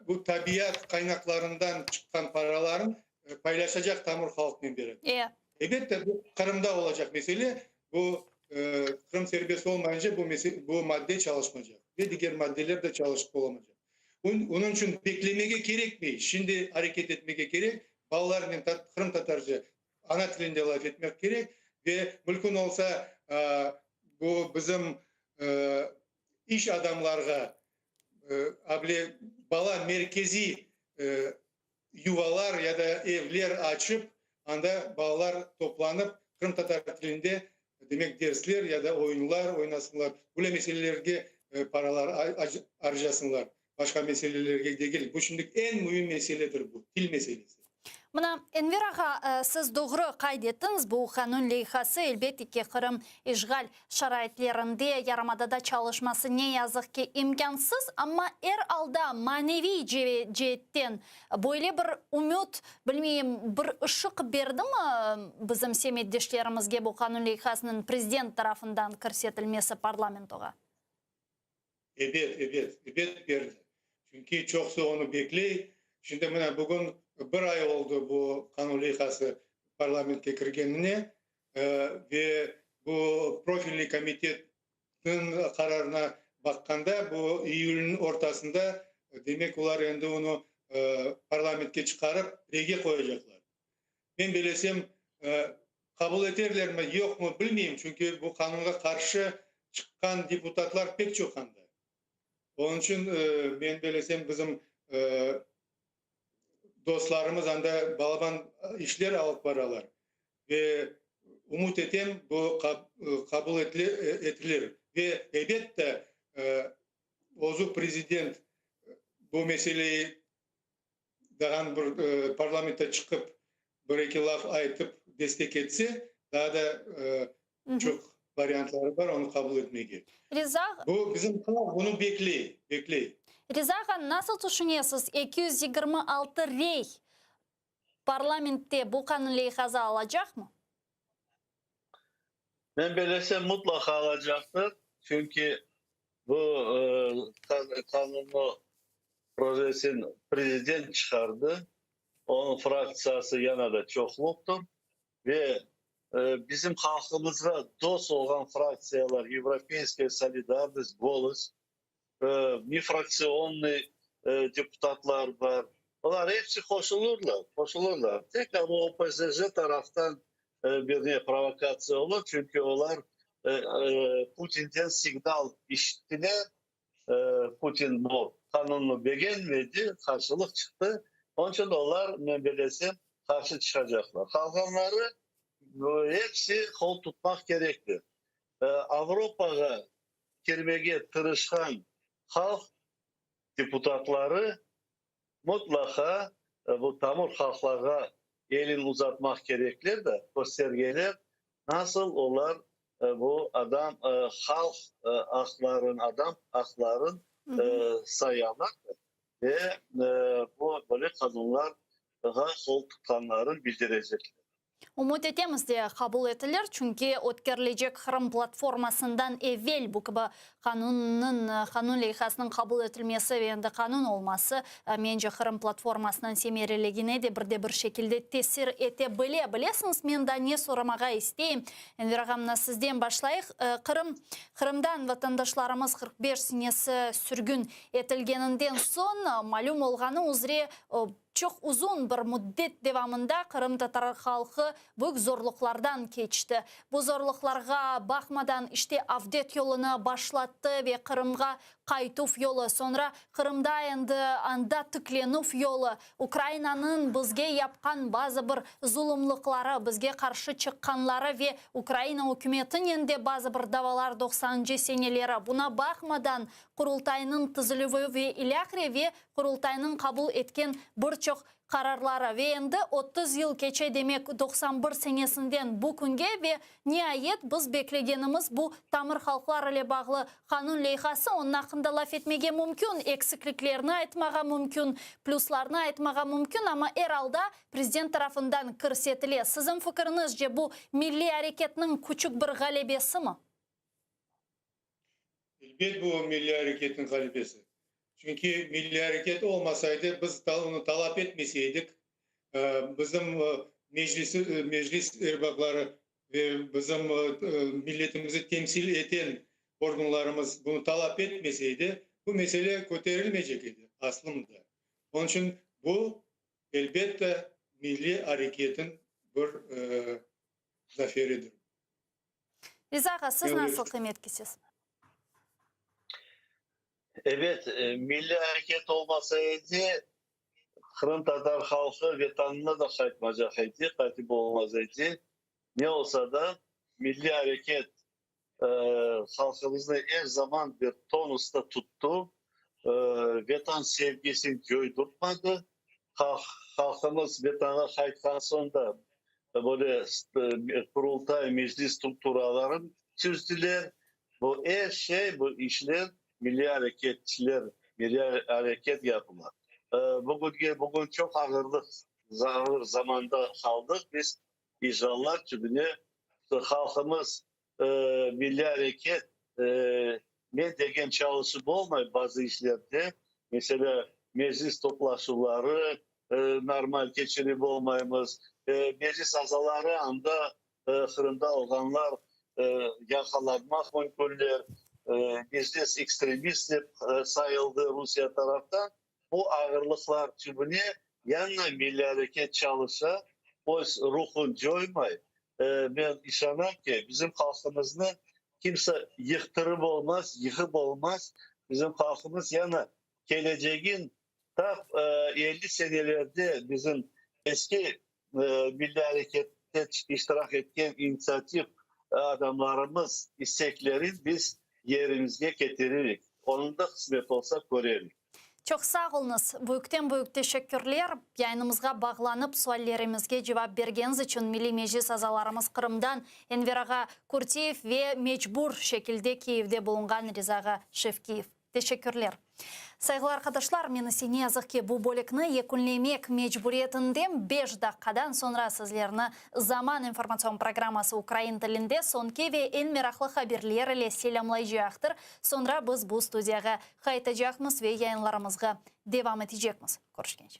bu tabiat qaynaqlarından çıqqan paraların paylaşacaq tamır halqnen beraber. Elbette, bu Qırımda olacaq mesele, bu Qırım serbest olmayınca bu bu madde çalışmaycaq ve diger maddeler de çalışıp olamaycaq. Onıñ içün beklemege kerekmey, şimdi areket etmege kerek, balalarnen qırımtatarca ana tilinde laf etmek kerek ve mümkün olsa bu bizim iş adamlarğa able bala merkeziy yuvalar ya da evler açıp, anda balalar toplanıp, qırımtatar tilinde, demek, dersler ya da oyunlar oynasınlar, böyle meselelerge paralar arcasınlar, başqa meselelerge degil. Bu şimdilik eñ müim meseledir bu, til meselesi. Mına, Enver ağa, siz doğru qayd ettiñiz, bu qanun leyhası, elbette ki, Qırım işğal şaraitlerinde yarımadada çalışması ne yazıq ki, imkânsız, amma er alda maneviy ceetten böyle bir ümüt, bilmeyim, bir ışıq berdimi bizim semetdeşlerimizge bu qanun leyhasınıñ prezident tarafından kirsetilmesi parlamentoğa? Ebet, ebet, ebet berdi. Çünki çoqusı onı bekley. Şimdi mına bugün bir ay oldı bu qanun leyhası parlamentke kirgenine ve bu profilniy komitetniñ qararına baqqanda, bu iyülniñ ortasında, demek, olar endi onı parlamentke çıqarıp, reyge qoyacaqlar. Men belesem, qabul eterlermi, yoqmı, bilmeyim, çünki bu qanunğa qarşı çıqqan deputatlar pek çoq anda. Onıñ içün, men belesem, bizim dostlarımız anda balaban işler alıp baralar ve ümüt etem, bu qabul etilir. Ve, elbette, özü prezident bu meseleyi dağan bir parlamentte çıqıp, bir-eki laf aytıp destek etse, daa da çoq variantları bar onı qabul etmege. Riza. Bu bizim halq bunı bekley, bekley. Riza ağa, nasıl tüşünesiz, 226 rey parlamentte bu qanun leyhası alacaqmı? Men belesem, mutlaqa alacaqtır, çünki bu qanunnı projesini prezident çıqardı, onıñ fraktsiyası yana da çoqluqtır ve bizim halqımızğa dost olğan fraktsiyalar, Yevropeyskaya solidarnost, Golos, nefraktsionnıy deputatlar bar, olar episi qoşulırlar, qoşulırlar. Tek amma OPZJ taraftan bir ne provokatsiya olur, çünki olar Putinden signal işittiler, Putin bu qanunnı begenmedi, qarşılıq çıqtı, onıñ içün olar, men belesem, qarşı çıqacaqlar. Qalğanları episi qol tutmaq kerektir. Avropağa kirmege tırışqan halq deputatları mutlaqa bu tamır halqlarğa elin uzatmaq kerekler de, köstergeler, nasıl olar bu adam halq aqların, adam aqların sayalar ve bu böyle qanunlarğa qol tutqanların bildirecekler. Ümüt etemiz de, qabul etilir, çünki ötkerilecek Qırım platformasından evel bu kibi qanunnıñ, qanun leyhasınıñ qabul etilmesi ve endi qanun olması, mence, Qırım platformasınıñ semereligine de bir de bir şekilde tesir ete bile. Bilesiñiz, men daa ne soramağa isteyim? Enver ağa, mına sizden başlayıq. Qırım, Qırımdan vatandaşlarımız 45 senesi sürgün etilgeninden soñ, malüm olğanı üzre, Çoq uzun bir müddet devamında qırımtatar halqı büyük zorluqlardan keçti. Bu zorluqlarğa baqmadan, işte, avdet yolunı başlattı ve Qırımğa qaytuv yolu, soñra Qırımda endi anda tiklenüv yolu, Ukrainanıñ bizge yapqan bazı bir zulumlıqları, bizge qarşı çıqqanları ve Ukraina ükümetinen de bazı bir davalar doqsanıncı seneleri, buna baqmadan, Qurultaynıñ tizilüvi ve ilâhre ve Qurultaynıñ qabul etken bir çoq qararları ve endi 30 yıl keçe, demek, 91 senesinden bu künge ve niayet biz beklegenimiz bu tamır halqlar ile bağlı qanun leyhası, onıñ aqqında laf etmege mümkün, eksikliklerini aytmağa mümkün, plüslarını aytmağa mümkün, amma er alda prezident tarafından kirsetile. Siziñ fikiriñizce, bu milliy areketniñ küçük bir ğalebesimi? Elbet, bu milliy areketniñ ğalebesi. Çünki milliy areket olmasaydı, biz onı talap etmeseydik, bizim meclis, meclis erbapları ve bizim milletimizi temsil eten organlarımız bunı talap etmeseydi, bu mesele köterilmeycek edi aslında. Onıñ içün bu, elbette, milliy areketniñ bir zaferidir. Riza ağa, siz nasıl qıymet kesesiz? Ebet, milliy areket olmasa edi, qırımtatar halqı Vetanına da qaytmacaq edi, qaytıp olmaz edi. Ne olsa da, milliy areket halqımıznı er zaman bir tonusta tuttı, Vetan sevgisini coydurtmadı. Halqımız Vetanğa qaytqan soñ da böyle Qurultay, Meclis strukturalarını tüzdüler. Bu er şey, bu işler milliy areketçiler, milliy areket yapıla. Bugünge, bugün çoq ağırlıq, ağır zamanda qaldıq biz, işğallar tübüne halqımız milliy areket men degen çalışıp olmay bazı işlerde, meselâ, meclis toplaşuvları normal keçirip olmaymız, meclis azaları anda Qırımda olğanlar yaqalanmaq mümkünler, meclis ekstremist dep sayıldı Rusiye taraftan. Bu ağırlıqlar tübüne yañı milliy areket çalışa, öz ruhun coymay. Men işanam ki, bizim halqımıznı kimse yıqtırıp olmaz, yıqıp olmaz. Bizim halqımız yañı kelecegin tap 50 senelerde bizim eski milliy arekette iştirak etken intsiativ adamlarımız isteklerin biz yerimizge ketiririk. Onı da qısmet olsa körerik. Çoq sağ oluñız. Büyükten-büyük teşekkürler. Yayınımızğa bağlanıp, suallerimizge cevap bergeniñiz içün Milliy Meclis azalarımız Qırımdan Enver ağa Kürtiyev ve mecbur şekilde Kiyevde bulunğan Riza ağa Şevkiyev. Teşekkürler. Sayğılı arqadaşlar, men ise ne yazıq ki, bu bölükni yekünlemek mecburiyetindem. Beş daqqadan soñra sizlerni Zaman informatsion programması ukrain tilinde soñki ve eñ meraqlı haberler ile selâmlaycaqtır. Soñra biz bu studiyağa qaytacaqmız ve yayınlarımızğa devam etecekmiz. Körüşkence.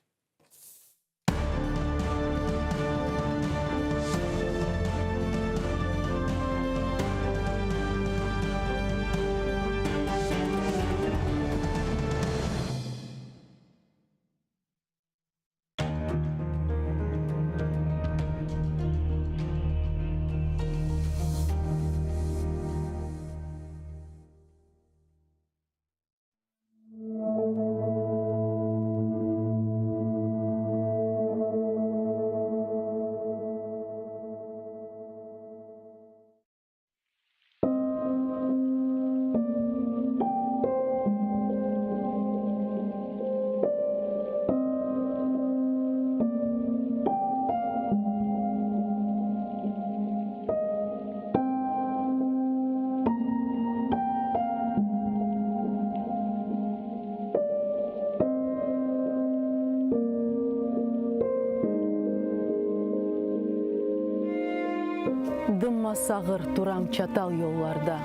Dımma sağır turam çatal yollarda,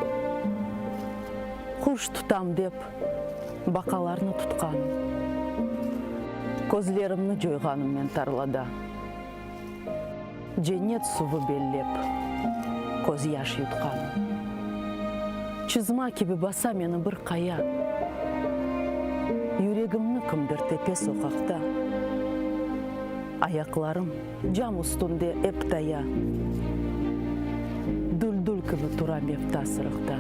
Quş tutam dep, baqalarnı tutqanım. Közlerimni coyğanım men tarlada. Cennet suvı bellep, közyaş yutqanım. Çızma kibi basa meni bir qaya, Yüregimni kimdir tepe soqaqta. Ayaqlarım cam üstünde ep taya, Düldül kibi tura mevta sırıqta.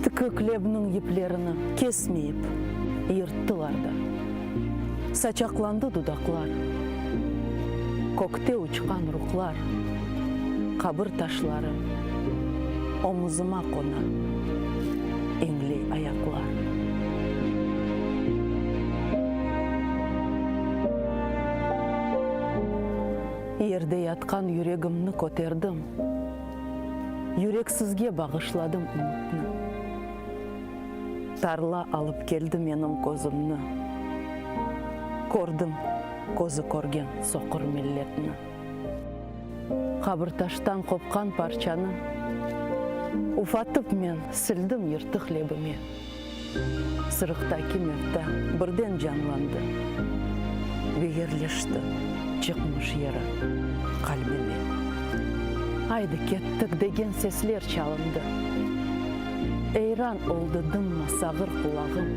Tikik lebniñ yiplerini kesmeyip yırttılar da, Saçaqlandı dudaqlar, Kökte uçqan ruhlar, qabir taşları Omuzıma qona, iñley ayaqlar. Yerde yatqan yüregimni köterdim, Yüreksizge bağışladım ümütni. Tarla alıp keldi menim közümni, Kördim közü körgen soqur milletni. Qabirtaştan qopqan parçanı Ufatıp men sildim yırtıq lebime. Sırıqtaki mevta birden canlandı Ve yerleşti çıqmış yeri qalbime. Aydı kettik degen sesler çalındı. Eyran oldı dımma sağır qulağım.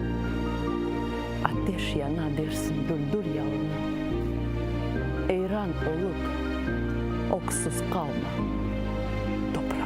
Ateş yana dersiñ düldül yalını. Eyran olıp, öksüz qalma, toprağım.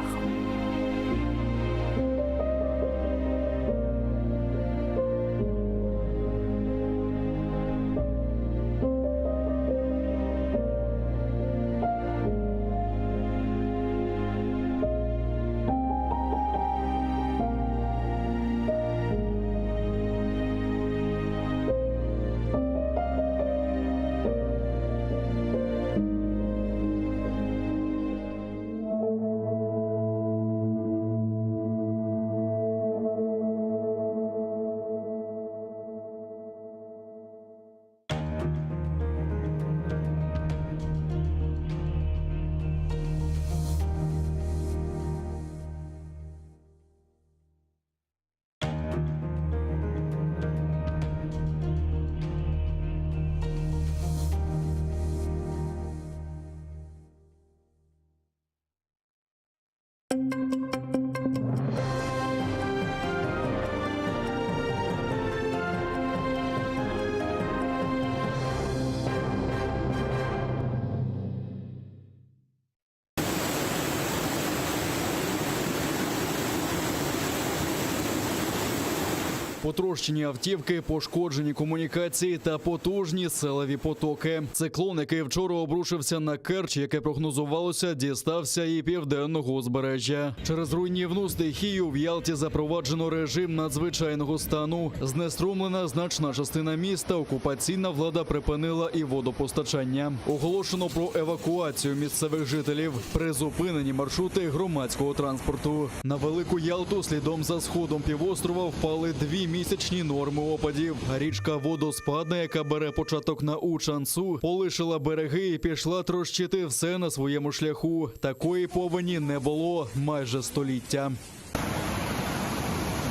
Потрощені автівки, пошкоджені комунікації та потужні селеві потоки. Циклон, який вчора обрушився на Керч, яке прогнозувалося, дістався і південного узбережжя. Через руйнівну стихію в Ялті запроваджено режим надзвичайного стану. Знеструмлена значна частина міста. Окупаційна влада припинила і водопостачання. Оголошено про евакуацію місцевих жителів. Призупинені маршрути громадського транспорту. На Велику Ялту слідом за сходом півострова впали дві місячні норми опадів. Річка Водоспадна, яка бере початок на Учансу, полишила береги і пішла трощити все на своєму шляху. Такої повені не було майже століття.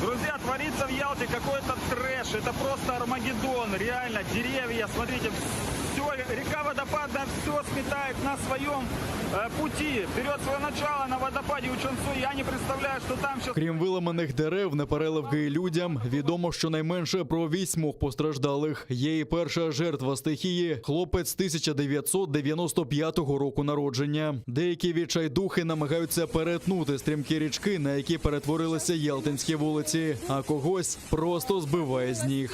Друзья, творится в Ялте какой-то трэш. Это просто Армагеддон. Реально, деревья, смотрите, все, река водопадная все сметает на своем э, пути. Берет свое начало на водопаде Учансу. Я не представляю, что там сейчас... Крім виламаних дерев, непереливки і людям, відомо щонайменше про вісьмох постраждалих. Є і перша жертва стихії – хлопець 1995 року народження. Деякі відчайдухи намагаються перетнути стрімкі річки, на які перетворилися ялтинські вулиці, а когось просто збиває з ніг.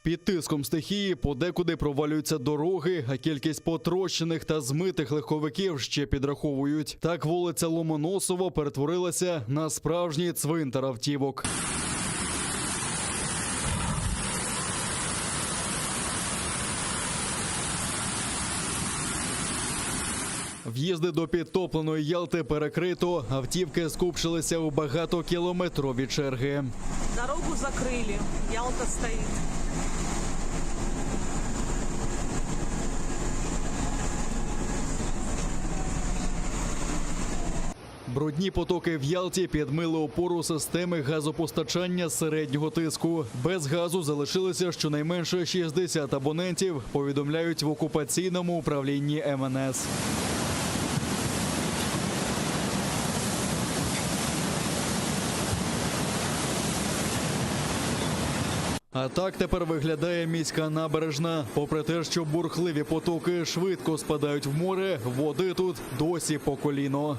Під тиском стихії подекуди провалюються дороги, а кількість потрощених та змитих легковиків ще підраховують. Так вулиця Ломоносова перетворилася на справжній цвинтар автівок. В'їзди до підтопленої Ялти перекрито, автівки скупчилися у багатокілометрові черги. Дорогу закрыли, Ялта стоит. Брудні потоки в Ялті підмили опору системи газопостачання середнього тиску. Без газу залишилося щонайменше 60 абонентів, повідомляють в окупаційному управлінні МНС. А так тепер виглядає міська набережна. Попри те, що бурхливі потоки швидко спадають в море, води тут досі по коліно.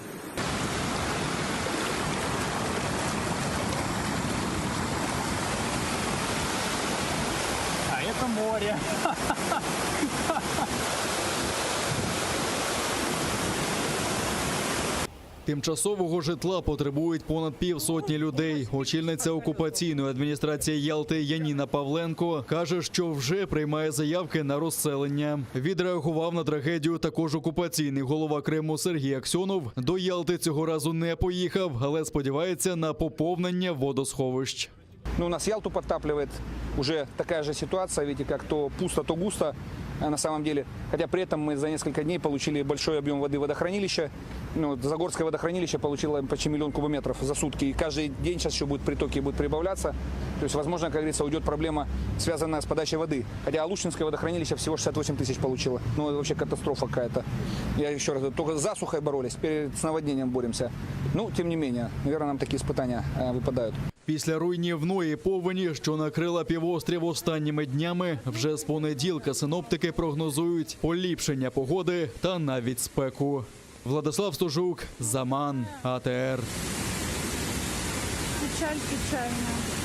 А это море. Тимчасового житла потребують понад півсотні людей. Очільниця окупаційної адміністрації Ялти Яніна Павленко каже, що вже приймає заявки на розселення. Відреагував на трагедію також окупаційний голова Криму Сергій Аксьонов. До Ялти цього разу не поїхав, але сподівається на поповнення водосховищ. Ну, у нас Ялту подтапливает. Уже такая же ситуация, видите, как то пусто, то густо э, на самом деле. Хотя при этом мы за несколько дней получили большой объем воды водохранилища. Ну, вот Загорское водохранилище получило почти миллион кубометров за сутки. И каждый день сейчас еще будут притоки будут прибавляться. То есть, возможно, как говорится, уйдет проблема, связанная с подачей воды. Хотя Алуштинское водохранилище всего 68 тысяч получило. Ну, это вообще катастрофа какая-то. Я еще раз говорю, только с засухой боролись, теперь с наводнением боремся. Ну, тем не менее, наверное, нам такие испытания э, выпадают. Після руйнівної повені, що накрила півострів останніми днями, вже з понеділка синоптики прогнозують поліпшення погоди та навіть спеку. Владислав Стужук, Заман, АТР. Печаль печальная.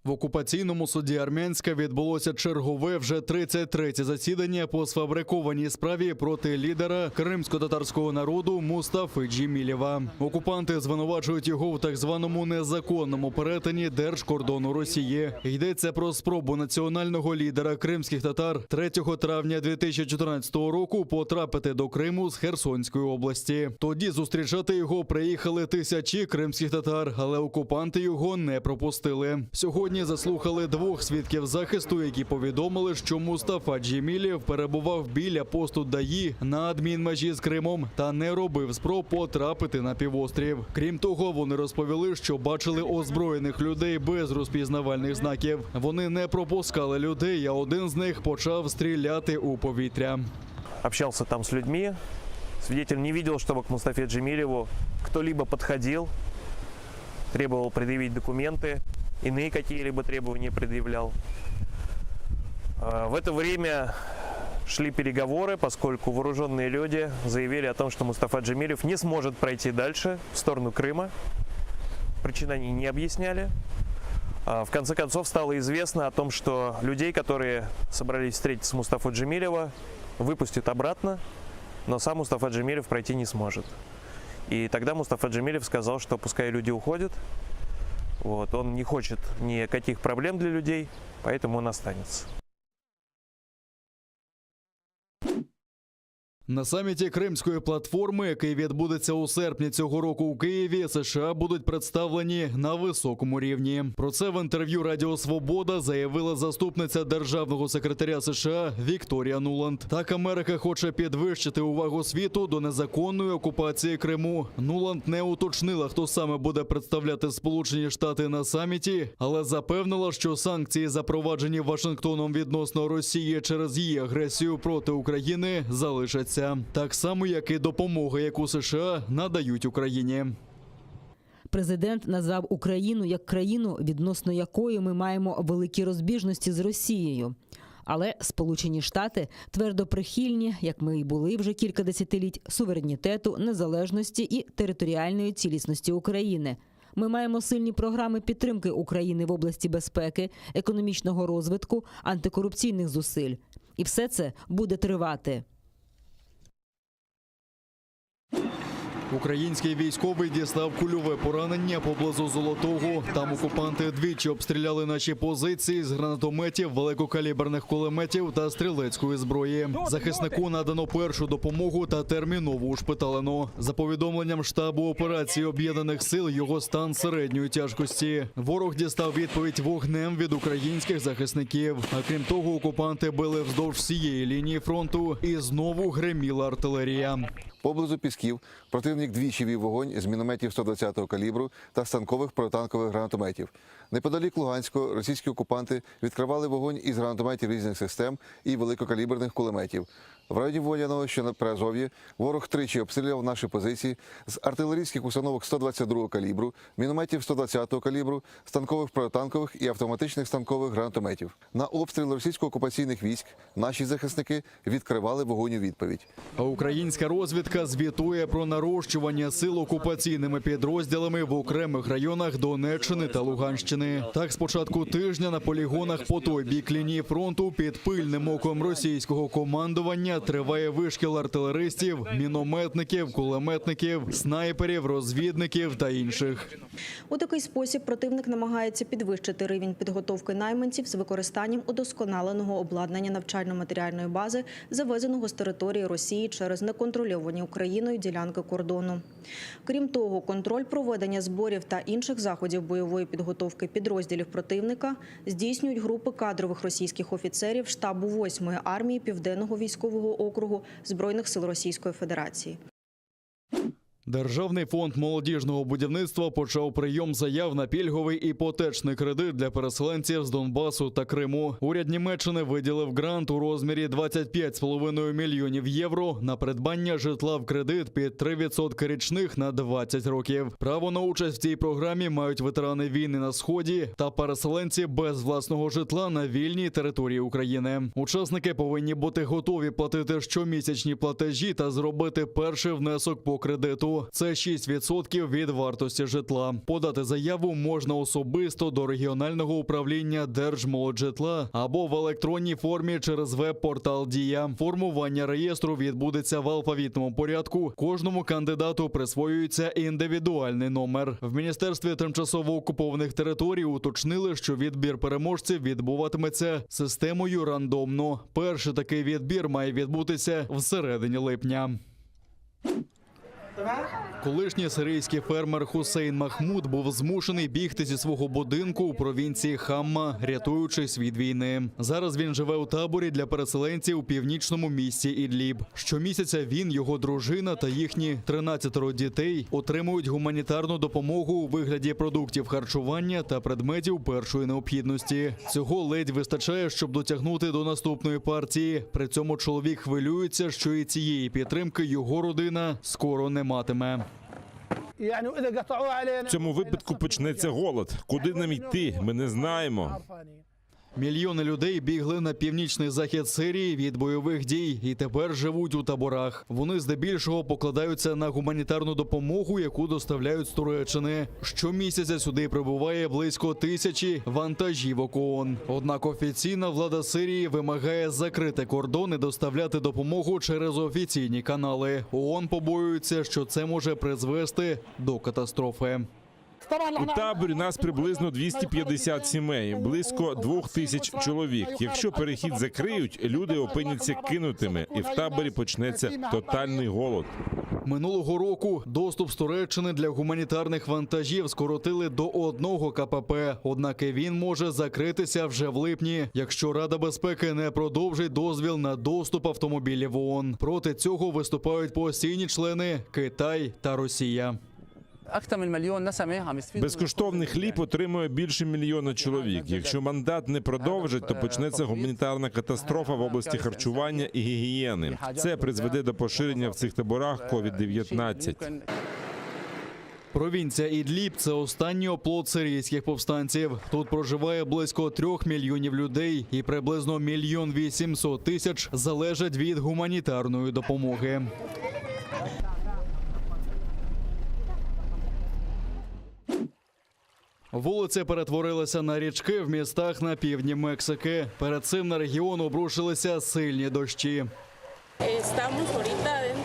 В окупаційному суді Армянська відбулося чергове вже 33-те засідання по сфабрикованій справі проти лідера кримсько-татарського народу Мустафи Джемілєва. Окупанти звинувачують його в так званому незаконному перетині держкордону Росії. Йдеться про спробу національного лідера кримських татар 3 травня 2014 року потрапити до Криму з Херсонської області. Тоді зустрічати його приїхали тисячі кримських татар, але окупанти його не пропустили. Сьогодні заслухали двох свідків захисту, які повідомили, що Мустафа Джемілєв перебував біля посту ДАІ на адмінмежі з Кримом та не робив спроб потрапити на півострів. Крім того, вони розповіли, що бачили озброєних людей без розпізнавальних знаків. Вони не пропускали людей, а один з них почав стріляти у повітря. Общался там с людьми. Свидетель не видел, чтобы к Мустафе Джемилеву кто-либо подходил, требовал предъявить документы, иные какие-либо требования предъявлял. А, В это время шли переговоры, поскольку вооруженные люди заявили о том, что Мустафа Джемилев не сможет пройти дальше в сторону Крыма. Причин они не объясняли. А, В конце концов стало известно о том, что людей, которые собрались встретиться с Мустафой Джемилева, выпустят обратно, но сам Мустафа Джемилев пройти не сможет. И тогда Мустафа Джемилев сказал, что пускай люди уходят, вот, он не хочет никаких проблем для людей, поэтому он останется. На саміті Кримської платформи, який відбудеться у серпні цього року у Києві, США будуть представлені на високому рівні. Про це в інтерв'ю Радіо Свобода заявила заступниця державного секретаря США Вікторія Нуланд. Так Америка хоче підвищити увагу світу до незаконної окупації Криму. Нуланд не уточнила, хто саме буде представляти Сполучені Штати на саміті, але запевнила, що санкції, запроваджені Вашингтоном відносно Росії через її агресію проти України, залишаться так само, як і допомога, яку США надають Україні. Президент назвав Україну як країну, відносно якої ми маємо великі розбіжності з Росією. Але Сполучені Штати твердо прихильні, як ми і були вже кілька десятиліть, суверенітету, незалежності і територіальної цілісності України. Ми маємо сильні програми підтримки України в області безпеки, економічного розвитку, антикорупційних зусиль. І все це буде тривати. Український військовий дістав кульове поранення поблизу Золотого. Там окупанти двічі обстріляли наші позиції з гранатометів, великокаліберних кулеметів та стрілецької зброї. Захиснику надано першу допомогу та терміново ушпиталено. За повідомленням штабу операції об'єднаних сил, його стан середньої тяжкості. Ворог дістав відповідь вогнем від українських захисників. А крім того, окупанти били вздовж всієї лінії фронту і знову гриміла артилерія. Поблизу Пісків противник двічі вів вогонь з мінометів 120-го калібру та станкових протитанкових гранатометів. Неподалік Луганського російські окупанти відкривали вогонь із гранатометів різних систем і великокаліберних кулеметів. В районі Водяного, що на Приазов'ї, ворог тричі обстрілював наші позиції з артилерійських установок 122 калібру, мінометів 120 калібру, станкових протитанкових і автоматичних станкових гранатометів. На обстріл російсько-окупаційних військ наші захисники відкривали вогонь у відповідь. А Українська розвідка звітує про нарощування сил окупаційними підрозділами в окремих районах Донеччини та Луганщини. Так, з початку тижня на полігонах по той бік лінії фронту під пильним оком російського командування триває вишкіл артилеристів, мінометників, кулеметників, снайперів, розвідників та інших. У такий спосіб противник намагається підвищити рівень підготовки найманців з використанням удосконаленого обладнання навчально-матеріальної бази, завезеного з території Росії через неконтрольовані Україною ділянки кордону. Крім того, контроль проведення зборів та інших заходів бойової підготовки підрозділів противника здійснюють групи кадрових російських офіцерів штабу 8-ї армії Південного військового округу Збройних сил Російської Федерації. Державний фонд молодіжного будівництва почав прийом заяв на пільговий іпотечний кредит для переселенців з Донбасу та Криму. Уряд Німеччини виділив грант у розмірі 25,5 мільйонів євро на придбання житла в кредит під 3% річних на 20 років. Право на участь в цій програмі мають ветерани війни на сході та переселенці без власного житла на вільній території України. Учасники повинні бути готові платити щомісячні платежі та зробити перший внесок по кредиту. Це 6% від вартості житла. Подати заяву можна особисто до регіонального управління Держмолоджитла або в електронній формі через веб-портал Дія. Формування реєстру відбудеться в алфавітному порядку. Кожному кандидату присвоюється індивідуальний номер. В міністерстві тимчасово окупованих територій уточнили, що відбір переможців відбуватиметься системою рандомно. Перший такий відбір має відбутися всередині липня. Колишній сирійський фермер Хусейн Махмуд був змушений бігти зі свого будинку у провінції Хамма, рятуючись від війни. Зараз він живе у таборі для переселенців у північному місті Ідліб. Щомісяця він, його дружина та їхні 13 дітей отримують гуманітарну допомогу у вигляді продуктів харчування та предметів першої необхідності. Цього ледь вистачає, щоб дотягнути до наступної партії. При цьому чоловік хвилюється, що і цієї підтримки його родина скоро не матиме. В цьому випадку почнеться голод. Куди нам йти? Ми не знаємо. Мільйони людей бігли на північний захід Сирії від бойових дій і тепер живуть у таборах. Вони здебільшого покладаються на гуманітарну допомогу, яку доставляють з Туреччини. Щомісяця сюди прибуває близько тисячі вантажівок ООН. Однак офіційна влада Сирії вимагає закрити кордон і доставляти допомогу через офіційні канали. ООН побоюється, що це може призвести до катастрофи. У таборі нас приблизно 250 сімей, близько 2000 чоловік. Якщо перехід закриють, люди опиняться кинутими, і в таборі почнеться тотальний голод. Минулого року доступ з Туреччини для гуманітарних вантажів скоротили до одного КПП. Однак і він може закритися вже в липні, якщо Рада безпеки не продовжить дозвіл на доступ автомобілів ООН. Проти цього виступають постійні члени Китай та Росія. Безкоштовний хліб отримує більше мільйона чоловік. Якщо мандат не продовжать, то почнеться гуманітарна катастрофа в області харчування і гігієни. Це призведе до поширення в цих таборах COVID-19. Провінція Ідліб – це останній оплот сирійських повстанців. Тут проживає близько трьох мільйонів людей і приблизно 1 800 000 залежать від гуманітарної допомоги. Вулиці перетворилися на річки в містах на півдні Мексики. Перед цим на регіон обрушилися сильні дощі.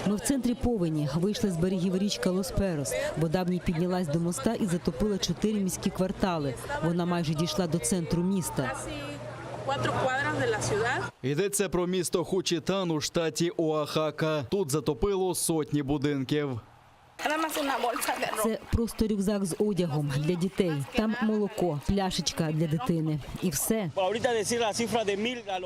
Ми в центрі повені вийшли з берегів річка Лос-Перос. Вода в ній піднялась до моста і затопила чотири міські квартали. Вона майже дійшла до центру міста. Йдеться про місто Хучітан у штаті Оахака. Тут затопило сотні будинків. Це просто рюкзак з одягом для дітей. Там молоко, пляшечка для дитини. І все.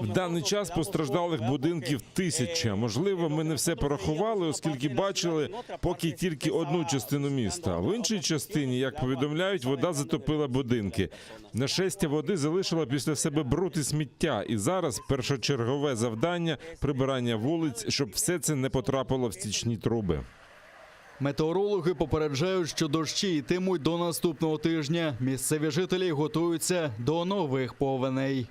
В даний час постраждалих будинків тисяча. Можливо, ми не все порахували, оскільки бачили поки тільки одну частину міста. В іншій частині, як повідомляють, вода затопила будинки. Нашестя води залишило після себе бруд і сміття. І зараз першочергове завдання прибирання вулиць, щоб все це не потрапило в стічні труби. Метеорологи попереджають, що дощі йтимуть до наступного тижня. Місцеві жителі готуються до нових повеней.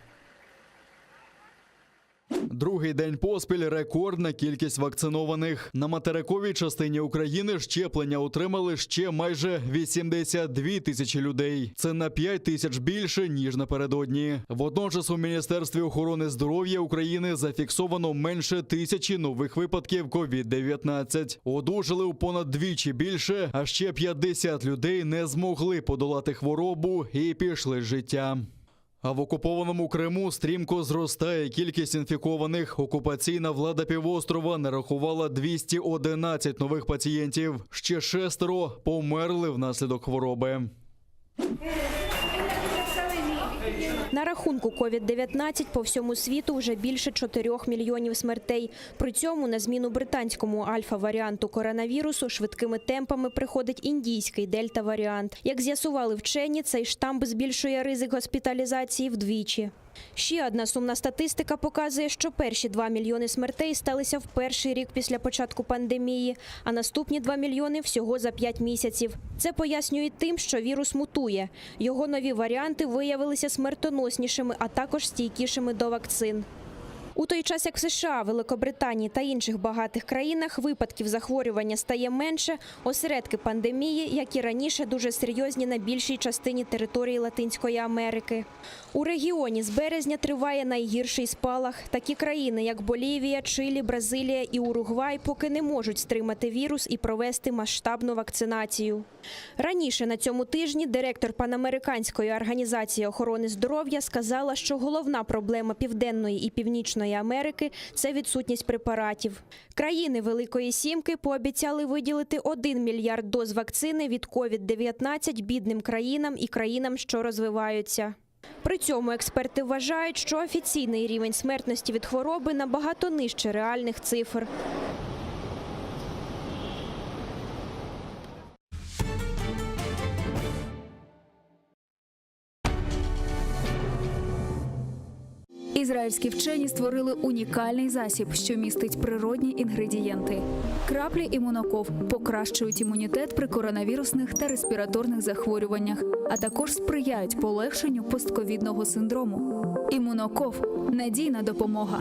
Другий день поспіль рекордна кількість вакцинованих. На материковій частині України щеплення отримали ще майже 82 тисячі людей. Це на 5 тисяч більше ніж напередодні. Водночас у Міністерстві охорони здоров'я України зафіксовано менше тисячі нових випадків COVID-19. Одужали у понад двічі більше, а ще 50 людей не змогли подолати хворобу і пішли з життя. А в окупованому Криму стрімко зростає кількість інфікованих. Окупаційна влада півострова нарахувала 211 нових пацієнтів. Ще шестеро померли внаслідок хвороби. На рахунку COVID-19 по всьому світу вже більше 4 мільйонів смертей. При цьому на зміну британському альфа-варіанту коронавірусу швидкими темпами приходить індійський дельта-варіант. Як з'ясували вчені, цей штамп збільшує ризик госпіталізації вдвічі. Ще одна сумна статистика показує, що перші 2 мільйони смертей сталися в перший рік після початку пандемії, а наступні 2 мільйони всього за 5 місяців. Це пояснюють тим, що вірус мутує. Його нові варіанти виявилися смертоноснішими, а також стійкішими до вакцин. У той час, як в США, Великобританії та інших багатих країнах випадків захворювання стає менше, осередки пандемії, як і раніше, дуже серйозні на більшій частині території Латинської Америки. У регіоні з березня триває найгірший спалах. Такі країни, як Болівія, Чилі, Бразилія і Уругвай, поки не можуть стримати вірус і провести масштабну вакцинацію. Раніше на цьому тижні директор Панамериканської організації охорони здоров'я сказала, що головна проблема Південної і Північної Америки це відсутність препаратів. Країни Великої Сімки пообіцяли виділити 1 мільярд доз вакцини від COVID-19 бідним країнам і країнам, що розвиваються. При цьому експерти вважають, що офіційний рівень смертності від хвороби набагато нижче реальних цифр. Ізраїльські вчені створили унікальний засіб, що містить природні інгредієнти. Краплі імуноков покращують імунітет при коронавірусних та респіраторних захворюваннях, а також сприяють полегшенню постковідного синдрому. Імуноков надійна допомога.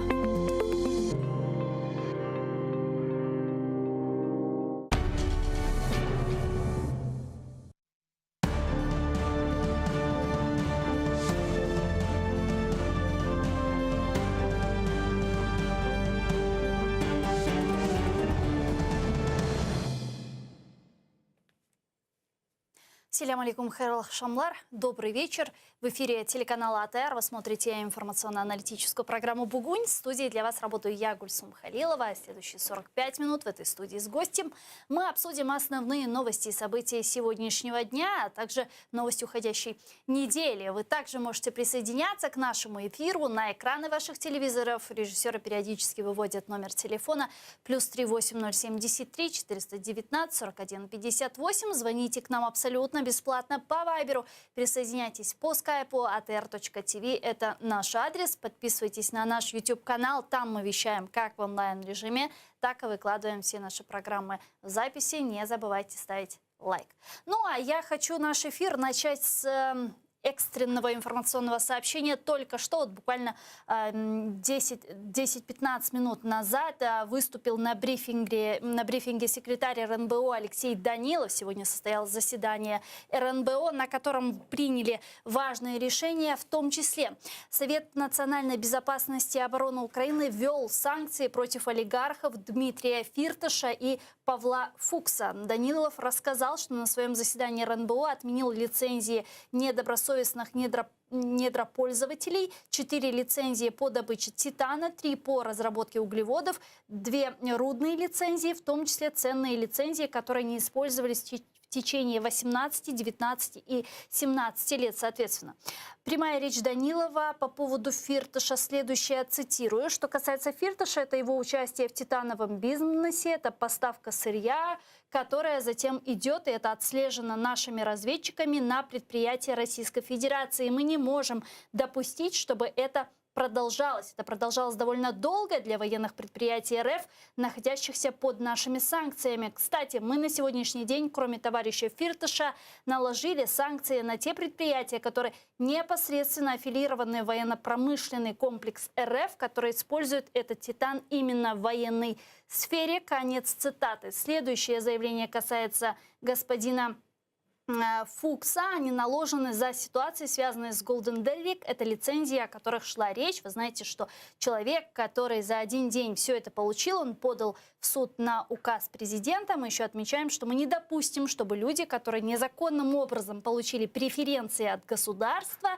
Selâm aleyküm, hayırlı aqşamlar. Добрый вечер. В эфире телеканала АТР вы смотрите информационно-аналитическую программу «Бугунь». В студии для вас работаю я, Гульсум Халилова. Следующие 45 минут в этой студии с гостем мы обсудим основные новости и события сегодняшнего дня, а также новости уходящей недели. Вы также можете присоединяться к нашему эфиру на экраны ваших телевизоров. Режиссеры периодически выводят номер телефона плюс 38073 419 41 58. Звоните к нам абсолютно бесплатно по Вайберу. Присоединяйтесь по скайпу atr.tv. Это наш адрес. Подписывайтесь на наш YouTube-канал. Там мы вещаем как в онлайн-режиме, так и выкладываем все наши программы в записи. Не забывайте ставить лайк. Ну, а я хочу наш эфир начать с эм, экстренного информационного сообщения. Только что, вот буквально 10-15 минут назад э, выступил на брифинге, на брифинге секретарь РНБО Алексей Данилов. Сегодня состоялось заседание РНБО, на котором приняли важные решения, в том числе Совет национальной безопасности и обороны Украины ввел санкции против олигархов Дмитрия Фирташа и Павла Фукса. Данилов рассказал, что на своем заседании РНБО отменил лицензии недобросовестных. недобросовестных недро недропользователей, 4 лицензии по добыче титана, 3 по разработке углеводов, 2 рудные лицензии, в том числе ценные лицензии, которые не использовались в течение 18, 19 и 17 лет, соответственно. Прямая речь Данилова по поводу Фирташа следующая, цитирую. Что касается Фирташа, это его участие в титановом бизнесе, это поставка сырья, которая затем идет, и это отслежено нашими разведчиками на предприятия Российской Федерации. Мы не можем допустить, чтобы это продолжалось. Это продолжалось довольно долго для военных предприятий РФ, находящихся под нашими санкциями. Кстати, мы на сегодняшний день, кроме товарища Фирташа, наложили санкции на те предприятия, которые непосредственно аффилированы в военно-промышленный комплекс РФ, который использует этот титан именно в военной сфере. Конец цитаты. Следующее заявление касается господина э, Фукса, они наложены за ситуации, связанные с Golden Delvik. Это лицензии, о которых шла речь. Вы знаете, что человек, который за один день все это получил, он подал в суд на указ президента. Мы еще отмечаем, что мы не допустим, чтобы люди, которые незаконным образом получили преференции от государства,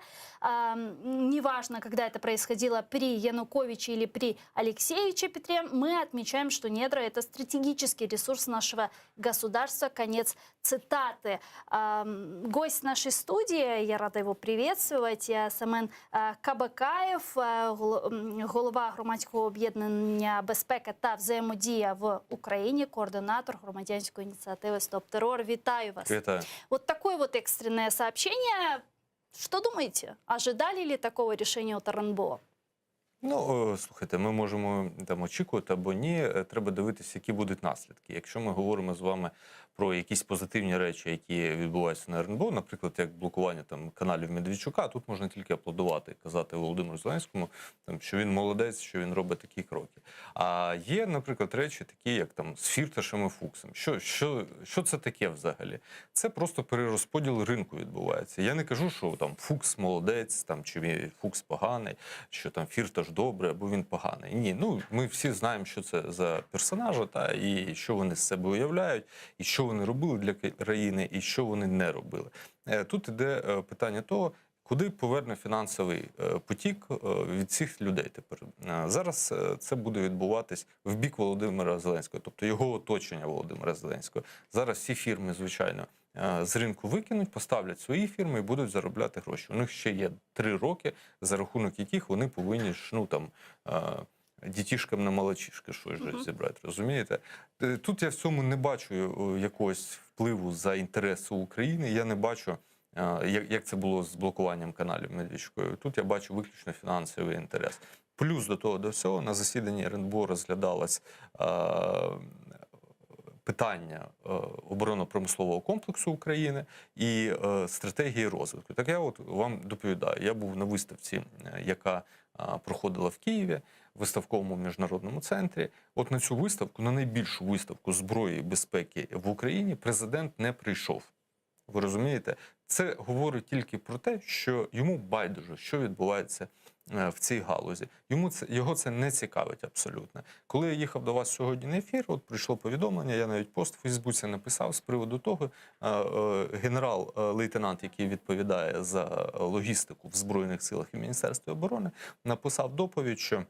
э, неважно, когда это происходило при Януковиче или при Алексеевиче Петре, мы отмечаем, что недра – это стратегический ресурс нашего государства. Конец цитаты. Гость нашей студии, я рада его приветствовать, э, Семен э, Кабакаєв, е, голова громадського об'єднання Безпека та взаємодія в Україні, координатор громадянської ініціативи Стоп терор. Вітаю вас. Вітаю. Вот такое вот экстренное сообщение. Что думаете? Ожидали ли такого решения от РНБО? Ну, е, слухайте, ми можемо там очікувати або ні. Е, Треба дивитися, які будуть наслідки. Якщо ми говоримо з вами про якісь позитивні речі, які відбуваються на РНБО, наприклад, як блокування там каналів Медведчука, тут можна тільки аплодувати і казати Володимиру Зеленському, там, що він молодець, що він робить такі кроки. А є, наприклад, речі такі, як там з Фірташем і Фуксом. Що, що, що це таке взагалі? Це просто перерозподіл ринку відбувається. Я не кажу, що там Фукс молодець, там чи він- Фукс поганий, що там Фірташ добре або він поганий. Ні, ну ми всі знаємо, що це за персонажі, та і що вони з себе уявляють, і що вони робили для країни, і що вони не робили. Е, Тут іде е, питання того. Куди поверне фінансовий е, потік е, від цих людей тепер? Е, Зараз е, це буде відбуватись в бік Володимира Зеленського, тобто його оточення Володимира Зеленського. Зараз всі фірми, звичайно, е, з ринку викинуть, поставлять свої фірми і будуть заробляти гроші. У них ще є три роки, за рахунок яких вони повинні ж, ну там. е, Детишкам на молочишки щось же зібрати, розумієте? Е, Тут я в цьому не бачу е, якогось впливу за інтереси України. Я не бачу, е, як, як це було з блокуванням каналів Медведчукою. Тут я бачу виключно фінансовий інтерес. Плюс до того до всього на засіданні РНБО розглядалось е, питання е, оборонно-промислового комплексу України і е, стратегії розвитку. Так я от вам доповідаю. Я був на виставці, е, яка е, проходила в Києві, в виставковому міжнародному центрі. От на цю виставку, на найбільшу виставку зброї і безпеки в Україні, президент не прийшов. Ви розумієте? Це говорить тільки про те, що йому байдуже, що відбувається е, в цій галузі. Йому це його це не цікавить абсолютно. Коли я їхав до вас сьогодні на ефір, от прийшло повідомлення, я навіть пост в Фейсбуці написав з приводу того, е, е, генерал-лейтенант, який відповідає за логістику в Збройних силах і Міністерстві оборони, написав доповідь, що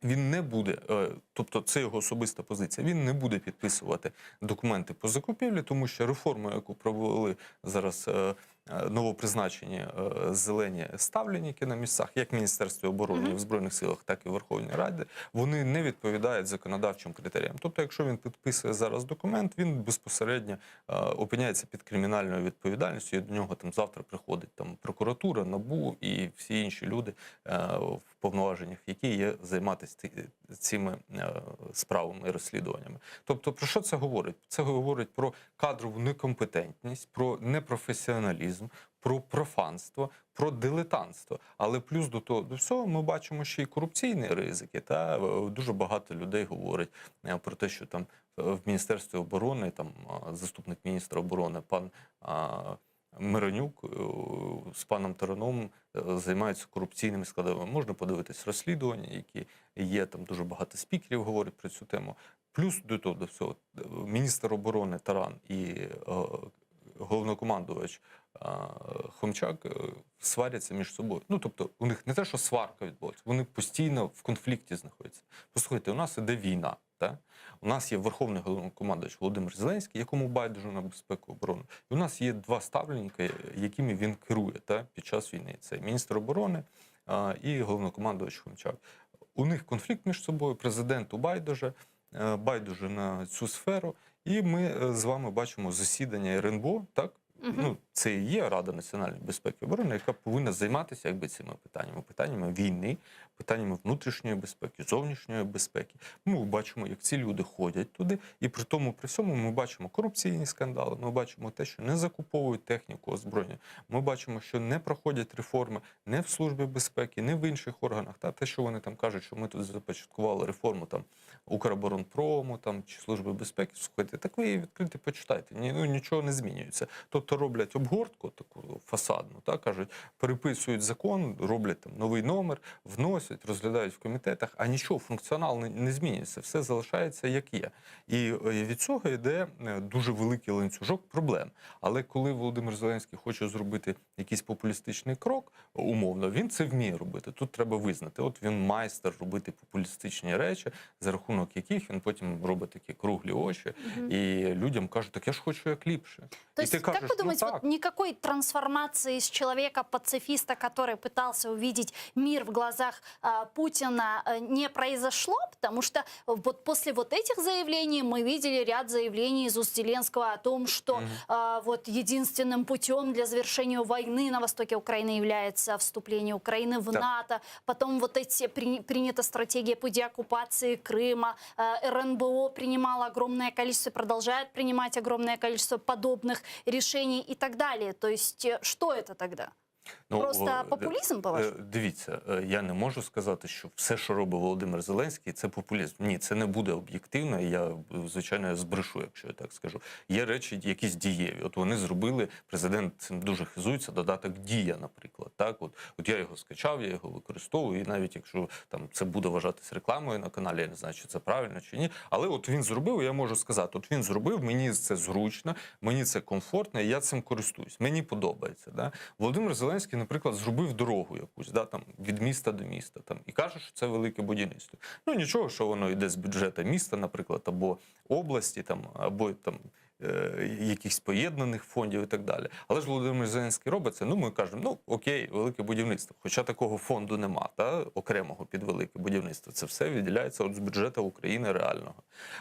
він не буде, е, тобто це його особиста позиція, він не буде підписувати документи по закупівлі, тому що реформу, яку провели зараз е, е, новопризначені е, зелені ставленники на місцях, як в Міністерстві оборони і в Збройних силах, так і в Верховній Раді, вони не відповідають законодавчим критеріям. Тобто, якщо він підписує зараз документ, він безпосередньо е, опиняється під кримінальною відповідальністю, і до нього там завтра приходить там прокуратура, НАБУ і всі інші люди е, в повноваженнях, які є займатися ці- цими е, справами і розслідуваннями. Тобто, про що це говорить? Це говорить про кадрову некомпетентність, про непрофесіоналізм, про профанство, про дилетантство. Але плюс до того до всього ми бачимо ще й корупційні ризики. Та Е, дуже багато людей говорить е, про те, що там е, в Міністерстві оборони там е, заступник міністра оборони пан. а, Миронюк е, з паном Тараном е, займаються корупційними складовими. Можна подивитись розслідування, які є там дуже багато спікерів говорять про цю тему. Плюс до того до всього, е, міністр оборони Таран і е, головнокомандувач е,. Хомчак сваряться між собою. Ну, тобто, у них не те, що сварка відбувається, вони постійно в конфлікті знаходяться. Послухайте, у нас іде війна. Та? У нас є верховний головнокомандувач Володимир Зеленський, якому байдуже на безпеку і оборону. І у нас є два ставленника, якими він керує та, під час війни. Це міністр оборони а, і головнокомандувач Хомчак. У них конфлікт між собою, президенту байдуже, е, байдуже на цю сферу. І ми е, з вами бачимо засідання РНБО, так? Мгм. Ну, це і є Рада національної безпеки і оборони, яка повинна займатися якби цими питаннями, питаннями війни, питаннями внутрішньої безпеки, зовнішньої безпеки. Ми бачимо, як ці люди ходять туди, і при тому, при всьому, ми бачимо корупційні скандали, ми бачимо те, що не закуповують техніку озброєння. Ми бачимо, що не проходять реформи не в службі безпеки, не в інших органах. Та те, що вони там кажуть, що ми тут започаткували реформу там Укроборонпрому там чи служби безпеки. Слухайте, так ви її відкрите, почитайте. Ні, ну нічого не змінюється. Тобто роблять обгортку таку фасадну, та кажуть, переписують закон, роблять там новий номер, вносять, розглядають в комітетах, а нічого, функціонал не, не змінюється, все залишається як є. І е, від цього йде е, дуже великий ланцюжок проблем. Але коли Володимир Зеленський хоче зробити якийсь популістичний крок, умовно, він це вміє робити. Тут треба визнати. От він майстер робити популістичні речі, за рахунок яких він потім робить такі круглі очі, Мгм. і людям кажуть, так я ж хочу як ліпше. То і есть, ти как кажеш, вы думаете, ну, так. вот никакой трансформации из человека-пацифиста, который пытался увидеть мир в глазах а, Путина, э, не произошло? Потому что вот после вот этих заявлений мы видели ряд заявлений из уст Зеленского о том, что Мгм. а, вот единственным путем для завершения войны на востоке Украины является вступление Украины в Да. НАТО. Потом вот эти при- принята стратегия по деоккупации Крыма. Э, РНБО принимала огромное количество, продолжает принимать огромное количество подобных решений и так далее. То есть э, что это тогда? Просто о, популізм, е, по-вашому? Дивіться, е, я не можу сказати, що все, що робить Володимир Зеленський, це популізм. Ні, це не буде об'єктивно. і Я, е, звичайно, я збрешу, якщо я так скажу. Є речі, якісь дієві. От вони зробили, президент цим дуже хизується, додаток Дія, наприклад. Так, от, от я його скачав, я його використовую, і навіть якщо там це буде вважатись рекламою на каналі, я не знаю, чи це правильно чи ні. Але от він зробив, і я можу сказати, от він зробив, мені це зручно, мені це комфортно, і я цим користуюсь. Мені подобається. Да? Володимир Зеленський, наприклад, зробив дорогу якусь, да, там, від міста до міста, там, і каже, що це велике будівництво. Ну нічого, що воно йде з бюджету міста, наприклад, або області, там, або там. е, Якихось поєднаних фондів і так далі. Але ж Володимир Зеленський робить це. Ну, ми кажемо, ну окей, велике будівництво. Хоча такого фонду нема, та окремого під велике будівництво. Це все виділяється от з бюджету України реального.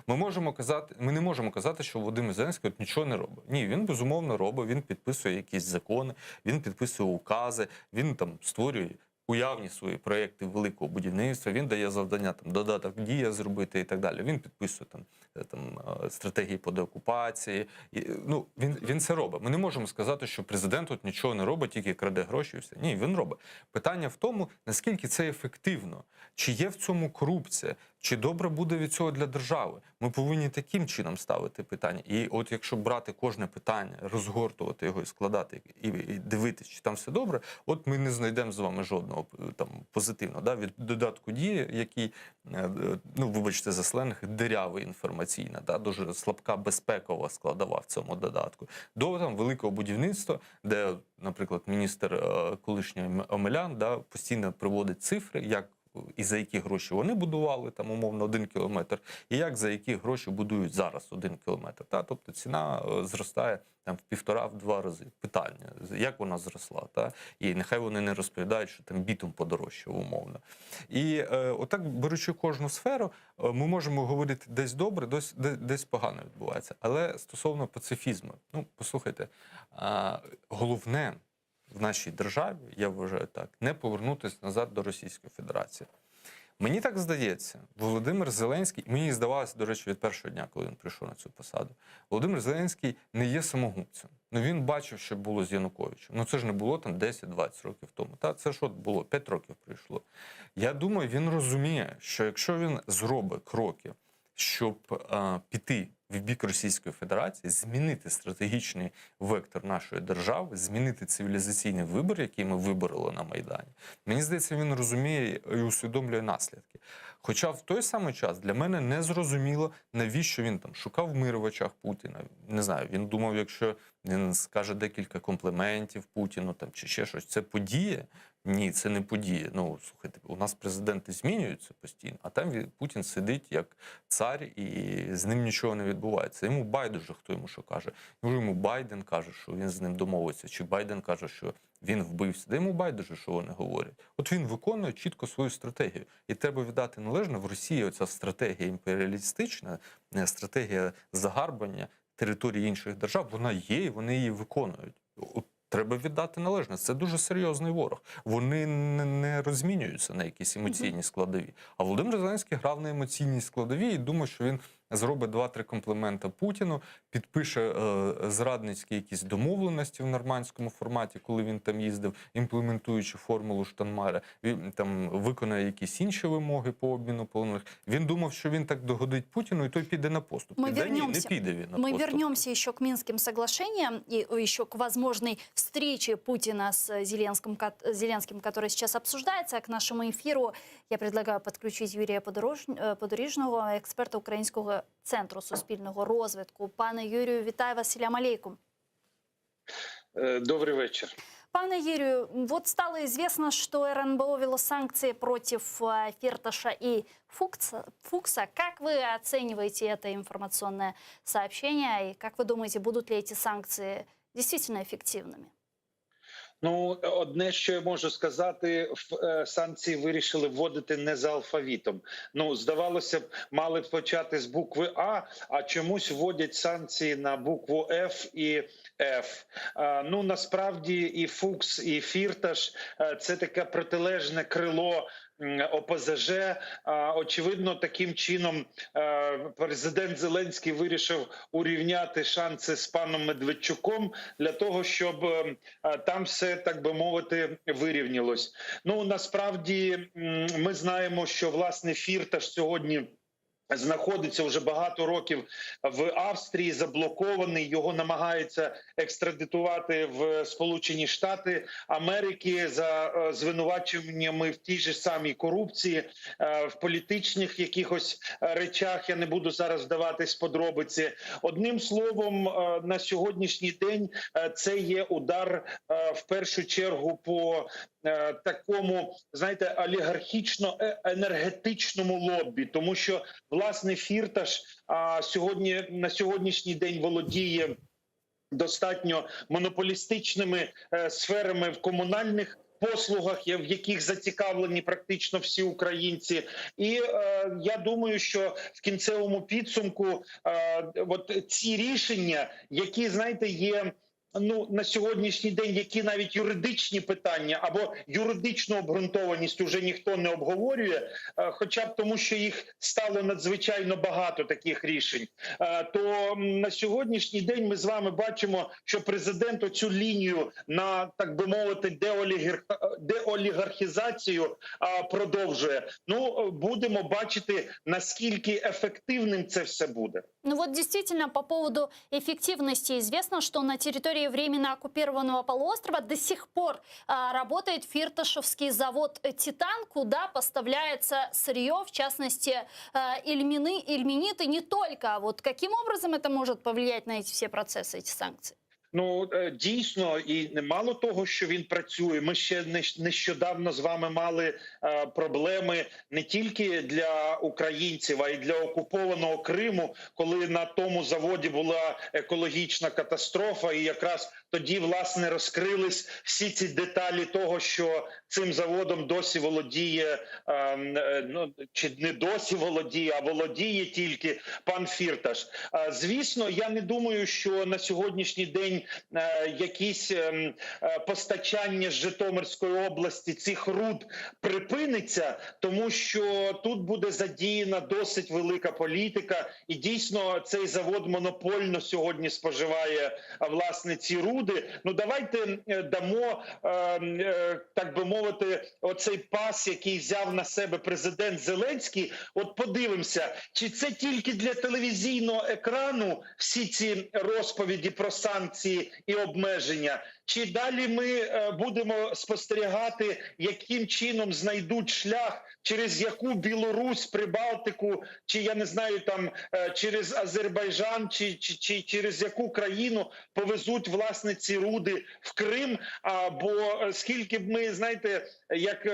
Ми можемо казати, ми не можемо казати, що Володимир Зеленський от нічого не робить. Ні, він безумовно робить, він підписує якісь закони, він підписує укази, він там створює. Уявні свої проекти великого будівництва, він дає завдання там додаток дія зробити і так далі. Він підписує там, е, там е, стратегії по деокупації. І, е, ну він, він це робить. Ми не можемо сказати, що президент тут нічого не робить, тільки краде гроші і все. Ні, він робить. Питання в тому, наскільки це ефективно, чи є в цьому корупція, чи добре буде від цього для держави. Ми повинні таким чином ставити питання. І от якщо брати кожне питання, розгортувати його і складати, і, і дивитись, чи там все добре, от ми не знайдемо з вами жодного е, там позитивного. Да? Від додатку дії, який, е, е, ну вибачте за сленг, дирявий інформаційна, да? дуже слабка безпекова складова в цьому додатку, до там великого будівництва, де, наприклад, міністр е, колишній Омелян да, постійно приводить цифри, як і за які гроші вони будували там умовно один кілометр, і як за які гроші будують зараз один кілометр. Та? Тобто ціна е, зростає там в півтора-в два рази. Питання, як вона зросла, та? І нехай вони не розповідають, що там бітум подорожчав умовно. І е, отак, беручи кожну сферу, е, ми можемо говорити десь добре, десь, де- десь погано відбувається. Але стосовно пацифізму, ну послухайте, а, головне в нашій державі, я вважаю так, не повернутися назад до Російської Федерації. Мені так здається, Володимир Зеленський, мені здавалося, до речі, від першого дня, коли він прийшов на цю посаду, Володимир Зеленський не є самогубцем. Ну він бачив, що було з Януковичем. Ну це ж не було там 10-20 років тому. Та це ж от було 5 років пройшло. Я думаю, він розуміє, що якщо він зробить кроки, щоб е, піти. в бік Російської Федерації, змінити стратегічний вектор нашої держави, змінити цивілізаційний вибір, який ми вибороли на Майдані. Мені здається, він розуміє і усвідомлює наслідки. Хоча в той самий час для мене не зрозуміло, навіщо він там шукав мир в очах Путіна. Не знаю, він думав, якщо він скаже декілька компліментів Путіну там чи ще щось, це подіє. Ні, це не подіє. Ну слухайте, у нас президенти змінюються постійно, а там він- Путін сидить як цар, і з ним нічого не відбувається. Йому байдуже, хто йому що каже. Може, йому Байден каже, що він з ним домовиться, чи Байден каже, що він вбився. Да йому байдуже, що вони говорять. От він виконує чітко свою стратегію. І треба віддати належне, в Росії оця стратегія імперіалістична, е, стратегія загарбання території інших держав, вона є і вони її виконують. От Треба віддати належне. Це дуже серйозний ворог. Вони не, не розмінюються на якісь емоційні складові. А Володимир Зеленський грав на емоційній складові і думав, що він зробить два-три комплімента Путіну, підпише е, зрадницькі якісь домовленості в нормандському форматі, коли він там їздив, імплементуючи формулу Штайнмайєра, він там виконає якісь інші вимоги по обміну полонених. Він думав, що він так догодить Путіну, і той піде на поступки. Мы Да ні, не вернемся. піде він на Мы поступки. вернемся еще к Минским соглашениям и еще к возможной встрече Путина с Зеленским, ко- Зеленским, которая сейчас обсуждается. К нашему эфиру я предлагаю подключить Юрія Подорож- е, Подоріжного, експерта Українського центру суспільного розвитку. Пане Юрію, вітаю вас. Селям алейкум. Добрий вечір. Пане Юрию, вот стало известно, что РНБО ввело санкции против э, Фирташа и Фукса. Фукса. Как вы оцениваете это информационное сообщение? И как вы думаете, будут ли эти санкции действительно эффективными? Ну, одне, що я можу сказати, ф- е, санкції вирішили вводити не за алфавітом. Ну, здавалося б, мали б почати з букви А, а чомусь вводять санкції на букву Ф і Ф. Е, Ну насправді і Фукс, і Фірташ е, це таке протилежне крило. м, ОПЗЖ А, очевидно, таким чином е, президент Зеленський вирішив урівняти шанси з паном Медведчуком для того, щоб е, е, там все так би мовити вирівнялось. Ну насправді м, ми знаємо, що власне Фірташ сьогодні. Знаходиться вже багато років в Австрії, заблокований. Його намагаються екстрадитувати в Сполучені Штати Америки за е, звинуваченнями в тій же самій корупції, е, в політичних якихось е, речах. Я не буду зараз вдаватись в подробиці. Одним словом, е, на сьогоднішній день е, це є удар е, в першу чергу по е, такому, знаєте, олігархічно-енергетичному лобі, тому що власне Фірташ а, сьогодні на сьогоднішній день володіє достатньо монополістичними е, сферами в комунальних. Послугах, я- в яких зацікавлені практично всі українці, і е, я думаю, що в кінцевому підсумку е, от ці рішення, які знаєте, є ну на сьогоднішній день, які навіть юридичні питання або юридичну обґрунтованість уже ніхто не обговорює, е, хоча б тому, що їх стало надзвичайно багато таких рішень. Е, То м, на сьогоднішній день ми з вами бачимо, що президент оцю лінію на так би мовити деолігар... деолігархізацію а, продовжує. Ну е, будемо бачити наскільки ефективним це все буде. Ну вот действительно, по поводу эффективности известно, что на территории временно оккупированного полуострова до сих пор а, работает фирташевский завод «Титан», куда поставляется сырье, в частности, а, ильмины, ильмениты не только. Вот каким образом это может повлиять на эти все процессы, эти санкции? Ну е, дійсно, і немало того, що він працює. Ми ще нещ- нещодавно з вами мали е, проблеми не тільки для українців, а й для окупованого Криму, коли на тому заводі була екологічна катастрофа, і якраз тоді власне розкрились всі ці деталі того, що цим заводом досі володіє е, е, ну чи не досі володіє, а володіє тільки пан Фірташ. Е, Звісно, я не думаю, що на сьогоднішній день. день якісь постачання з Житомирської області цих руд припиниться, тому що тут буде задіяна досить велика політика, і дійсно цей завод монопольно сьогодні споживає власне ці руди. Ну давайте дамо, так би мовити, оцей пас, який взяв на себе президент Зеленський. От подивимося, чи це тільки для телевізійного екрану всі ці розповіді про санкції і обмеження, чи далі ми будемо спостерігати, яким чином знайдуть шлях, через яку Білорусь, Прибалтику, чи я не знаю, там через Азербайджан, чи, чи, чи через яку країну повезуть власне ці руди в Крим. А, бо скільки б ми, знаєте, як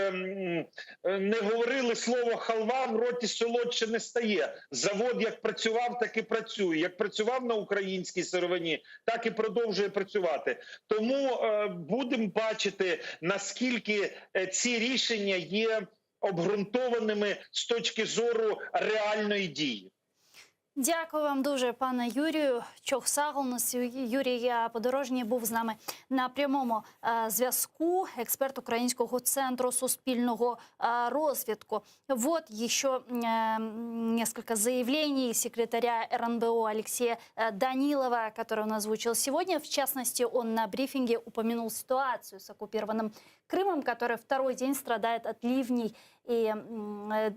не говорили слово халва, в роті солодше не стає. Завод як працював, так і працює. Як працював на українській сировині, так і продовжує працювати. Тому будемо бачити, наскільки ці рішення є обґрунтованими з точки зору реальної дії. Дякую вам дуже, пане Юрію. Çoq sağ oluñız. Юрій Подорожній був з нами на прямому зв'язку, експерт Українського центру суспільного розвитку. Вот еще несколько заявлений секретаря РНБО Алексея Данилова, который он озвучил сегодня. В частности, он на брифинге упомянул ситуацию с оккупированным Крымом, который второй день страдает от ливней и,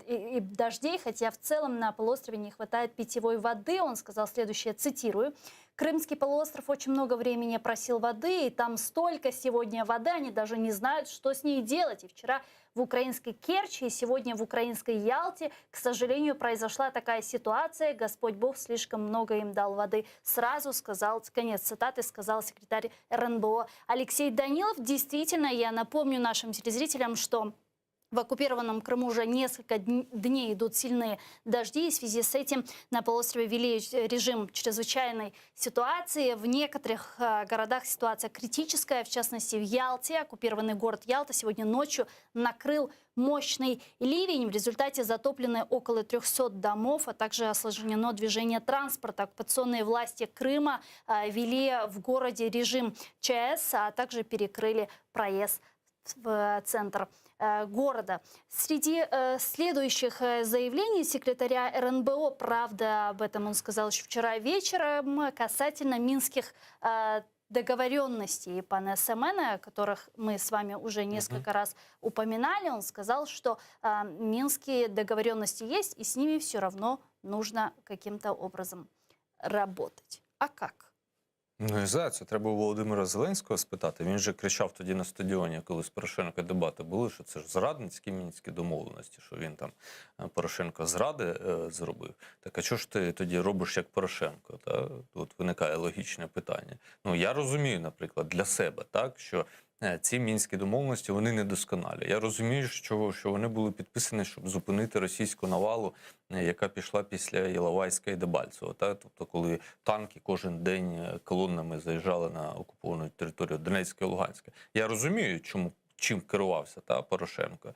и, и дождей, хотя в целом на полуострове не хватает питьевой воды. Он сказал следующее, цитирую. «Крымский полуостров очень много времени просил воды, и там столько сегодня воды, они даже не знают, что с ней делать. И вчера в украинской Керчи, и сегодня в украинской Ялте, к сожалению, произошла такая ситуация. Господь Бог слишком много им дал воды. Сразу сказал, конец цитаты, сказал секретарь РНБО Алексей Данилов. Действительно, я напомню нашим телезрителям, что в оккупированном Крыму уже несколько дней идут сильные дожди. И в связи с этим на полуострове ввели режим чрезвычайной ситуации. В некоторых городах ситуация критическая. В частности, в Ялте, оккупированный город Ялта, сегодня ночью накрыл мощный ливень. В результате затоплены около 300 домов, а также осложнено движение транспорта. Оккупационные власти Крыма ввели в городе режим ЧС, а также перекрыли проезд в центр города. Среди следующих заявлений секретаря РНБО, правда, об этом он сказал еще вчера вечером, касательно минских договоренностей пана Семена, о которых мы с вами уже несколько раз упоминали, он сказал, что минские договоренности есть, и с ними все равно нужно каким-то образом работать. А как? Ну, не знаю, це треба у Володимира Зеленського спитати. Він же кричав тоді на стадіоні, коли з Порошенко дебати були, що це ж зрадницькі мінські домовленості, що він там Порошенко зради зробив. Так а чого ж ти тоді робиш як Порошенко? Та? От виникає логічне питання. Ну я розумію, наприклад, для себе, так, що ці мінські домовленості вони недосконалі. Я розумію, що, що вони були підписані, щоб зупинити російську навалу, яка пішла після Іловайська і Дебальцево. Та? Тобто, коли танки кожен день колоннами заїжджали на окуповану територію Донецька і Луганська. Я розумію, чому чим керувався та, Порошенко,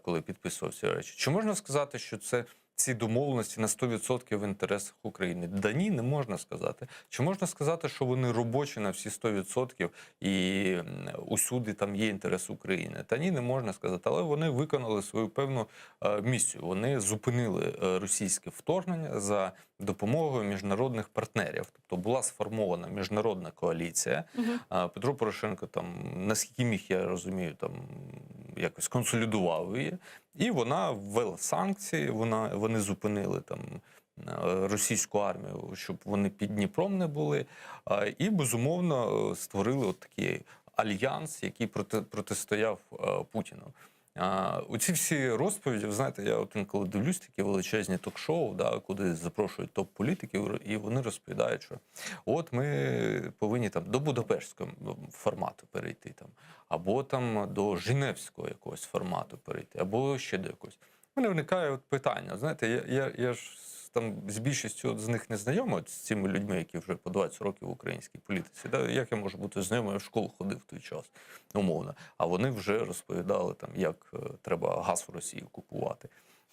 коли підписував ці речі. Чи можна сказати, що це ці домовленості на 100% в інтересах України? Да ні, не можна сказати. Чи можна сказати, що вони робочі на всі 100% і усюди там є інтерес України? Та ні, не можна сказати. Але вони виконали свою певну місію. Вони зупинили російське вторгнення за допомогою міжнародних партнерів. Тобто була сформована міжнародна коаліція. А Петро Порошенко там, наскільки міг, я розумію, там якось консолідував її, і вона ввела санкції. Вона вони зупинили там російську армію, щоб вони під Дніпром не були. І безумовно створили от такий альянс, який проти, протистояв Путіну. Оці всі розповіді, ви знаєте, я от інколи дивлюсь такі величезні ток-шоу, да, куди запрошують топ-політиків, і вони розповідають, що от ми повинні там до Будапештського формату перейти, там, або там до Женевського якогось формату перейти, або ще до якогось. У мене виникає от питання. Знаєте, я, я, я ж там з більшістю з них не знайомий, от з цими людьми, які вже по 20 років в українській політиці. Да? Як я можу бути знайомий? Я в школу ходив в той час, умовно. А вони вже розповідали, там, як треба газ в Росії купувати.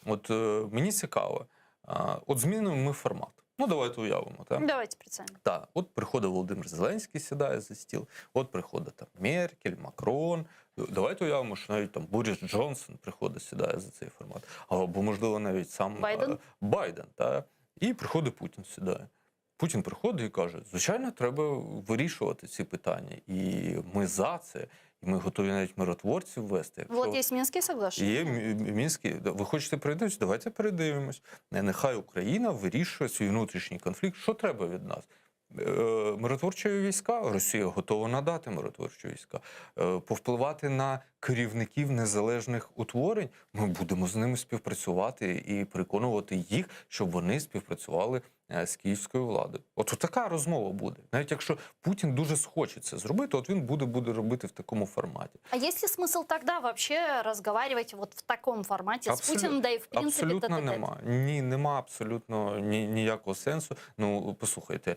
От мені цікаво, от змінимо ми формат. Ну, давайте уявимо. Так? Давайте представим. Так, от приходить Володимир Зеленський, сідає за стіл, от приходить там Меркель, Макрон. Давайте уявимо, що навіть там Борис Джонсон приходить, сідає за цей формат. Або, можливо, навіть сам е, Байден? Байден та? І приходить Путін, сідає. Путін приходить і каже: звичайно, треба вирішувати ці питання. І ми за це, і ми готові навіть миротворців ввести. Вот якщо- есть Минские соглашения. Є Мі- Мінські. Ви хочете передивитися? Давайте передивимось. Нехай Україна вирішує свій внутрішній конфлікт. Що треба від нас? Е, Миротворчі війська Росія готова надати миротворчі війська, Е, повпливати на керівників незалежних утворень. Ми будемо з ними співпрацювати і переконувати їх, щоб вони співпрацювали е, з київською владою. От така розмова буде. Навіть якщо Путін дуже схоче це зробити, от він буде, буде робити в такому форматі. А есть ли смысл тогда вообще разговаривать вот в таком формате с Путиным, да и в принципе абсолютно тет-а-тет? нема. Ні, нема абсолютно ні, ніякого сенсу. Ну, послухайте, е,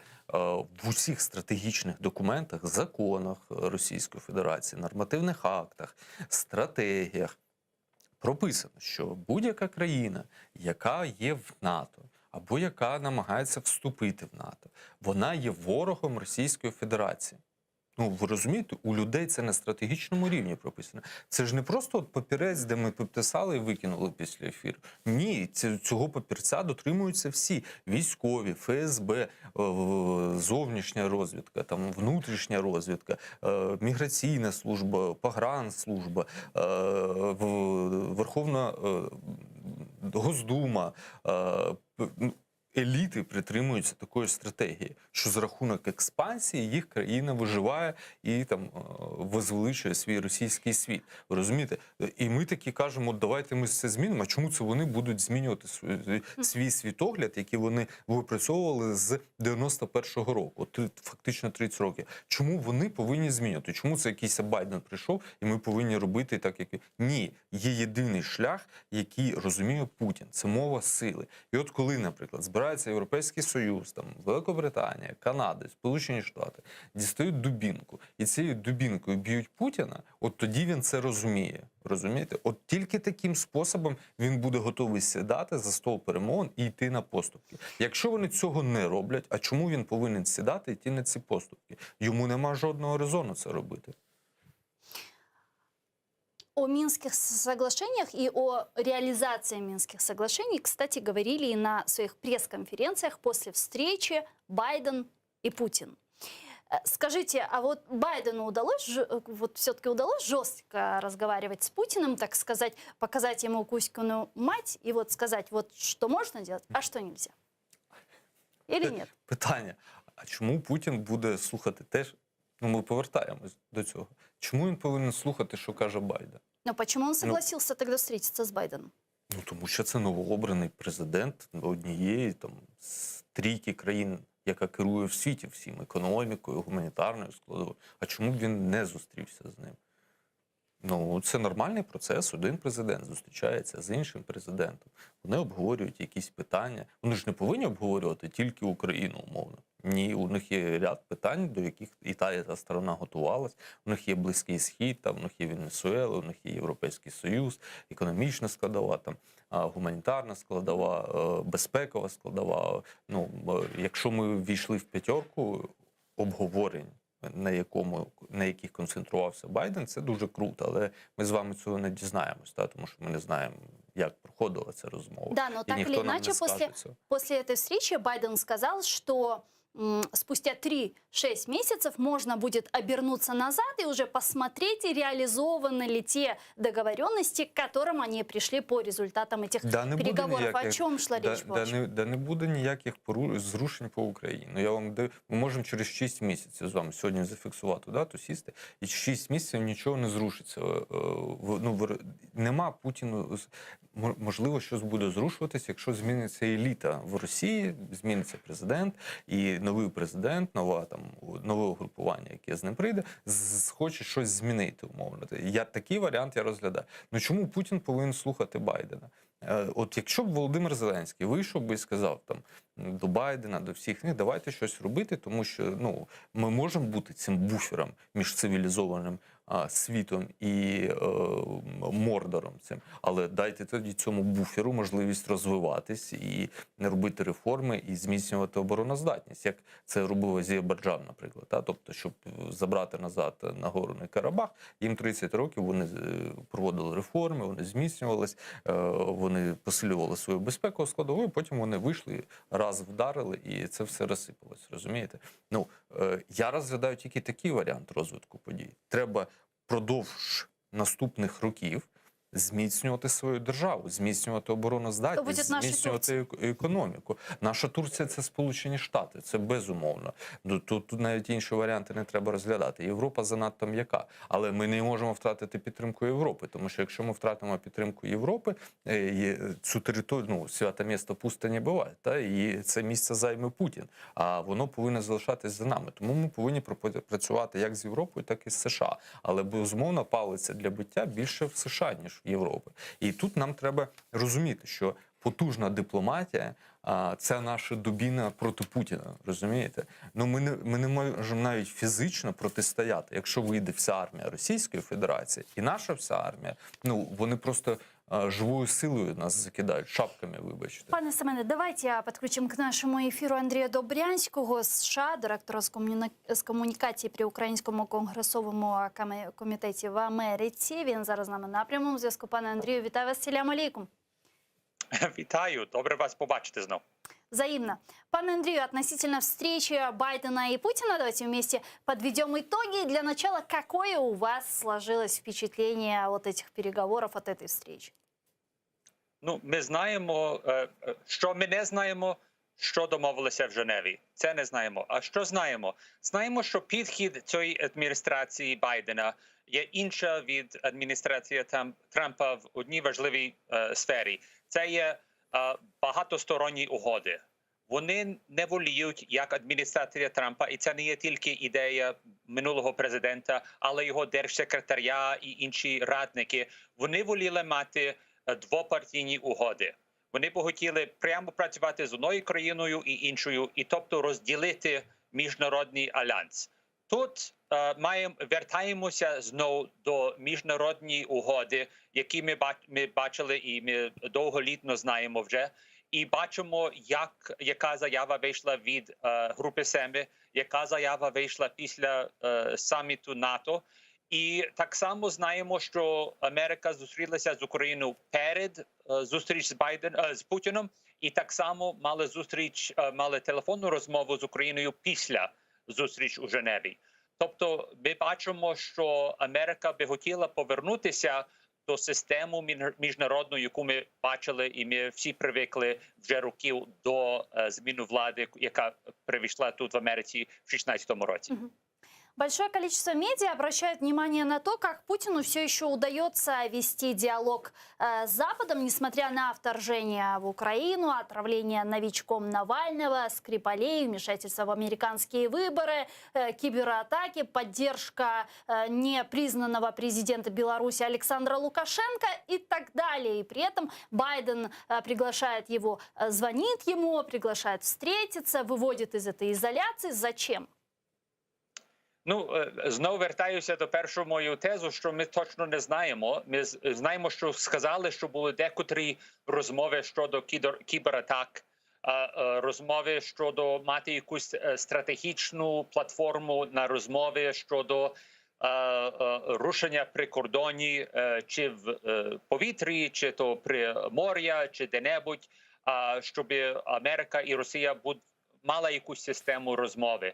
в усіх стратегічних документах, законах Російської Федерації, нормативних актах, стратегіях прописано, що будь-яка країна, яка є в НАТО або яка намагається вступити в НАТО, вона є ворогом Російської Федерації. Ну, ви розумієте, у людей це на стратегічному рівні прописано. Це ж не просто от папірець, де ми підписали і викинули після ефіру. Ні, це, цього папірця дотримуються всі: військові, ФСБ, е, в- зовнішня розвідка, там внутрішня розвідка, е, міграційна служба, погранслужба, е, в- Верховна е, Госдума. е, п- ну, Еліти притримуються такої стратегії, що за рахунок експансії їх країна виживає і там е, возвеличує свій російський світ. Ви розумієте? І ми такі кажемо, «От давайте ми це змінимо. А чому це вони будуть змінювати свій, свій світогляд, який вони випрацьовували з 91-го року, От, фактично 30 років. Чому вони повинні змінювати? Чому це якийсь Байден прийшов, і ми повинні робити так, як ні, є єдиний шлях, який розуміє Путін. Це мова сили. І от коли, наприклад, збирається Європейський Союз, там Великобританія, Канада, Сполучені Штати, дістають дубінку, і цією дубінкою б'ють Путіна, от тоді він це розуміє. Розумієте? От тільки таким способом він буде готовий сідати за стол перемовин і йти на поступки. Якщо вони цього не роблять, а чому він повинен сідати і йти на ці поступки? Йому нема жодного резону це робити. О Минских соглашениях и о реализации Минских соглашений, кстати, говорили и на своих пресс-конференциях после встречи Байден и Путин. Э, Скажите, а вот Байдену удалось, ж- э, вот все-таки удалось жестко разговаривать с Путиным, так сказать, показать ему Кузькину мать и вот сказать, вот что можно делать, а что нельзя? Или нет? Питання: а чому Путін буде слухати теж? Ну, ми повертаємось до цього. Чому він повинен слухати, що каже Байден? Но почему он согласился тогда встретиться с Байденом? Ну тому що це новообраний президент однієї там з трійки країн, яка керує в світі всім економікою, гуманітарною складовою. А чому б він не зустрівся з ним? Ну, це нормальний процес. Один президент зустрічається з іншим президентом. Вони обговорюють якісь питання. Вони ж не повинні обговорювати тільки Україну, умовно. Ні, у них є ряд питань, до яких і та, і та сторона готувалась. У них є Близький Схід, там у них є Венесуела, у них є Європейський Союз, економічна складова, там а, гуманітарна складова, е, безпекова складова. Ну, е, якщо ми ввійшли в п'ятерку обговорень, на якому на яких концентрувався Байден, це дуже круто, але ми з вами цього не дізнаємось, та, тому що ми не знаємо, як проходила ця розмова. Да, но І так ніхто или нам не иначе, скаже после, цього. после этой встречи Байден сказал, что м, спустя 3-6 месяцев можно будет обернуться назад и уже посмотреть, реализованы ли те договоренности, к которым они пришли по результатам этих Да не буде переговоров. О ніяких, чем шла да, речь? да, по-вашему? не, да не буде ніяких пору, зрушень по Україні. Ну, я вам даю, ми можемо через 6 місяців з вами сьогодні зафіксувати дату, сісти, і 6 місяців нічого не зрушиться. Е, в- Ну, в- нема Путіну, з- мо- можливо, щось буде зрушуватись, якщо зміниться еліта в Росії, зміниться президент, і новий президент, нова там нове угрупування, яке з ним прийде, з- схоче щось змінити, умовно. Я такий варіант я розглядаю. Ну чому Путін повинен слухати Байдена? Е, От якщо б Володимир Зеленський вийшов би і сказав там до Байдена, до всіх них, давайте щось робити, тому що ну ми можемо бути цим буфером між цивілізованим а, світом і е, мордором цим. Але дайте тоді цьому буферу можливість розвиватись і робити реформи і зміцнювати обороноздатність, як це робив Азербайджан, наприклад. Та? Тобто, щоб забрати назад Нагорний Карабах, їм 30 років вони е, проводили реформи, вони зміцнювались, е, вони посилювали свою безпекову складову, і потім вони вийшли, раз вдарили, і це все розсипалось. Розумієте? Ну е, я розглядаю тільки такий варіант розвитку подій. Треба впродовж наступних років зміцнювати свою державу, зміцнювати То обороноздатність, буде наша зміцнювати ек- економіку. Наша Турція це Сполучені Штати, це безумовно. Ну, Тут, тут навіть інші варіанти не треба розглядати. Європа занадто м'яка, але ми не можемо втратити підтримку Європи, тому що якщо ми втратимо підтримку Європи, е, є- цю територію, ну, свято місто пусто не буває, та і це місце займе Путін. А воно повинно залишатись за нами. Тому ми повинні пропо- працювати як з Європою, так і з США. Але безумовно палиця для биття більше в США ніж в Європі. І тут нам треба розуміти, що потужна дипломатія. А це наша дубіна проти Путіна, розумієте? Ну ми не ми не можемо навіть фізично протистояти. Якщо вийде вся армія Російської Федерації і наша вся армія, ну вони просто е, живою силою нас закидають шапками, вибачте. Пане Семене, давайте подключим к нашему эфиру Андрея Добрянського з США, директора з, комуні... з комунікації при Українському конгресовому каме- комітеті в Америці. Він зараз з нами на прямому зв'язку. Пане Андрію, вітаю вас. Селям алейкум. Вітаю, добре вас побачити знов. Взаимно. Пане Андрею, относительно встречи Байдена и Путина, давайте вместе подведем итоги. Для начала, какое у вас сложилось впечатление от этих переговоров, от этой встречи? Ну, ми знаємо, е, е, що ми не знаємо, що домовилися в Женеві. Це не знаємо. А що знаємо? Знаємо, що підхід цієї адміністрації Байдена є інша від адміністрації Там- Трампа в одній важливій е, сфері. Це є е, багатосторонні угоди. Вони не воліють як адміністрація Трампа, і це не є тільки ідея минулого президента, але його держсекретаря і інші радники. Вони воліли мати е, двопартійні угоди. Вони б хотіли прямо працювати з одною країною і іншою, і тобто розділити міжнародний альянс. Тут е, маємо вертаємося знову до міжнародної угоди, які ми бач- ми бачили і ми довголітно знаємо вже. І бачимо, як яка заява вийшла від е, групи Семи, яка заява вийшла після е, саміту НАТО. І так само знаємо, що Америка зустрілася з Україною перед е, зустріч з Байден е, з Путіном, і так само мали зустріч, е, мали телефонну розмову з Україною після зустріч у Женеві. Тобто, ми бачимо, що Америка би хотіла повернутися до системи між- міжнародної, яку ми бачили, і ми всі привикли вже років до е, зміни влади, яка прийшла тут в Америці в 2016 році. Большое количество медиа обращают внимание на то, как Путину все еще удается вести диалог э, с Западом, несмотря на вторжение в Украину, отравление новичком Навального, Скрипалей, вмешательство в американские выборы, э, кибератаки, поддержка э, непризнанного президента Беларуси Александра Лукашенко и так далее. И при этом Байден э, приглашает его, э, звонит ему, приглашает встретиться, выводит из этой изоляции. Зачем? Ну е, знову вертаюся до першого мою тезу, що ми точно не знаємо. Ми з- знаємо, що сказали, що були декотрі розмови щодо кідор- кібератак, е, е, розмови щодо мати якусь е, стратегічну платформу на розмови щодо е, е, рушення при кордоні, е, чи в е, повітрі, чи то при моря, чи де-небудь, а, щоб Америка і Росія буд- мала якусь систему розмови.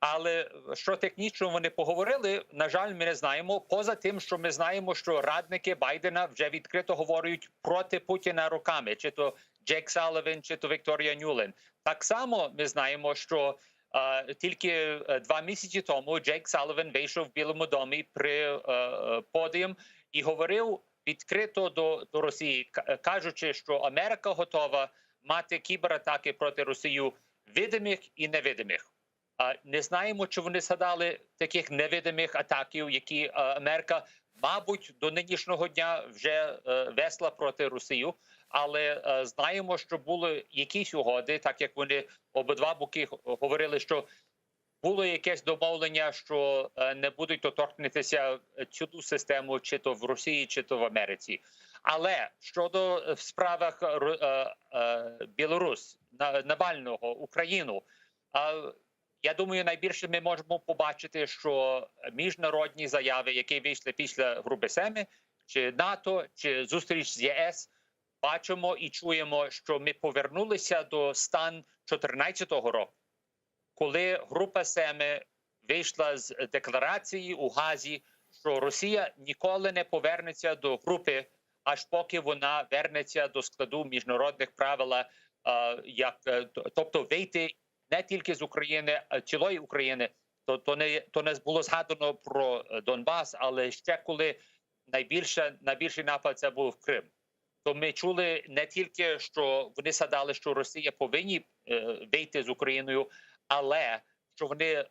Але що технічно вони поговорили, на жаль, ми не знаємо. Поза тим, що ми знаємо, що радники Байдена вже відкрито говорять проти Путіна роками, чи то Джек Салливан, чи то Вікторія Нюлен. Так само ми знаємо, що е, тільки е, два місяці тому Джек Салливан вийшов в Білому домі при е, е, подіум і говорив відкрито до, до Росії, к- кажучи, що Америка готова мати кібератаки проти Росії видимих і невидимих. А, Не знаємо, чи вони згадали таких невидимих атаків, які е, Америка. Мабуть, до нинішнього дня вже весла проти Росії, але знаємо, що були якісь угоди, так як вони обидва боки говорили, що було якесь домовлення, що не будуть доторкнутися цю систему, чи то в Росії, чи то в Америці. Але щодо в справах Білорусь, Навального, Україну, я думаю, найбільше ми можемо побачити, що міжнародні заяви, які вийшли після Групи Семи, чи НАТО, чи зустріч з ЄС, бачимо і чуємо, що ми повернулися до стан 2014 року, коли Група Семи вийшла з декларації у Газі, що Росія ніколи не повернеться до групи, аж поки вона вернеться до складу міжнародних правил, як, тобто вийти не тільки з України, а цілої України. То, то, не, то не було згадано про Донбас, але ще коли найбільше, найбільший напад це був Крим. То ми чули не тільки, що вони згадали, що Росія повинні вийти з Україною, але що вони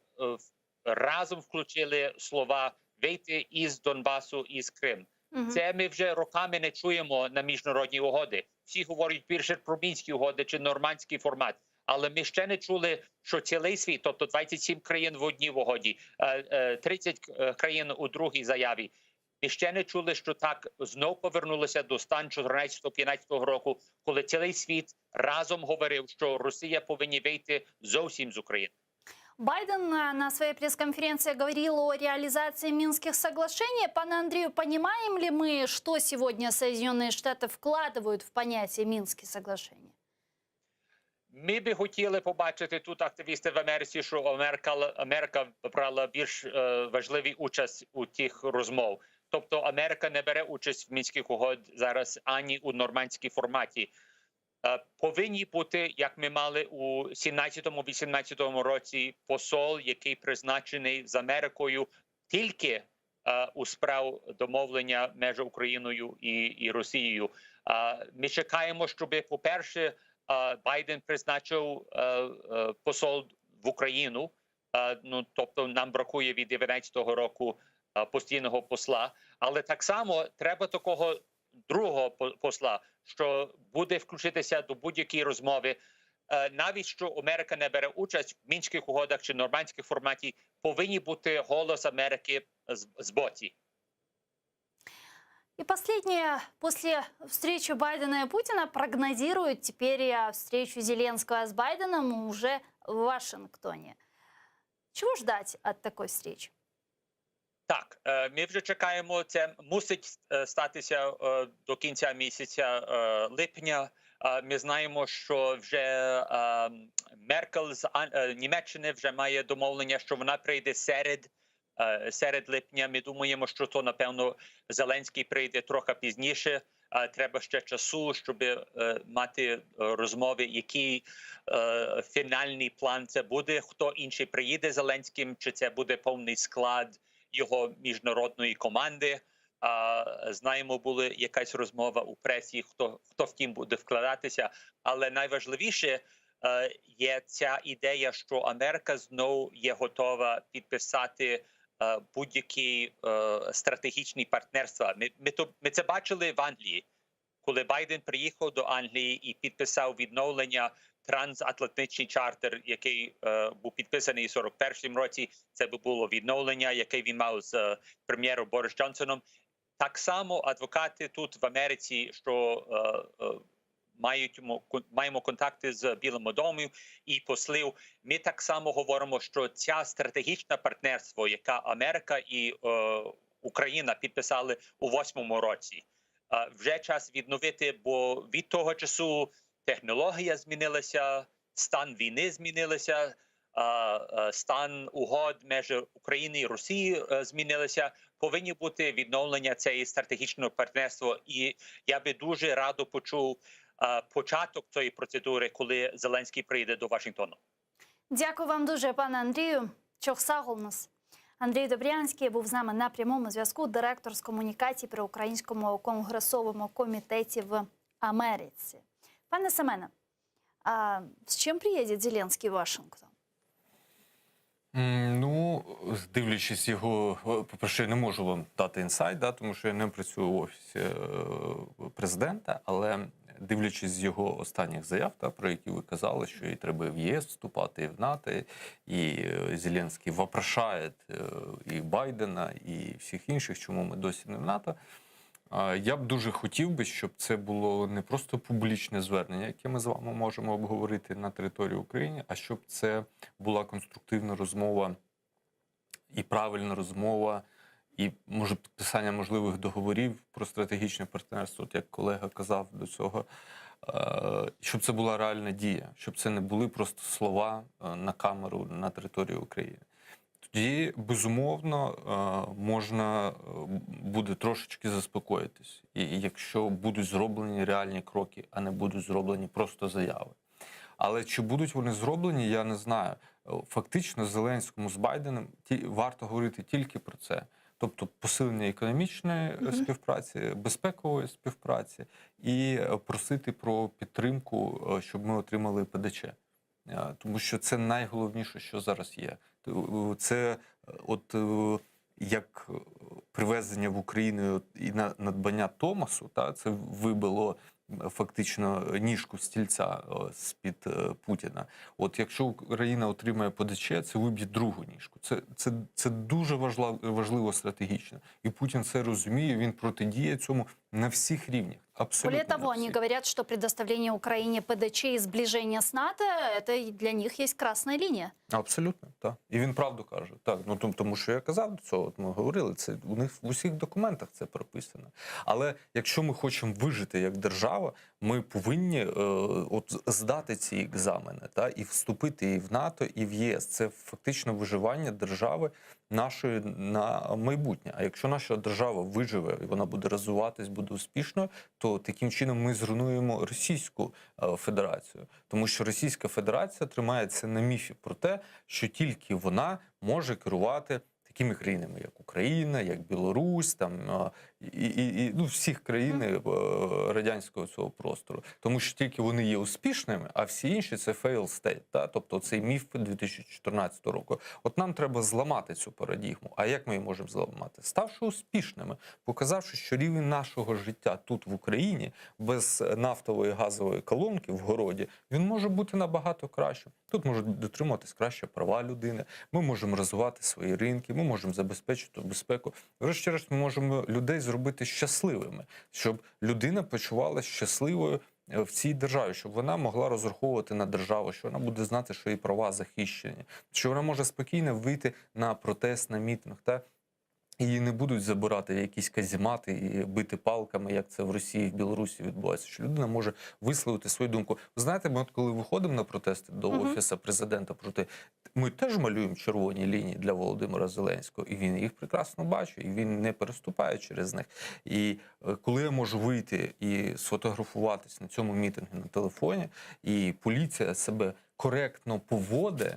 разом включили слова вийти із Донбасу, із Крим. Мгм. Це ми вже роками не чуємо на міжнародні угоди. Всі говорять більше про мінські угоди чи нормандський формат. Але ми ще не чули, що цілий світ, тобто 27 країн в одній угоді, 30 країн у другій заяві. Ми ще не чули, що так знов повернулося до стану 14-15 року, коли цілий світ разом говорив, що Росія повинна вийти зовсім з України. Байден на своей пресс-конференции говорил о реализации Минских соглашений. Пане Андрею, понимаем ли мы, что сегодня Соединенные Штаты вкладывают в понятие Минские соглашения? Ми би хотіли побачити тут активісти в Америці, що Америка, Америка брала більш важливий участь у тих розмов. Тобто Америка не бере участь в мінських угод зараз ані у нормандській форматі. Повинні бути, як ми мали у 17-18 році, посол, який призначений з Америкою тільки у справ домовлення між Україною і, і Росією. Ми чекаємо, щоб, по-перше, Байден призначив посол в Україну. Ну, тобто нам бракує від 19-го року постійного посла. Але так само треба такого другого посла, що буде включитися до будь-якої розмови. Навіть що Америка не бере участь в мінських угодах чи нормандських форматі, повинні бути голос Америки з, з боці. И последнее. После встречи Байдена и Путина прогнозируют теперь встречу Зеленского с Байденом уже в Вашингтоне. Чего ждать от такой встречи? Так, ми вже чекаємо. Це мусить статися до кінця місяця липня. Ми знаємо, що вже Меркель з Німеччини вже має домовлення, що вона прийде серед, серед липня. Ми думаємо, що то напевно Зеленський прийде трохи пізніше. Треба ще часу, щоб мати розмови, який фінальний план це буде. Хто інший приїде Зеленським, чи це буде повний склад його міжнародної команди. Знаємо, була якась розмова у пресі, хто хто в тім буде вкладатися. Але найважливіше є ця ідея, що Америка знову є готова підписати будь-які стратегічні партнерства. Ми, ми, то, ми це бачили в Англії, коли Байден приїхав до Англії і підписав відновлення трансатлантичний чартер, який е, був підписаний у 41-му році. Це би було відновлення, яке він мав з е, прем'єром Борис Джонсоном. Так само адвокати тут в Америці, що е, е, мають маємо контакти з Білим домом і послів. Ми так само говоримо, що ця стратегічне партнерство, яка Америка і е, Україна підписали у восьмому році, е, вже час відновити, бо від того часу технологія змінилася, стан війни змінилися, стан угод між Україною і Росією е, змінилися. Повинні бути відновлення цієї стратегічного партнерства. І я би дуже радо почув початок цієї процедури, коли Зеленський прийде до Вашингтону. Дякую вам дуже, пане Андрію. Çoq sağ oluñız. Андрій Добрянський був з нами на прямому зв'язку, директор з комунікацій при Українському конгресовому комітеті в Америці. Пане Семене, а с чем приедет Зеленский в Вашингтон? Ну, дивлячись його, по-перше, я не можу вам дати інсайт, да, тому що я не працюю в офісі е, президента, але дивлячись з його останніх заяв, та, про які ви казали, що і треба в ЄС вступати, і в НАТО, і е, Зеленський вопрошає е, і Байдена, і всіх інших, чому ми досі не в НАТО. А, Я б дуже хотів би, щоб це було не просто публічне звернення, яке ми з вами можемо обговорити на території України, а щоб це була конструктивна розмова і правильна розмова, і може підписання можливих договорів про стратегічне партнерство, от як колега казав до цього, е, щоб це була реальна дія, щоб це не були просто слова е, на камеру на території України. Тоді, безумовно, е, можна е, буде трошечки заспокоїтись, і якщо будуть зроблені реальні кроки, а не будуть зроблені просто заяви. Але чи будуть вони зроблені, я не знаю. Е, Фактично, Зеленському з Байденом ті, варто говорити тільки про це. Тобто посилення економічної е, Мгм. співпраці, безпекової співпраці і е, просити про підтримку, е, щоб ми отримали ПДЧ. Е, Тому що це найголовніше, що зараз є. Т- е, Це е, от е, як е, привезення в Україну і на надбання Томосу, та це вибило м, фактично ніжку стільця е, з-під е, Путіна. От якщо Україна отримає ПДЧ, це виб'є другу ніжку. Це, це, це дуже важливо, важливо стратегічно. І Путін це розуміє, він протидіє цьому на всіх рівнях. Абсолютно. Более на того, они всіх. говорят, что предоставление Украине ПДЧ и сближение с НАТО – это и для них есть красная линия. Абсолютно, так. І він правду каже. Так, ну тому, тому що я казав до цього, от ми говорили, це у них в усіх документах це прописано. Але якщо ми хочемо вижити як держава, ми повинні е, от здати ці екзамени та, і вступити і в НАТО, і в ЄС. Це фактично виживання держави нашої на майбутнє. А якщо наша держава виживе і вона буде розвиватись, буде успішною, то таким чином ми зруйнуємо Російську е, Федерацію, тому що Російська Федерація тримається на міфі про те, що тільки вона може керувати такими країнами, як Україна, як Білорусь, там е, і, і, і ну, всіх країн е, радянського цього простору, тому що тільки вони є успішними, а всі інші це fail state, та? тобто цей міф 2014 року. От нам треба зламати цю парадігму. А як ми її можемо зламати? Ставши успішними, показавши, що рівень нашого життя тут в Україні без нафтової газової колонки в городі, він може бути набагато кращим. Тут можуть дотримуватись краще права людини. Ми можемо розвивати свої ринки, ми можемо забезпечити безпеку. Врешті-решт, ми можемо людей зробити щасливими, щоб людина почувалася щасливою е, в цій державі, щоб вона могла розраховувати на державу, що вона буде знати, що її права захищені, що вона може спокійно вийти на протест, на мітинг. Та Її не будуть забирати в якісь каземати і бити палками, як це в Росії, в Білорусі відбувається. Що людина може висловити свою думку. Ви знаєте, ми от коли виходимо на протести до Мгм. офісу президента проти, ми теж малюємо червоні лінії для Володимира Зеленського, і він їх прекрасно бачить, і він не переступає через них. І е, коли я можу вийти і сфотографуватись на цьому мітингу на телефоні, і поліція себе коректно поводить,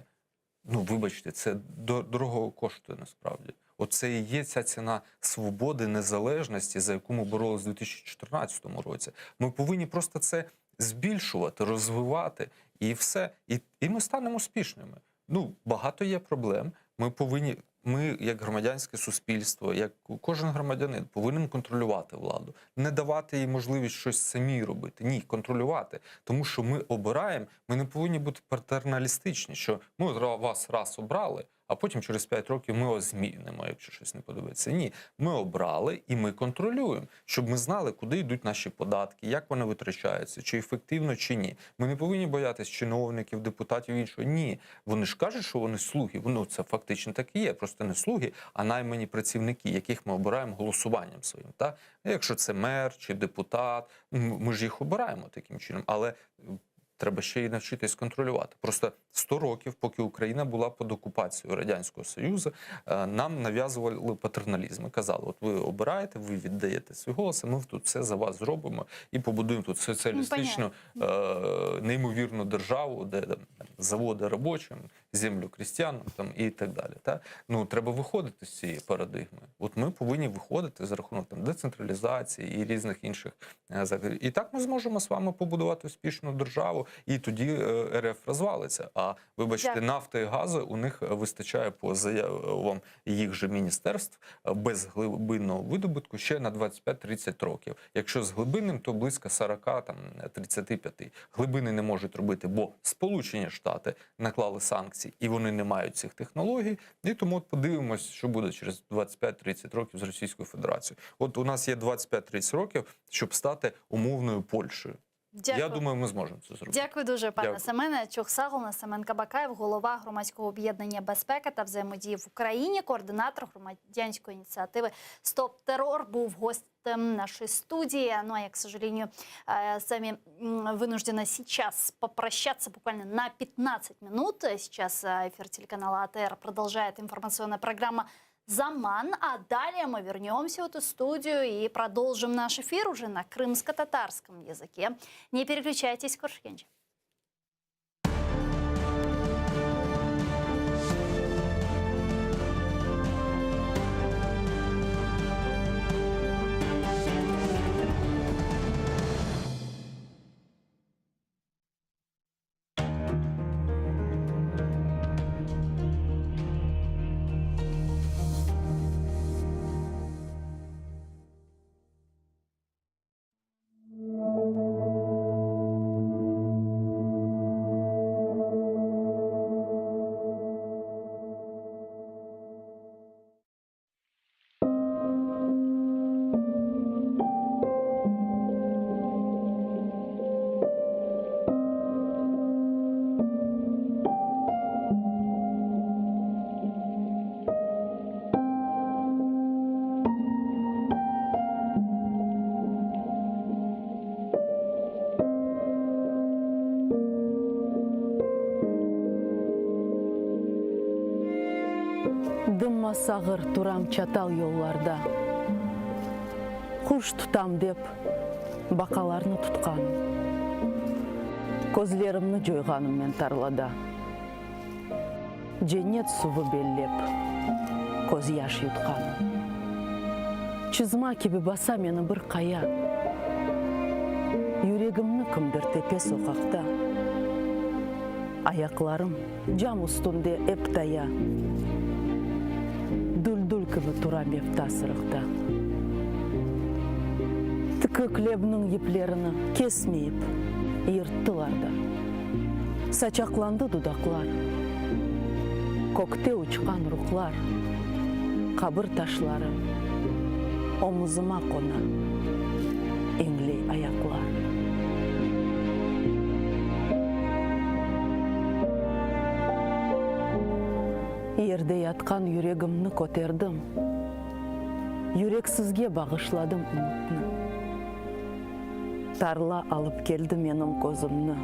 ну вибачте, це до- дорого коштує насправді. Оце і є ця ціна свободи, незалежності, за яку ми боролись у 2014 році. Ми повинні просто це збільшувати, розвивати і все. І, і ми станемо успішними. Ну, багато є проблем. Ми повинні, ми, як громадянське суспільство, як кожен громадянин, повинен контролювати владу, не давати їй можливість щось самі робити. Ні, контролювати. Тому що ми обираємо, ми не повинні бути патерналістичні, що ми от вас раз обрали, а потім через 5 років ми вас змінимо, якщо щось не подобається. Ні, ми обрали і ми контролюємо, щоб ми знали, куди йдуть наші податки, як вони витрачаються, чи ефективно, чи ні. Ми не повинні боятись чиновників, депутатів іншого. Ні, вони ж кажуть, що вони слуги. Ну це фактично так і є. Просто не слуги, а наймані працівники, яких ми обираємо голосуванням своїм. Та якщо це мер чи депутат, м- ми ж їх обираємо таким чином, але треба ще й навчитись контролювати. Просто 100 років, поки Україна була під окупацією Радянського Союзу, е, нам нав'язували патерналізм. І казали, от ви обираєте, ви віддаєте свій голос, а ми тут все за вас зробимо і побудуємо тут соціалістичну, е, неймовірну державу, де там, заводи робочим, землю крестьянам там, і так далі. Та? Ну, треба виходити з цієї парадигми. От ми повинні виходити за рахунок там, децентралізації і різних інших е, заходів. І так ми зможемо з вами побудувати успішну державу. І тоді е, РФ розвалиться. А вибачте, Дякую. нафти і газу у них вистачає по заявам їх же міністерств е, без глибинного видобутку ще на 25-30 років. Якщо з глибинним, то близько 40 там 35. Глибини не можуть робити, бо Сполучені Штати наклали санкції і вони не мають цих технологій. І тому от подивимось, що буде через 25-30 років з Російською Федерацією. От у нас є 25-30 років, щоб стати умовною Польщею. Дякую. Я думаю, ми зможемо це зробити. Дякую дуже, пане Дякую. Семене. Çoq sağ oluñ, Семен Кабакаєв, голова громадського об'єднання Безпека та взаємодії в Україні, координатор громадянської ініціативи Стоп терор був гостем нашей студии. Ну а я, к сожалению, э, с вами м, вынуждена сейчас попрощаться буквально на 15 минут. Сейчас э, эфир телеканала АТР продолжает информационная программа «Заман». А далее мы вернемся в эту студию и продолжим наш эфир уже на крымско-татарском языке. Не переключайтесь, Körüşkence. Dımma sağır turam çatal yollarda. Quş tutam dep, baqalarnı tutqanım. Közlerimni coyğanım men tarlada. Cennet suvı bellep, közyaş yutqanım. Çızma kibi basa meni bir qaya. Yüregimni kimdir tepe soqaqta. Ayaqlarım cam üstünde ep taya. Düldül kibi tura mevta sırıqta. Tikik lebniñ yiplerini kesmeyip yırttılar da. Saçaqlandı dudaqlar. Kökte uçqan ruhlar, qabir taşları omuzıma qona, iñley ayaqlar. Yerde yatqan yüregimni köterdim, Yüreksizge bağışladım ümütni. Tarla alıp keldi menim közümni,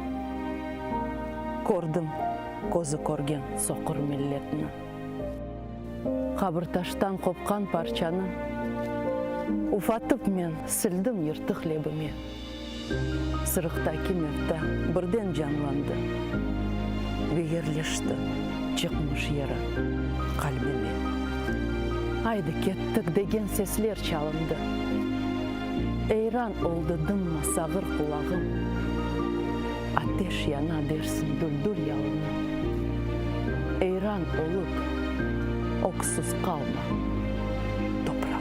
Kördim közü körgen soqur milletni. Qabirtaştan qopqan parçanı Ufatıp men sildim yırtıq lebime. Sırıqtaki mevta birden canlandı Ve yerleşti çıqmış yeri qalbime. Aydı, kettik degen sesler çalındı. Eyran oldı dımma sağır qulağım. Ateş yana dersiñ düldül yalını. Eyran olıp, öksüz qalma, toprağım.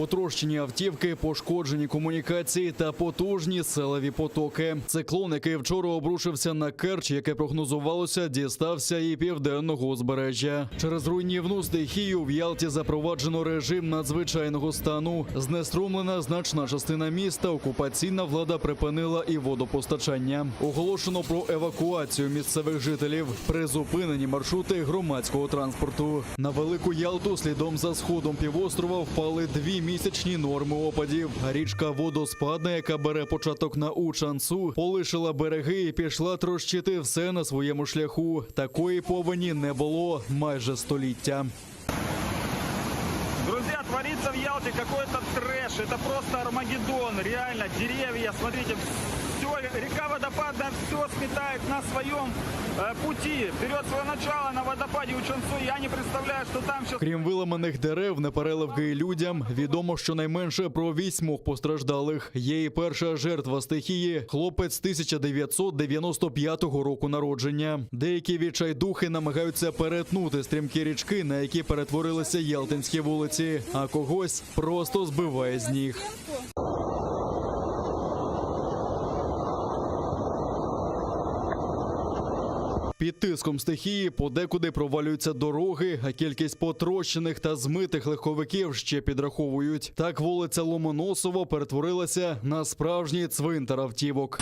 Потрощені автівки, пошкоджені комунікації та потужні селеві потоки. Циклон, який вчора обрушився на Керч, яке прогнозувалося, дістався і південного узбережжя. Через руйнівну стихію в Ялті запроваджено режим надзвичайного стану. Знеструмлена значна частина міста. Окупаційна влада припинила і водопостачання. Оголошено про евакуацію місцевих жителів. Призупинені маршрути громадського транспорту. На Велику Ялту слідом за сходом півострова впали дві місячні норми опадів. А Річка Водоспадна, яка бере початок на Учансу, полишила береги і пішла трощити все на своєму шляху. Такої повені не було майже століття. Друзья, творится в Ялте какой-то трэш. Это просто Армагеддон. Реально, деревья, смотрите, все, река водопадная все сметает на своем э, пути. Берет свое начало на водопаде Учансу. Я не представляю, что там сейчас... Крім виламаних дерев, непереливки і людям, відомо щонайменше про вісьмох постраждалих. Є і перша жертва стихії – хлопець 1995 року народження. Деякі відчайдухи намагаються перетнути стрімкі річки, на які перетворилися ялтинські вулиці, а когось просто збиває з ніг. Під тиском стихії подекуди провалюються дороги, а кількість потрощених та змитих легковиків ще підраховують. Так вулиця Ломоносова перетворилася на справжній цвинтар автівок.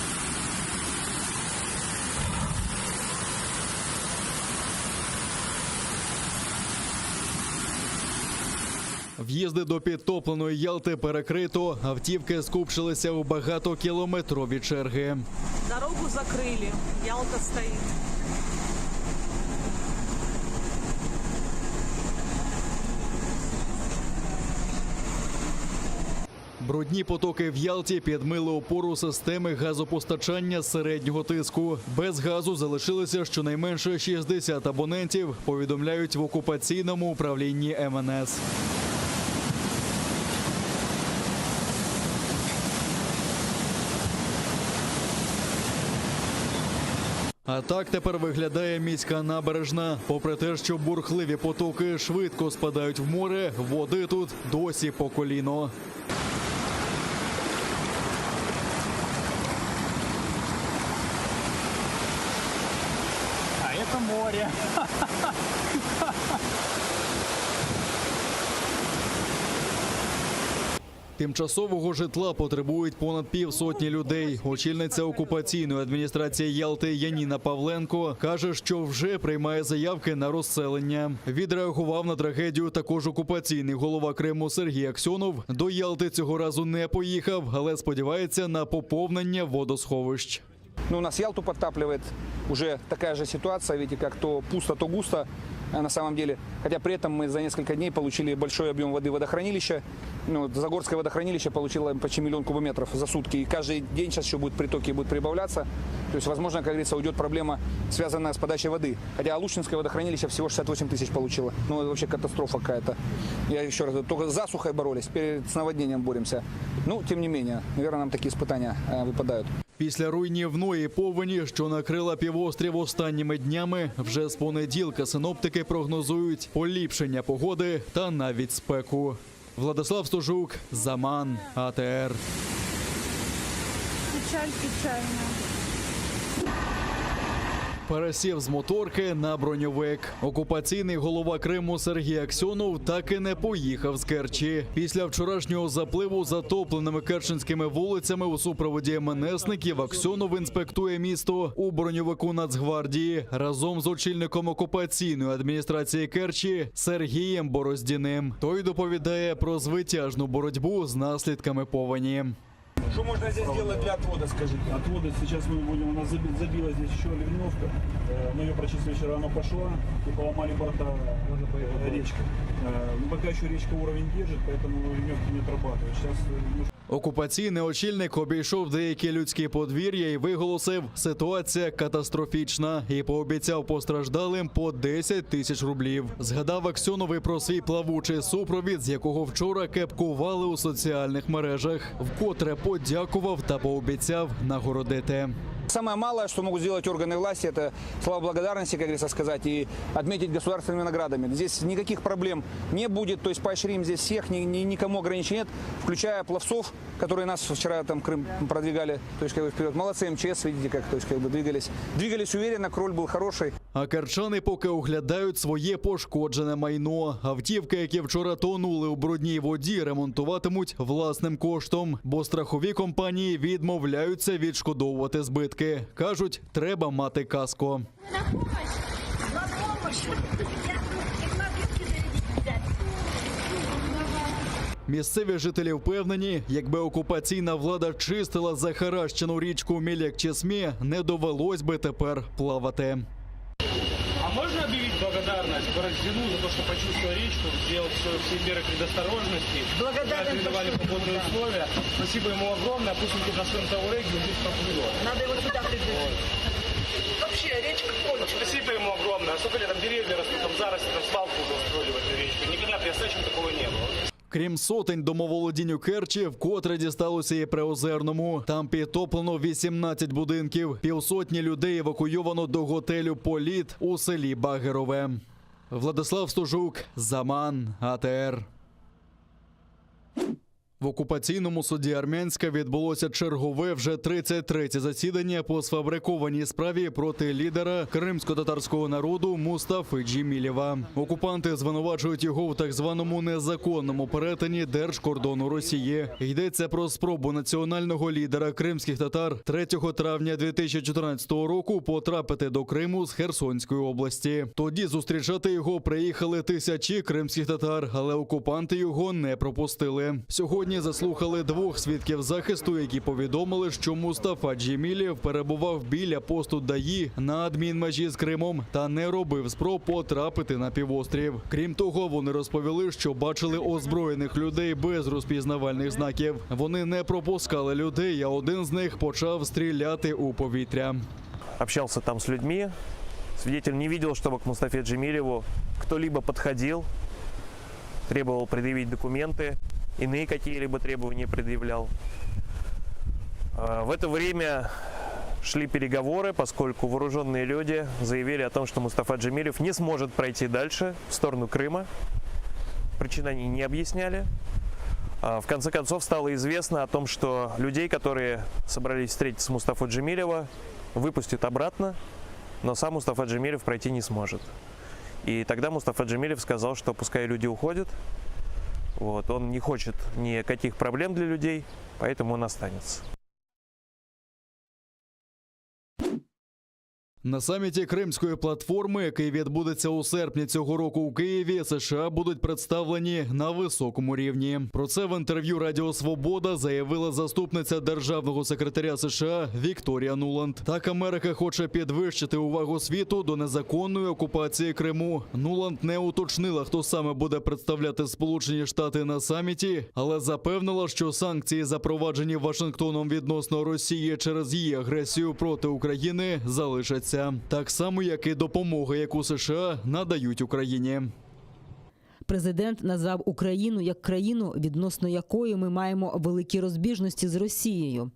В'їзди до підтопленої Ялти перекрито, автівки скупчилися у багатокілометрові черги. Дорогу закрыли. Ялта стоит. Брудні потоки в Ялті підмили опору системи газопостачання середнього тиску. Без газу залишилося щонайменше 60 абонентів, повідомляють в окупаційному управлінні МНС. А так тепер виглядає міська набережна. Попри те, що бурхливі потоки швидко спадають в море, води тут досі по коліно. А это море. Тимчасового житла потребують понад півсотні людей. Очільниця окупаційної адміністрації Ялти Яніна Павленко каже, що вже приймає заявки на розселення. Відреагував на трагедію також окупаційний голова Криму Сергій Аксьонов. До Ялти цього разу не поїхав, але сподівається на поповнення водосховищ. Ну, у нас Ялту подтапливает. Уже такая же ситуация, видите, как то пусто, то густо э, на самом деле. Хотя при этом мы за несколько дней получили большой объем воды водохранилища. Ну, вот Загорское водохранилище получило почти миллион кубометров за сутки. И каждый день сейчас еще будут притоки будут прибавляться. То есть, возможно, как говорится, уйдет проблема, связанная с подачей воды. Хотя Алушинское водохранилище всего 68 тысяч получило. Ну, это вообще катастрофа какая-то. Я еще раз говорю, только с засухой боролись, теперь с наводнением боремся. Ну, тем не менее, наверное, нам такие испытания э, выпадают. Після руйнівної повені, що накрила півострів останніми днями, вже з понеділка синоптики прогнозують поліпшення погоди та навіть спеку. Владислав Стожук, Заман, АТР. Печаль печальна. Пересів з моторки на броньовик. Окупаційний голова Криму Сергій Аксьонов так і не поїхав з Керчі. Після вчорашнього запливу затопленими керченськими вулицями у супроводі МНСників Аксьонов інспектує місто у броньовику Нацгвардії разом з очільником окупаційної адміністрації Керчі Сергієм Бороздіним. Той доповідає про звитяжну боротьбу з наслідками повені. Что можно здесь сделать для отвода, скажите? Отводы сейчас мы будем, у нас заби- забила здесь еще ливневка, Э, мы ее прочистили вчера, она пошла и поломали борта э, речки. Э, Ну, пока еще речка уровень держит, поэтому ливневки не отрабатывает. Сейчас э, немножко Окупаційний очільник обійшов деякі людські подвір'я і виголосив, ситуація катастрофічна і пообіцяв постраждалим по 10 тисяч рублів. Згадав Аксьонов і про свій плавучий супровід, з якого вчора кепкували у соціальних мережах, вкотре подякував та пообіцяв нагородити. Самое малое, что могут сделать органы власти, это слова благодарности, как говорится, сказать, и отметить государственными наградами. Здесь никаких проблем не будет, то есть поощрим здесь всех, ни, ни, никому ограничений нет, включая пловцов, которые нас вчера там Крым продвигали, то есть как бы вперед. Молодцы МЧС, видите, как, то есть как бы двигались. Двигались уверенно, кроль был хороший. А керчани поки оглядають своє пошкоджене майно. Автівки, які вчора тонули у брудній воді, ремонтуватимуть власним коштом, бо страхові компанії відмовляються відшкодовувати збитки. Кажуть, треба мати каско. На помощь! На помощь! Я не Місцеві жителі впевнені, якби окупаційна влада чистила захаращену річку Мелекчесме, не довелось би тепер плавати. А можно объявить благодарность Бородину за то, что почистил речку, сделал все, все меры предосторожности, Благодарен, организовали что- погодные да. условия. Спасибо ему огромное, пусть он теперь на своем Тауареге здесь проплывет. Надо его сюда пригласить. Вообще, речка кончилась. Спасибо ему огромное. А сколько лет там деревья растут, там заросли, там свалку уже устроили в этой речке. Никогда при Осадчем такого не было. Крім сотень домоволодінь у Керчі, вкотре дісталося і Приозерному. Там підтоплено 18 будинків. Півсотні людей евакуйовано до готелю Політ у селі Багерове. Владислав Стужук, Заман, АТР. В окупаційному суді Армянська відбулося чергове вже 33-те засідання по сфабрикованій справі проти лідера кримсько-татарського народу Мустафи Джемілєва. Окупанти звинувачують його в так званому незаконному перетині держкордону Росії. Йдеться про спробу національного лідера кримських татар 3 травня 2014 року потрапити до Криму з Херсонської області. Тоді зустрічати його приїхали тисячі кримських татар, але окупанти його не пропустили. Сьогодні заслухали двох свідків захисту, які повідомили, що Мустафа Джемілєв перебував біля посту ДАІ на адмінмежі з Кримом та не робив спроб потрапити на півострів. Крім того, вони розповіли, що бачили озброєних людей без розпізнавальних знаків. Вони не пропускали людей, а один з них почав стріляти у повітря. Общался там с людьми. Свидетель не видел, чтобы к Мустафе Джемилеву кто-либо подходил, требовал предъявить документы, иные какие-либо требования предъявлял. А, В это время шли переговоры, поскольку вооруженные люди заявили о том, что Мустафа Джемилев не сможет пройти дальше в сторону Крыма. Причин они не объясняли. А, В конце концов стало известно о том, что людей, которые собрались встретиться с Мустафой Джемилева, выпустят обратно, но сам Мустафа Джемилев пройти не сможет. И тогда Мустафа Джемилев сказал, что пускай люди уходят, вот, он не хочет никаких проблем для людей, поэтому он останется. На саміті Кримської платформи, який відбудеться у серпні цього року у Києві, США будуть представлені на високому рівні. Про це в інтерв'ю Радіо Свобода заявила заступниця державного секретаря США Вікторія Нуланд. Так Америка хоче підвищити увагу світу до незаконної окупації Криму. Нуланд не уточнила, хто саме буде представляти Сполучені Штати на саміті, але запевнила, що санкції, запроваджені Вашингтоном відносно Росії через її агресію проти України, залишаться так само, як і допомога, яку США надають Україні. Президент назвав Україну як країну, відносно якої ми маємо великі розбіжності з Росією.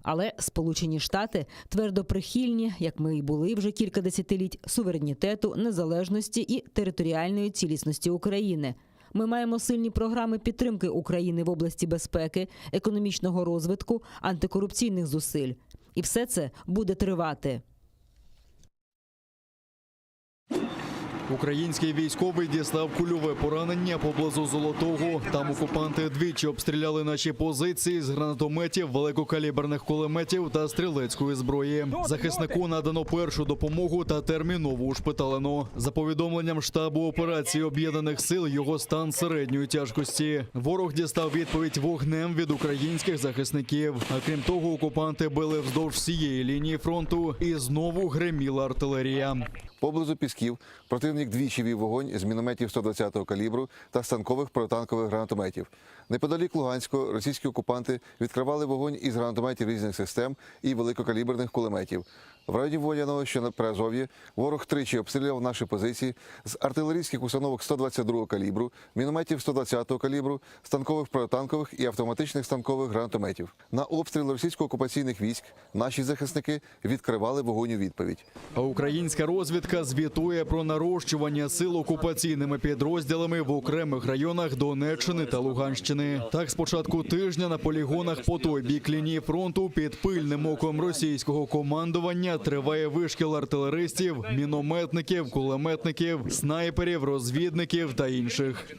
Але Сполучені Штати твердо прихильні, як ми і були вже кілька десятиліть, суверенітету, незалежності і територіальної цілісності України. Ми маємо сильні програми підтримки України в області безпеки, економічного розвитку, антикорупційних зусиль. І все це буде тривати. Український військовий дістав кульове поранення поблизу Золотого. Там окупанти двічі обстріляли наші позиції з гранатометів, великокаліберних кулеметів та стрілецької зброї. Захиснику надано першу допомогу та терміново ушпиталено. За повідомленням штабу операції об'єднаних сил, його стан середньої тяжкості. Ворог дістав відповідь вогнем від українських захисників. А крім того, окупанти били вздовж всієї лінії фронту і знову гриміла артилерія. Поблизу Пісків противник двічі вів вогонь з мінометів 120-го калібру та станкових протитанкових гранатометів. Неподалік Луганського російські окупанти відкривали вогонь із гранатометів різних систем і великокаліберних кулеметів. В районі Водяного, що на Приазов'ї, ворог тричі обстрілював наші позиції з артилерійських установок 122 калібру, мінометів 120 калібру, станкових протитанкових і автоматичних станкових гранатометів. На обстріл російсько-окупаційних військ наші захисники відкривали вогонь у відповідь. А Українська розвідка звітує про нарощування сил окупаційними підрозділами в окремих районах Донеччини та Луганщини. Так, з початку тижня на полігонах по той бік лінії фронту під пильним оком російського командування триває вишкіл артилеристів, мінометників, кулеметників, снайперів, розвідників та інших.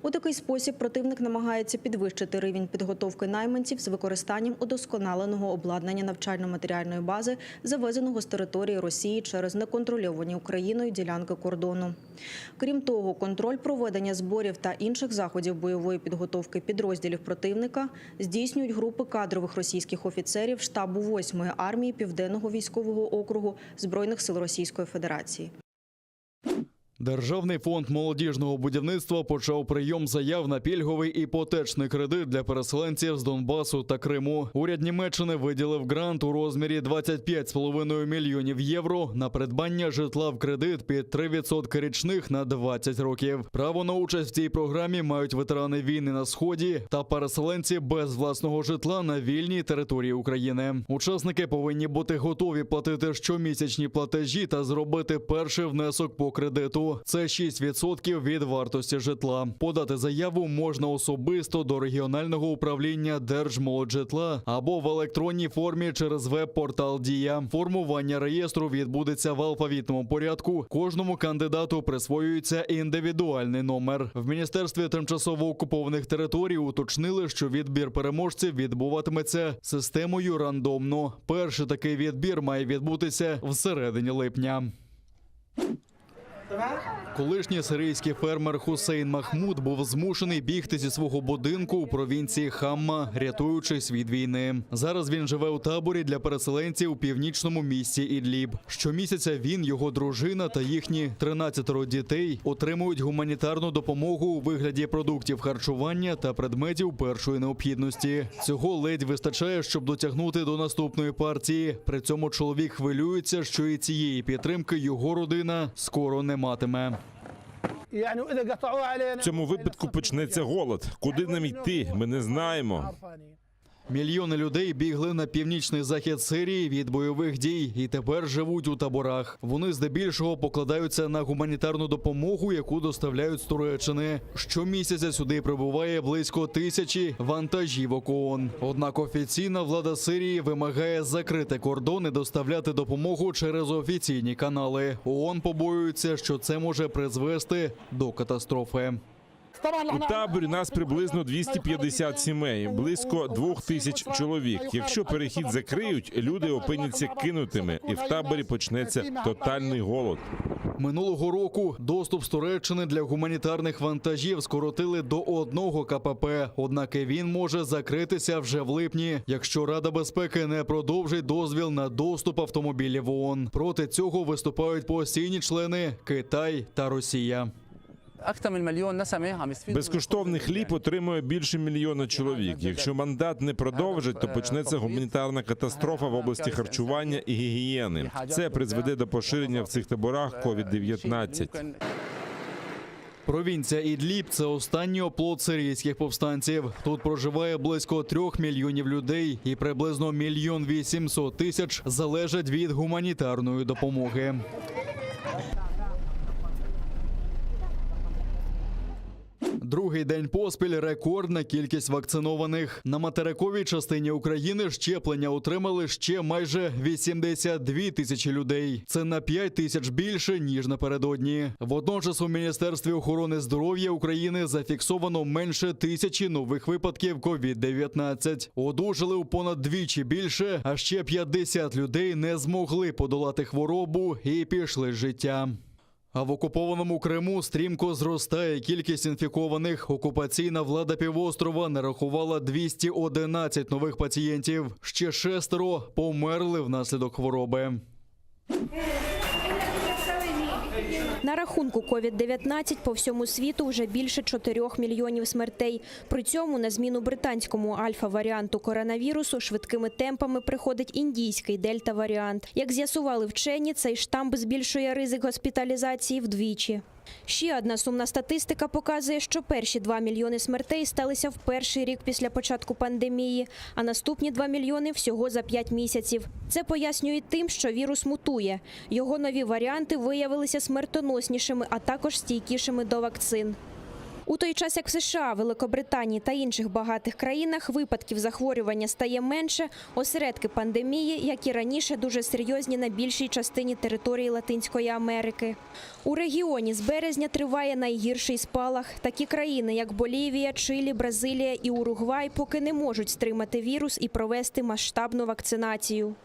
У такий спосіб противник намагається підвищити рівень підготовки найманців з використанням удосконаленого обладнання навчально-матеріальної бази, завезеного з території Росії через неконтрольовані Україною ділянки кордону. Крім того, контроль проведення зборів та інших заходів бойової підготовки підрозділів противника здійснюють групи кадрових російських офіцерів штабу 8-ї армії Південного військового округу Збройних сил Російської Федерації. Державний фонд молодіжного будівництва почав прийом заяв на пільговий іпотечний кредит для переселенців з Донбасу та Криму. Уряд Німеччини виділив грант у розмірі 25,5 мільйонів євро на придбання житла в кредит під 3% річних на 20 років. Право на участь в цій програмі мають ветерани війни на сході та переселенці без власного житла на вільній території України. Учасники повинні бути готові платити щомісячні платежі та зробити перший внесок по кредиту. Це 6% від вартості житла. Подати заяву можна особисто до регіонального управління Держмолоджитла або в електронній формі через веб-портал Дія. Формування реєстру відбудеться в алфавітному порядку. Кожному кандидату присвоюється індивідуальний номер. В міністерстві тимчасово окупованих територій уточнили, що відбір переможців відбуватиметься системою рандомно. Перший такий відбір має відбутися всередині липня. Колишній сирійський фермер Хусейн Махмуд був змушений бігти зі свого будинку у провінції Хамма, рятуючись від війни. Зараз він живе у таборі для переселенців у північному місті Ідліб. Щомісяця він, його дружина та їхні 13 дітей отримують гуманітарну допомогу у вигляді продуктів харчування та предметів першої необхідності. Цього ледь вистачає, щоб дотягнути до наступної партії. При цьому чоловік хвилюється, що і цієї підтримки його родина скоро не матиме. В цьому випадку почнеться голод. Куди нам йти? Ми не знаємо. Мільйони людей бігли на північний захід Сирії від бойових дій і тепер живуть у таборах. Вони здебільшого покладаються на гуманітарну допомогу, яку доставляють з Туреччини. Щомісяця сюди прибуває близько тисячі вантажівок ООН. Однак офіційна влада Сирії вимагає закрити кордон і доставляти допомогу через офіційні канали. ООН побоюється, що це може призвести до катастрофи. У таборі нас приблизно 250 сімей, близько 2000 чоловік. Якщо перехід закриють, люди опиняться кинутими, і в таборі почнеться тотальний голод. Минулого року доступ з Туреччини для гуманітарних вантажів скоротили до одного КПП. Однак і він може закритися вже в липні, якщо Рада безпеки не продовжить дозвіл на доступ автомобілів ООН. Проти цього виступають постійні члени Китай та Росія. أكثر من مليون نسمة عم يستفيدوا من Безкоштовний хліб отримує більше мільйона чоловік. Якщо мандат не продовжать, то почнеться гуманітарна катастрофа в області харчування і гігієни. Це призведе до поширення в цих таборах COVID-19. Провінція Ідліб – це останній оплот сирійських повстанців. Тут проживає близько трьох мільйонів людей, і приблизно мільйон 800 тисяч залежать від гуманітарної допомоги. Другий день поспіль рекордна кількість вакцинованих. На материковій частині України щеплення отримали ще майже 82 тисячі людей. Це на 5 тисяч більше ніж напередодні. Водночас у Міністерстві охорони здоров'я України зафіксовано менше тисячі нових випадків COVID-19. Одужали у понад двічі більше, а ще 50 людей не змогли подолати хворобу і пішли з життя. А в окупованому Криму стрімко зростає кількість інфікованих. Окупаційна влада півострова нарахувала 211 нових пацієнтів. Ще шестеро померли внаслідок хвороби. На рахунку COVID-19 по всьому світу вже більше 4 мільйонів смертей. При цьому на зміну британському альфа-варіанту коронавірусу швидкими темпами приходить індійський дельта-варіант. Як з'ясували вчені, цей штамп збільшує ризик госпіталізації вдвічі. Ще одна сумна статистика показує, що перші 2 мільйони смертей сталися в перший рік після початку пандемії, а наступні 2 мільйони всього за 5 місяців. Це пояснюють тим, що вірус мутує. Його нові варіанти виявилися смертоноснішими, а також стійкішими до вакцин. У той час, як в США, Великобританії та інших багатих країнах випадків захворювання стає менше, осередки пандемії, як і раніше, дуже серйозні на більшій частині території Латинської Америки. У регіоні з березня триває найгірший спалах. Такі країни, як Болівія, Чилі, Бразилія і Уругвай, поки не можуть стримати вірус і провести масштабну вакцинацію.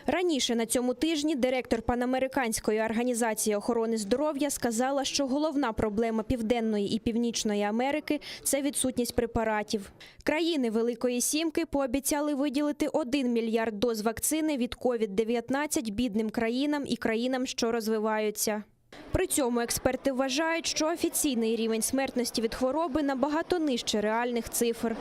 Раніше на цьому тижні директор Панамериканської організації охорони здоров'я сказала, що головна проблема Південної і Північної Америки – це відсутність препаратів. Країни Великої Сімки пообіцяли виділити 1 мільярд доз вакцини від COVID-19 бідним країнам і країнам, що розвиваються. При цьому експерти вважають, що офіційний рівень смертності від хвороби набагато нижче реальних цифр.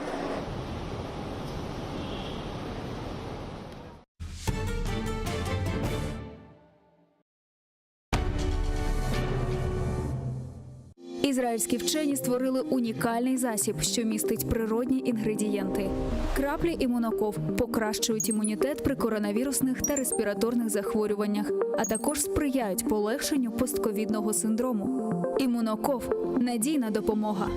Ізраїльські вчені створили унікальний засіб, що містить природні інгредієнти. Краплі імуноков покращують імунітет при коронавірусних та респіраторних захворюваннях, а також сприяють полегшенню постковідного синдрому. Імуноков надійна допомога.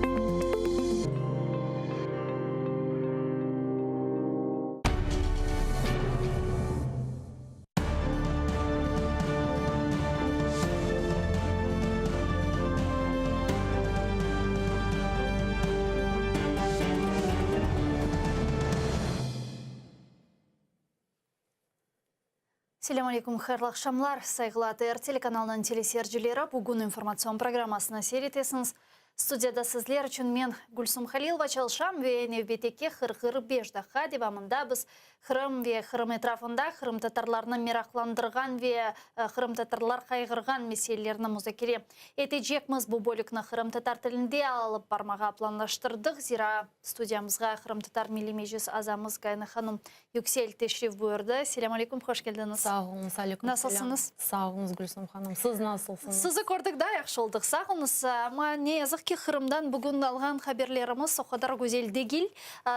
Selâm aleyküm, hayırlı aqşamlar, sayğılı ATR telekanalınıñ teleseyircileri, bugün informatsion programmasını seyir etesiñiz. Studiyada sizler içün men, Gülsum Halilova, çalışam ve nevbetteki 45 daqqa devamında biz Qırım ve Qırım etrafında qırımtatarlarnı meraqlandırğan ve qırımtatarlar qayğırğan meselelerni muzakere etecekmiz. Bu bölükni qırımtatar tilinde alıp barmağa planlaştırdıq, zira studiyamızğa Qırımtatar Milliy Meclis azamız Gayana hanım Yüksel teşrif buyurdı. Selâm aleyküm, hoş keldiñiz. Sağ oluñız, aleyküm selâm. Nasılsıñız? Sağ oluñız, Gülsüm hanım. Siz nasılsıñız? Sizi kördik, daa yahşı oldıq. Sağ oluñız. Amma ne yazıq ki, Qırımdan bugün alğan haberlerimiz o qadar güzel degil.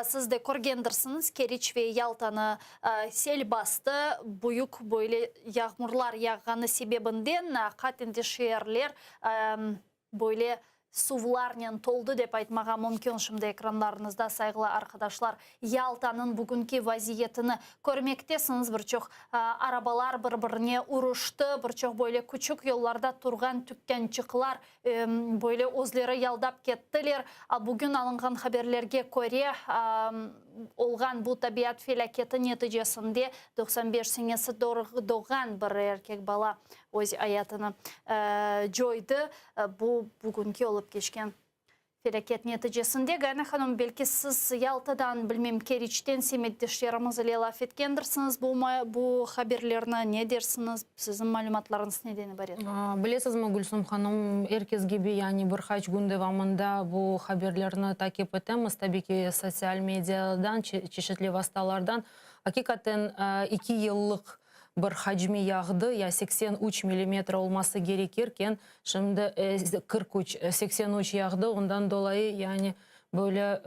Siz de körgendirsiñiz, Keriç ve Yaltanı sel bastı. Büyük böyle yağmurlar yağğanı sebebinden aqaten de şeerler Böyle suvlarnen toldı dep aytmağa mümkün. Şimdi ekranlarıñızda, sayğılı arqadaşlar, Yaltanıñ bugünki vaziyetini körmektesiñiz. Bir çoq arabalar bir-birine uruştı, bir çoq böyle küçük yollarda turğan tükânçıqlar böyle özleri yaldap kettiler. Bugün alınğan haberlerge köre, olğan bu tabiat felâketi neticesinde 95 senesi doğğan bir erkek bala öz ayatını coydı. Bu, bugünki olıp keçken felâket neticesinde. Gayana hanım, belki siz Yaltadan, bilmem, Keriçten semetdeşlerimiz ile laf etkendirsiñiz, bu bu haberlerni ne dersiñiz, siziñ malümatlarıñız neden ibaret? Bilesizmi, Gülsüm hanım, er kes kibi, yani bir qaç kün devamında bu haberlerni takip etemiz, tabi ki, sotsial mediadan, çeşitli vastalardan. Aqiqaten, eki yıllıq Bir hacmi yağdı, ya 83 millimetre olması gerekirken, şimdi 43, 83 yağdı, ondan dolayı yani böyle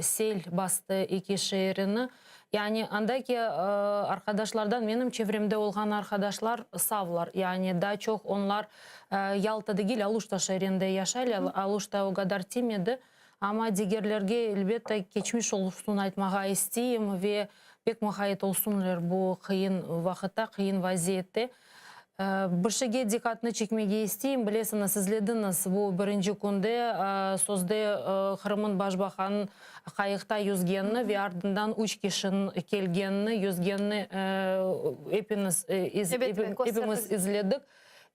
sel bastı eki şeerini. Yani andaki arqadaşlardan, menim çevremde olğan arqadaşlar savlar, yani daa çoq onlar Yalta degil, Aluşta şeerinde yaşaylar, Aluşta o qadar tiymedi, amma digerlerge elbette keçmiş olsun aytmağa isteyim ve Pek muqayt olsunlar bu qıyın vaqıtta, qıyın vaziyette. Bir şeyge diqqatnı çekmege isteyim, bilesiñiz, izlediñiz bu birinci künde sözde Qırımıñ başbaqanıñ qayıqta yüzgenini ve ardından üç kişiniñ kelgenini, yüzgenini epimiz izledik.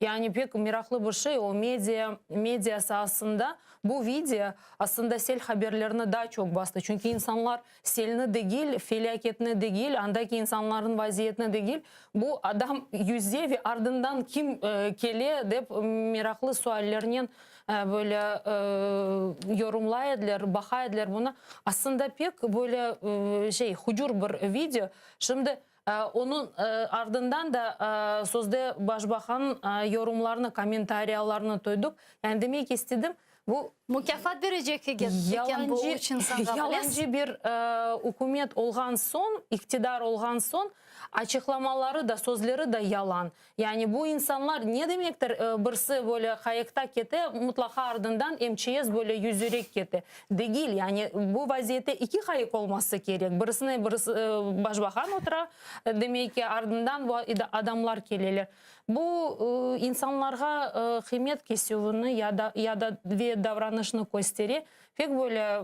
Yani pek meraqlı bir şey, o media, media saasında bu video aslında sel haberlerini daa çoq bastı. Çünki insanlar selni degil, felâketni degil, andaki insanlarnıñ vaziyetini degil, bu adam yüze ve ardından kim kele dep meraqlı suallernen böyle yorumlay ediler, baqa ediler bunı. Aslında pek böyle şey, hucur bir video. Şimdi Onıñ ardından da sözde başbaqan yorumlarnı, kommentariyalarnı toydıq. Yani demek istedim, bu Mukâfat berecek eken bu üç insanğa, bilesiz? Yalancı bir ükümet olğan soñ, iqtidar olğan soñ, açıqlamaları da, sözleri de yalan. Yani bu insanlar ne demektir, birisi böyle qayıqta kete, mutlaqa ardından MÇS böyle yüzerek kete. Degil, yani bu vaziyette iki qayıq olması kerek, birisine birisi başbaqan otura, demek ki, ardından bu adamlar keleler. Bu insanlarğa qıymet kesüvini ya da ya da ve davranışnı köstere. Pek böyle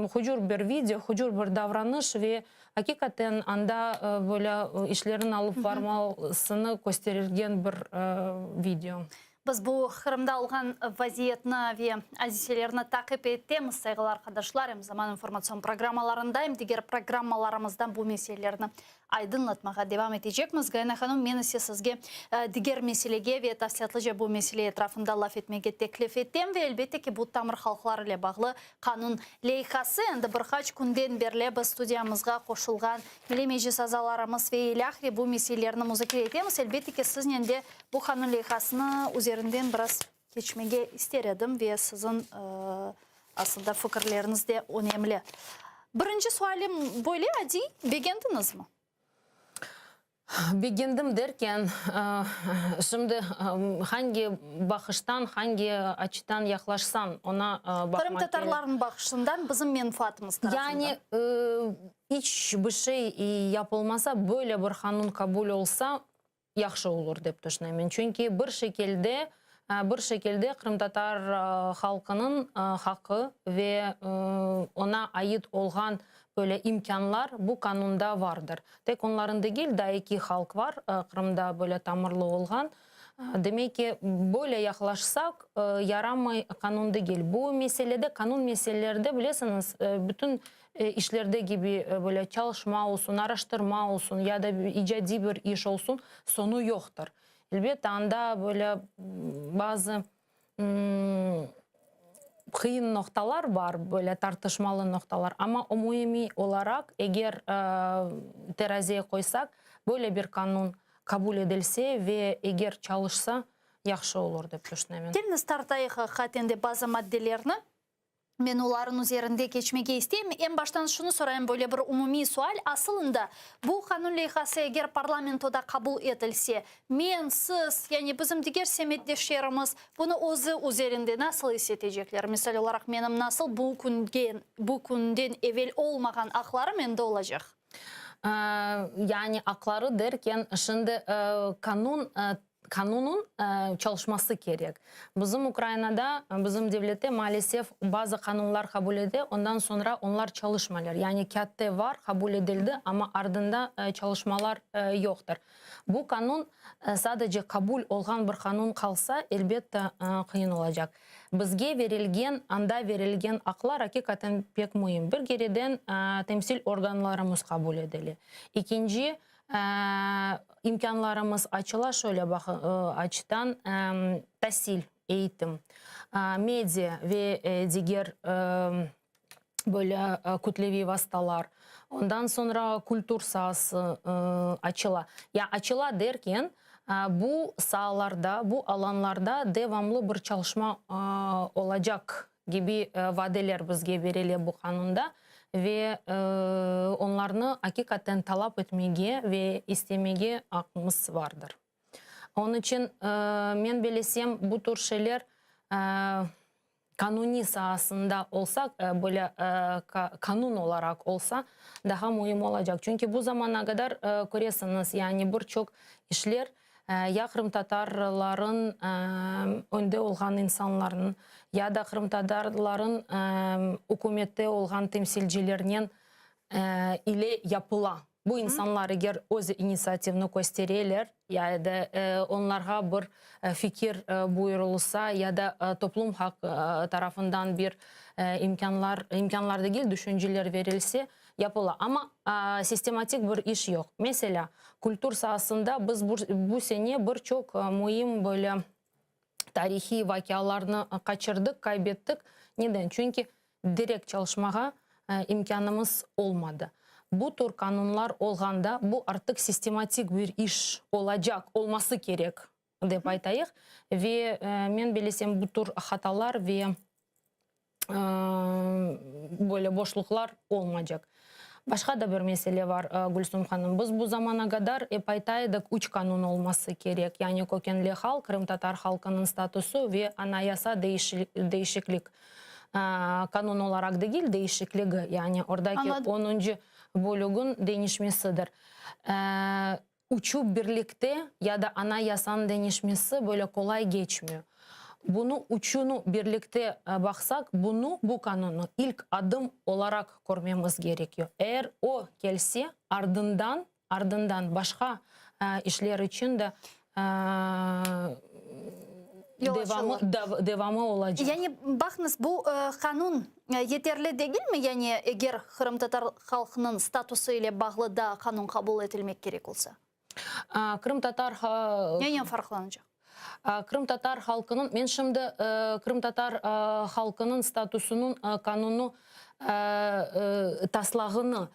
hucur bir video, hucur bir davranış ve Aqiqaten, anda böyle işlerniñ alıp varmasını kösterilgen bir video. Biz bu Qırımda olğan vaziyetni ve adiselerni taqip etemiz, sayğılı arqadaşlar, em Zaman informatsion programmalarında, em diger programmalarımızda bu meselelerni aydınlatmağa devam etecekmiz. Gayana hanım, men ise sizge diger meselege ve tafsilâtlıca bu mesele etrafında laf etmege teklif etem ve elbette ki, bu tamır halqlar ile bağlı Qanun leyhası endi bir qaç künden berli biz studiyamızğa qoşulğan Milliy Meclis azalarımız ve ilâhre bu meselelerni muzakere etemiz. Elbette ki, siznen de bu qanun leyhasını üzerinden biraz keçmege ister edim ve siziñ aslında fikirleriñiz de önemli. Birinci sualim böyle adiy, begendiñizmi? Begendim derken, şimdi hangi baqıştan, hangi açıdan yaqlaşsañ, ona baqmaq kerek. Qırımtatarlarnıñ baqışından, bizim menfaatımız tarafından. Yani, iç bir şey yapılmasa, böyle bir qanun qabul olsa, yahşı olur, dep tüşünemen. Çünki bir şekilde, bir şekilde qırımtatar halqınıñ haqqı ve ona ait olğan Böyle imkânlar bu qanunda vardır. Tek onların degil, daa eki halq var Qırımda böyle tamırlı olğan. Demek ki, böyle yaqlaşsaq, yaramay qanun degil. Bu meselede, qanun meselelerde, bilesiñiz, bütün işlerde kibi böyle çalışma olsun, araştırma olsun ya da icadiy bir iş olsun, soñu yoqtır. Elbette, anda böyle bazı Qıyın noqtalar bar, böyle tartışmalı noqtalar, amma umumiy olaraq, eger teraziye qoysaq, böyle bir qanun qabul edilse ve eger çalışsa, yahşı olur, dep tüşünemen. Keliñiz tartayıq aqiqaten de bazı maddelerni. Men olarnıñ üzerinde keçmege isteyim. Eñ baştan şunı sorayım, böyle bir umumiy sual, asılında bu qanun leyhası eger parlamentoda qabul etilse, men, siz, yani bizim diger semetdeşlerimiz bunı özü üzerinde nasıl is etecekler? Misal olaraq, menim nasıl bu künge, bu künden evel olmağan aqlarım endi olacaq? Yani aqları derken, şimdi qanun Qanunıñ çalışması kerek. Bizim Ukrainada, bizim devlette maalesef bazı qanunlar qabul ete, ondan soñra onlar çalışmaylar. Yani kâğıtta var, qabul edildi, amma ardında çalışmalar yoqtır. Bu qanun sadece qabul olğan bir qanun qalsa, elbette, qıyın olacaq. Bizge verilgen, anda verilgen aqlar aqiqaten pek müim. Bir kereden temsil organlarımız qabul edile. İkinci, İmkânlarımız açıla şöyle açıdan, tasil, eğitim, media ve diger böyle kütleviy vastalar, ondan soñra kültür saası açıla. Ya açıla derken, bu saalarda, bu alanlarda devamlı bir çalışma olacaq kibi vadeler bizge berile bu qanunda ve onlarnı aqiqaten talap etmege ve istemege aqqımız vardır. Onıñ içün men belesem, bu tür şeyler qanuniy saasında olsa, böyle qanun olaraq olsa, daha müim olacaq. Çünki bu zamana qadar köresiñiz, yani bir çoq işler Ya qırımtatarların önde olğan insanlarnıñ, ya da qırımtatarların ükümette olğan temsilcilernen ile yapıla. Bu insanlar eger öz initsiativni köstereler, ya da onlarğa bir fikir buyurılsa, ya da toplum tarafından bir imkânlar, imkânlar degil, düşünceler verilse, yapıla. Amma sistematik bir iş yoq. Meselâ, kültür saasında biz bu sene bir çoq müim böyle tarihiy vaqialarnı qaçırdıq, qaybettik. Neden? Çünki direkt çalışmağa imkânımız olmadı. Bu tür qanunlar olğanda, bu artıq sistematik bir iş olacaq, olması kerek, dep aytayıq. Ve men bilesem, bu tür hatalar ve böyle boşluqlar olmaycaq. Başqa da bir mesele bar, Gülsum hanım. Biz bu zamana qadar ep ayta edik, üç qanun olması kerek, yani kökenli halq, qırımtatar halqınıñ statusı ve anayasa değişiklik. Qanun olaraq degil, değişikligi, yani ordaki onuncı bölügün deñişmesidir. Üçü birlikte ya da Anayasanıñ deñişmesi böyle qolay geçmiyor. Bunı üçüni birlikte baqsaq, bunı, bu qanunnı ilk adım olaraq körmemiz gerekiyor. Eğer o kelse, ardından, ardından başqa işler içün de devamı, devamı olacaq. Yani, baqıñız, bu qanun yeterli degilmi? Yani, eger qırımtatar halqınıñ statusı ile bağlı daa qanun qabul etilmek kerek olsa? Qırımtatar Nenen farqlanacaq? Qırımtatar halqınıñ, men şimdi qırımtatar halqınıñ statusınıñ qanunı taslağını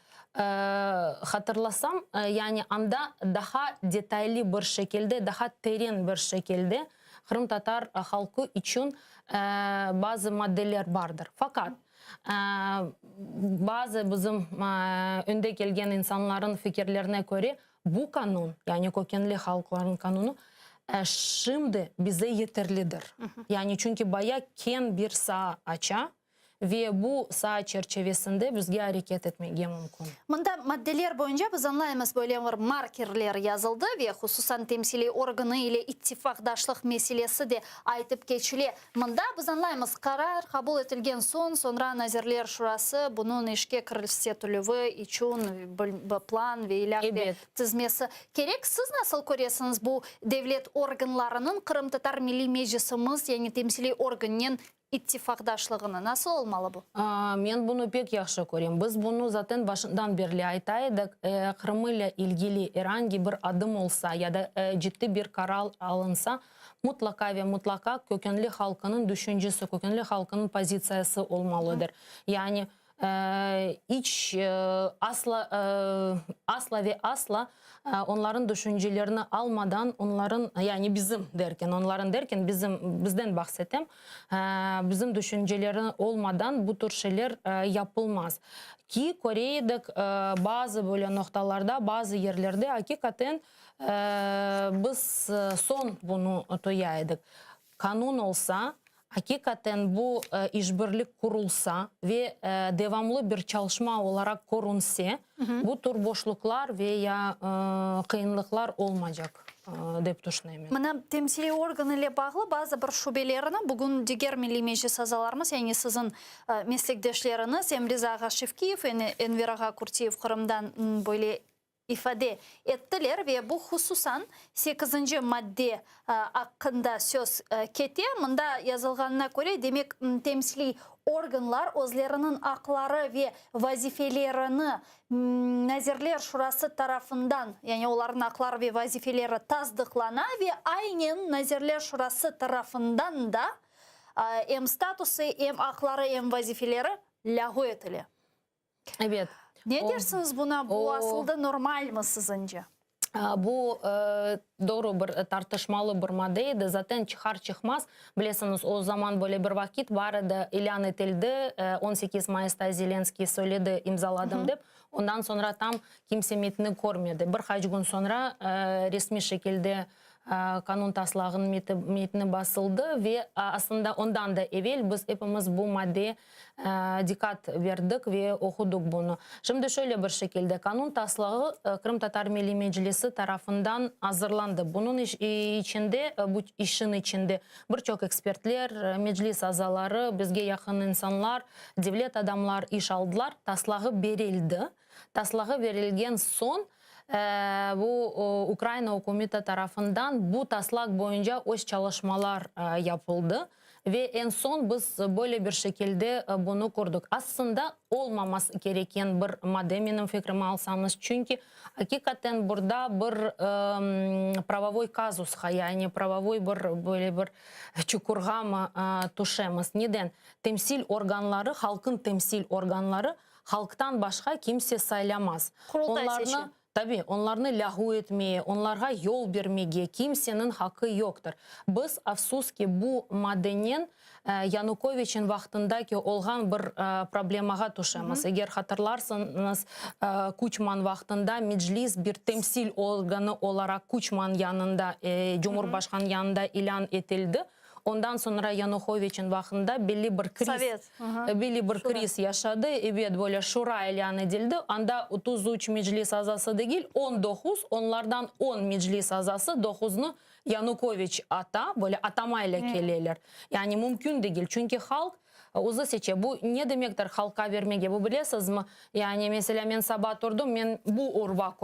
hatırlasam, yani anda daha detaylı bir şekilde, daha teren bir şekilde qırımtatar halqı içün bazı maddeler bardır. Faqat bazı bizim önde kelgen insanların fikirlerine köre, bu qanun, yani kökenli halqlarnıñ qanunı şimdi bize yeterlidir. Yani çünki baya keñ bir saa aça. Ve bu saa çerçevesinde bizge areket etmege mümkün. Mında maddeler boyunca biz añlaymız, böyle bir markerler yazıldı ve hususan temsiliy organı ile ittifaqdaşlıq meselesi de aytıp keçile. Mında biz añlaymız, qarar qabul etilgen soñ, soñra Nazirler Şurası bunıñ işke kirsetilüvi içün bir plan ve ilâhre tizmesi kerek. Siz nasıl köresiñiz bu devlet organlarınıñ Qırımtatar Milliy Meclisimiz, yani temsiliy organnen ittifaqdaşlığını, nasıl olmalı bu? Men bunı pek yahşı körem. Biz bunı zaten başından berli ayta edik, Qırım ile ilgili er angi bir adım olsa ya da ciddi bir qarar alınsa, mutlaqa ve mutlaqa kökenli halqınıñ düşüncesi, kökenli halqınıñ pozitsiyası olmalıdır. Yani İç asla, asla ve asla onların düşüncelerini almadan, onların, yani bizim derken, onların derken, bizim, bizden bahsetem, bizim düşünceleri olmadan bu tür şeyler yapılmaz. Ki, köre edik, bazı böyle noqtalarda, bazı yerlerde aqiqaten biz soñ bunı toya edik. Qanun olsa, Aqiqaten bu işbirlik qurulsa ve devamlı bir çalışma olaraq körünse, bu tür boşluqlar ve ya qıyınlıqlar olmaycaq, dep tüşünemen. Mına, temsiliy organ ile bağlı bazı bir şübelerini bugün diger Milliy Meclis azalarımız, yani siziñ meslekdeşleriñiz, em Riza ağa Şevkiyev, em Enver ağa Kurtiyev Qırımdan böyle ifade ettiler ve bu hususan sekizinci madde aqqında söz kete. Mında yazılğanına köre, demek, temsiliy organlar özleriniñ aqları ve vazifelerini Nazirler Şurası tarafından, yani olarnıñ aqları ve vazifeleri tasdıqlana ve aynen Nazirler Şurası tarafından da em statusı, em aqları, em vazifeleri lâğu etile. Ebet. Ne dersiñiz buna, bu asılda normalmi siziñce? Bu doğru bir tartışmalı bir madde edi. Zaten çıqar-çıqmaz, bilesiñiz, o zaman böyle bir vaqıt bar edi, ilân etildi, 18 mayısta Zelenskiy söyledi, imzaladım dep, ondan soñra tam kimse metni körmedi. Bir qaç kün soñra resmiy şekilde Qanun taslağınıñ metni basıldı ve aslında ondan da evel biz epimiz bu madde diqqat berdik ve oqudıq bunı. Şimdi şöyle bir şekilde, qanun taslağı Qırımtatar Milliy Meclisi tarafından azırlandı. Bunıñ içinde, bu işin içinde bir çoq ekspertler, Meclis azaları, bizge yaqın insanlar, devlet adamlar iş aldılar, taslağı berildi. Taslağı berilgen soñ bu Ukraina ükümeti tarafından bu taslaq boyunca öz çalışmalar yapıldı ve eñ soñ biz böyle bir şekilde bunı kördik. Aslında olmaması kereken bir madde, menim fikrimi alsañız, çünki aqiqaten burada bir pravovoy kazusqa, yani pravovoy bir böyle bir çukurğa mı tüşemiz. Neden? Temsil organları, halqın temsil organları halqtan başqa kimse saylamaz. Qurultay Onlarnı, seçe. tabi, onlarnı lâğu etmeye, onlarğa yol bermege kimseniñ haqqı yoqtır. Biz, afsus ki, bu maddenen Yanukoviçin vaqtındaki olğan bir problemağa tüşemiz. Eger hatırlarsıñız, Kuçman vaqtında Meclis bir temsil organı olaraq Kuçman yanında, Cumhurbaşqan yanında ilân etildi. Ondan soñra Yanukoviçin vaqtında belli bir kriz, Sovet, belli bir kriz yaşadı. Ebet, böyle şura ilân edildi. Anda 33 meclis azası degil, 19, onlardan on meclis azası, doquznı Yanukoviç ata, böyle atamayla keleler. Yani mümkün degil, çünki halq özü seçe. Bu ne demektir halqqa bermege, bu bilesizmi? Yani, meselâ, men saba turdım, men bu urba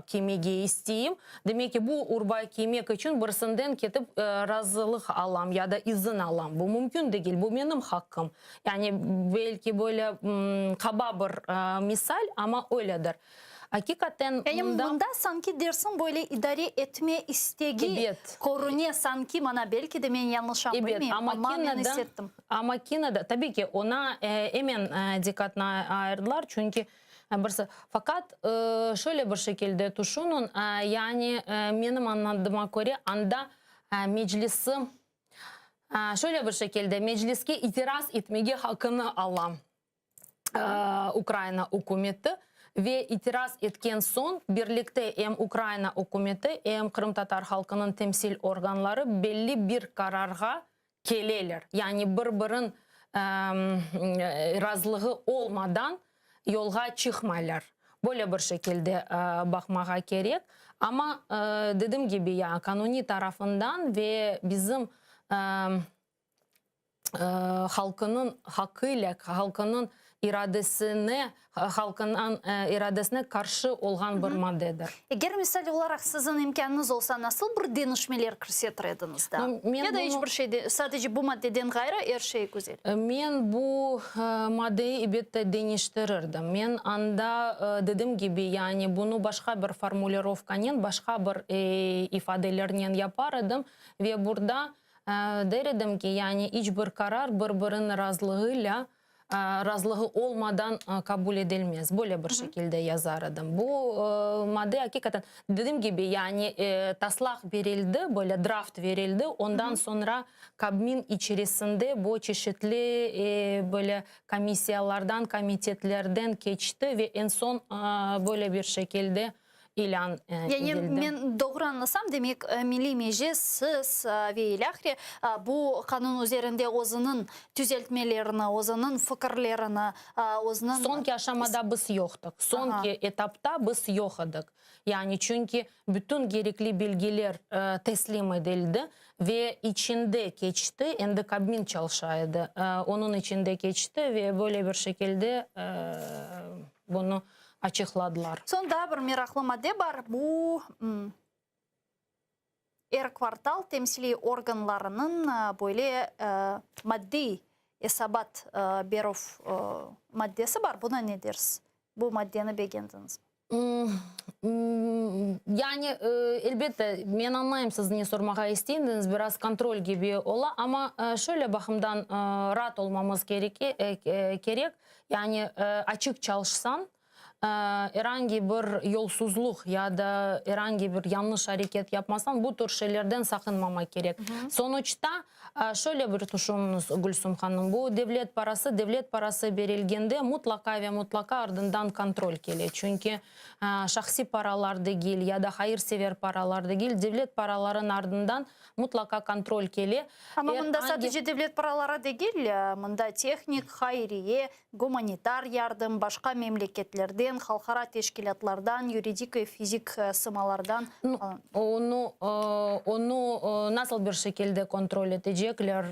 kiymege isteyim. Demek ki, bu urba kiymek içün birisinden ketip razılıq alam ya da izin alam. Bu mümkün degil, bu menim haqqım. Yani, belki böyle qaba bir misal, amma öyledir. Aqiqaten, Yani mında. mında sanki dersiñ böyle idare etme istegi Ebet. körüne sanki mana, belki de men yañlışam, Ebet, bilmeyim, amma amma men kene de, is ettim. amma kene de, tabiy ki, oña emen diqqatnı ayırdılar, çünki birisi, faqat şöyle bir şekilde tüşüniñ, yani menim añladığıma köre, anda Meclisi şöyle bir şekilde Mecliske itiraz etmege haqqını ala. Ukraina ükümeti ve itiraz etken soñ birlikte em Ukraina ükümeti, em qırımtatar halqınıñ temsil organları belli bir qararğa keleler. Yani bir-birin razılığı olmadan yolğa çıqmaylar. Böyle bir şekilde baqmağa kerek. Amma, dedim kibi, ya qanuniy tarafından ve bizim halqınıñ haqqıyla, halqınıñ iradesine, halqınıñ iradesine qarşı olğan bir maddedir. Eger misal olaraq siziñ imkânıñız olsa, nasıl bir deñişmeler kirsetir ediñiz daa? Ya da iç bir şey, sadece bu maddeden ğayrı er şey güzel? Men bu maddeyi elbette deñiştirirdim. Men anda, dedim kibi, yani bunı başqa bir formulirovkanen, başqa bir ifadelernen yapar edim ve burada Der edim ki, yani iç bir qarar bir-biriniñ razılığıyla, razılığı olmadan qabul edilmez. Böyle bir şekilde yazar edim. Bu madde aqiqaten, dedim kibi, yani taslaq berildi, böyle draft berildi, ondan soñra Kabmin içerisinde bu çeşitli böyle komissiyalardan, komitetlerden keçti ve eñ soñ böyle bir şekilde ilân Yani edildi. men doğru añlasam, demek, Milliy Meclis, siz ve ilâhre bu qanun üzerinde özüniñ tüzeltmelerini, özüniñ fikirlerini, özüniñ. Soñki aşamada biz yoqtıq. Soñki etapta biz yoq edik. Yani çünki bütün kerekli bilgiler teslim edildi ve içinde keçti, endi Kabmin çalışa edi, onıñ içinde keçti ve böyle bir şekilde bunı açıqladılar. Soñ daa bir meraqlı madde bar, bu er kvartal temsiliy organlarınıñ böyle maddiy esabat berüv maddesi bar. Buna ne dersiz? Bu maddeni begendiñizmi? Yani, elbette, men añlayım siz ne sormağa isteydiñiz, biraz kontrol kibi ola, amma şöyle baqımdan raat olmamız kerek, Yani açıq çalışsañ, er angi bir yolsuzluq ya da er angi bir yañlış areket yapmasañ, bu tür şeylerden saqınmamaq kerek. Sonuçta, şöyle bir tüşüniñiz, Gülsüm hanım, bu devlet parası, devlet parası berilgende mutlaqa ve mutlaqa ardından kontrol kele. Çünki şahsiy paralar degil ya da hayırsever paralar degil, devlet paralarınıñ ardından mutlaqa kontrol kele. Amma Er mında angi. sadece devlet paraları degil, mında tehnik, hayriye, gumanitar yardım, başqa memleketlerden. devletlerden, halqara teşkilâtlardan, yuridik ve fizik sımalardan. Onı, onı nasıl bir şekilde kontrol etecekler,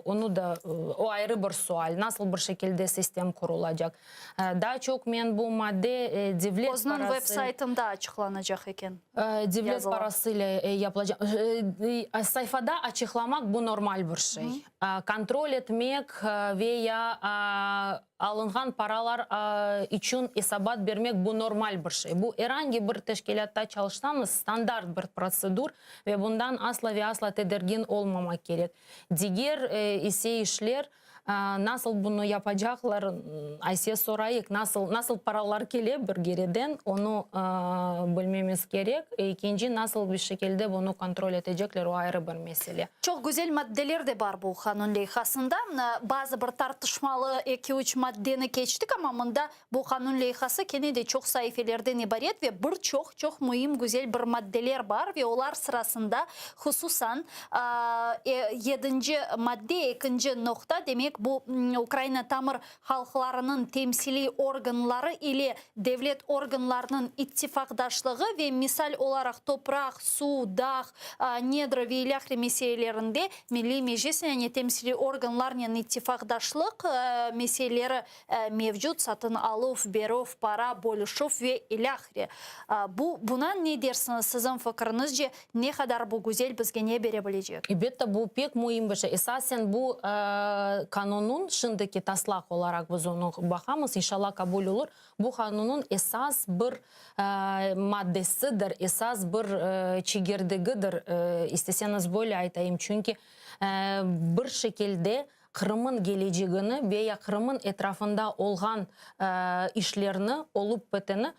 onı da, o ayrı bir sual, nasıl bir şekilde sistem qurulacaq. Daa çoq men bu madde devlet Özüniñ parası. web saytında açıqlanacaq eken. Devlet yazıla. parasıyla yapılacaq. Sayfada açıqlamaq bu normal bir şey. Kontrol etmek ve ya alınğan paralar içün esabat bermek bu normal bir şey. Bu er angi bir teşkilâtta çalışsañız standart bir protsedur ve bundan asla ve asla tedirgin olmamaq kerek. Diger ise işler Nasıl bunı yapacaqlar, Ayse sorayıq, nasıl, nasıl paralar kele bir kereden, onı bilmemiz kerek. Ekinci, nasıl bir şekilde bunı kontrol etecekler, o ayrı bir mesele. Çoq güzel maddeler de bar bu qanun leyhasında. Bazı bir tartışmalı eki-üç maddeni keçtik, amma mında Bu qanun leyhası kene de çoq saifelerden ibaret ve bir çoq çoq müim güzel bir maddeler bar ve olar sırasında hususan yedinci madde ekinci noqta demek bu Ukraina tamır halqlarınıñ temsiliy organları ile devlet organlarınıñ ittifaqdaşlığı ve misal olaraq topraq, suv, dağ, nedra ve ilâhre meselelerinde Milliy Meclis yani temsiliy organlarnen ittifaqdaşlıq meseleleri mevcut satın aluv, berüv, para bölüşüv ve ilâhre. Bu, buna ne dersiñiz, siziñ fikriñizce, ne qadar bu güzel bizge ne bere bilecek? Elbette, bu pek müim bir şey. Esasen bu qanunnıñ, şimdiki taslaq olaraq biz onı baqamız, inşallah qabul olur, bu qanunnıñ esas bir maddesidir, esas bir çegirdegidir, isteseñiz böyle aytayım, çünki bir şekilde Qırım'ın gelecegini ve ya Qırım'ın etrafında olğan işlerni, olup biteni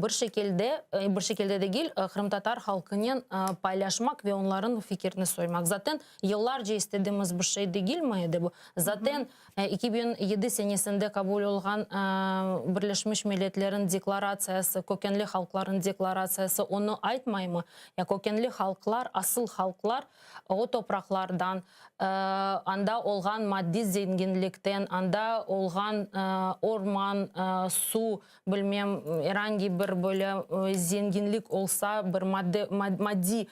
bir şekilde, bir şekilde degil, qırımtatar halqınen paylaşmaq ve onların fikirini soymaq. Zaten yıllarca istediğimiz bir şey degilmi edi bu? Zaten 2007 senesinde qabul olğan Birleşmiş Milletlerin Deklaratsiyası, kökenli halqların deklaratsiyası onı aytmaymı? Ya kökenli halqlar, asıl halqlar o topraqlardan, anda olğan maddiy zenginlikten, anda olğan orman, suv, bilmem, er angi bir böyle zenginlik olsa, bir madde, maddiy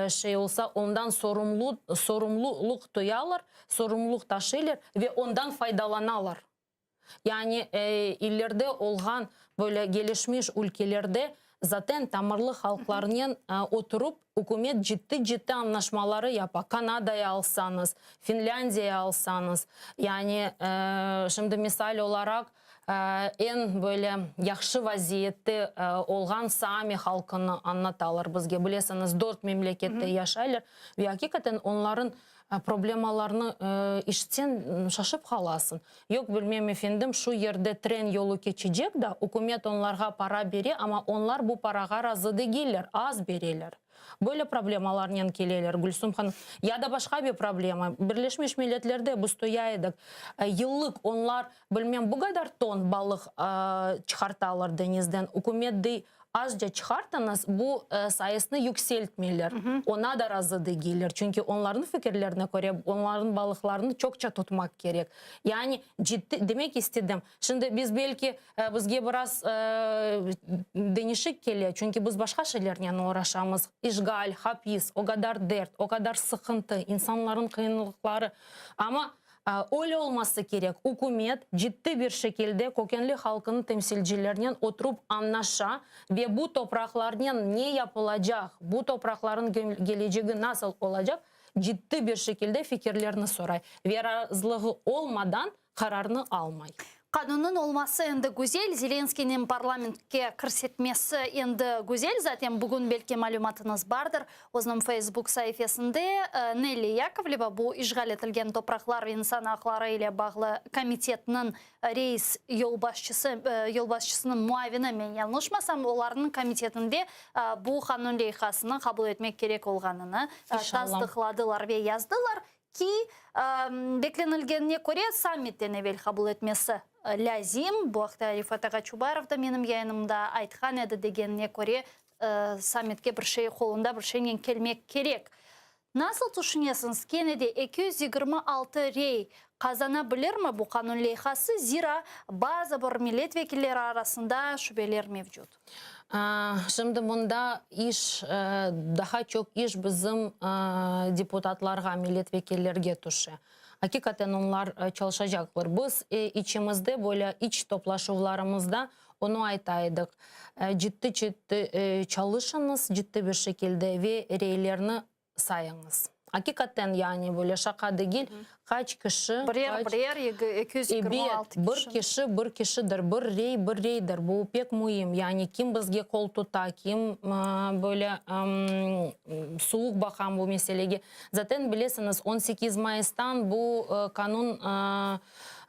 şey olsa, ondan sorumlu, sorumluluq tuyalar, sorumluluq taşıylar ve ondan faydalanalar. Yani ileride olğan böyle gelişmiş ülkelerde zaten tamırlı halqlarnen oturup ükümet ciddi-ciddi añlaşmaları yapa. Kanadayı alsañız, Finlândiyayı alsañız, yani şimdi misal olaraq eñ böyle yahşı vaziyette olğan Saami halqını añlatalar bizge. Bilesiñiz, dört memlekette yaşaylar ve aqiqaten onların Problemalarnı işitseñ, şaşıp qalasıñ. Yoq, bilmem, efendim, şu yerde tren yolu keçecek da, ükümet onlarğa para bere, amma onlar bu parağa razı degiller, az bereler. Böyle problemalarnen keleler, Gülsüm hanım. Ya da başqa bir problema, Birleşmiş Milletlerde biz toya edik, yıllıq onlar, bilmem, bu qadar ton balıq çıqartalar deñizden, ükümet dey, Azca çıqartıñız, bu sayısını yükseltmeyler. Oña da razı degiller, çünki onlarnıñ fikirlerine köre, onlarnıñ balıqlarını çoqça tutmaq kerek. Yani ciddi, demek istedim, şimdi biz belki, bizge biraz deñişik kele, çünki biz başqa şeylernen oğraşamız, işğal, hapis, o qadar dert, o qadar sıqıntı, insanların qıyınlıqları, amma Öyle olması kerek, ükümet ciddi bir şekilde kökenli halqınıñ temsilcilerinen oturıp añlaşa ve bu topraqlarnen ne yapılacaq, bu topraqlarnıñ gelecegi nasıl olacaq, ciddi bir şekilde fikirlerni soray ve razılığı olmadan qararnı almay. Qanunnıñ olması endi güzel, Zelenskiyniñ parlamentke kirsetmesi endi güzel, zaten bugün belki malümatıñız bardır, özüniñ Facebook saifesinde Nelli Yakovleva, bu işğal etilgen topraqlar ve insan aqları ile bağlı komitetniñ reis yolbaşçısı, yolbaşçısınıñ muavini, men yañlışmasam, olarnıñ komitetinde bu qanun leyhasını qabul etmek kerek olğanını tasdıqladılar ve yazdılar. Ki, beklenilgenine köre, sammitten evel qabul etmesi lâzim. Bu aqta Refat ağa Çubarov da menim yayınımda aytqan edi, degenine köre, sammitke bir şey, qolunda bir şeynen kelmek kerek. Nasıl tüşünesiñiz, kene de 226 rey qazana bilirmi bu qanun leyhası, zira bazı bir millet vekilleri arasında şübeler mevcut? Şimdi mında iş, daha çoq iş bizim deputatlarğa, millet vekillerge tüşe. Aqiqaten onlar çalışacaqlar. Biz içimizde böyle iç toplaşuvlarımızda onı ayta edik, ciddi-ciddi çalışıñız, ciddi bir şekilde ve reylerni sayıñız. Aqiqaten, yani böyle şaqa degil, qaç kişi, Birer, qaç birer, 226 Ebet, bir kişi. kişi bir kişidir, bir rey bir reydir. Bu pek müim. Yani kim bizge qol tuta, kim böyle suvuq baqa bu meselege. Zaten bilesiñiz, 18 mayıstan bu qanun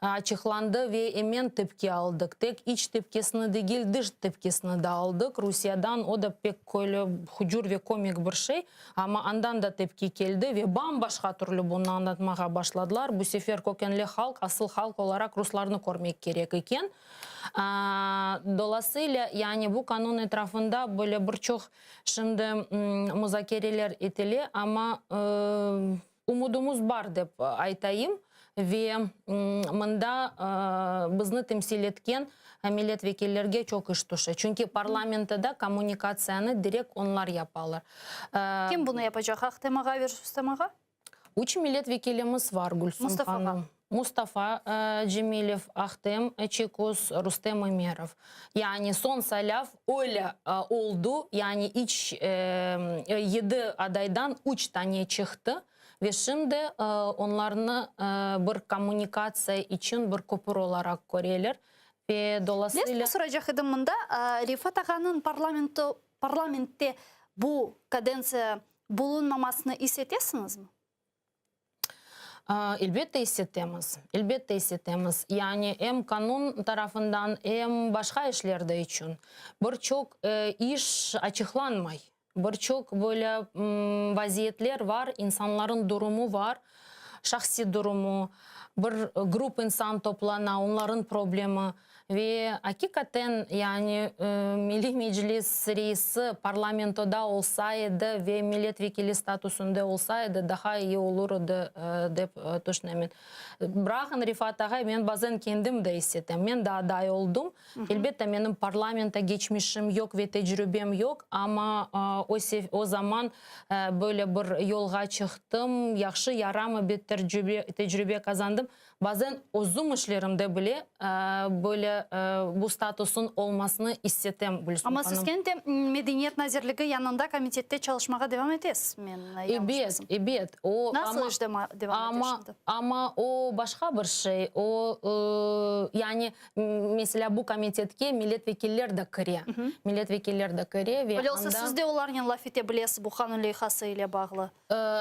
açıqlandı ve emen tepki aldıq. Tek iç tepkisini degil, dış tepkisini de aldıq. Rusiyadan, o da pek öyle hucur ve komik bir şey, amma andan da tepki keldi ve bam-başqa türlü bunı añlatmağa başladılar. Bu sefer kökenli halq, asıl halq olaraq ruslarnı körmek kerek eken. Dolasıyla, yani bu qanun etrafında böyle bir çoq şimdi muzakereler etile, amma Umudumız bar dep aytayım ve mında bizni temsil etken millet vekillerge çoq iş tüşe. Çünki parlamentoda kommunikatsiyanı direkt onlar yapalar. Kim bunı yapacaq, Ahtem ağa ve Rustem ağa? Üç millet vekilimiz var, Gülsüm hanım. Mustafa Cemilev, Ahtem Çiygoz, Rustem Ümerov. Yani soñ saylav öyle oldu, yani iç yedi adaydan üç tane çıqtı ve şimdi onlarnı bir kommunikatsiya içün bir köpür olaraq köreler ve dolasıyla. Men soracaq edim mında, Refat ağanıñ parlamentte bu kadentsiya bulunmamasını is etesiñizmi? Elbette is etemiz, elbette is etemiz. Yani em qanun tarafından, em başqa işlerde içün. Bir çoq iş açıqlanmay, bir çoq böyle vaziyetler var, insanların durumu var, şahsiy durumu, bir grup insan toplana, onların problemi. Ve aqiqaten, yani Milliy Meclis reisi parlamentoda olsa edi ve millet vekili statusında olsa edi, daha iyi olur edi, dep tüşünemen. Bıraqın Refat ağay, men bazen kendim de is etem. Men de aday oldım. Elbette, menim parlamento geçmişim yoq ve tecrübem yoq, amma o zaman böyle bir yolğa çıqtım, yahşı yaramı bir tecrübe qazandım. Bazen özüm işlerimde bile böyle bu statusnıñ olmasını issetem, Gülsüm Amma siz hanım. kene de Medeniyet nazirligi yanında komitette çalışmağa devam etesiz, men yañlışmasam. Ebet, ebet. O, Nasıl amma, iş devam ete amma, şimdi? amma o başqa bir şey. O, yani, meselâ, bu komitetke millet vekiller de kire. Millet vekiller de kire ve Öyle olsa, anda. siz de olarnen laf ete bilesiz bu qanun leyhası ile bağlı.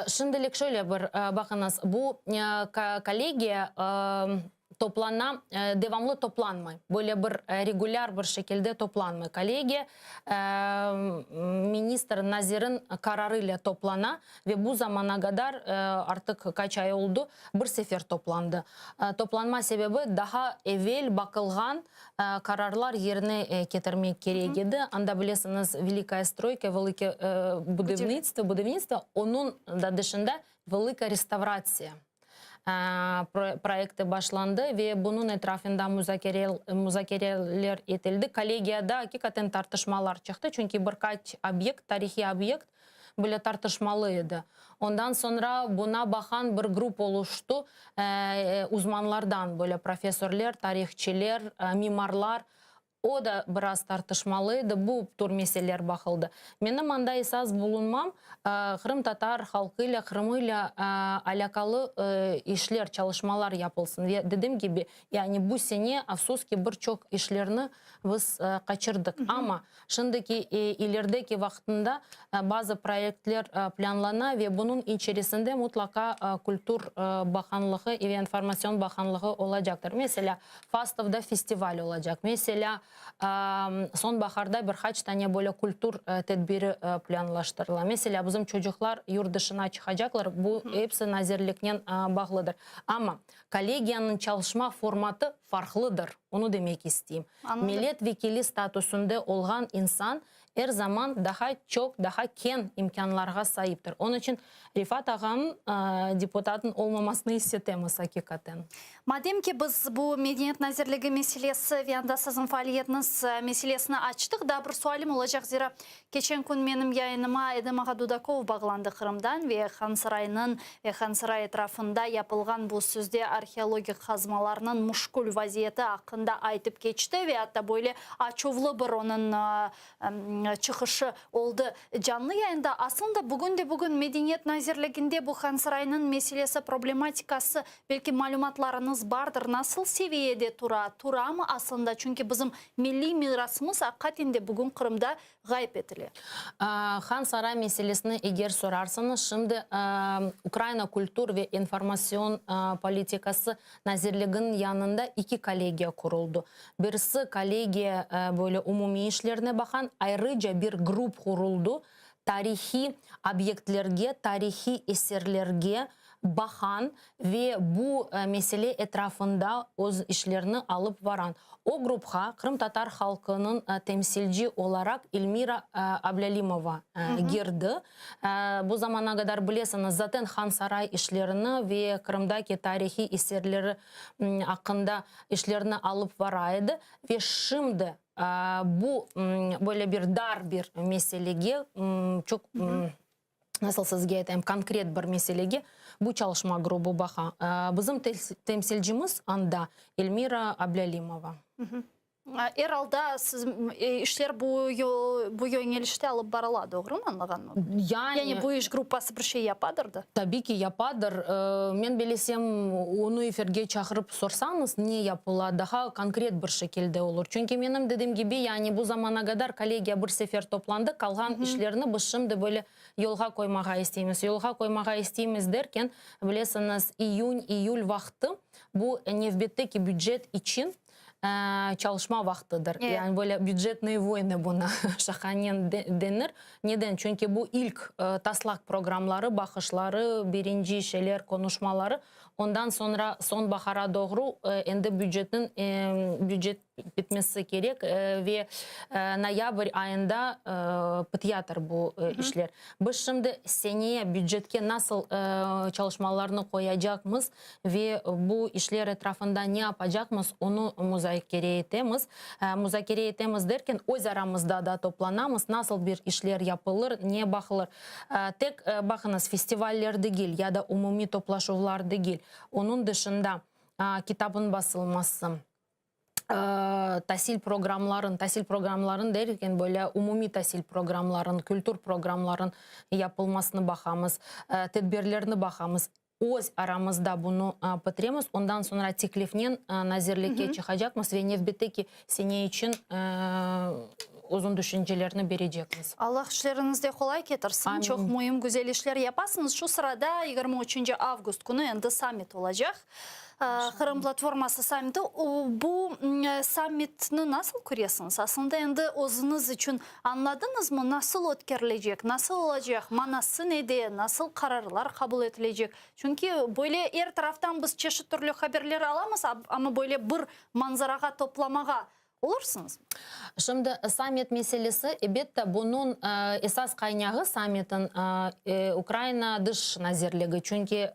Şimdilik şöyle bir, baqıñız, bu kollegiya toplana, devamlı toplanmay, böyle bir regulâr bir şekilde toplanmay. Kollegiya ministr, nazirin qararıyla toplana ve bu zamana qadar, artıq qaç ay oldu, bir sefer toplandı. Toplanma sebebi, daha evel baqılğan qararlar yerine ketirmek kerek edi. Anda, bilesiñiz, velikaya stroyka, velike budivnitstvo, budivnitstvo, onıñ da dışında velıka restavratsiya proyekti başlandı ve bunıñ etrafında muzakereler etildi. Kollegiyada aqiqaten tartışmalar çıqtı, çünki bir qaç obyekt, tarihiy obyekt, bile tartışmalı edi. Ondan soñra buna baqan bir grup oluştı, uzmanlardan, böyle professorler, tarihçiler, mimarlar, o da biraz tartışmalı edi, bu tür meseleler baqıldı. Menim anda esas bulunmam, qırımtatar halqıyla, Qırımıyla alâqalı işler, çalışmalar yapılsın. Ve dedim kibi, yani bu sene, afsus ki, bir çoq işlerni biz qaçırdıq. Amma Şimdiki, ilerideki vaqtında bazı proyektler plânlana ve bunıñ içerisinde mutlaqa Kültür baqanlığı ve İnformasyon baqanlığı olacaqtır. Meselâ, Fastovda festival olacaq. Meselâ, soñbaharda bir qaç tane böyle kültür tedbiri plânlaştırıla. Meselâ, bizim çocuqlar yurt dışına çıqacaqlar, bu episi nazirliknen bağlıdır. Amma kollegiyanıñ çalışma formatı farqlıdır, onı demek isteyim. Millet vekili statusında olğan insan. Er zaman daha çoq, daha keñ imkânlarğa saiptir. Onıñ içün Refat ağanıñ deputatnıñ olmamasını issetemiz aqiqaten. Madem ki, biz bu Medeniyet nazirligi meselesi ve anda siziñ faaliyetiñiz meselesini açtıq, daa bir sualim olacaq, zira keçen kün menim yayınıma Edem ağa Dudakov bağlandı Qırımdan ve Hansaraynıñ ve Hansaray etrafında yapılğan bu sözde arheologik qazmalarnıñ muşkül vaziyeti aqqında aytıp keçti ve atta böyle açuvlı bir onıñ çıqışı oldı canlı yayında. Aslında bugün de bugün Medeniyet nazirliginde bu Hansaraynıñ meselesi, problematikası, belki malümatlarıñız bardır, nasıl seviyede tura, turamı aslında, çünki bizim milliy mirasımız aqiqaten de bugün Qırımda ğayıp etile. Han saray meselesini eger sorarsıñız, şimdi Ukraina Kültür ve informatsion politikası nazirliginiñ yanında iki kollegiya quruldı. Birisi kollegiya böyle umumiy işlerine baqan, ayrıca bir grup quruldı, tarihiy obyektlerge, tarihiy eserlerge baqan ve bu mesele etrafında öz işlerini alıp varan. O grupqa qırımtatar halqınıñ temsilci olaraq Elmira Ablâlimova girdi. Bu zamana qadar bilesiñiz, zaten Hansaray işlerini ve Qırımdaki tarihiy eserleri aqqında işlerni alıp vara edi ve şimdi bu böyle bir dar bir meselege çoq nasıl sizge aytayım, konkret bir meselege bu çalışma grubu baqa. Bizim temsilcimiz anda Elmira Ablâlimova. Er alda siz işler bu bu yöñelişte alıp barıla, doğrumı añlağanım? Yani, yani bu iş gruppası bir şey yapadır da? Tabiy ki, yapadır. Men bilesem, onı efirge çağırıp sorsañız, ne yapıla, daha konkret bir şekilde olur. Çünki menim dedim kibi, yani bu zamana qadar kollegiya bir sefer toplandı, qalğan işlerni biz şimdi böyle yolğa qoymağa isteymiz. Yolğa qoymağa isteymiz derken, bilesiñiz, iyün, iyül vaqtı bu nevbetteki bücet içün çalışma vaqtıdır. Yani böyle bücetnıy voynı buna şaqanen denir. Neden? Çünki bu ilk taslaq programları, baqışları, birinci şeyler, konuşmaları. Ondan soñra soñbahara doğru endi bücetniñ bücet bitmesi kerek ve noyabr ayında pıtyadır bu işler. Biz şimdi seneye bücetke nasıl çalışmalarnı qoyacaqmız Ve bu işler etrafında ne yapacaqmız, onı muzakere etemiz. Muzakere etemiz derken, öz aramızda da toplanamız, nasıl bir işler yapılır, ne baqılır. Tek, baqıñız, festivaller degil ya da umumiy toplaşuvlar degil, onıñ dışında kitabın basılması, tasil programların, tasil programların derken, böyle umumiy tasil programların, kültür programların yapılmasını baqamız, tedbirlerni baqamız. Öz aramızda bunı bitiremiz, ondan soñra teklifnen nazirlikke çıqacaqmız ve nevbetteki sene içün uzun tüşüncelerni berecekmiz. Allah işleriñizde qolay ketirsin, çoq müim, güzel işler yapasıñız. Şu sırada yigirmi üçünci avgust künü endi sammit olacaq. Qırım platforması sammiti. Bu sammitni nasıl köresiñiz? Aslında endi özüñiz içün añladıñızmı, nasıl ötkerilecek, nasıl olacaq, manası nede, nasıl qararlar qabul etilecek? Çünki böyle er taraftan biz çeşit türlü haberler alamız, amma böyle bir manzarağa toplamağa Olursıñızmı? Şimdi sammit meselesi, ebette, bunıñ esas qaynağı sammitin Ukraina Dış nazirligi, çünki,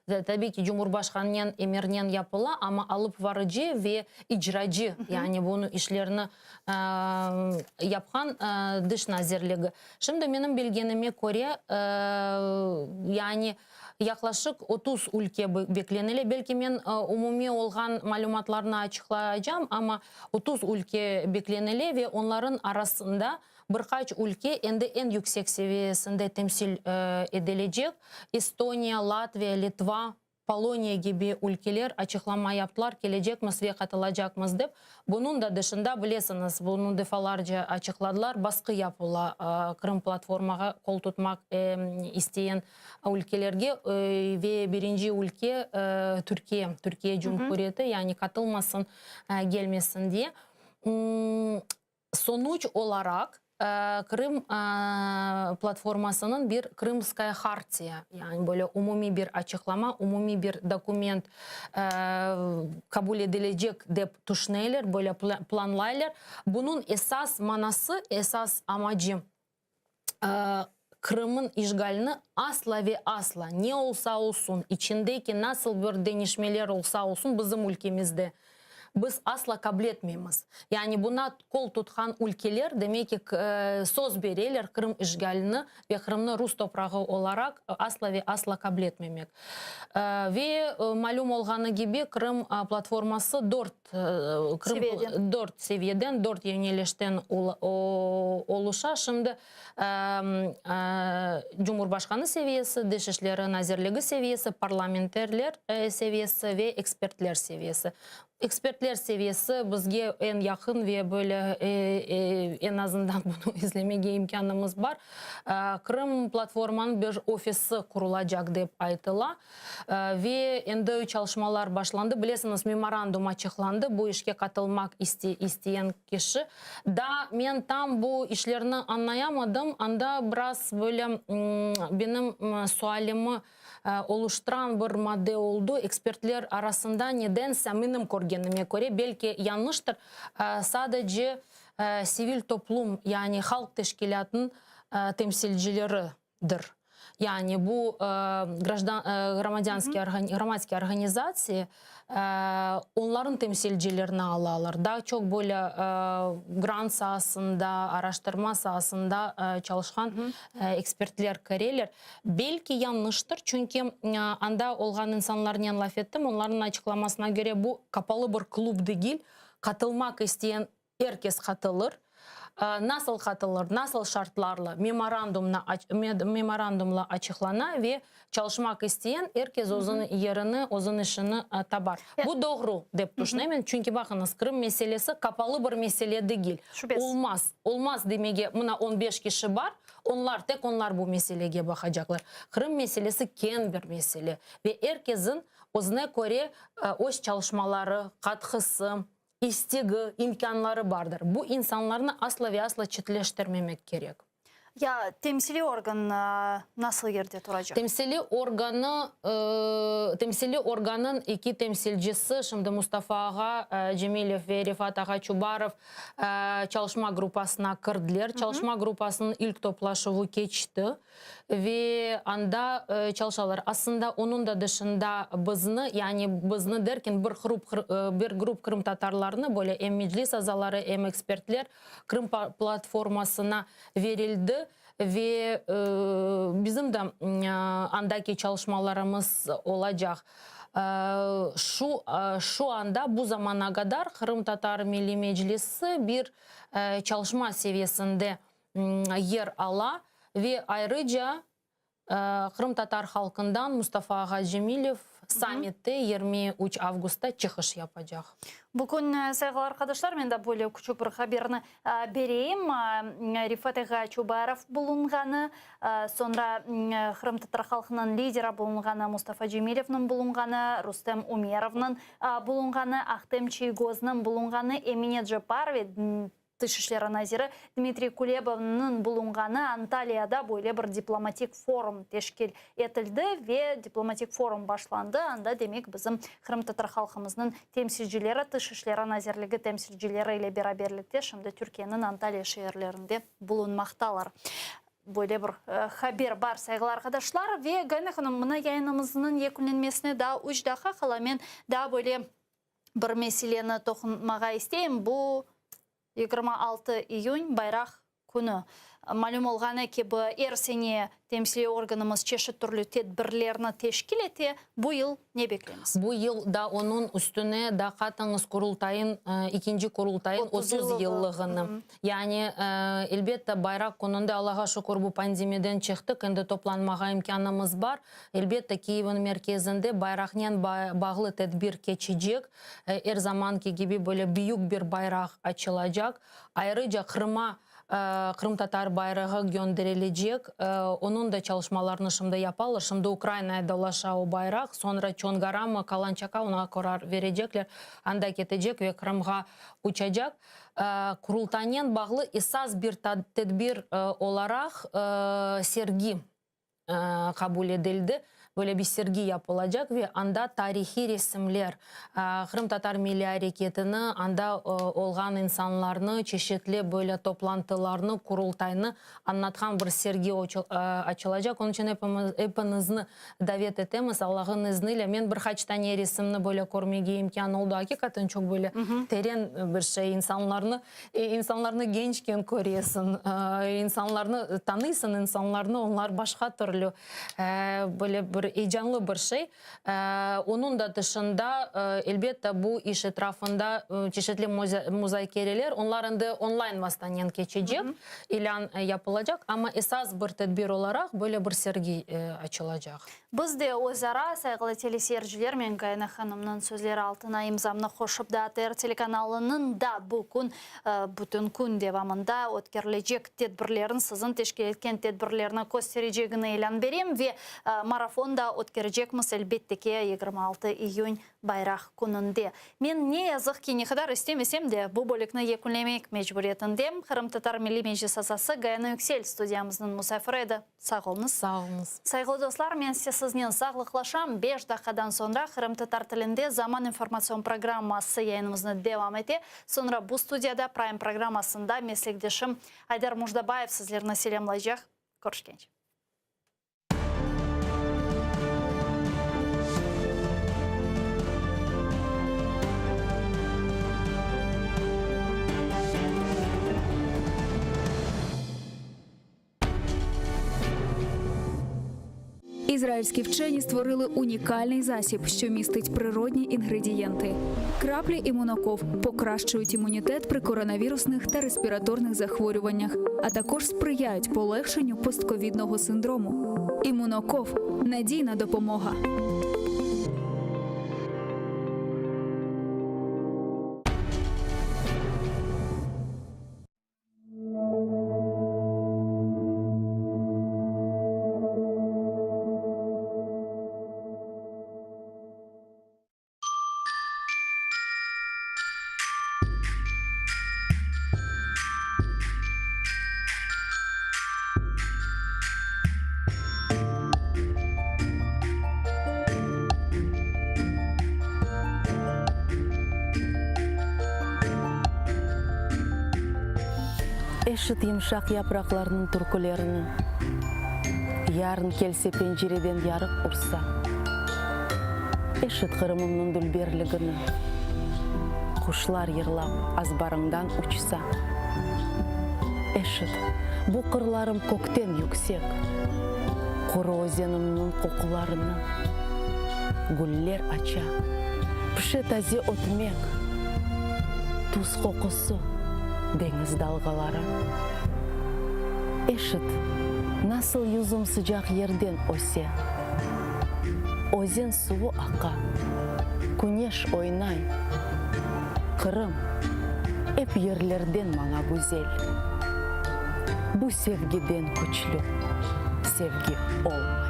tabiy ki, Cumhurbaşqanınen emirnen yapıla, amma alıp varıcı ve icracı, yani bunı işlerni yapqan Dış nazirligi. Şimdi menim bilgenime köre, yani Yaqlaşıq 30 ülke beklenile. Belki men umumiy olğan malümatlarnı açıqlayacam, amma 30 ülke beklenile ve onların arasında bir qaç ülke endi eñ yüksek seviyesinde temsil edilecek, Estoniya, Latviya, Litva, Poloniya kibi ülkeler açıqlama yaptılar, kelecekmiz ve qatılacaqmız dep. Bunıñ da dışında, bilesiñiz, bunı defalarca açıqladılar, basqı yapıla Qırım platformağa qol tutmaq isteyen ülkelerge ve birinci ülke Türkiye, Türkiye Cumhuriyeti, yani qatılmasın, kelmesin diye. Sonuç olaraq. Qırım platformasınıñ bir Krımskaya hartiya, yani böyle umumiy bir açıqlama, umumiy bir dokument qabul edilecek dep tüşüneyler, böyle planlaylar. Bunıñ esas manası, esas amacı, Qırımnıñ işğalini asla ve asla, ne olsa olsun, içindeki nasıl bir deñişmeler olsa olsun bizim ülkemizde, biz asla qabul etmeymiz. Yani buña qol tutqan ülkeler, demek ki, söz bereler Qırım işğalini ve Qırımnı rus toprağı olaraq asla ve asla qabul etmemek. Ve malüm olğanı kibi, Qırım platforması dört Qırım dört seviyeden, dört yönelişten oluşa. Şimdi Cumhurbaşqanı seviyesi, Dış işleri nazirligi seviyesi, parlamenterler seviyesi ve ekspertler seviyesi. Ekspertler seviyesi bizge eñ yaqın ve böyle eñ azından bunı izlemege imkânımız bar. Qırım platformanıñ bir ofisi qurulacaq dep aytıla. Ve endi çalışmalar başlandı. Bilesiñiz, memorandum açıqlandı, bu işke qatılmaq isteyen kişi. Daa men tam bu işlerni añlayamadım, anda biraz böyle benim sualimi oluştıran bir madde oldu, ekspertler arasında nedense, menim körgenime köre, belki yañlıştır, sadece sivil toplum, yani halq teşkilâtınıñ temsilcileridir. Yani bu gromadski organizatsiya onların temsilcilerini alalar. Daa çoq böyle grant saasında, araştırma saasında çalışqan ekspertler kireler. Belki yañlıştır, çünki anda olğan insanlarnen laf ettim, onlarnıñ açıqlamasına köre bu qapalı bir klub degil, qatılmaq isteyen Er kes qatılır. Nasıl qatılır, nasıl şartlarla memorandumna memorandumla açıqlana ve çalışmaq isteyen er kes özüniñ yerini, özüniñ işini tabar. Bu doğru, dep tüşünemen, çünki baqıñız, Qırım meselesi qapalı bir mesele degil. Olmaz, olmaz demege, mına on beş kişi bar, onlar, tek onlar bu meselege baqacaqlar. Qırım meselesi keñ bir mesele ve er kesin özüne köre öz çalışmaları, qatqısı, İstegi, imkânları bardır. Bu insanlarnı asla ve asla çetleştirmemek kerek. Ya temsiliy organ nasıl yerde turacaq? Temsiliy organı, temsiliy organnıñ eki temsilcisi, şimdi Mustafa ağa Cemilev ve Refat ağa Çubarov çalışma gruppasına kirdiler. Çalışma gruppasınıñ ilk toplaşuvı keçti. Ve anda çalışalar. Aslında onıñ da dışında bizni, yani bizni derken bir grup, bir grup qırımtatarlarnı, böyle em Meclis azaları, em ekspertler Qırım platformasına verildi ve bizim de andaki çalışmalarımız olacaq. Şu, şu anda, bu zamana qadar Qırımtatar Milliy Meclisi bir çalışma seviyesinde yer ala ve ayrıca qırımtatar halqından Mustafa ağa Cemilev sammitte 23 avgustta çıqış yapacaq. Bugün, sayğılı arqadaşlar, men de böyle küçük bir haberni bereyim. Refat ağa Çubarov bulunğanı, soñra qırımtatar halqınıñ lideri bulunğanı Mustafa Cemilevniñ bulunğanı, Rustem Umerovnıñ bulunğanı, Ahtem Çiygoznıñ bulunğanı, Emine Ceppar ve Tış işleri naziri Dmitriy Kulebovnıñ bulunğanı Antaliyada böyle bir diplomatik forum teşkil etildi ve diplomatik forum başlandı. Anda, demek, bizim qırımtatar halqımıznıñ temsilcileri Tış işleri nazirligi temsilcileri ile beraberlikte şimdi Türkiyeniñ Antaliya şeerlerinde bulunmaqtalar. Böyle bir haber bar, sayğılı arqadaşlar. Ve, Gayana hanım, mına yayınımıznıñ yekünlenmesine daa üç daqqa qala. Men daa böyle Bir meseleni toqunmağa isteyim, bu 26 iyün, Bayraq künü. Malüm olğanı kibi, er sene temsiliy organımız çeşit türlü tedbirlerni teşkil ete. Bu yıl ne bekleymiz? Bu yıl da onıñ üstüne da qatıñız Qurultayın, ekinci Qurultayın 30 yıllığını. Yani, elbette, Bayraq kününde, Allağa şükür, bu pandemiden çıqtıq, endi toplanmağa imkânımız bar. Elbette, Kiyevniñ merkezinde bayraqnen bağlı tedbir keçecek. Er zamanki kibi böyle büyük bir bayraq açılacaq. Ayrıca Qırıma qırımtatar bayrağı gönderilecek. Onıñ da çalışmalarını şimdi yapalar. Şimdi Ukrainaya dolaşa o bayraq, soñra Çongaramı, Kalançaka oña qarar verecekler. Anda ketecek ve Qırımğa uçacaq. Qurultaynen bağlı esas bir tedbir olaraq sergi qabul edildi. Böyle bir sergi yapılacaq ve anda tarihiy resimler, qırımtatar milliy areketini, anda olğan insanlarnı, çeşitli böyle toplantılarnı, Qurultaynı añlatqan bir sergi açılacaq. Onıñ içün epiñizni davet etemiz, Allah'ın iznile. Men bir qaç tane resimni böyle körmege imkân oldı. Aqiqaten çoq böyle teren bir şey. İnsanlarnı, insanlarnı gençken köresiñ, insanlarnı tanıysıñ, insanlarnı, onlar başqa türlü böyle bir eyecanlı bir şey. Onıñ da tışında, elbette, bu iş etrafında çeşitli muzakereler, onlar endi online vastanen keçecek, ilân yapılacaq, amma esas bir tedbir olaraq böyle bir sergi açılacaq. Biz de öz ara, sayğılı teleseyirciler, men Gayana hanımnıñ sözleri altına imzamnı qoşıp da ATR telekanalınıñ da bu kün, bütün kün devamında ötkerilecek tedbirlerin, siziñ teşkil etken tedbirlerni kösterecegini ilân berem ve marafon da ötkerecekmiz, elbette ki, 26 iyün Bayraq kününde. Men, ne yazıq ki, ne qadar istemesem de, bu bölükni yekünlemek mecburiyetindem. Qırımtatar Milliy Meclis azası Gayana Yüksel studiyamıznıñ musafiri edi. Sağ oluñız. Sağ oluñız. Sayğılı dostlar, men ise siznen sağlıqlaşam. Beş daqiqadan soñra qırımtatar tilinde Zaman informatsion programması yayınımıznı devam ete. Soñra bu studiyada Prime programmasında meslekdeşim Aydar Mujdabayev sizlerni selâmlaycaq. Körüşkence. Ізраїльські вчені створили унікальний засіб, що містить природні інгредієнти. Краплі імуноков покращують імунітет при коронавірусних та респіраторних захворюваннях, а також сприяють полегшенню постковідного синдрому. Імуноков надійна допомога. Eşit yımşaq yapraqlarnıñ türkülerini, Yarın kelse pencereden yarıq ursa. Eşit Qırımımnıñ dülberligini, Quşlar yırlap azbarıñdan uçsa. Eşit, bu qırlarım kökten yüksek, Quru özenimniñ qoqularını. Güller aça, pişe taze ötmek, Tuz qoqusı, deñiz dalğaları. Eşit, nasıl yüzüm sıcaq yerden öse, Özen suvu aqa, küneş oynay. Qırım, ep yerlerden maña güzel. Bu sevgiden küçlü sevgi olmay.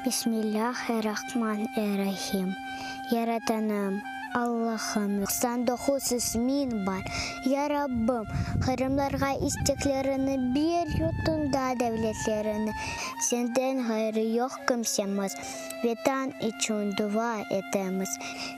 Bismillâh-er-Rahman-er-Rahim. Yaratanım, Allahım, 99 ismiñ bar. Ya Rabbim, qırımlarğa isteklerini ber, yurtunda devletlerini. Senden ğayrı yoq kimsemiz, Vetan içün dua etemiz.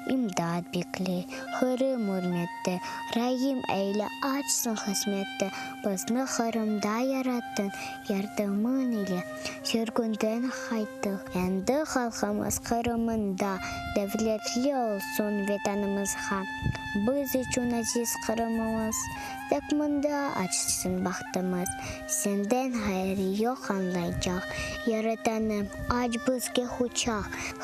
İmdat bekley, Qırım ürmette, Raim eyle, açsın qısmette. Bizni Qırımda yarattıñ, Yardımıñ ile sürgünden qayttıq. Endi halqımız Qırımında devletli olsun Vetanımızğa. Biz içün aziz Qırımımız, tek mında açsın bahtımız. Senden ğayrı yoq añlaycaq, Yaratanım, aç bizge quçaq.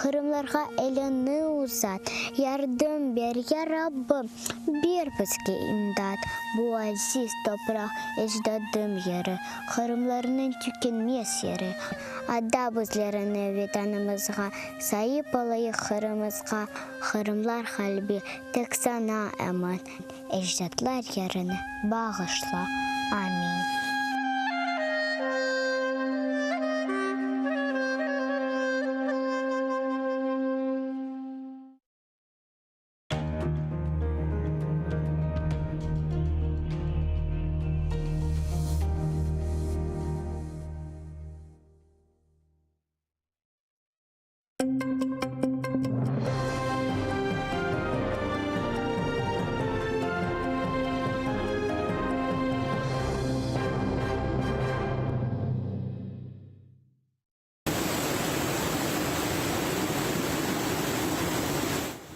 Qırımlarğa eliñni uzat, yardım ber, ya Rabbim! Ber bizge imdat, bu aziz topraq ecdadım yeri, Qırımlarnıñ tükenmez yeri. Ada bizlerni Vetanımızğa, saip olayıq Qırımızğa, Qırımlar qalbi tek saña emin, ecdatlar yerini bağışla. Amin.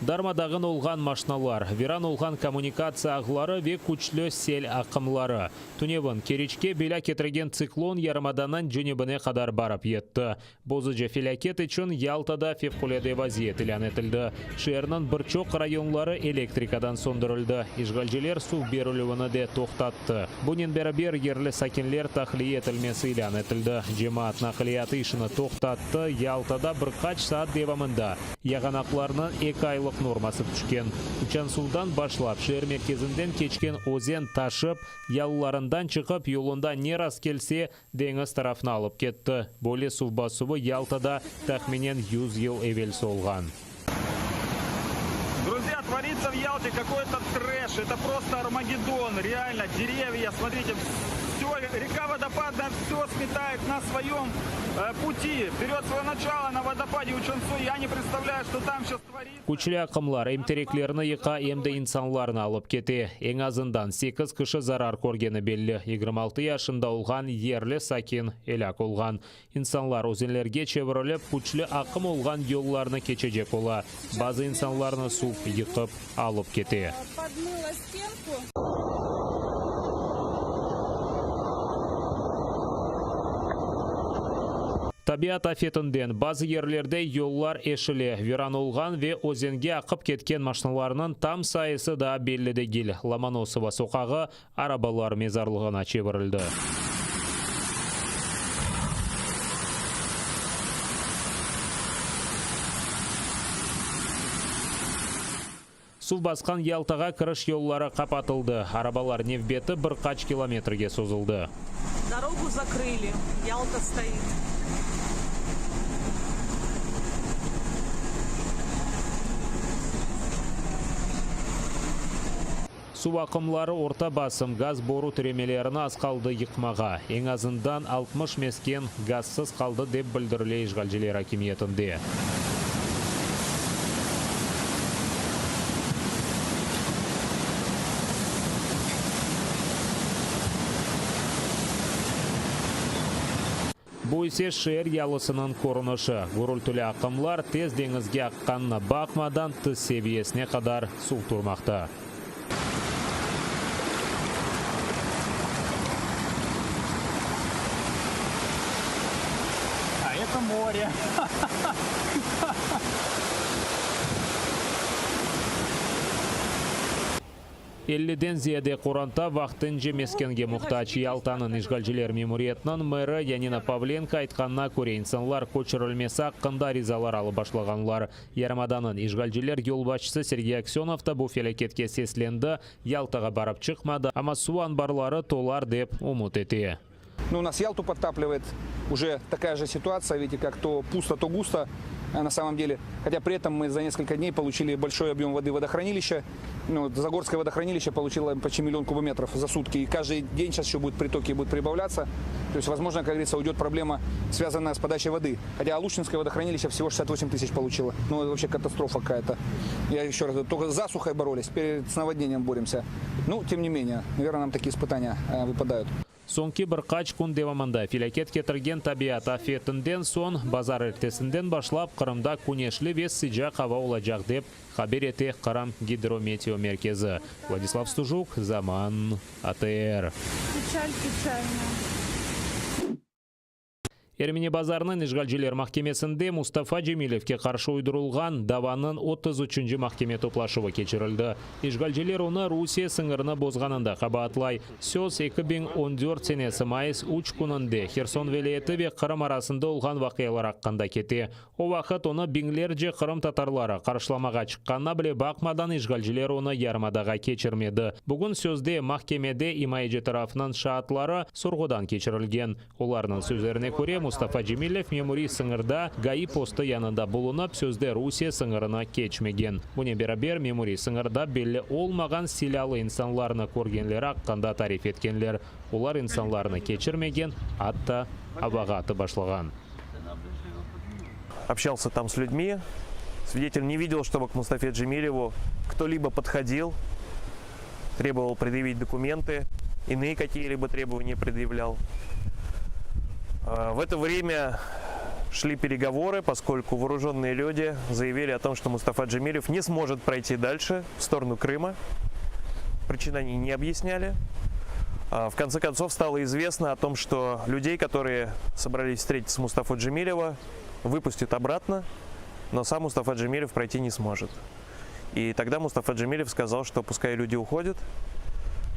Darma-dağın olğan maşnalar, viran olğan kommunikatsiya ağları ve küçlü sel aqımları. Tünevin Keriçke belâ ketirgen tsiklon yarımadanıñ cenübine qadar barıp yetti. Bozucı felâket içün Yaltada fevqulâde vaziyet ilân etildi. Şeerniñ bir çoq rayonları elektrikadan söndürildi, işğalciler suv berilüvini de toqtattı. Bunen beraber, yerli sakinler tahliye etilmesi ilân etildi. Cemaat naqliyatı işini toqtattı, Yaltada bir qaç saat devamında yağanaqlarnıñ eki aylıq norması tüşken. Uçansuvdan başlap şeer merkezinden keçken özen taşıp, yalılarından çıqıp, yolunda ne rastkelse, deñiz tarafına alıp ketti. Böyle suv basuvı Yaltada tahminen 100 yıl evelsi olğan. Друзья, творится в Ялте какой-то трэш, это просто Армагеддон, реально, деревья, смотрите, все, река водопадная все сметает на своем э, пути, берет свое начало на водопаде Учансу, я не представляю, что там сейчас творится. Küçlü aqımlar em tereklerni yıqa, em de insanlarnı alıp kete. Eñ azından sekiz kişi zarar körgeni belli, 26 yaşında olğan yerli sakin elâk olğan. İnsanlar özenlerge çevirilip, küçlü aqım olğan yollarnı keçecek ola. Bazı insanlarnı suv yıqıp alıp kete. Tabiat afetinden bazı yerlerde yollar eşile, viran olğan ve özenge aqıp ketken maşnalarnıñ tam sayısı daa belli degil. Lomonosova soqağı arabalar mezarlığına çevirildi. Suv basqan Yaltağa kiriş yolları qapatıldı, arabalar nevbeti bir qaç kilometrge sozuldı. Dorogu zakrıli, Yalta stoit. Suv aqımları orta basım gaz boru tiremelerini az qaldı yıqmağa. Eñ azından 60 mesken gazsız qaldı, dep bildirile işğalciler akimiyetinde. Bu ise şeer yalısınıñ körünişi. Gürültüli aqımlar tez deñizge aqqanına baqmadan, tiz seviyesine qadar suv turmaqta. A eto more. Elliden ziyade qoranta vaqtınca meskenge muhtac. Yaltanıñ işğalciler memuriyetiniñ meri Yanina Pavlenko aytqanına köre, insanlar köçürilmesi aqqında arizalar alıp başlağanlar. Yarımadanıñ işğalciler yolbaşçısı Sergey Aksönov da bu felâketke seslendi, Yaltağa barıp çıqmadı, amma suv anbarları tolar dep ümüt ete. Ну, у нас Ялту подтапливает, уже такая же ситуация, видите, как то пусто, то густо э, на самом деле. Хотя при этом мы за несколько дней получили большой объем воды водохранилища. Ну, вот Загорское водохранилище получило почти миллион кубометров за сутки. И каждый день сейчас еще будут притоки будут прибавляться. То есть, возможно, как говорится, уйдет проблема, связанная с подачей воды. Хотя Алуштинское водохранилище всего 68 тысяч получило. Ну, это вообще катастрофа какая-то. Я еще раз говорю, только с засухой боролись, теперь с наводнением боремся. Ну, тем не менее, наверное, нам такие испытания э, выпадают. Soñki bir qaç kün devamında felâket ketirgen tabiat afetinden soñ bazarertesinden başlap Qırımda küneşli ve sıcaq ava olacaq, dep haber ete Qırım gidrometeomerkezi. Vladislav Stujuk, Zaman, ATR. Печаль печальная. Ermeni Bazarnıñ işğalciler mahkemesinde Mustafa Cemilevge qarşı uydurılğan davanıñ 33-nci mahkeme toplaşuvı keçirildi. İşğalciler onı Rusiye sıñırını bozğanında qabaatlay. Söz 2014 senesi mayıs üç kününde Herson vilâyeti ve Qırım arasında olğan vaqialar aqqında kete. O vaqıt onı biñlerce qırımtatarları qarşılamağa çıqqanına bile baqmadan işğalciler onı yarımadağa keçirmedi. Bugün sözde mahkemede imayeci tarafınıñ şaatları sorğudan keçirilgen. Olarnıñ sözlerine köre, Mustafa Cemilev memuriy sıñırda GAİ postı yanında bulunıp, sözde Rusiye sıñırını keçmegen. Bunen beraber, memuriy sıñırda belli olmağan silâlı insanlarnı körgenleri aqqında tarif etkenler. Olar insanlarnı keçirmegen, atta avağa atıp başlağan. Общался там с людьми. Свидетель не видел, чтобы к Мустафе Джемилеву кто-либо подходил, требовал предъявить документы, иные какие-либо требования предъявлял. В это время шли переговоры, поскольку вооруженные люди заявили о том, что Мустафа Джемилев не сможет пройти дальше в сторону Крыма. Причин они не объясняли. В конце концов стало известно о том, что людей, которые собрались встретиться с Мустафой Джемилева, выпустят обратно, но сам Мустафа Джемилев пройти не сможет. И тогда Мустафа Джемилев сказал, что пускай люди уходят,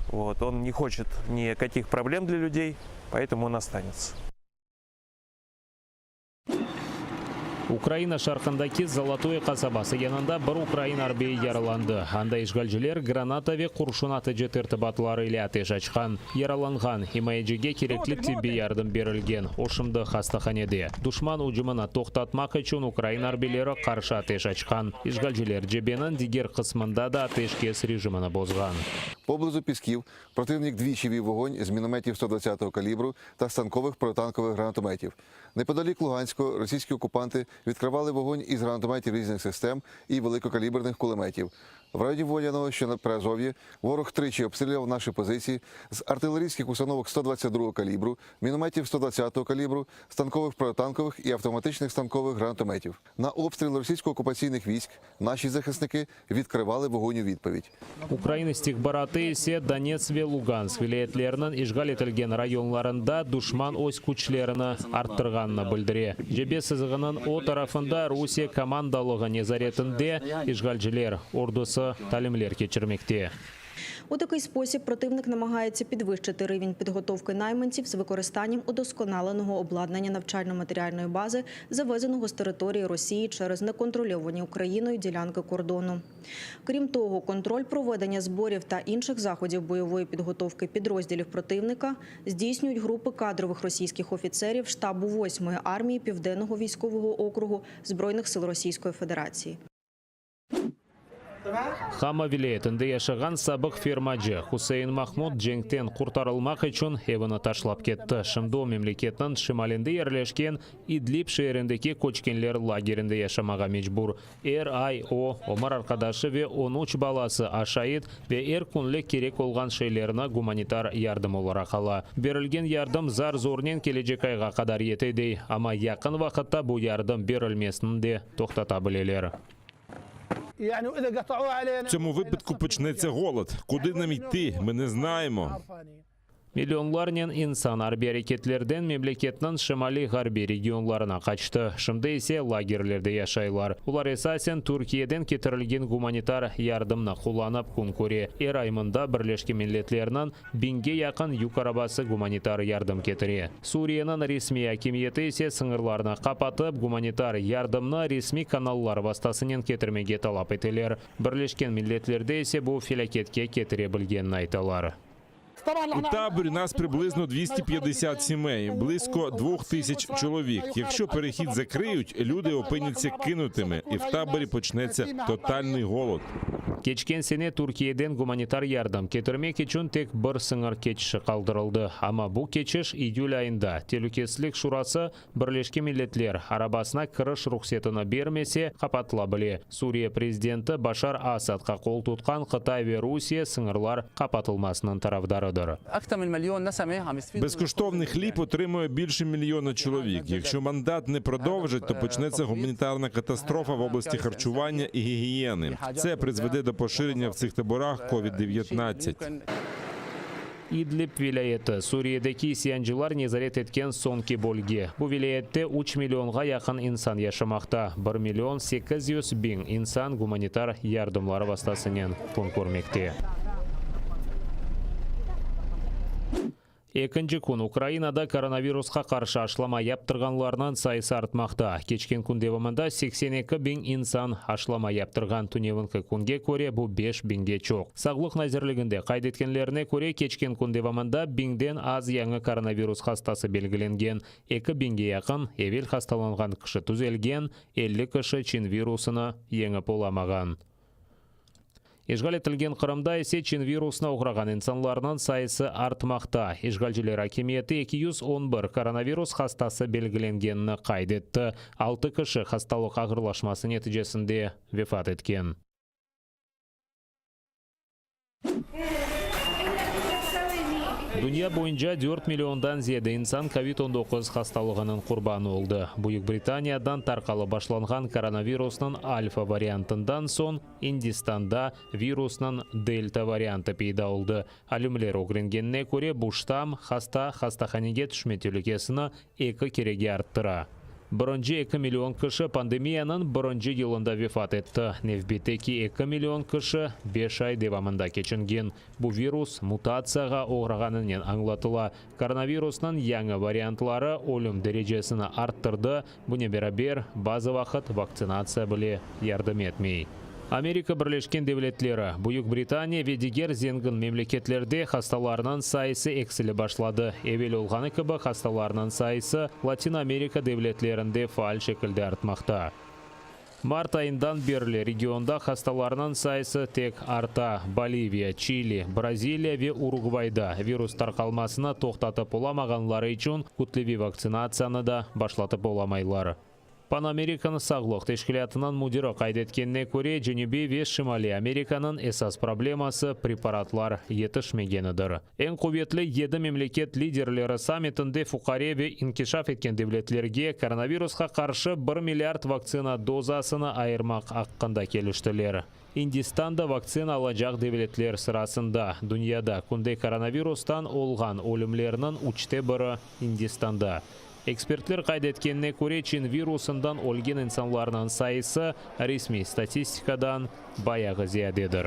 вот, он не хочет никаких проблем для людей, поэтому он останется. Ukraina şarqındaki Zolotoye qasabası yanında bir ukrain arbiyi yaralandı. Anda işğalciler granata ve qurşun atıcı tertibatları ile ateş açqan. Yaralanğan imayecige kerekli tibbiy yardım berilgen, o şimdi hastahanede. Duşman ücümini toqtatmaq içün ukrain arbiyleri qarşı ateş açqan. İşğalciler cebeniñ diger qısmında da ateşkes rejimini bozğan. Поблизу Пісків противник двічі вів вогонь з мінометів 120-го калібру та станкових протитанкових гранатометів. Неподалік Луганського російські окупанти відкривали вогонь із гранатометів різних систем і великокаліберних кулеметів. В районі Водяного, що на Приазов'ї, ворог тричі обстрілював наші позиції з артилерійських установок 122-го калібру, мінометів 120-го калібру, станкових протитанкових і автоматичних станкових гранатометів. На обстріл російсько-окупаційних військ наші захисники відкривали вогонь у відповідь. Ukrain istihbaratı ise Donetsk ve Lugansk vilâyetleriniñ işğal etilgen rayonlarında duşman öz küçlerini arttırğanını bildire. Cebe sızığınıñ o tarafında Rusiye komandalığı nezaretinde işğalciler ordusı talimler keçirmekte. У такий спосіб противник намагається підвищити рівень підготовки найманців з використанням удосконаленого обладнання навчально-матеріальної бази, завезеного з території Росії через неконтрольовані Україною ділянки кордону. Крім того, контроль проведення зборів та інших заходів бойової підготовки підрозділів противника здійснюють групи кадрових російських офіцерів штабу 8-ї армії Південного військового округу Збройних сил Російської Федерації. Hama vilâyetinde yaşağan sabıq fermacı Husein Mahmud cenkten qurtarılmaq içün evini taşlap ketti. Şimdi o memleketniñ şimalinde yerleşken İdlib şeerindeki köçkenler lagerinde yaşamağa mecbur. Er ay o, ömür arqadaşı ve on üç balası aşayt ve er künlik kerek olğan şeylerni gumanitar yardım olaraq ala. Berilgen yardım zar-zornen kelecek ayğa qadar yete, dey, amma yaqın vaqıtta bu yardım berilmesini de toqtata bileler. В цьому випадку почнеться голод. Куди нам йти, ми не знаємо. Millionlarnen insan arbiy areketlerden memleketniñ şimaliy-ğarbiy regionlarına qaçtı, şimdi ise lagerlerde yaşaylar. Olar esasen Türkiyeden ketirilgen gumanitar yardımnı qullanıp kün köre. Er ay mında Birleşken Milletlerniñ biñge yaqın yük arabası gumanitar yardım ketire. Suriyeniñ resmiy akimiyeti ise sıñırlarnı qapatıp, gumanitar yardımnı resmiy kanallar vastasınen ketirmege talap eteler. Birleşken Milletlerde ise bu felâketke ketire bilgenini aytalar. У таборі нас приблизно 250 сімей, близько 2000 чоловік. Якщо перехід закриють, люди опиняться кинутими, і в таборі почнеться тотальний голод. Keçken sene Türkiyeden gumanitar yardım ketirmek içün tek bir sıñır keçişi qaldırıldı. Amma bu keçiş iyül ayında Telükesizlik Şurası Birleşken Milletler arabasına kiriş ruhsetini bermese, qapatıla bile. Suriye prezidenti Başar Asadqa qol tutqan Qıtay ve Rusiye sıñırlar qapatılmasınıñ tarafdarıdır. Безкоштовний хліб отримує більше мільйона чоловік. Якщо мандат не продовжать, то почнеться гуманітарна катастрофа в області харчування і гігієни. Це призведе до поширення в цих таборах COVID-19. İdlib vilâyeti, Suriyedeki isyancılar nezaret etken soñki bölge. Bu vilâyette üç millionğa yaqın insan yaşamaqta, bir million 800 biñ insan gumanitar yardımları vastasınen kün körmekte. Ekinci kün Ukrainada koronavirusqa qarşı aşılama yaptırğanlarnıñ sayısı artmaqta. Keçken kün devamında 82 biñ insan aşılama yaptırğan, tünevinki künge köre bu beş biñge çoq. Sağlıq nazirliginde qayd etkenlerine köre, keçken kün devamında biñden az yañı koronavirus hastası belgilengen, eki biñge yaqın evel hastalanğan kişi tüzelgen, 50 kişi çin virusını yeñip olamağan. İşğal etilgen Qırımda ise çin virusına oğrağan insanlarnıñ sayısı artmaqta. İşğalciler akimiyeti 211 koronavirus hastası belgilengenini qayd etti. Altı kişi hastalıq ağırlaşması neticesinde vefat etken. Dünya boyunca dört milliondan ziyade insan kovid 19 hastalığınıñ qurbanı oldı. Büyük Britaniyadan tarqalıp başlanğan koronavirusnıñ alfa variantından soñ İndistanda virusnıñ delta variantı peyda oldı. Alimler ögrengenine köre, bu ştamm hasta hastahanege tüşme telükesini eki kerege arttıra. Birinci eki million kişi pandemiyanıñ birinci yılında vefat etti, nevbetteki eki million kişi beş ay devamında keçingen. Bu virus mutatsiyağa oğrağanınen añlatıla. Koronavirusnıñ yañı variantları ölüm derecesini arttırdı, bunen beraber, bazı vaqıt vaktsinatsiya bile yardım etmey. Amerika Birleşken Devletleri, Büyük Britaniya ve diger zengin memleketlerde hastalarnıñ sayısı eksilip başladı. Evel olğanı kibi, hastalarnıñ sayısı Latin Amerika devletlerinde faal şekilde artmaqta. Mart ayından berli regionda hastalarnıñ sayısı tek arta. Boliviya, Çili, Braziliya ve Urugvayda virus tarqalmasını toqtatıp olamağanları içün kütleviy vaktsinatsiyanı da başlatıp olamaylar. Pan American sağlıq teşkilâtınıñ müdiri qayd etkenine köre, Cenübiy ve Şimaliy Amerikanıñ esas probleması preparatlar yetişmegenidir. Eñ quvetli yedi memleket liderleri sammitinde fuqare ve inkişaf etken devletlerge koronavirusqa qarşı bir milliard vaktsina dozasını ayırmaq aqqında keliştiler. İndistan da vaktsina alacaq devletler sırasında. Dünyada künde koronavirustan olğan ölümlerniñ üçte biri İndistanda. Ekspertler qayd etkenine köre, Çin virusından ölgen insanlarnıñ sayısı resmiy statistikadan bayağı ziyadedir.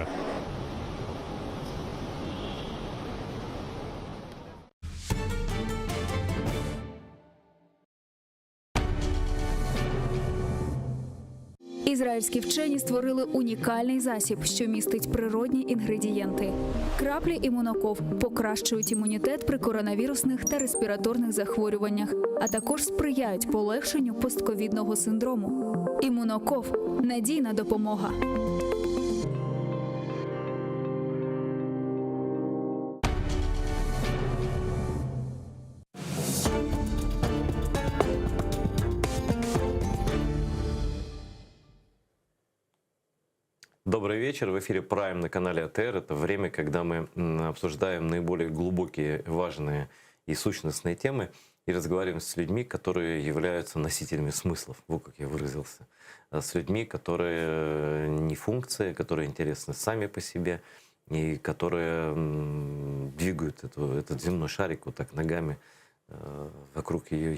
Ізраїльські вчені створили унікальний засіб, що містить природні інгредієнти. Краплі імуноков покращують імунітет при коронавірусних та респіраторних захворюваннях, а також сприяють полегшенню постковідного синдрому. Імуноков надійна допомога. Добрый вечер. В эфире Prime на канале АТР. Это время, когда мы обсуждаем наиболее глубокие, важные и сущностные темы и разговариваем с людьми, которые являются носителями смыслов, вот как я выразился, с людьми, которые не функции, которые интересны сами по себе и которые двигают эту, этот земной шарик вот так ногами э, вокруг ее,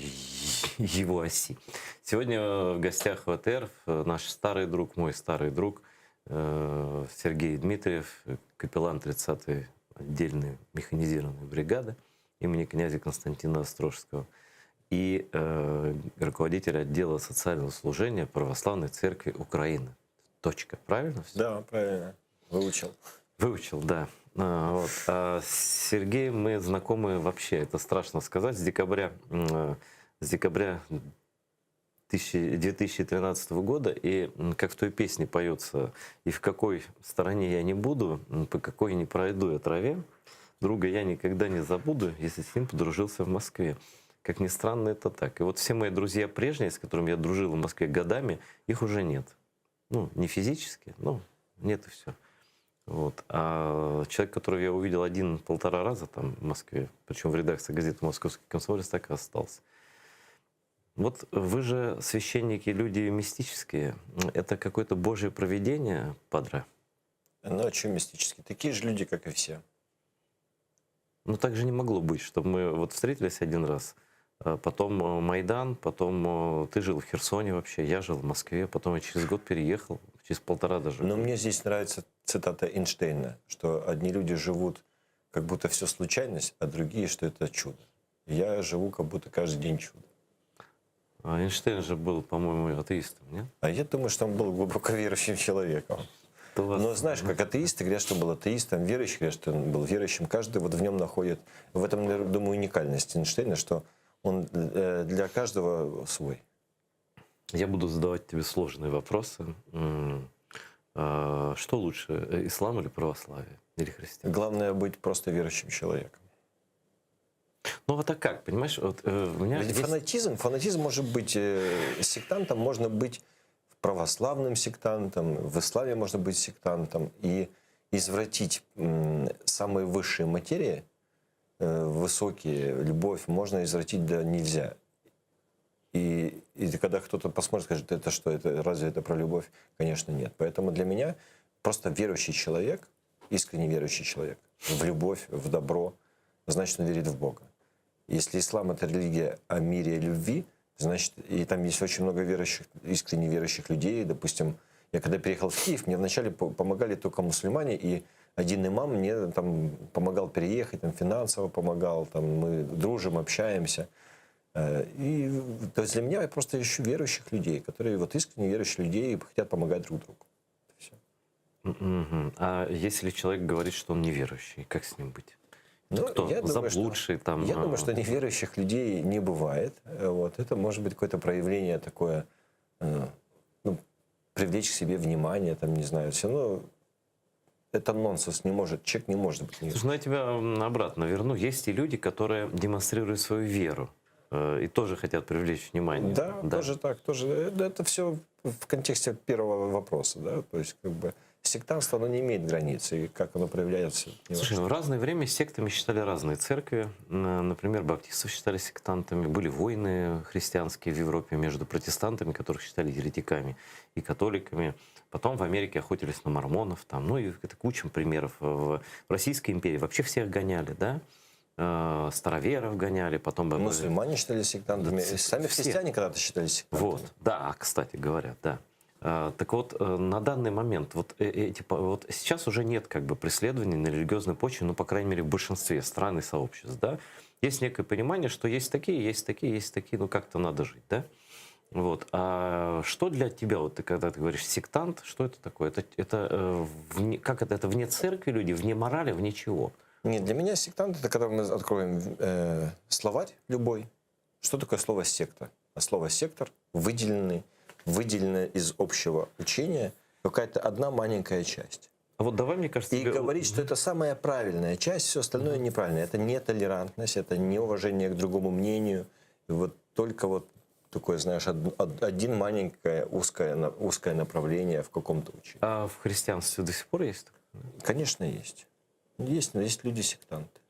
его оси. Сегодня в гостях в АТР наш старый друг, мой старый друг э, Сергей Дмитриев, капеллан 30-й отдельной механизированной бригады имени князя Константина Острожского и э, руководитель отдела социального служения Православной Церкви Украины. Точка. Правильно все? Да, правильно. Выучил. Выучил, да. Вот. А с Сергеем мы знакомы вообще, это страшно сказать, с декабря, с декабря 2013 года, и как в той песне поется, и в какой стороне я не буду, по какой не пройду я траве, друга я никогда не забуду, если с ним подружился в Москве. Как ни странно, это так. И вот все мои друзья прежние, с которыми я дружил в Москве годами, их уже нет. Ну, не физически, но нет и все. Вот. А человек, которого я увидел один-полтора раза там в Москве, причем в редакции газеты «Московский комсомолец», так и остался. Вот вы же священники, люди мистические. Это какое-то божье провидение, падре? Ну, а чем мистические? Такие же люди, как и все. Ну, так же не могло быть, чтобы мы вот встретились один раз, а потом э, Майдан, потом э, ты жил в Херсоне вообще, я жил в Москве, потом я через год переехал, через полтора даже. Но мне здесь нравится цитата Эйнштейна, что одни люди живут, как будто все случайность, а другие, что это чудо. Я живу, как будто каждый день чудо. А Эйнштейн же был, по-моему, атеистом, нет? А я думаю, что он был глубоко верующим человеком. Но знаешь, как атеисты говорят, что он был атеистом, верующие говорят, что он был верующим. Каждый вот в нем находит, в этом, я думаю, уникальность Эйнштейна, что он э, для каждого свой. Я буду задавать тебе сложные вопросы. А, что лучше, э, ислам или православие? Или христианство? Главное быть просто верующим человеком. Ну вот а как, понимаешь, вот, э, у меня Ведь есть... фанатизм, фанатизм может быть э, сектантом, можно быть православным сектантом, в исламе можно быть сектантом и извратить самые высшие материи, э, высокие, любовь, можно извратить да нельзя. И, и когда кто-то посмотрит, скажет, это что, это, разве это про любовь? Конечно, нет. Поэтому для меня просто верующий человек, искренне верующий человек, в любовь, в добро, значит, он верит в Бога. Если ислам – это религия о мире и любви, значит, и там есть очень много верующих, искренне верующих людей. Допустим, я когда переехал в Киев, мне вначале помогали только мусульмане, и один имам мне там помогал переехать, там, финансово помогал, там, мы дружим, общаемся. Э, и то есть для меня я просто ищу верующих людей, которые вот искренне верующие людей и хотят помогать друг другу. Все. А если человек говорит, что он неверующий, как с ним быть? Ну, кто? Я думаю, Заблудший что, там? Я думаю, а, что неверующих людей не бывает. Э, вот. Это может быть какое-то проявление такое, э, ну, привлечь к себе внимание, там, не знаю, все равно это нонсенс, не может, человек не может быть неверующим. Слушай, ну я тебя обратно верну. Есть и люди, которые демонстрируют свою веру э, и тоже хотят привлечь внимание. Да, да, тоже так, тоже. Это все в контексте первого вопроса, да, то есть как бы сектантство, оно не имеет границ, и как оно проявляется. Слушай, ну в разное время сектами считали разные церкви. Например, баптистов считали сектантами. Были войны христианские в Европе между протестантами, которых считали еретиками, и католиками. Потом в Америке охотились на мормонов. Там, ну и это куча примеров. В Российской империи вообще всех гоняли, да? Э, староверов гоняли, потом... Мусульмане считали сектантами. Да, Сами все. христиане когда-то считали сектантами. Вот, да, кстати говоря, да. Э, так вот, э, на данный момент, вот, э, эти, вот сейчас уже нет как бы преследований на религиозной почве, ну, по крайней мере, в большинстве стран и сообществ, да. Есть некое понимание, что есть такие, есть такие, есть такие, ну, как-то надо жить, да. Вот. А что для тебя, вот ты, когда ты говоришь сектант, что это такое? Это, это, вне, как это? Это вне церкви люди, вне морали, вне чего? Нет, для меня сектант это когда мы откроем э, словарь любой. Что такое слово секта? А слово сектор выделенный выделена из общего учения какая-то одна маленькая часть. А вот давай, мне кажется, и тебе... говорить, что это самая правильная часть, все остальное неправильно. Это нетолерантность, это неуважение к другому мнению. И вот только вот такое, знаешь, один маленькое узкое, узкое направление в каком-то учении. А в христианстве до сих пор есть? Конечно, есть. Есть, но есть люди-сектанты.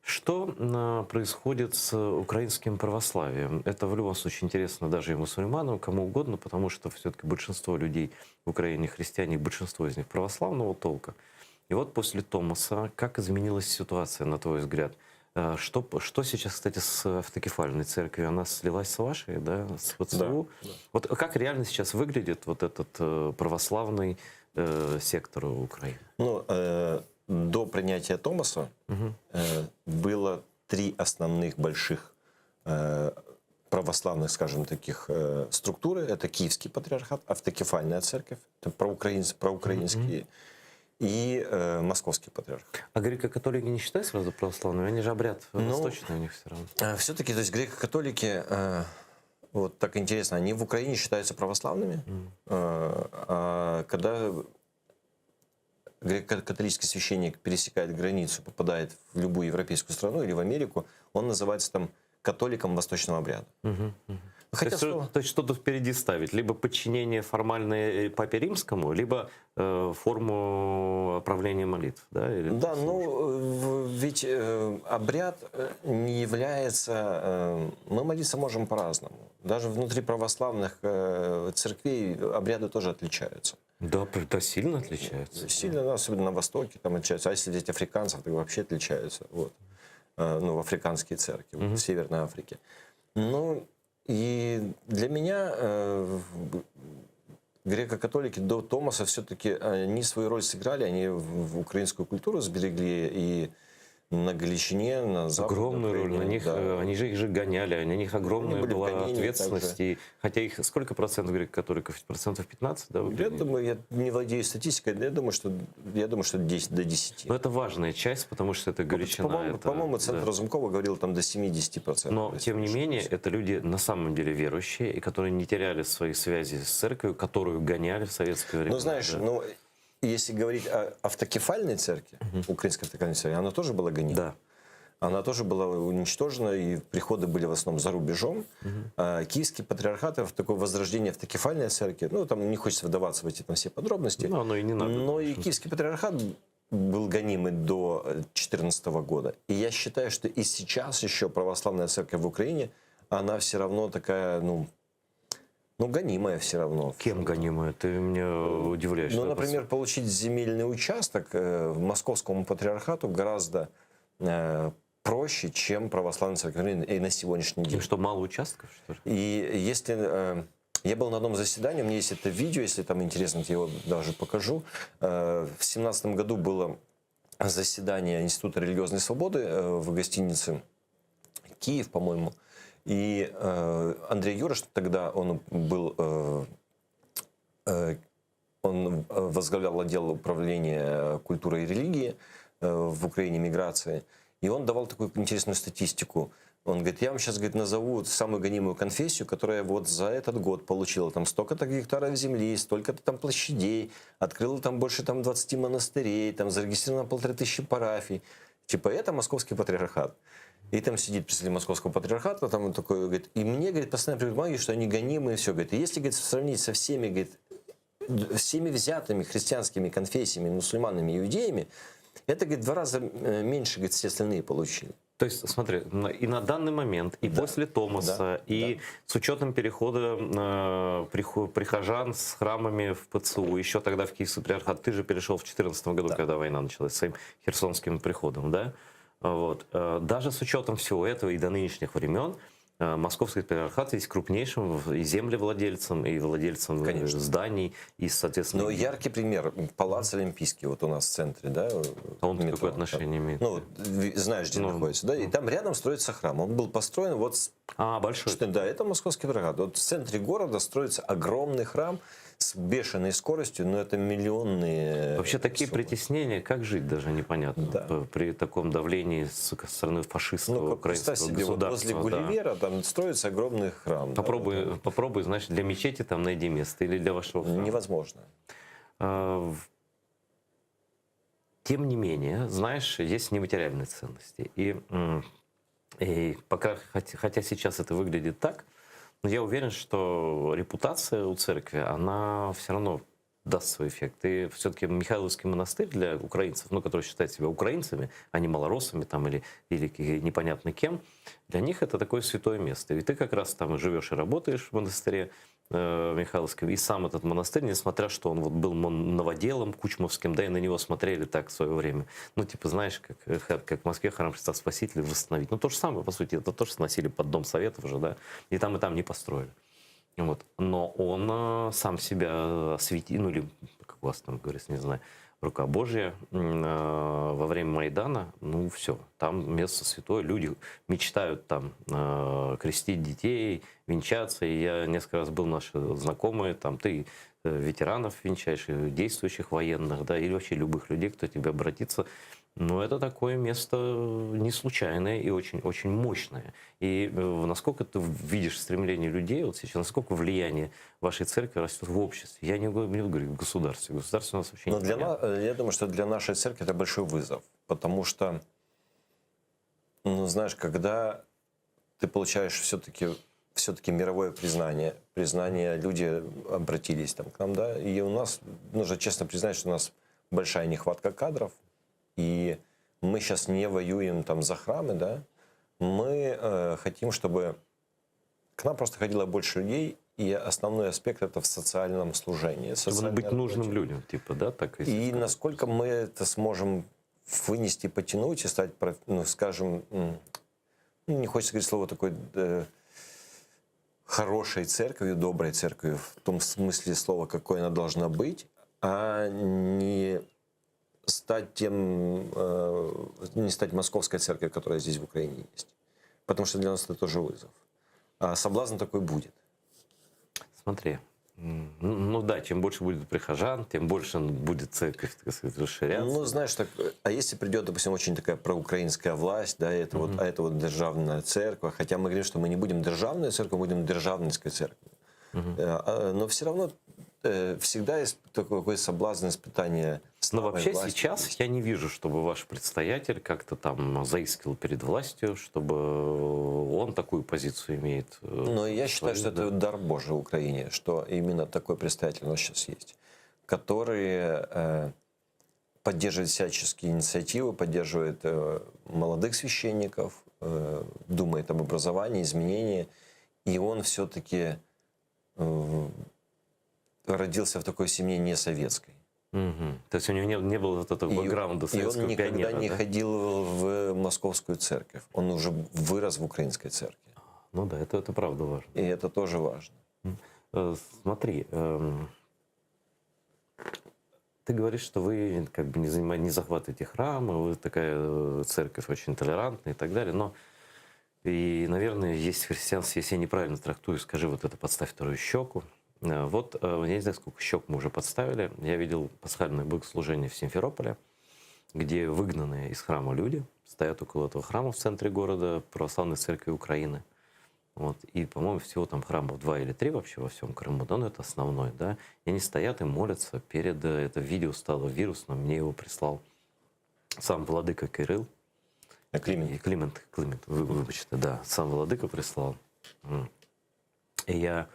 Что а, происходит с украинским православием? Это в любом случае интересно даже и мусульманам, кому угодно, потому что все-таки большинство людей в Украине христиане, большинство из них православного толка. И вот после Томаса, как изменилась ситуация, на твой взгляд? Э, что, что сейчас, кстати, с автокефальной церковью? Она слилась с вашей, да, с ПЦУ? Да, да. Вот как реально сейчас выглядит вот этот э, православный э, сектор Украины? Ну, э, до принятия Томаса угу. э, было три основных больших э, православных, скажем, таких э, структуры. Это Киевский патриархат, автокефальная церковь, это проукраинские, проукраинские, Мгм. И э, московский патриарх. А греко-католики не считают сразу православными? Они же обряд Ну, восточный у них все равно. Все-таки, то есть греко-католики, э, вот так интересно, они в Украине считаются православными, э, а когда греко-католический священник пересекает границу, попадает в любую европейскую страну или в Америку, он называется там католиком восточного обряда. Мгм, мгм. Хотя то, есть, слово- то есть что-то впереди ставить? Либо подчинение формальное э, папе римскому, либо э, форму правления молитв, да? Или Да, ну э, в- ведь э, обряд э, не является... э, мы молиться можем по-разному. Даже внутри православных э, церквей обряды тоже отличаются. Да, пр- да, сильно отличаются. Сильно, ну, особенно на Востоке там отличаются. А если взять африканцев, то вообще отличаются. Вот. Э, Ну, в африканские церкви, вот, в Северной Африке. Ну, и для меня э, в- греко-католики до Томоса все-таки они свою роль сыграли, они в, в украинскую культуру сберегли и на Галичине, на Западной Огромную роль. На Украине, них, да. э, они же их же гоняли, на них огромная Они были в была гонении ответственность. также. И, хотя их сколько процентов греко-католиков? Процентов 15, да? в Я Украине? думаю, я не владею статистикой, но я думаю, что, я думаю, что 10, до 10. Но это важная часть, потому что это Галичина. По-моему, это- по-моему, Центр да. Разумкова говорил там до 70%. Но, тем не менее, это люди на самом деле верующие, и которые не теряли свои связи с церковью, которую гоняли в советское время. Ну, знаешь, да. ну, если говорить о автокефальной церкви, украинской автокефальной церкви, она тоже была гонима. Да. Она тоже была уничтожена, и приходы были в основном за рубежом. А, Киевский патриархат, в такое возрождение автокефальной церкви, ну, там не хочется вдаваться в эти там все подробности. Ну, оно и не надо. Но и Киевский патриархат был гонимый до 2014 года. И я считаю, что и сейчас еще православная церковь в Украине, она все равно такая, ну, ну, гонимая все равно. Кем гонимая? Ты меня удивляешь. Ну, Да, например, получить земельный участок э, в московскому патриархату гораздо э, проще, чем православной церкви и на сегодняшний день. Что, мало участков, что ли? И если... э, Я был на одном заседании, у меня есть это видео, если там интересно, я его даже покажу. Э, В семнадцатом году было заседание Института религиозной свободы э, в гостинице Киев, по-моему. И э, Андрей Юраш тогда, он был, э, э, он возглавлял отдел управления культурой и религии э, в Украине, миграции. И он давал такую интересную статистику. Он говорит, я вам сейчас говорит, назову самую гонимую конфессию, которая вот за этот год получила там столько-то гектаров земли, столько-то там площадей, открыла там больше там 20 монастырей, там зарегистрировано 1500 парафий. Типа это московский патриархат. И там сидит представитель московского патриархата, там он такой говорит, и мне, говорит, постоянно приходят бумаги, что они гонимые, и все. Говорит, и если, говорит, сравнить со всеми, говорит, всеми взятыми христианскими конфессиями, мусульманами и иудеями, это, говорит, в два раза э, меньше, говорит, все остальные получили. То есть, смотри, на- и на данный момент, и после Томоса, и с учетом перехода э, прихо- прихожан с храмами в ПЦУ, еще тогда в Киевский патриархат, ты же перешел в 2014 году, когда война началась, своим херсонским приходом, да? Вот. Э, Даже с учетом всего этого и до нынешних времен, э, Московский патриархат есть крупнейшим в- и землевладельцем, и владельцем э, зданий, и, соответственно... Но яркий пример. Палац Олимпийский вот у нас в центре, да? А он какое отношение имеет? Ну, ви- знаешь, где находится, да? И там рядом строится храм. Он был построен вот... с- А, большой. Что, да, это Московский патриархат. Вот в центре города строится огромный храм с бешеной скоростью, но это миллионные... Вообще такие притеснения, как жить даже непонятно п- при таком давлении с стороны фашистского Ну, представь украинского себе, вот государства. возле да. Гулливера там строится огромный храм. да, Попробуй, попробуй, знаешь, для мечети там найди место или для вашего храма. Невозможно. А, в- Тем не менее, знаешь, есть нематериальные ценности. И, м, и пока, хотя, хотя сейчас это выглядит так, но я уверен, что репутация у церкви, она все равно даст свой эффект. И все-таки Михайловский монастырь для украинцев, ну, которые считают себя украинцами, а не малороссами там или, или ки- непонятно кем, для них это такое святое место. И ты как раз там и живешь и работаешь в монастыре э, Михайловском. И сам этот монастырь, несмотря что он вот был мон- новоделом кучмовским, да, и на него смотрели так в свое время. Ну, типа, знаешь, как, э, ха- как в Москве храм Христа Спасителя восстановить. Ну, то же самое, по сути, это тоже сносили под Дом Советов уже, да, и там, и там не построили. Вот. Но он э, сам себя осветил, ну или, как у вас там говорится, не знаю, рука Божья м, э, во время Майдана, ну все, там место святое, люди мечтают там э, крестить детей, венчаться. И я несколько раз был, наши знакомые, там ты... ветеранов венчаешь, действующих военных, да, или вообще любых людей, кто к тебе обратится. Но это такое место не случайное и очень, очень мощное. И э, насколько ты видишь стремление людей, вот сейчас, насколько влияние вашей церкви растет в обществе? Я не говорю, не говорю в государстве. Государство у нас вообще Но не для на, э, я думаю, что для нашей церкви это большой вызов, потому что, ну, знаешь, когда ты получаешь все-таки все-таки мировое признание, признание, люди обратились там к нам, да, и у нас, нужно честно признать, что у нас большая нехватка кадров, и мы сейчас не воюем там за храмы, да, мы э, хотим, чтобы к нам просто ходило больше людей, и основной аспект это в социальном служении. Чтобы быть нужным людям, типа, да, так и насколько мы это сможем вынести, потянуть и стать, ну, скажем, ну, не хочется говорить слово такое, э, хорошей церковью, доброй церковью, в том смысле слова, какой она должна быть, а не стать тем, э, не стать московской церковью, которая здесь в Украине есть. Потому что для нас это тоже вызов. А соблазн такой будет. Смотри, ну, ну да, чем больше будет прихожан, тем больше будет церковь, так сказать, расширяться. Ну, знаешь, так, а если придет, допустим, очень такая проукраинская власть, да, это угу. вот, а это вот державная церковь, хотя мы говорим, что мы не будем державной церковью, мы будем державницкой церковью. Угу. Но все равно э, всегда есть такой соблазн испытания. Но вообще власти. сейчас я не вижу, чтобы ваш предстоятель как-то там заискивал перед властью, чтобы он такую позицию имеет. Э, Но я считаю, что да. это дар Божий Украине, что именно такой предстоятель у нас сейчас есть, который э, поддерживает всяческие инициативы, поддерживает э, молодых священников, э, думает об образовании, изменении, и он все-таки э, родился в такой семье не советской. Угу. То есть у него не, не было вот этого бэкграунда советского И он никогда пионера, не да? ходил в московскую церковь. Он уже вырос в украинской церкви. Ну да, это, это правда важно. И это тоже важно. Э, смотри, эм, ты говоришь, что вы как бы не, занимаете, не захватываете храмы, вы такая э, церковь очень толерантная и так далее, но и, наверное, есть в христианстве, если я неправильно трактую, скажи вот это, подставь вторую щеку. Э, вот, э, я не знаю, сколько щек мы уже подставили. Я видел пасхальное богослужение в Симферополе, где выгнанные из храма люди стоят около этого храма в центре города Православной Церкви Украины. Вот. И, по-моему, всего там храмов два или три вообще во всем Крыму, да, но это основной, да. И они стоят и молятся перед... Э, это видео стало вирусным, мне его прислал сам владыка Кирилл. Климент. Климент, Климент, вибачте, да, сам владыка прислал. И я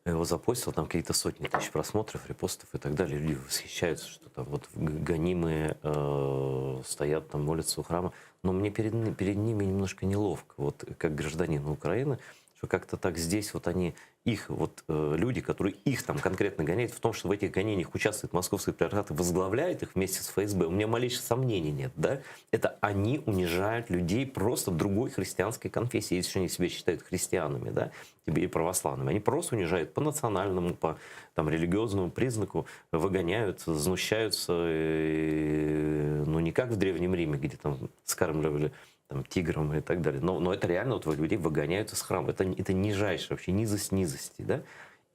его запостил, там какие-то сотни тысяч просмотров, репостов и так далее. Люди восхищаются, что там вот гонимые э, стоят там, молятся у храма. Но мне перед, перед ними немножко неловко, вот как гражданину Украины, что как-то так здесь вот они, их вот э, люди, которые их там конкретно гоняют, в том, что в этих гонениях участвует московский патриархат и возглавляет их вместе с ФСБ, у меня малейших сомнений нет, да? Это они унижают людей просто другой христианской конфессии, если они себя считают христианами, да, и православными. Они просто унижают по национальному, по там, религиозному признаку, выгоняют, знущаются, э, ну не как в Древнем Риме, где там скармливали там, тигром и так далее. Но, но это реально вот людей выгоняют из храма. Это, это нижайшая вообще низость низости. Да?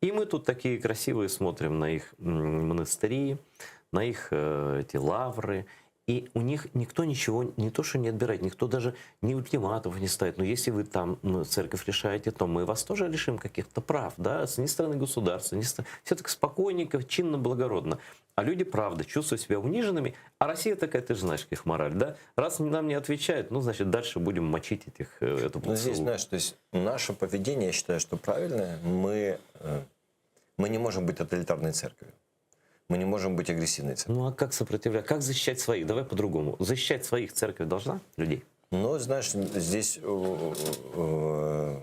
И мы тут такие красивые смотрим на их монастыри, на их э, эти лавры. И у них никто ничего, не то что не отбирает, никто даже ни ультиматов не ставит. Но если вы там ну, церковь лишаете, то мы вас тоже лишим каких-то прав, да, с ни стороны государства, ни стороны... Все так спокойненько, чинно, благородно. А люди, правда, чувствуют себя униженными. А Россия такая, ты же знаешь, их мораль, да? Раз нам не отвечают, ну, значит, дальше будем мочить этих, э, эту Ну, здесь, знаешь, то есть наше поведение, я считаю, что правильное. Мы, э, мы не можем быть тоталитарной церковью. Мы не можем быть агрессивной церковью. Ну а как сопротивляться? Как защищать своих? Давай по-другому. Защищать своих церковь должна людей? Ну, знаешь, здесь э,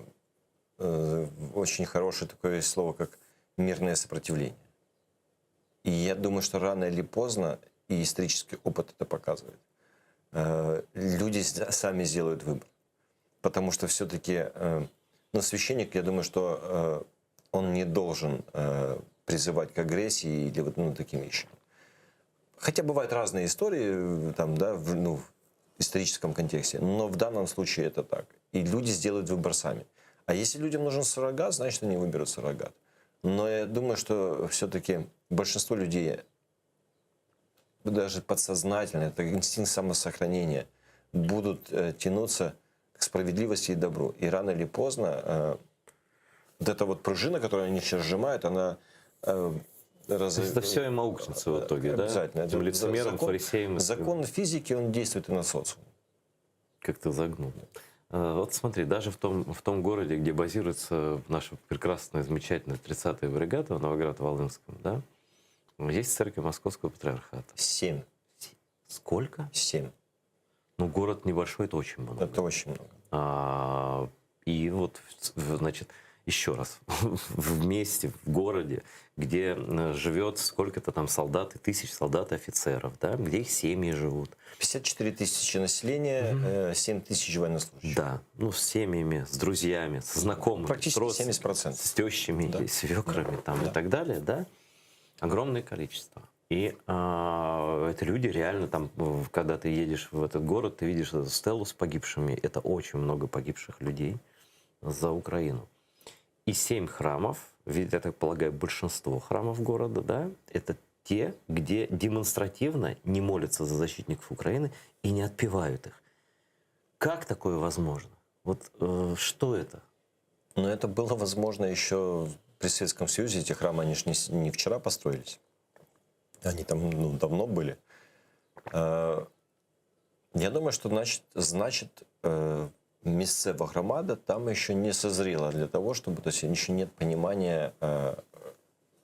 э, очень хорошее такое слово, как мирное сопротивление. И я думаю, что рано или поздно, и исторический опыт это показывает, э, люди сами сделают выбор. Потому что все-таки, ну, священник, я думаю, что он не должен призывать к агрессии или вот, ну, таким вещам. Хотя бывают разные истории э, там, да, в, ну, в историческом контексте, но в данном случае это так. И люди сделают выбор сами. А если людям нужен суррогат, значит, они выберут суррогат. Но я думаю, что все-таки большинство людей даже подсознательно, это инстинкт самосохранения, будут э, тянуться к справедливости и добру. И рано или поздно э, вот эта вот пружина, которую они сейчас сжимают, она э, раз... То есть это все им аукнется в итоге, да? Обязательно. Этим лицемерам, закон, фарисеям. Закон физики, он действует и на социум. Как ты загнул. Э, вот смотри, даже в том, в том городе, где базируется наша прекрасная, замечательная 30-я бригада в Новоград-Волынском, да, есть церковь Московского патриархата. Семь. Сколько? Семь. Ну, город небольшой, это очень много. Это очень много. А, и вот, значит, еще раз, в месте, в городе, где э, живет сколько-то там солдат и тысяч солдат и офицеров, да, где их семьи живут. 54 тысячи населения, угу. 7 тысяч военнослужащих. Да, ну с семьями, с друзьями, с знакомыми. Практически с 70%. С тещами, да. свекрами там да. и так далее, да. Огромное количество. И э, это люди реально там, когда ты едешь в этот город, ты видишь эту стелу с погибшими. Это очень много погибших людей за Украину. И семь храмов, ведь, я так полагаю, большинство храмов города, да, это те, где демонстративно не молятся за защитников Украины и не отпевают их. Как такое возможно? Вот э, что это? Но это было возможно еще при Советском Союзе. Эти храмы, они же не, не вчера построились. Они там ну, давно были. Я думаю, что значит, значит місцева громада там еще не созрела для того, чтобы, то есть еще нет понимания,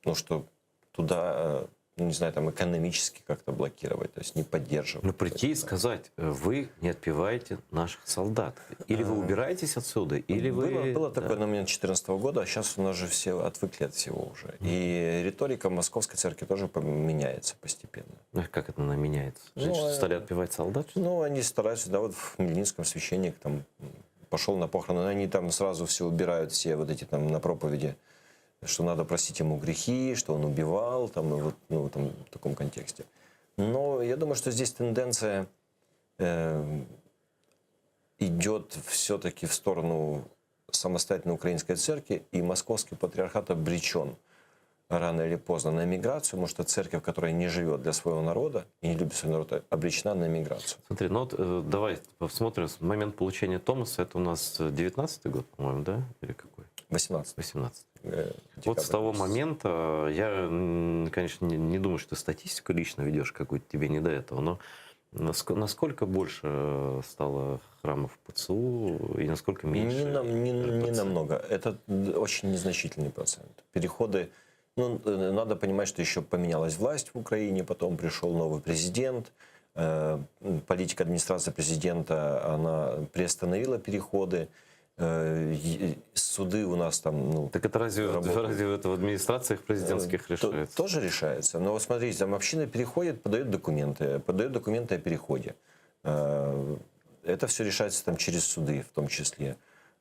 ну, что туда, ну, не знаю, там экономически как-то блокировать, то есть не поддерживать. Ну, прийти и сказать, вы не отпеваете наших солдат. Или вы убираетесь отсюда, или вы... Было, было такое на момент 2014 года, а сейчас у нас же все отвыкли от всего уже. И риторика Московской церкви тоже поменяется постепенно. Ну, как это она меняется? Значит, Ну, стали отпевать солдат? Ну, они стараются, да, вот в Хмельницком священник там пошел на похороны, они там сразу все убирают, все вот эти там на проповеди, что надо простить ему грехи, что он убивал, там, и вот, ну, там, в таком контексте. Но я думаю, что здесь тенденция э, идет все-таки в сторону самостоятельной украинской церкви, и московский патриархат обречен рано или поздно на эмиграцию, потому что церковь, которая не живет для своего народа и не любит свой народ, обречена на эмиграцию. Смотри, ну вот э, давай посмотрим. Момент получения Томоса, это у нас 19-й год, по-моему, да? Или какой? 18. 18. Вот с того момента, я, конечно, не, не думаю, что ты статистику лично ведешь какую-то, тебе не до этого, но насколько больше стало храмов ПЦУ и насколько меньше? Не, нам, не, не намного. Это очень незначительный процент. Переходы... Ну, надо понимать, что еще поменялась власть в Украине, потом пришел новый президент. Политика администрации президента, она приостановила переходы. Суды у нас там... Ну, так это разве, разве это в администрациях президентских решается? Тоже решается. Но вот смотрите, там община переходит, подает документы, подает документы о переходе. Это все решается там через суды в том числе.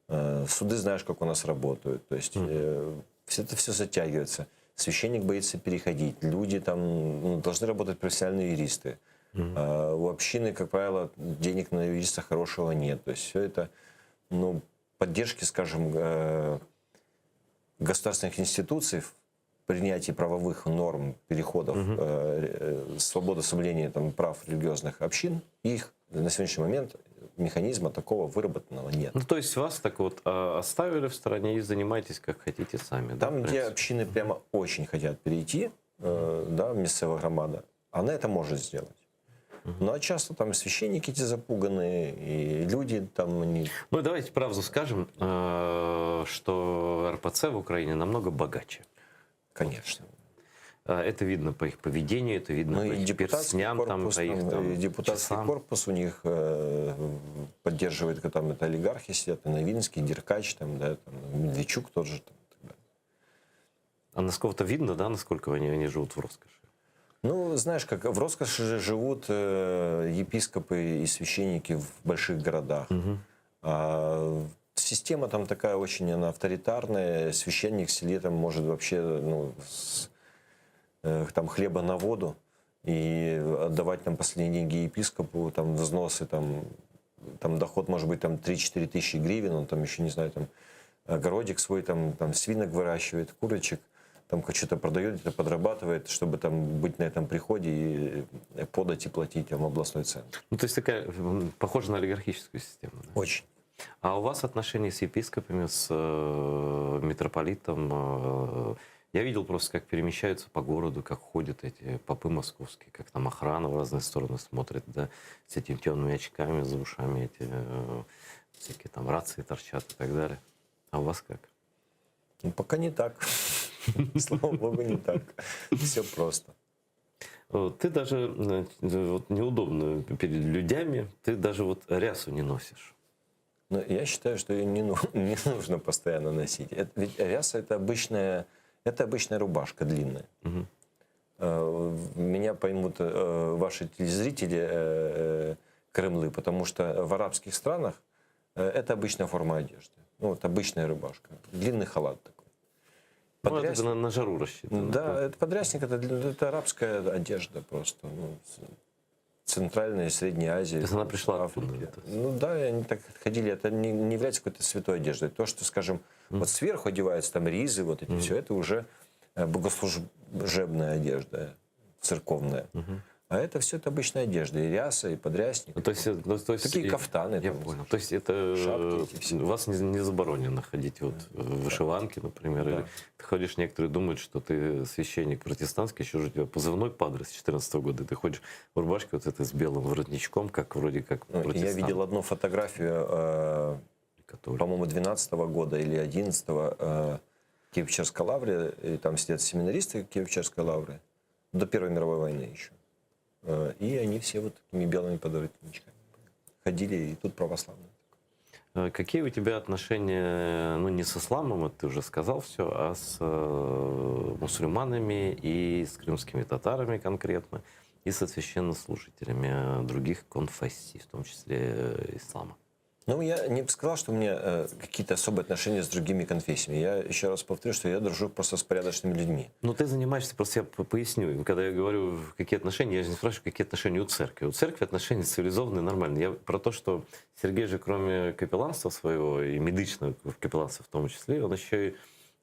Суды знаешь, как у нас работают. То есть mm. это все затягивается. Священник боится переходить. Люди там ну, должны работать профессиональные юристы. Mm. У общины, как правило, денег на юриста хорошего нет. То есть все это... Ну, поддержки, скажем, государственных институций в принятии правовых норм переходов, угу. свободы соблюдения там, прав религиозных общин, их на сегодняшний момент механизма такого выработанного нет. Ну, то есть вас так вот оставили в стороне и занимайтесь как хотите сами. Там, да, где общины прямо очень хотят перейти, да, місцева громада, она это может сделать. Ну, а часто там священники эти запуганные, и люди там... Они... Ну, давайте правду скажем, что РПЦ в Украине намного богаче. Конечно. Это видно по их поведению, это видно ну, по и их перстням, там, по их там, и депутатский часам. корпус у них поддерживает, там это олигархи сидят, и Новинский, Деркач, там, да, там, Медведчук тот же. Там, и так далее. А насколько-то видно, да, насколько они, они живут в роскоши? Ну, знаешь, как в роскоши живут э, епископы и священники в больших городах. Угу. А, система там такая очень она авторитарная. Священник в селе там может вообще ну, с, э, там хлеба на воду и отдавать там последние деньги епископу, там взносы, там, там доход может быть там 3-4 тысячи гривен, он там еще, не знаю, там огородик свой, там, там свинок выращивает, курочек. там что-то продает, где-то подрабатывает, чтобы там быть на этом приходе и э, подати платить там, областной центр. Ну, то есть такая, похожа на олигархическую систему. Да? Очень. А у вас отношения с епископами, с э, митрополитом? Э, я видел просто, как перемещаются по городу, как ходят эти попы московские, как там охрана в разные стороны смотрит, да, с этими темными очками за ушами, эти э, всякие там рации торчат и так далее. А у вас как? Ну, пока не так. Слава богу, не так. Все просто. Э, ты даже э, вот, неудобно перед людьми, ты даже вот рясу не носишь. Но я считаю, что ее не, ну, не нужно постоянно носить. Это, ведь ряса это обычная, это обычная рубашка длинная. Угу. Меня поймут ваши телезрители крымлы, потому что в арабских странах это обычная форма одежды. Ну, вот обычная рубашка. Длинный халат такой. Подрясник... Ну, это на, на жару рассчитано. Да, это подрясник, это, это арабская одежда просто. Ну, Центральная и Средняя Азия. То есть она пришла Африки. Ну да, они так ходили. Это не, не является какой-то святой одеждой. То, что, скажем, mm. вот сверху одеваются там ризы, вот эти mm. все, это уже э, богослужебная одежда, церковная. Mm-hmm. А это все это обычная одежда, и ряса, и подрясник. Ну, то есть, ну, то есть, Такие кафтаны. Я там, понял. То есть это шапки эти все. вас не, не заборонено ходить вот в вышиванке, например. Да. Или ты ходишь, некоторые думают, что ты священник протестантский, еще же у тебя позывной падре с 14 года, и ты ходишь в рубашке вот этой с белым воротничком, как вроде как ну, протестант. Я видел одну фотографию, э, по-моему, 12 года или 11 э, Киево-Печерской лавре, и там сидят семинаристы Киево-Печерской лавры, до Первой мировой войны еще. Э, И они все вот такими белыми подворотничками ходили, и тут православные. Э, Какие у тебя отношения, ну не с исламом, это ты уже сказал все, а с э, мусульманами и с крымскими татарами конкретно, и со священнослужителями других конфессий, в том числе э, ислама? Ну, я не сказал, что у меня э, какие-то особые отношения с другими конфессиями. Я еще раз повторю, что я дружу просто с порядочными людьми. Ну, ты занимаешься, просто я поясню. Когда я говорю, какие отношения, я же не спрашиваю, какие отношения у церкви. У церкви отношения цивилизованные, нормальные. Я про то, что Сергей же, кроме капелланства своего, и медичного капелланства в том числе, он еще и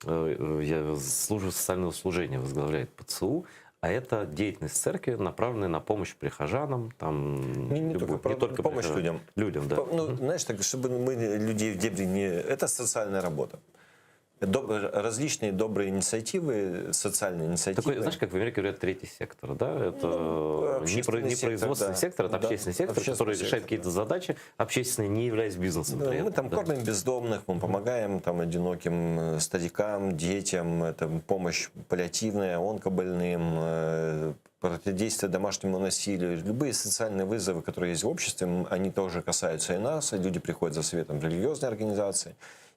э, я, службу социального служения возглавляет ПЦУ, а это деятельность церкви, направленная на помощь прихожанам, там, не, не, любой, только, не только помощь прихожанам. людям. Людям, да. Ну, знаешь, так, чтобы мы людей в дебри не... Это социальная работа. Доб... Различные добрые инициативы, социальные инициативы. Такой, знаешь, как в Америке говорят, третий сектор, да? Это Ну, не, про, не сектор, производственный да. сектор, это Да, общественный сектор, общественный который сектор, решает какие-то задачи, общественные, не являясь бизнесом. Да, при мы этом, там да. кормим бездомных, мы помогаем там одиноким э, старикам, детям, это помощь паллиативная, онкобольным, э, противодействие домашнему насилию. Любые социальные вызовы, которые есть в обществе, они тоже касаются и нас, и люди приходят за советом в религиозные организации.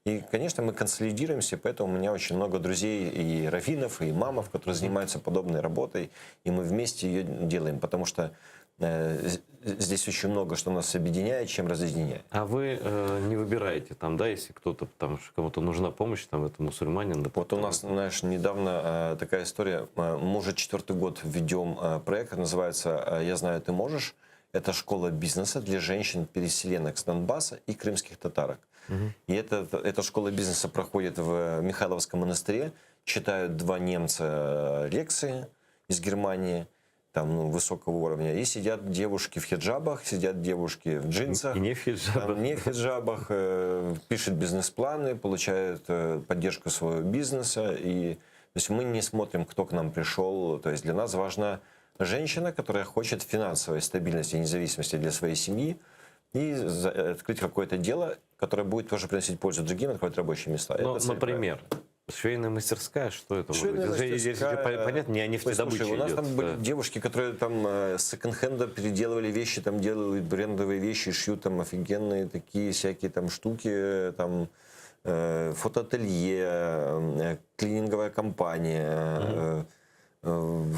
И, конечно, мы консолидируемся, поэтому у меня очень много друзей и раввинов, и имамов, которые занимаются подобной работой, и мы вместе ее делаем, потому что э, здесь очень много, что нас объединяет, чем разъединяет. А вы э, не выбираете там, да, если кто-то там, кому-то нужна помощь, там, это мусульманин? Да, вот у нас, знаешь, недавно э, такая история, мы уже четвертый год ведем э, проект, называется «Я знаю, ты можешь». Это школа бизнеса для женщин-переселенок с Донбасса и крымских татарок. Угу. И это, эта школа бизнеса проходит в Михайловском монастыре. Читают два немца лекции из Германии, там, ну, высокого уровня. И сидят девушки в хиджабах, сидят девушки в джинсах. И не в хиджабах. Там, не в хиджабах. Э, пишут бизнес-планы, получают э, поддержку своего бизнеса. И, то есть мы не смотрим, кто к нам пришел. То есть для нас важна женщина, которая хочет финансовой стабильности и независимости для своей семьи, и открыть какое-то дело, которое будет тоже приносить пользу другим, открывать рабочие места. Но, Это например, швейная мастерская, что это швейная может быть? мастерская... Понятно, не о нефтедобыче Ой, слушай, у нас идет. там были девушки, которые там с секонд-хенда переделывали вещи, там делали брендовые вещи, шьют там офигенные такие всякие там штуки, там э, фотоателье, э, клининговая компания, mm-hmm. э,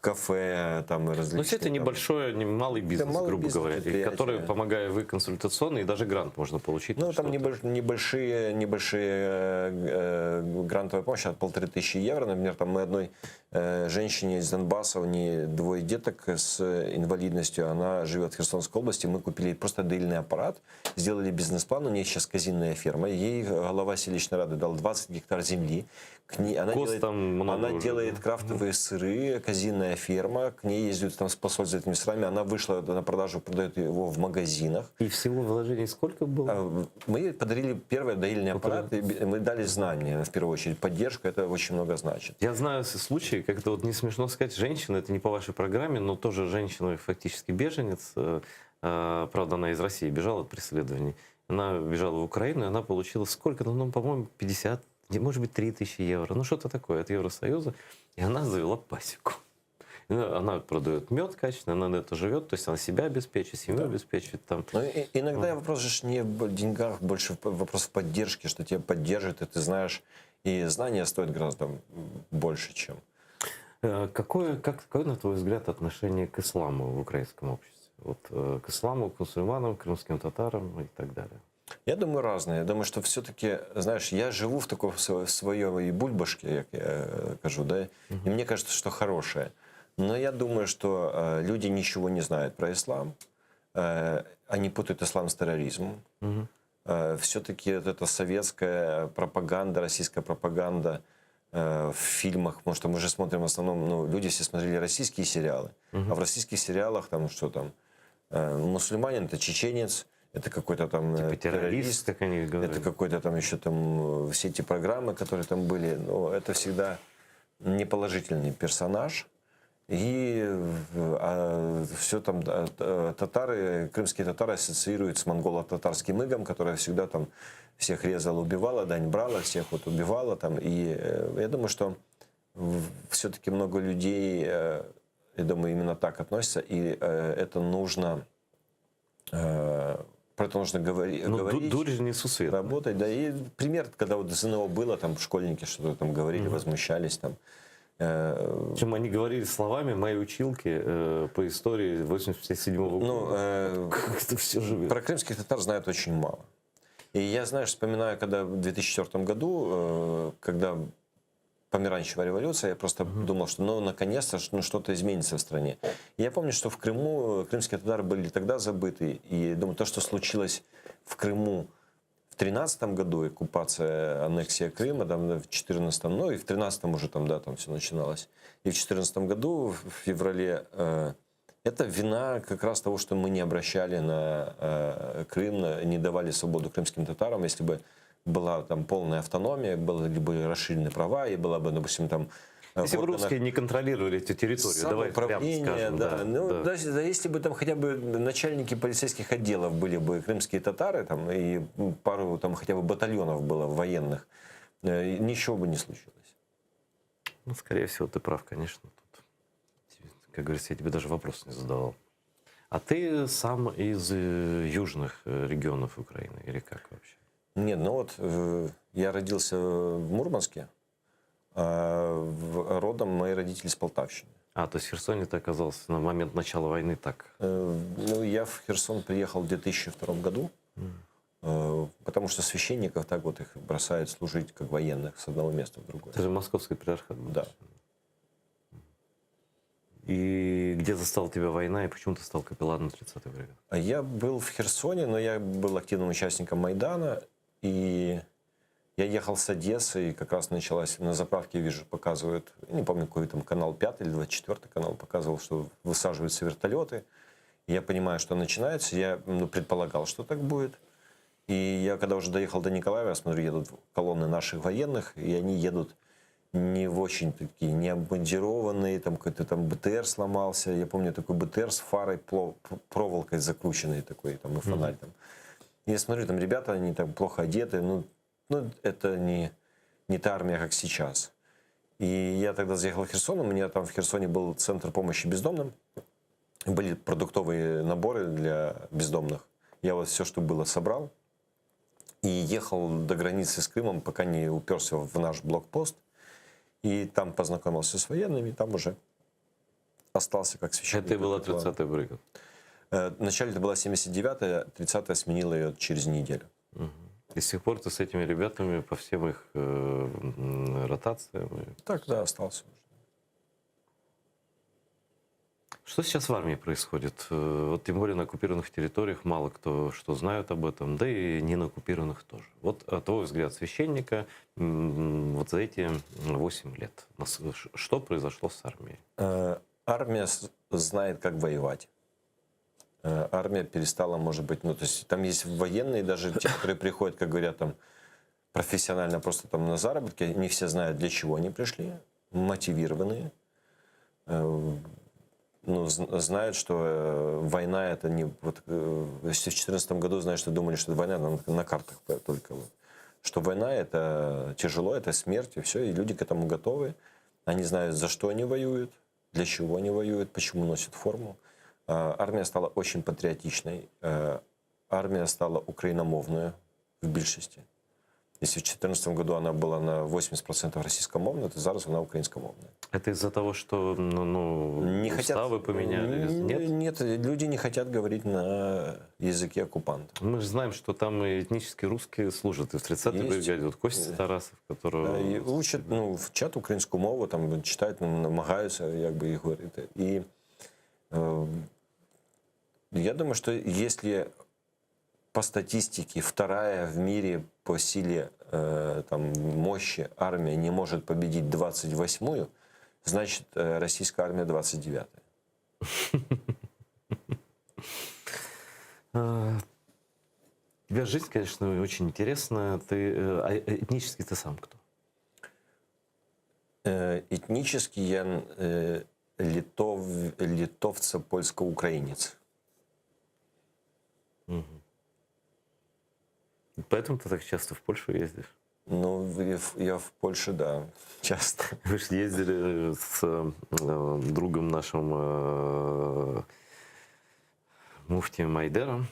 кафе там различные. Но все это небольшой, не малый бизнес, малый грубо бизнес, говоря, предприятие. который, помогая вы консультационный, и даже грант можно получить. Ну, там небольш, небольшие, небольшие э, грантовая помощь от 1500 евро. Например, там мы одной... Э, женщине из Донбасса, у нее двое деток с инвалидностью, она живет в Херсонской области, мы купили просто доильный аппарат, сделали бизнес-план, у нее сейчас козиная ферма, ей голова селищной рады дал 20 гектар земли, к ней, она Коз делает, там много она уже, делает да? крафтовые сыры, козиная ферма, к ней ездят там с посольства этими сырами, она вышла на продажу, продает его в магазинах. И всего вложений сколько было? Мы ей подарили первый доильный аппарат, и мы дали знания, в первую очередь, поддержку, это очень много значит. Я знаю случаи, как это вот не смешно сказать, женщина, это не по вашей программе, но тоже женщина фактически беженец, э, э, правда, она из России бежала от преследований, она бежала в Украину, и она получила сколько, ну, по-моему, 50, может быть, 3000 евро, ну, что-то такое от Евросоюза, и она завела пасеку. Она продает мед качественный, она на это живет, то есть она себя обеспечивает, семью да. обеспечивает. Там. Но иногда вопрос же не в деньгах, больше вопрос в поддержке, что тебя поддержат, и ты знаешь, и знания стоят гораздо больше, чем. Э, какое, как, какое, на твой взгляд, отношение к исламу в украинском обществе? Вот, э, к исламу, к мусульманам, к крымским татарам и так далее. Я думаю, разные. Я думаю, что все-таки, знаешь, я живу в таком своей бульбашке, як я кажу, да, и мне кажется, что хорошее. Но я думаю, что э, люди ничего не знают про ислам. Э, они путают ислам с терроризмом. Угу. Э, все-таки вот эта советская пропаганда, российская пропаганда э, в фильмах, потому что мы же смотрим в основном, ну, люди все смотрели российские сериалы, угу. а в российских сериалах там что там, э, мусульманин это чеченец, это какой-то там типа террорист, как они говорят. Это какой-то там еще там все эти программы, которые там были, но это всегда неположительный персонаж. И а, все там татары, крымские татары ассоциируют с монголо-татарским игом, которая всегда там всех резала, убивала, дань брала, всех вот убивала там. И я думаю, что все-таки много людей, я думаю, именно так относятся, и это нужно про это нужно говори, ну, говорить. Дурь же несусветная. Работать, да. И пример, когда вот ЗНО было, там школьники что-то там говорили, Мгм. возмущались там. Э, Чем они говорили словами моей училки э, по истории 87 года. Ну, э, Как это все живет? Про крымских татар знают очень мало. И я, знаешь, вспоминаю, когда в 2004 году, э, когда помаранчевая революция, я просто думал, что ну, наконец-то ну, что-то изменится в стране. И я помню, что в Крыму э, крымские татары были тогда забыты. И думаю, то, что случилось в Крыму в 13 году, оккупация, аннексия Крыма, там, в 14 ну и в 13 уже там, да, там все начиналось. И в 14 году, в феврале, э, это вина как раз того, что мы не обращали на э, Крым, на- не давали свободу крымским татарам. Если бы была там полная автономия, были бы расширены права, и была бы, допустим, там... э, Если в бы органах русские не контролировали эту территорию, давай прямо самоуправление, скажем. да. Да, Ну, да. даже, да, если бы там хотя бы начальники полицейских отделов были бы крымские татары, там, и пару там хотя бы батальонов было военных, э, ничего бы не случилось. Ну, скорее всего, ты прав, конечно. Тут, как говорится, я тебе даже вопрос не задавал. А ты сам из э, южных э, регионов Украины или как вообще? Нет, ну вот э, я родился в Мурманске, а в- родом мои родители с Полтавщины. А, то есть в Херсоне ты оказался на момент начала войны так? Э, Ну, я в Херсон приехал в 2002 году, э, потому что священников так вот их бросают служить как военных с одного места в другое. Это же московский патриархат был. Да. И где застала тебя война и почему ты стал капелланом 30-й бригады? А Я был в Херсоне, но я был активным участником Майдана, и я ехал с Одессы, и как раз началась, на заправке, вижу, показывают, не помню, какой там канал, 5 или 24 канал показывал, что высаживаются вертолеты. Я понимаю, что начинается, я ну, предполагал, что так будет. И я когда уже доехал до Николаева, я смотрю, едут колонны наших военных, и они едут не в очень такие, не обмундированные, там какой-то там БТР сломался. Я помню такой БТР с фарой, пло- проволокой закрученной такой, там, и фонарь там. Я смотрю, там ребята, они там плохо одеты, ну, ну это не, не та армия, как сейчас. И я тогда заехал в Херсон, у меня там в Херсоне был центр помощи бездомным, были продуктовые наборы для бездомных. Я вот все, что было, собрал и ехал до границы с Крымом, пока не уперся в наш блокпост. И там познакомился с военными, там уже остался как священник. Это и была 30-я бригада? Э, Вначале это была 79-я, 30-я сменила ее через неделю. Мгм. И с тех пор ты с этими ребятами по всем их э, м, ротациям? Так, да, остался. Что сейчас в армии происходит? Э, вот тем более на оккупированных территориях мало кто что знает об этом, да и не на оккупированных тоже. Вот э, твой взгляд священника вот за эти 8 лет. Что произошло с армией? Э, армия знает, как воевать. Армия перестала, может быть, ну, то есть там есть военные даже, те, которые приходят, как говорят, там, профессионально просто там на заработки, не все знают, для чего они пришли, мотивированные, ну, знают, что э, война это не... Вот, э, если в 2014 году, знаешь, что думали, что война на, на картах только. Вот. Что война это тяжело, это смерть, и все, и люди к этому готовы. Они знают, за что они воюют, для чего они воюют, почему носят форму. А, армия стала очень патриотичной, э, армия стала украиномовной в більшості. Если в 2014 году она была на 80% российскомовной, то зараз она украинскомовная. Это из-за того, что ну, ну, не уставы хотят, поменяли? Нет? Нет, люди не хотят говорить на языке оккупанта. Мы же знаем, что там и этнические русские служат. И в 30-й бригаде вот Костя Тарасов, которого... Да, і учать, ну, вчать українську мову, там, читають, ну, намагаються якби, їх говорити. І э, я думаю, что если по статистике вторая в мире по силе э, там, мощи армия не может победить 28-ю, значит, э, российская армия 29-я. А, у тебя жизнь, конечно, очень интересная. Ты э, а этнически ты сам кто? Этнически я литов, литовцо-польско-украинец. Угу. Поэтому ты так часто в Польшу ездишь? Ну, я в, я в Польше, да, часто. Вы же ездили с э, другом нашим э, Муфтием Айдером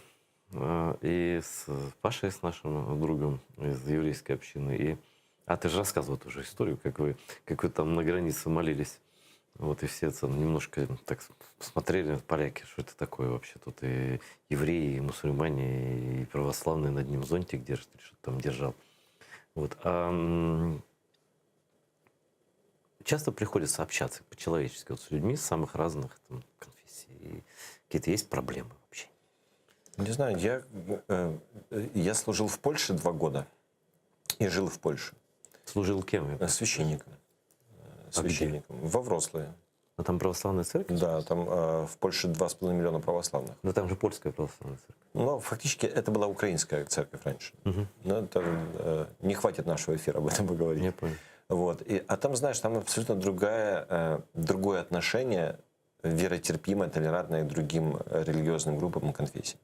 э, и с Пашей, с нашим другом из еврейской общины. И, а ты же рассказывал тоже историю, как вы, как вы там на границе молились. Вот и все это немножко так смотрели, поляки, что это такое вообще. Тут и евреи, и мусульмане, и православные над ним зонтик держат, или что-то там держал. Вот. А, часто приходится общаться по-человечески вот с людьми самых разных там, конфессий. Какие-то есть проблемы вообще? Не знаю, я, э, я служил в Польше два года и жил в Польше. Служил кем? Священником священником. А Во Вроцлаве. А там православная церковь? Да, там э, в Польше 2,5 миллиона православных. Но там же польская православная церковь. Но фактически это была украинская церковь раньше. Угу. Но это, э, не хватит нашего эфира об этом поговорить. Я понял. Вот. И, а там, знаешь, там абсолютно другая, э, другое отношение, веротерпимое, толерантное к другим религиозным группам и конфессиям.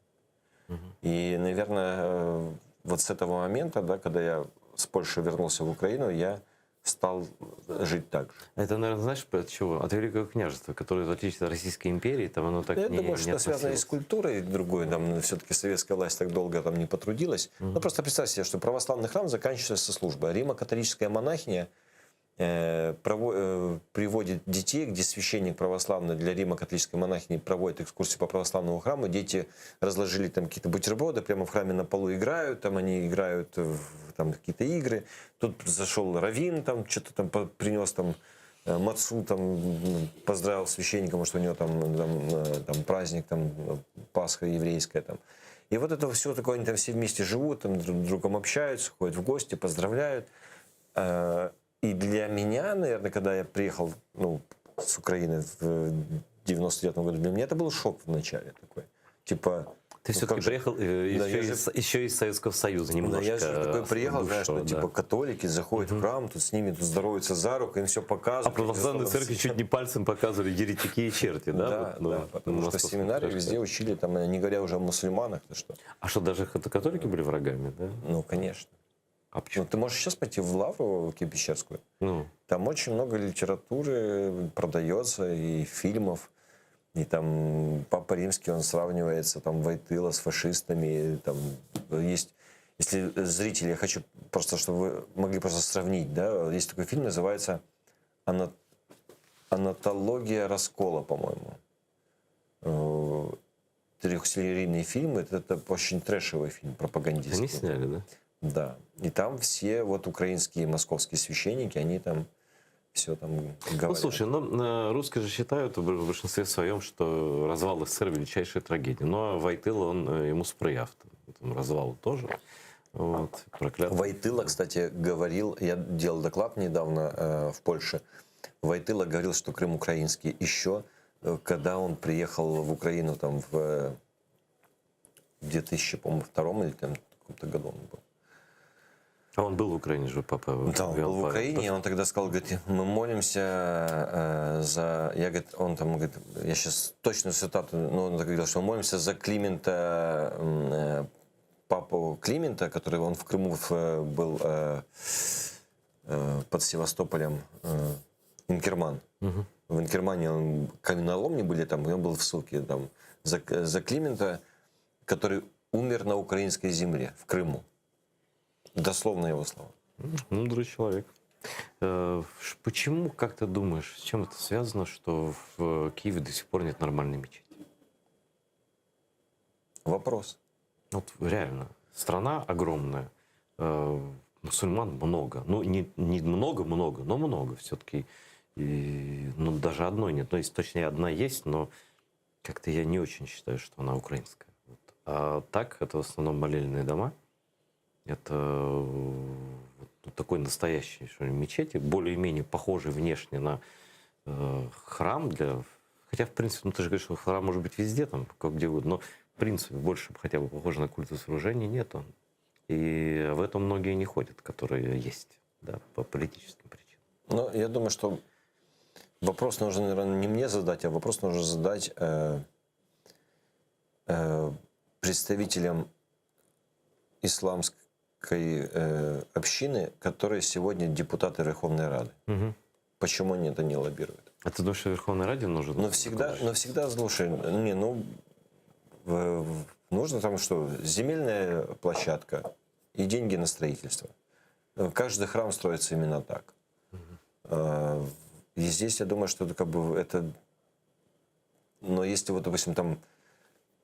Угу. И, наверное, э, вот с этого момента, да, когда я с Польши вернулся в Украину, я стал жить так же. Это, наверное, знаешь, от чего? От Великого княжества, которое, в отличие от Российской империи, там оно так Я не думаю, не что это связано и с культурой другой. Там все-таки советская власть так долго там не потрудилась. Мгм. Ну, просто представь себе, что православный храм заканчивается со службой. Римо-католическая монахиня э, прово- э, приводит детей, где священник православный для Рима-католической монахини проводит экскурсию по православному храму. Дети разложили там какие-то бутерброды, прямо в храме на полу играют, там они играют в там, какие-то игры. Тут зашел раввин, там что-то там по- принес там э, мацу, там м, поздравил священника, может, у него там, там, э, там праздник, там э, Пасха еврейская там. И вот это все такое, они там все вместе живут, там друг с другом общаются, ходят в гости, поздравляют. Э, И для меня, наверное, когда я приехал ну, с Украины в 99 году, для меня это был шок вначале такой. Типа, Ты ну все-таки как же- приехал э, Да, еще, я же- из, еще из Советского Союза немножко. Да, я же такой приехал, знаешь, бывшего, ну, типа да. католики заходят в храм, тут с ними тут здороваются за руку, им все показывают. А православные церкви чуть не пальцем показывали еретики и черти, да? Да, Вот, ну, да, потому на что в московском семинарии пирожке. везде учили, там, не говоря уже о мусульманах, то что. А что, даже католики были врагами, да? Ну, конечно. А почему? Ну, ты можешь сейчас пойти в Лавру Кипищерскую. Ну. Там очень много литературы продается и фильмов. И там Папа Римский, он сравнивается там Войтыла с фашистами. И Там есть, если зрители, я хочу просто, чтобы вы могли просто сравнить, да, есть такой фильм, называется «Ана- «Анатология раскола», по-моему. Э, Трехсерийный фильм, это, это очень трэшевый фильм, пропагандистский. Они сняли, да? Да. И там все вот украинские и московские священники, они там... Все там Ну, говорят. слушай, ну, э, русские же считают в большинстве своем, что развал СССР величайшая трагедия. Но Войтыла, он э, ему сприяв там, этому развалу тоже. Вот, проклятый. Войтыла, кстати, говорил, я делал доклад недавно э, в Польше, Войтыла говорил, что Крым украинский еще, э, когда он приехал в Украину там в э, 2002 или там каком-то году он был. А он был в Украине же, папа. Да, он был в Украине, и он тогда сказал, говорит, мы молимся э, за... Я, говорит, он там, говорит, я сейчас точную цитату, но он так говорил, что мы молимся за Климента, м, э, папу Климента, который он в Крыму в, э, был э, э, под Севастополем, э, Инкерман. В Инкермане он каменоломни были там, и он был в ссылке там за, за Климента, который умер на украинской земле, в Крыму. Дословно его слова. Мудрый человек. Э, ш- Почему, как ты думаешь, с чем это связано, что в Киеве до сих пор нет нормальной мечети? Вопрос. Вот реально, страна огромная, э, мусульман много. Ну, не, не много-много, но много все-таки. И, ну, даже одной нет. Ну, если точнее, одна есть, но как-то я не очень считаю, что она украинская. Вот. А так, это в основном молельные дома. Это э, вот, ну, такой настоящий что ли, мечети, более-менее похожий внешне на э, храм для... Хотя, в принципе, ну ты же говоришь, что храм может быть везде, там, как где угодно, но, в принципе, больше хотя бы похоже на культовое сооружение нету. И в этом многие не ходят, которые есть, да, по политическим причинам. Ну, я думаю, что вопрос нужно, наверное, не мне задать, а вопрос нужно задать э, э, представителям исламской э, общины, которые сегодня депутаты Верховной Рады. Почему они это не лоббируют? А ты думаешь, что Верховной Раде нужен? Но всегда, но всегда, слушай, не, ну, в- в- нужно там что, земельная площадка и деньги на строительство. Э, Каждый храм строится именно так. Э, И здесь, я думаю, что это как бы это... Но если вот, допустим, там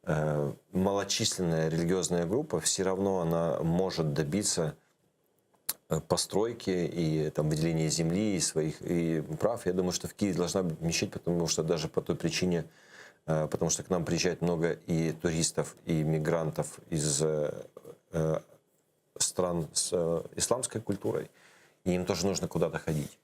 э, малочисленная религиозная группа, все равно она может добиться э, постройки и там выделения земли и своих и прав. Я думаю, что в Киеве должна быть мечеть, потому что даже по той причине, э, потому что к нам приезжает много и туристов, и мигрантов из э, э, стран с э, исламской культурой, и им тоже нужно куда-то ходить.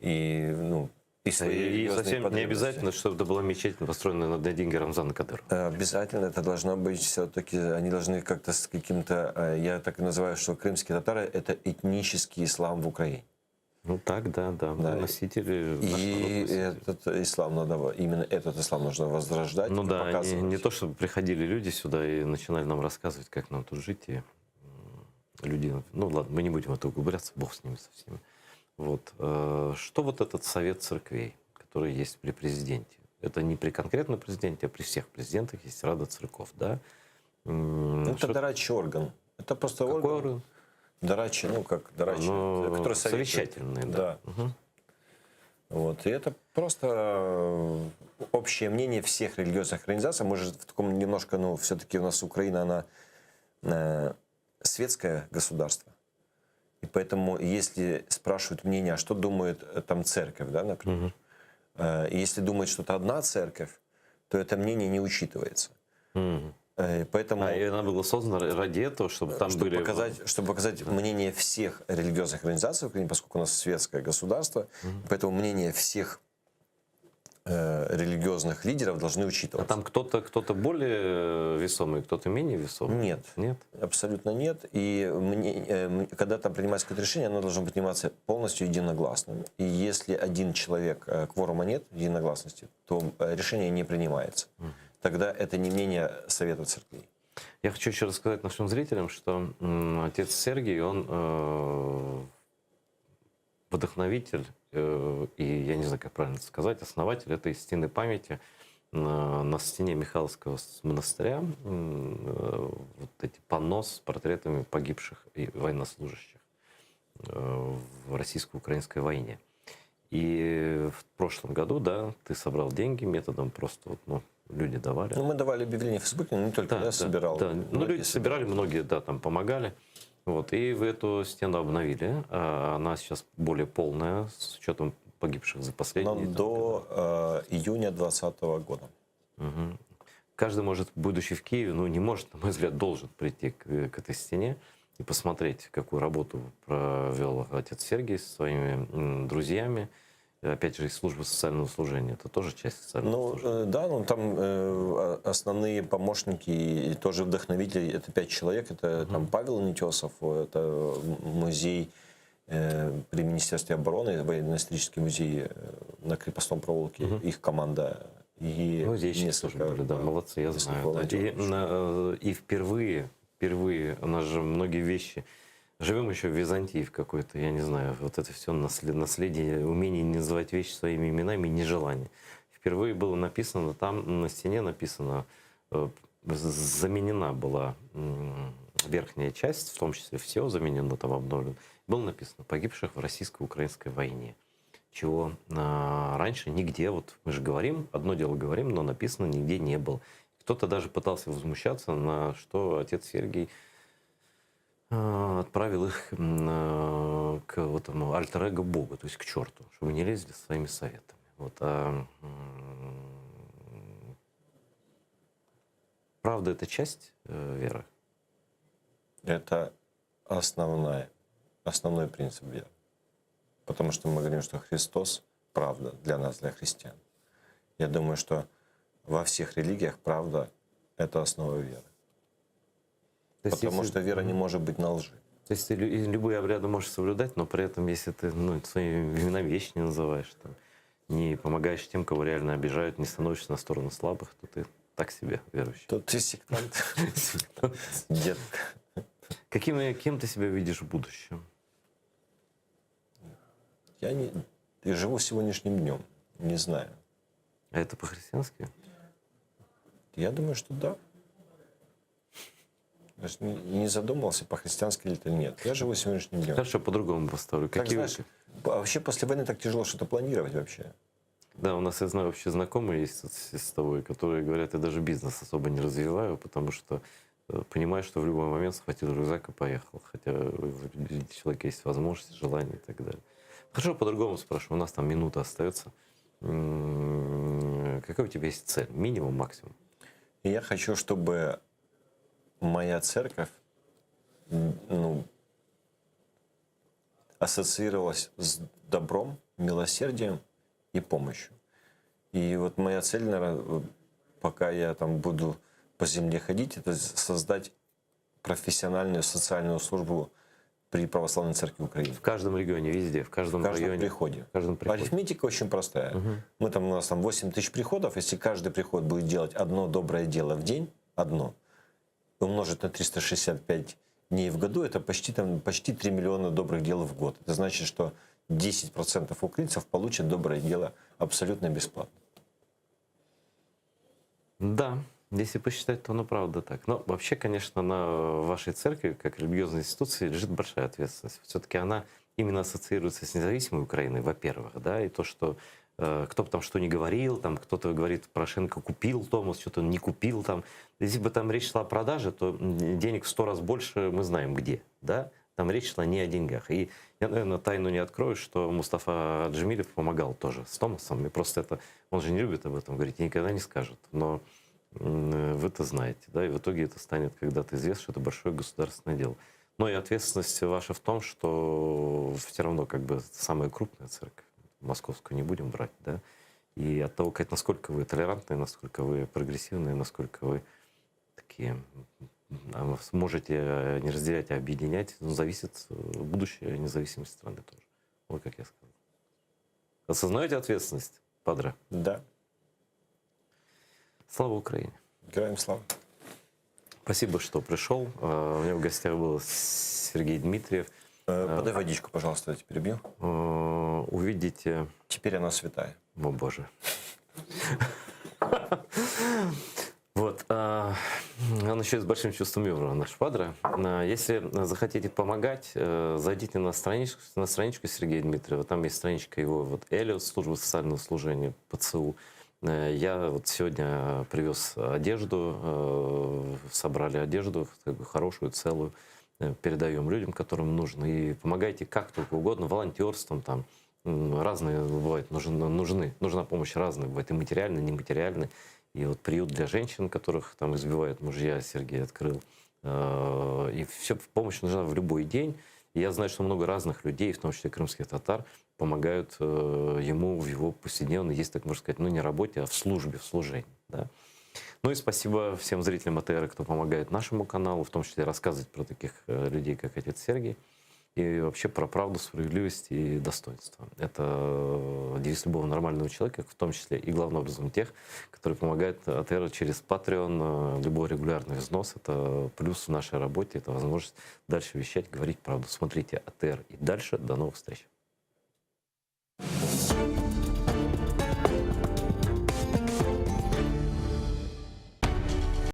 И, ну, и свои И религиозные совсем не потребности. обязательно, чтобы это была мечеть, построенная на деньги Рамзана Кадырова. Э, Обязательно это должно быть все-таки, они должны как-то с каким-то, э, я так и называю, что крымские татары – это этнический ислам в Украине. Ну так, да, да. Мы носители. наш народ И носитель. этот ислам надо, именно этот ислам нужно возрождать Ну и да, не, показывать. не то, чтобы приходили люди сюда и начинали нам рассказывать, как нам тут жить, и м, люди... Ну ладно, мы не будем в это углубляться, бог с ними со всеми. Вот. э, Что вот этот совет церквей, который есть при президенте? Это не при конкретном президенте, а при всех президентах есть Рада церков, да? М, Ну, это что- дарачий орган. Это просто Какой орган. орган? Дарачий, ну как дарачий, Ну, который советует. совещательный, да. Да. Вот. И это просто э, общее мнение всех религиозных организаций. Мы же в таком немножко, ну, все-таки у нас Украина, она э, светское государство. И поэтому, если спрашивают мнение, а что думает э, там церковь, да, например, э, и если думает что-то одна церковь, то это мнение не учитывается. Э, Поэтому А, и она была создана ради этого, чтобы там чтобы были... показать, чтобы показать мнение всех религиозных организаций в Украине, поскольку у нас светское государство, поэтому мнение всех э, религиозных лидеров должны А учитываться. там кто-то кто более весомый, кто-то менее весомый? Нет. Нет? Абсолютно нет. И мне, э, м- когда там принимается какое-то решение, оно должно приниматься полностью единогласным. И если один человек, э, кворума нет, единогласности, то э, решение не принимается. Тогда это не мнение Совета Церквей. Я хочу еще рассказать нашим зрителям, что м, отец Сергий, он э, вдохновитель э, и, я не знаю, как правильно это сказать, основатель этой стены памяти на, на стене Михайловского с- монастыря м, э, вот эти панно с портретами погибших и военнослужащих э, в российско-украинской войне. И в прошлом году, да, ты собрал деньги методом просто, вот, ну, люди давали. Ну, мы давали объявление в Фейсбуке, но не только я собирал. Да, ну, Многие люди собирали, многие, да, там помогали. Вот, и вы эту стену обновили. А, Она сейчас более полная, с учетом погибших за последние... Но до э, июня 2020 года. Мгм. Каждый может, будучи в Киеве, ну не может, на мой взгляд, должен прийти к, к этой стене и посмотреть, какую работу провел отец Сергий со своими м, друзьями. И Опять же, из службы социального служения. Это тоже часть социального Ну, э, да, ну там э, о- основные помощники и тоже вдохновители, это пять человек, это там Павел Нетесов, это музей э, при Министерстве обороны, военно-исторический музей э, на Крепостном проволоке, их команда и Музейщики несколько, тоже были, да, молодцы, я несколько знаю. да. волонтеров. И, на, э, и впервые, впервые, у нас же многие вещи, живем еще в Византии в какой-то, я не знаю, вот это все наследие, умение не называть вещи своими именами, нежелание. Впервые было написано, там на стене написано, э, з- заменена была м, верхняя часть, в том числе все заменено, там обновлено. Было написано «погибших в российско-украинской войне» чего а, раньше нигде, вот мы же говорим, одно дело говорим, но написано нигде не было. Кто-то даже пытался возмущаться, на что отец Сергий а, отправил их м, а, к вот этому альтер-эго Богу, то есть к черту, чтобы не лезли со своими советами. Вот, а, м, правда, это часть э, веры? Это основная, основной принцип веры. Потому что мы говорим, что Христос – правда для нас, для христиан. Я думаю, что во всех религиях правда – это основа веры. То есть Потому если- что вера не может быть на лжи. То есть ты лю- и любые обряды можешь соблюдать, но при этом, если ты ну, своими именами вещи не называешь, там, не помогаешь тем, кого реально обижают, не становишься на сторону слабых, то ты так себе верующий. То ты сектант. Сектант. Детка. Каким, кем ты себя видишь в будущем? Я не, я живу сегодняшним днем, не знаю. А это по-христиански? Я думаю, что да. Даже не, не задумывался, по-христиански ли это или нет. Я живу сегодняшним днем. Хорошо, по-другому поставлю. Так, Какие знаешь, вообще после войны так тяжело что-то планировать вообще. Да, у нас, я знаю, вообще знакомые есть вот с с тобой, которые говорят, я даже бизнес особо не развиваю, потому что э, понимаю, что в любой момент схватил рюкзак и поехал. Хотя у человека есть возможность, желание и так далее. Хорошо, по-другому спрошу. У нас там минута остается. М, Какая у тебя есть цель? Минимум, максимум? И я хочу, чтобы моя церковь м, ну, ассоциировалась с добром, милосердием и помощью. И вот моя цель, наверное, пока я там буду по земле ходить, это создать профессиональную социальную службу при Православной Церкви Украины. В каждом регионе, везде, в каждом, В каждом районе. приходе. В каждом приходе. Арифметика очень простая. Мы там, у нас там 8 тысяч приходов. Если каждый приход будет делать одно доброе дело в день, одно, умножить на 365 дней в году, это почти, там, почти 3 миллиона добрых дел в год. Это значит, что 10% украинцев получат доброе дело абсолютно бесплатно. Да, если посчитать, то оно правда так. Но вообще, конечно, на вашей церкви, как религиозной институции, лежит большая ответственность. Все-таки она именно ассоциируется с независимой Украиной, во-первых, да, и то, что э, кто бы там что ни говорил, там кто-то говорит, Порошенко купил Томос, что-то он не купил там. Если бы там речь шла о продаже, то м, денег в сто раз больше мы знаем где, да? Там речь шла не о деньгах. И я, наверное, тайну не открою, что Мустафа Джемилев помогал тоже с Томосом. И просто это... Он же не любит об этом говорить и никогда не скажет. Но м, вы это знаете, да, и в итоге это станет когда-то известно, что это большое государственное дело. Но и ответственность ваша в том, что все равно как бы самая крупная церковь, московскую не будем брать, да, и от того, как, насколько вы толерантные, насколько вы прогрессивные, насколько вы такие м, а, сможете э, не разделять, а объединять, ну, зависит э, будущее независимости страны тоже. Вот как я сказал. Осознаете ответственность, Падре? Да. Слава Украине! Героям слава! Спасибо, что пришел. Э, У меня в гостях был Сергей Дмитриев. Э, Подай водичку, пожалуйста, я тебя перебью. Э, Увидите... Теперь она святая. О, боже. Вот. а, Он еще и с большим чувством юмора, наш Падре. А, Если захотите помогать, э, зайдите на страничку, на страничку Сергея Дмитриева. Там есть страничка его, вот Элиот, служба социального служения ПЦУ. Э, Я вот сегодня привез одежду, э, собрали одежду, такую хорошую, целую. э, передаем людям, которым нужно. И помогайте как только угодно, волонтерством там, м, разные бывают, нужны, нужны, нужна помощь разная, бывает и материальная, и нематериальная. И вот приют для женщин, которых там избивают мужья, Сергей открыл. Э, И все, помощь нужна в любой день. И я знаю, что много разных людей, в том числе крымских татар, помогают э, ему в его повседневной, есть так можно сказать, ну не работе, а в службе, в служении. Да? Ну и спасибо всем зрителям АТР, кто помогает нашему каналу, в том числе рассказывать про таких э, людей, как отец Сергий, и вообще про правду, справедливость и достоинство. Это э, девиз любого нормального человека, в том числе и главным образом тех, которые помогают АТР через Patreon, э, любой регулярный взнос. Это плюс в нашей работе, это возможность дальше вещать, говорить правду. Смотрите АТР и дальше. До новых встреч.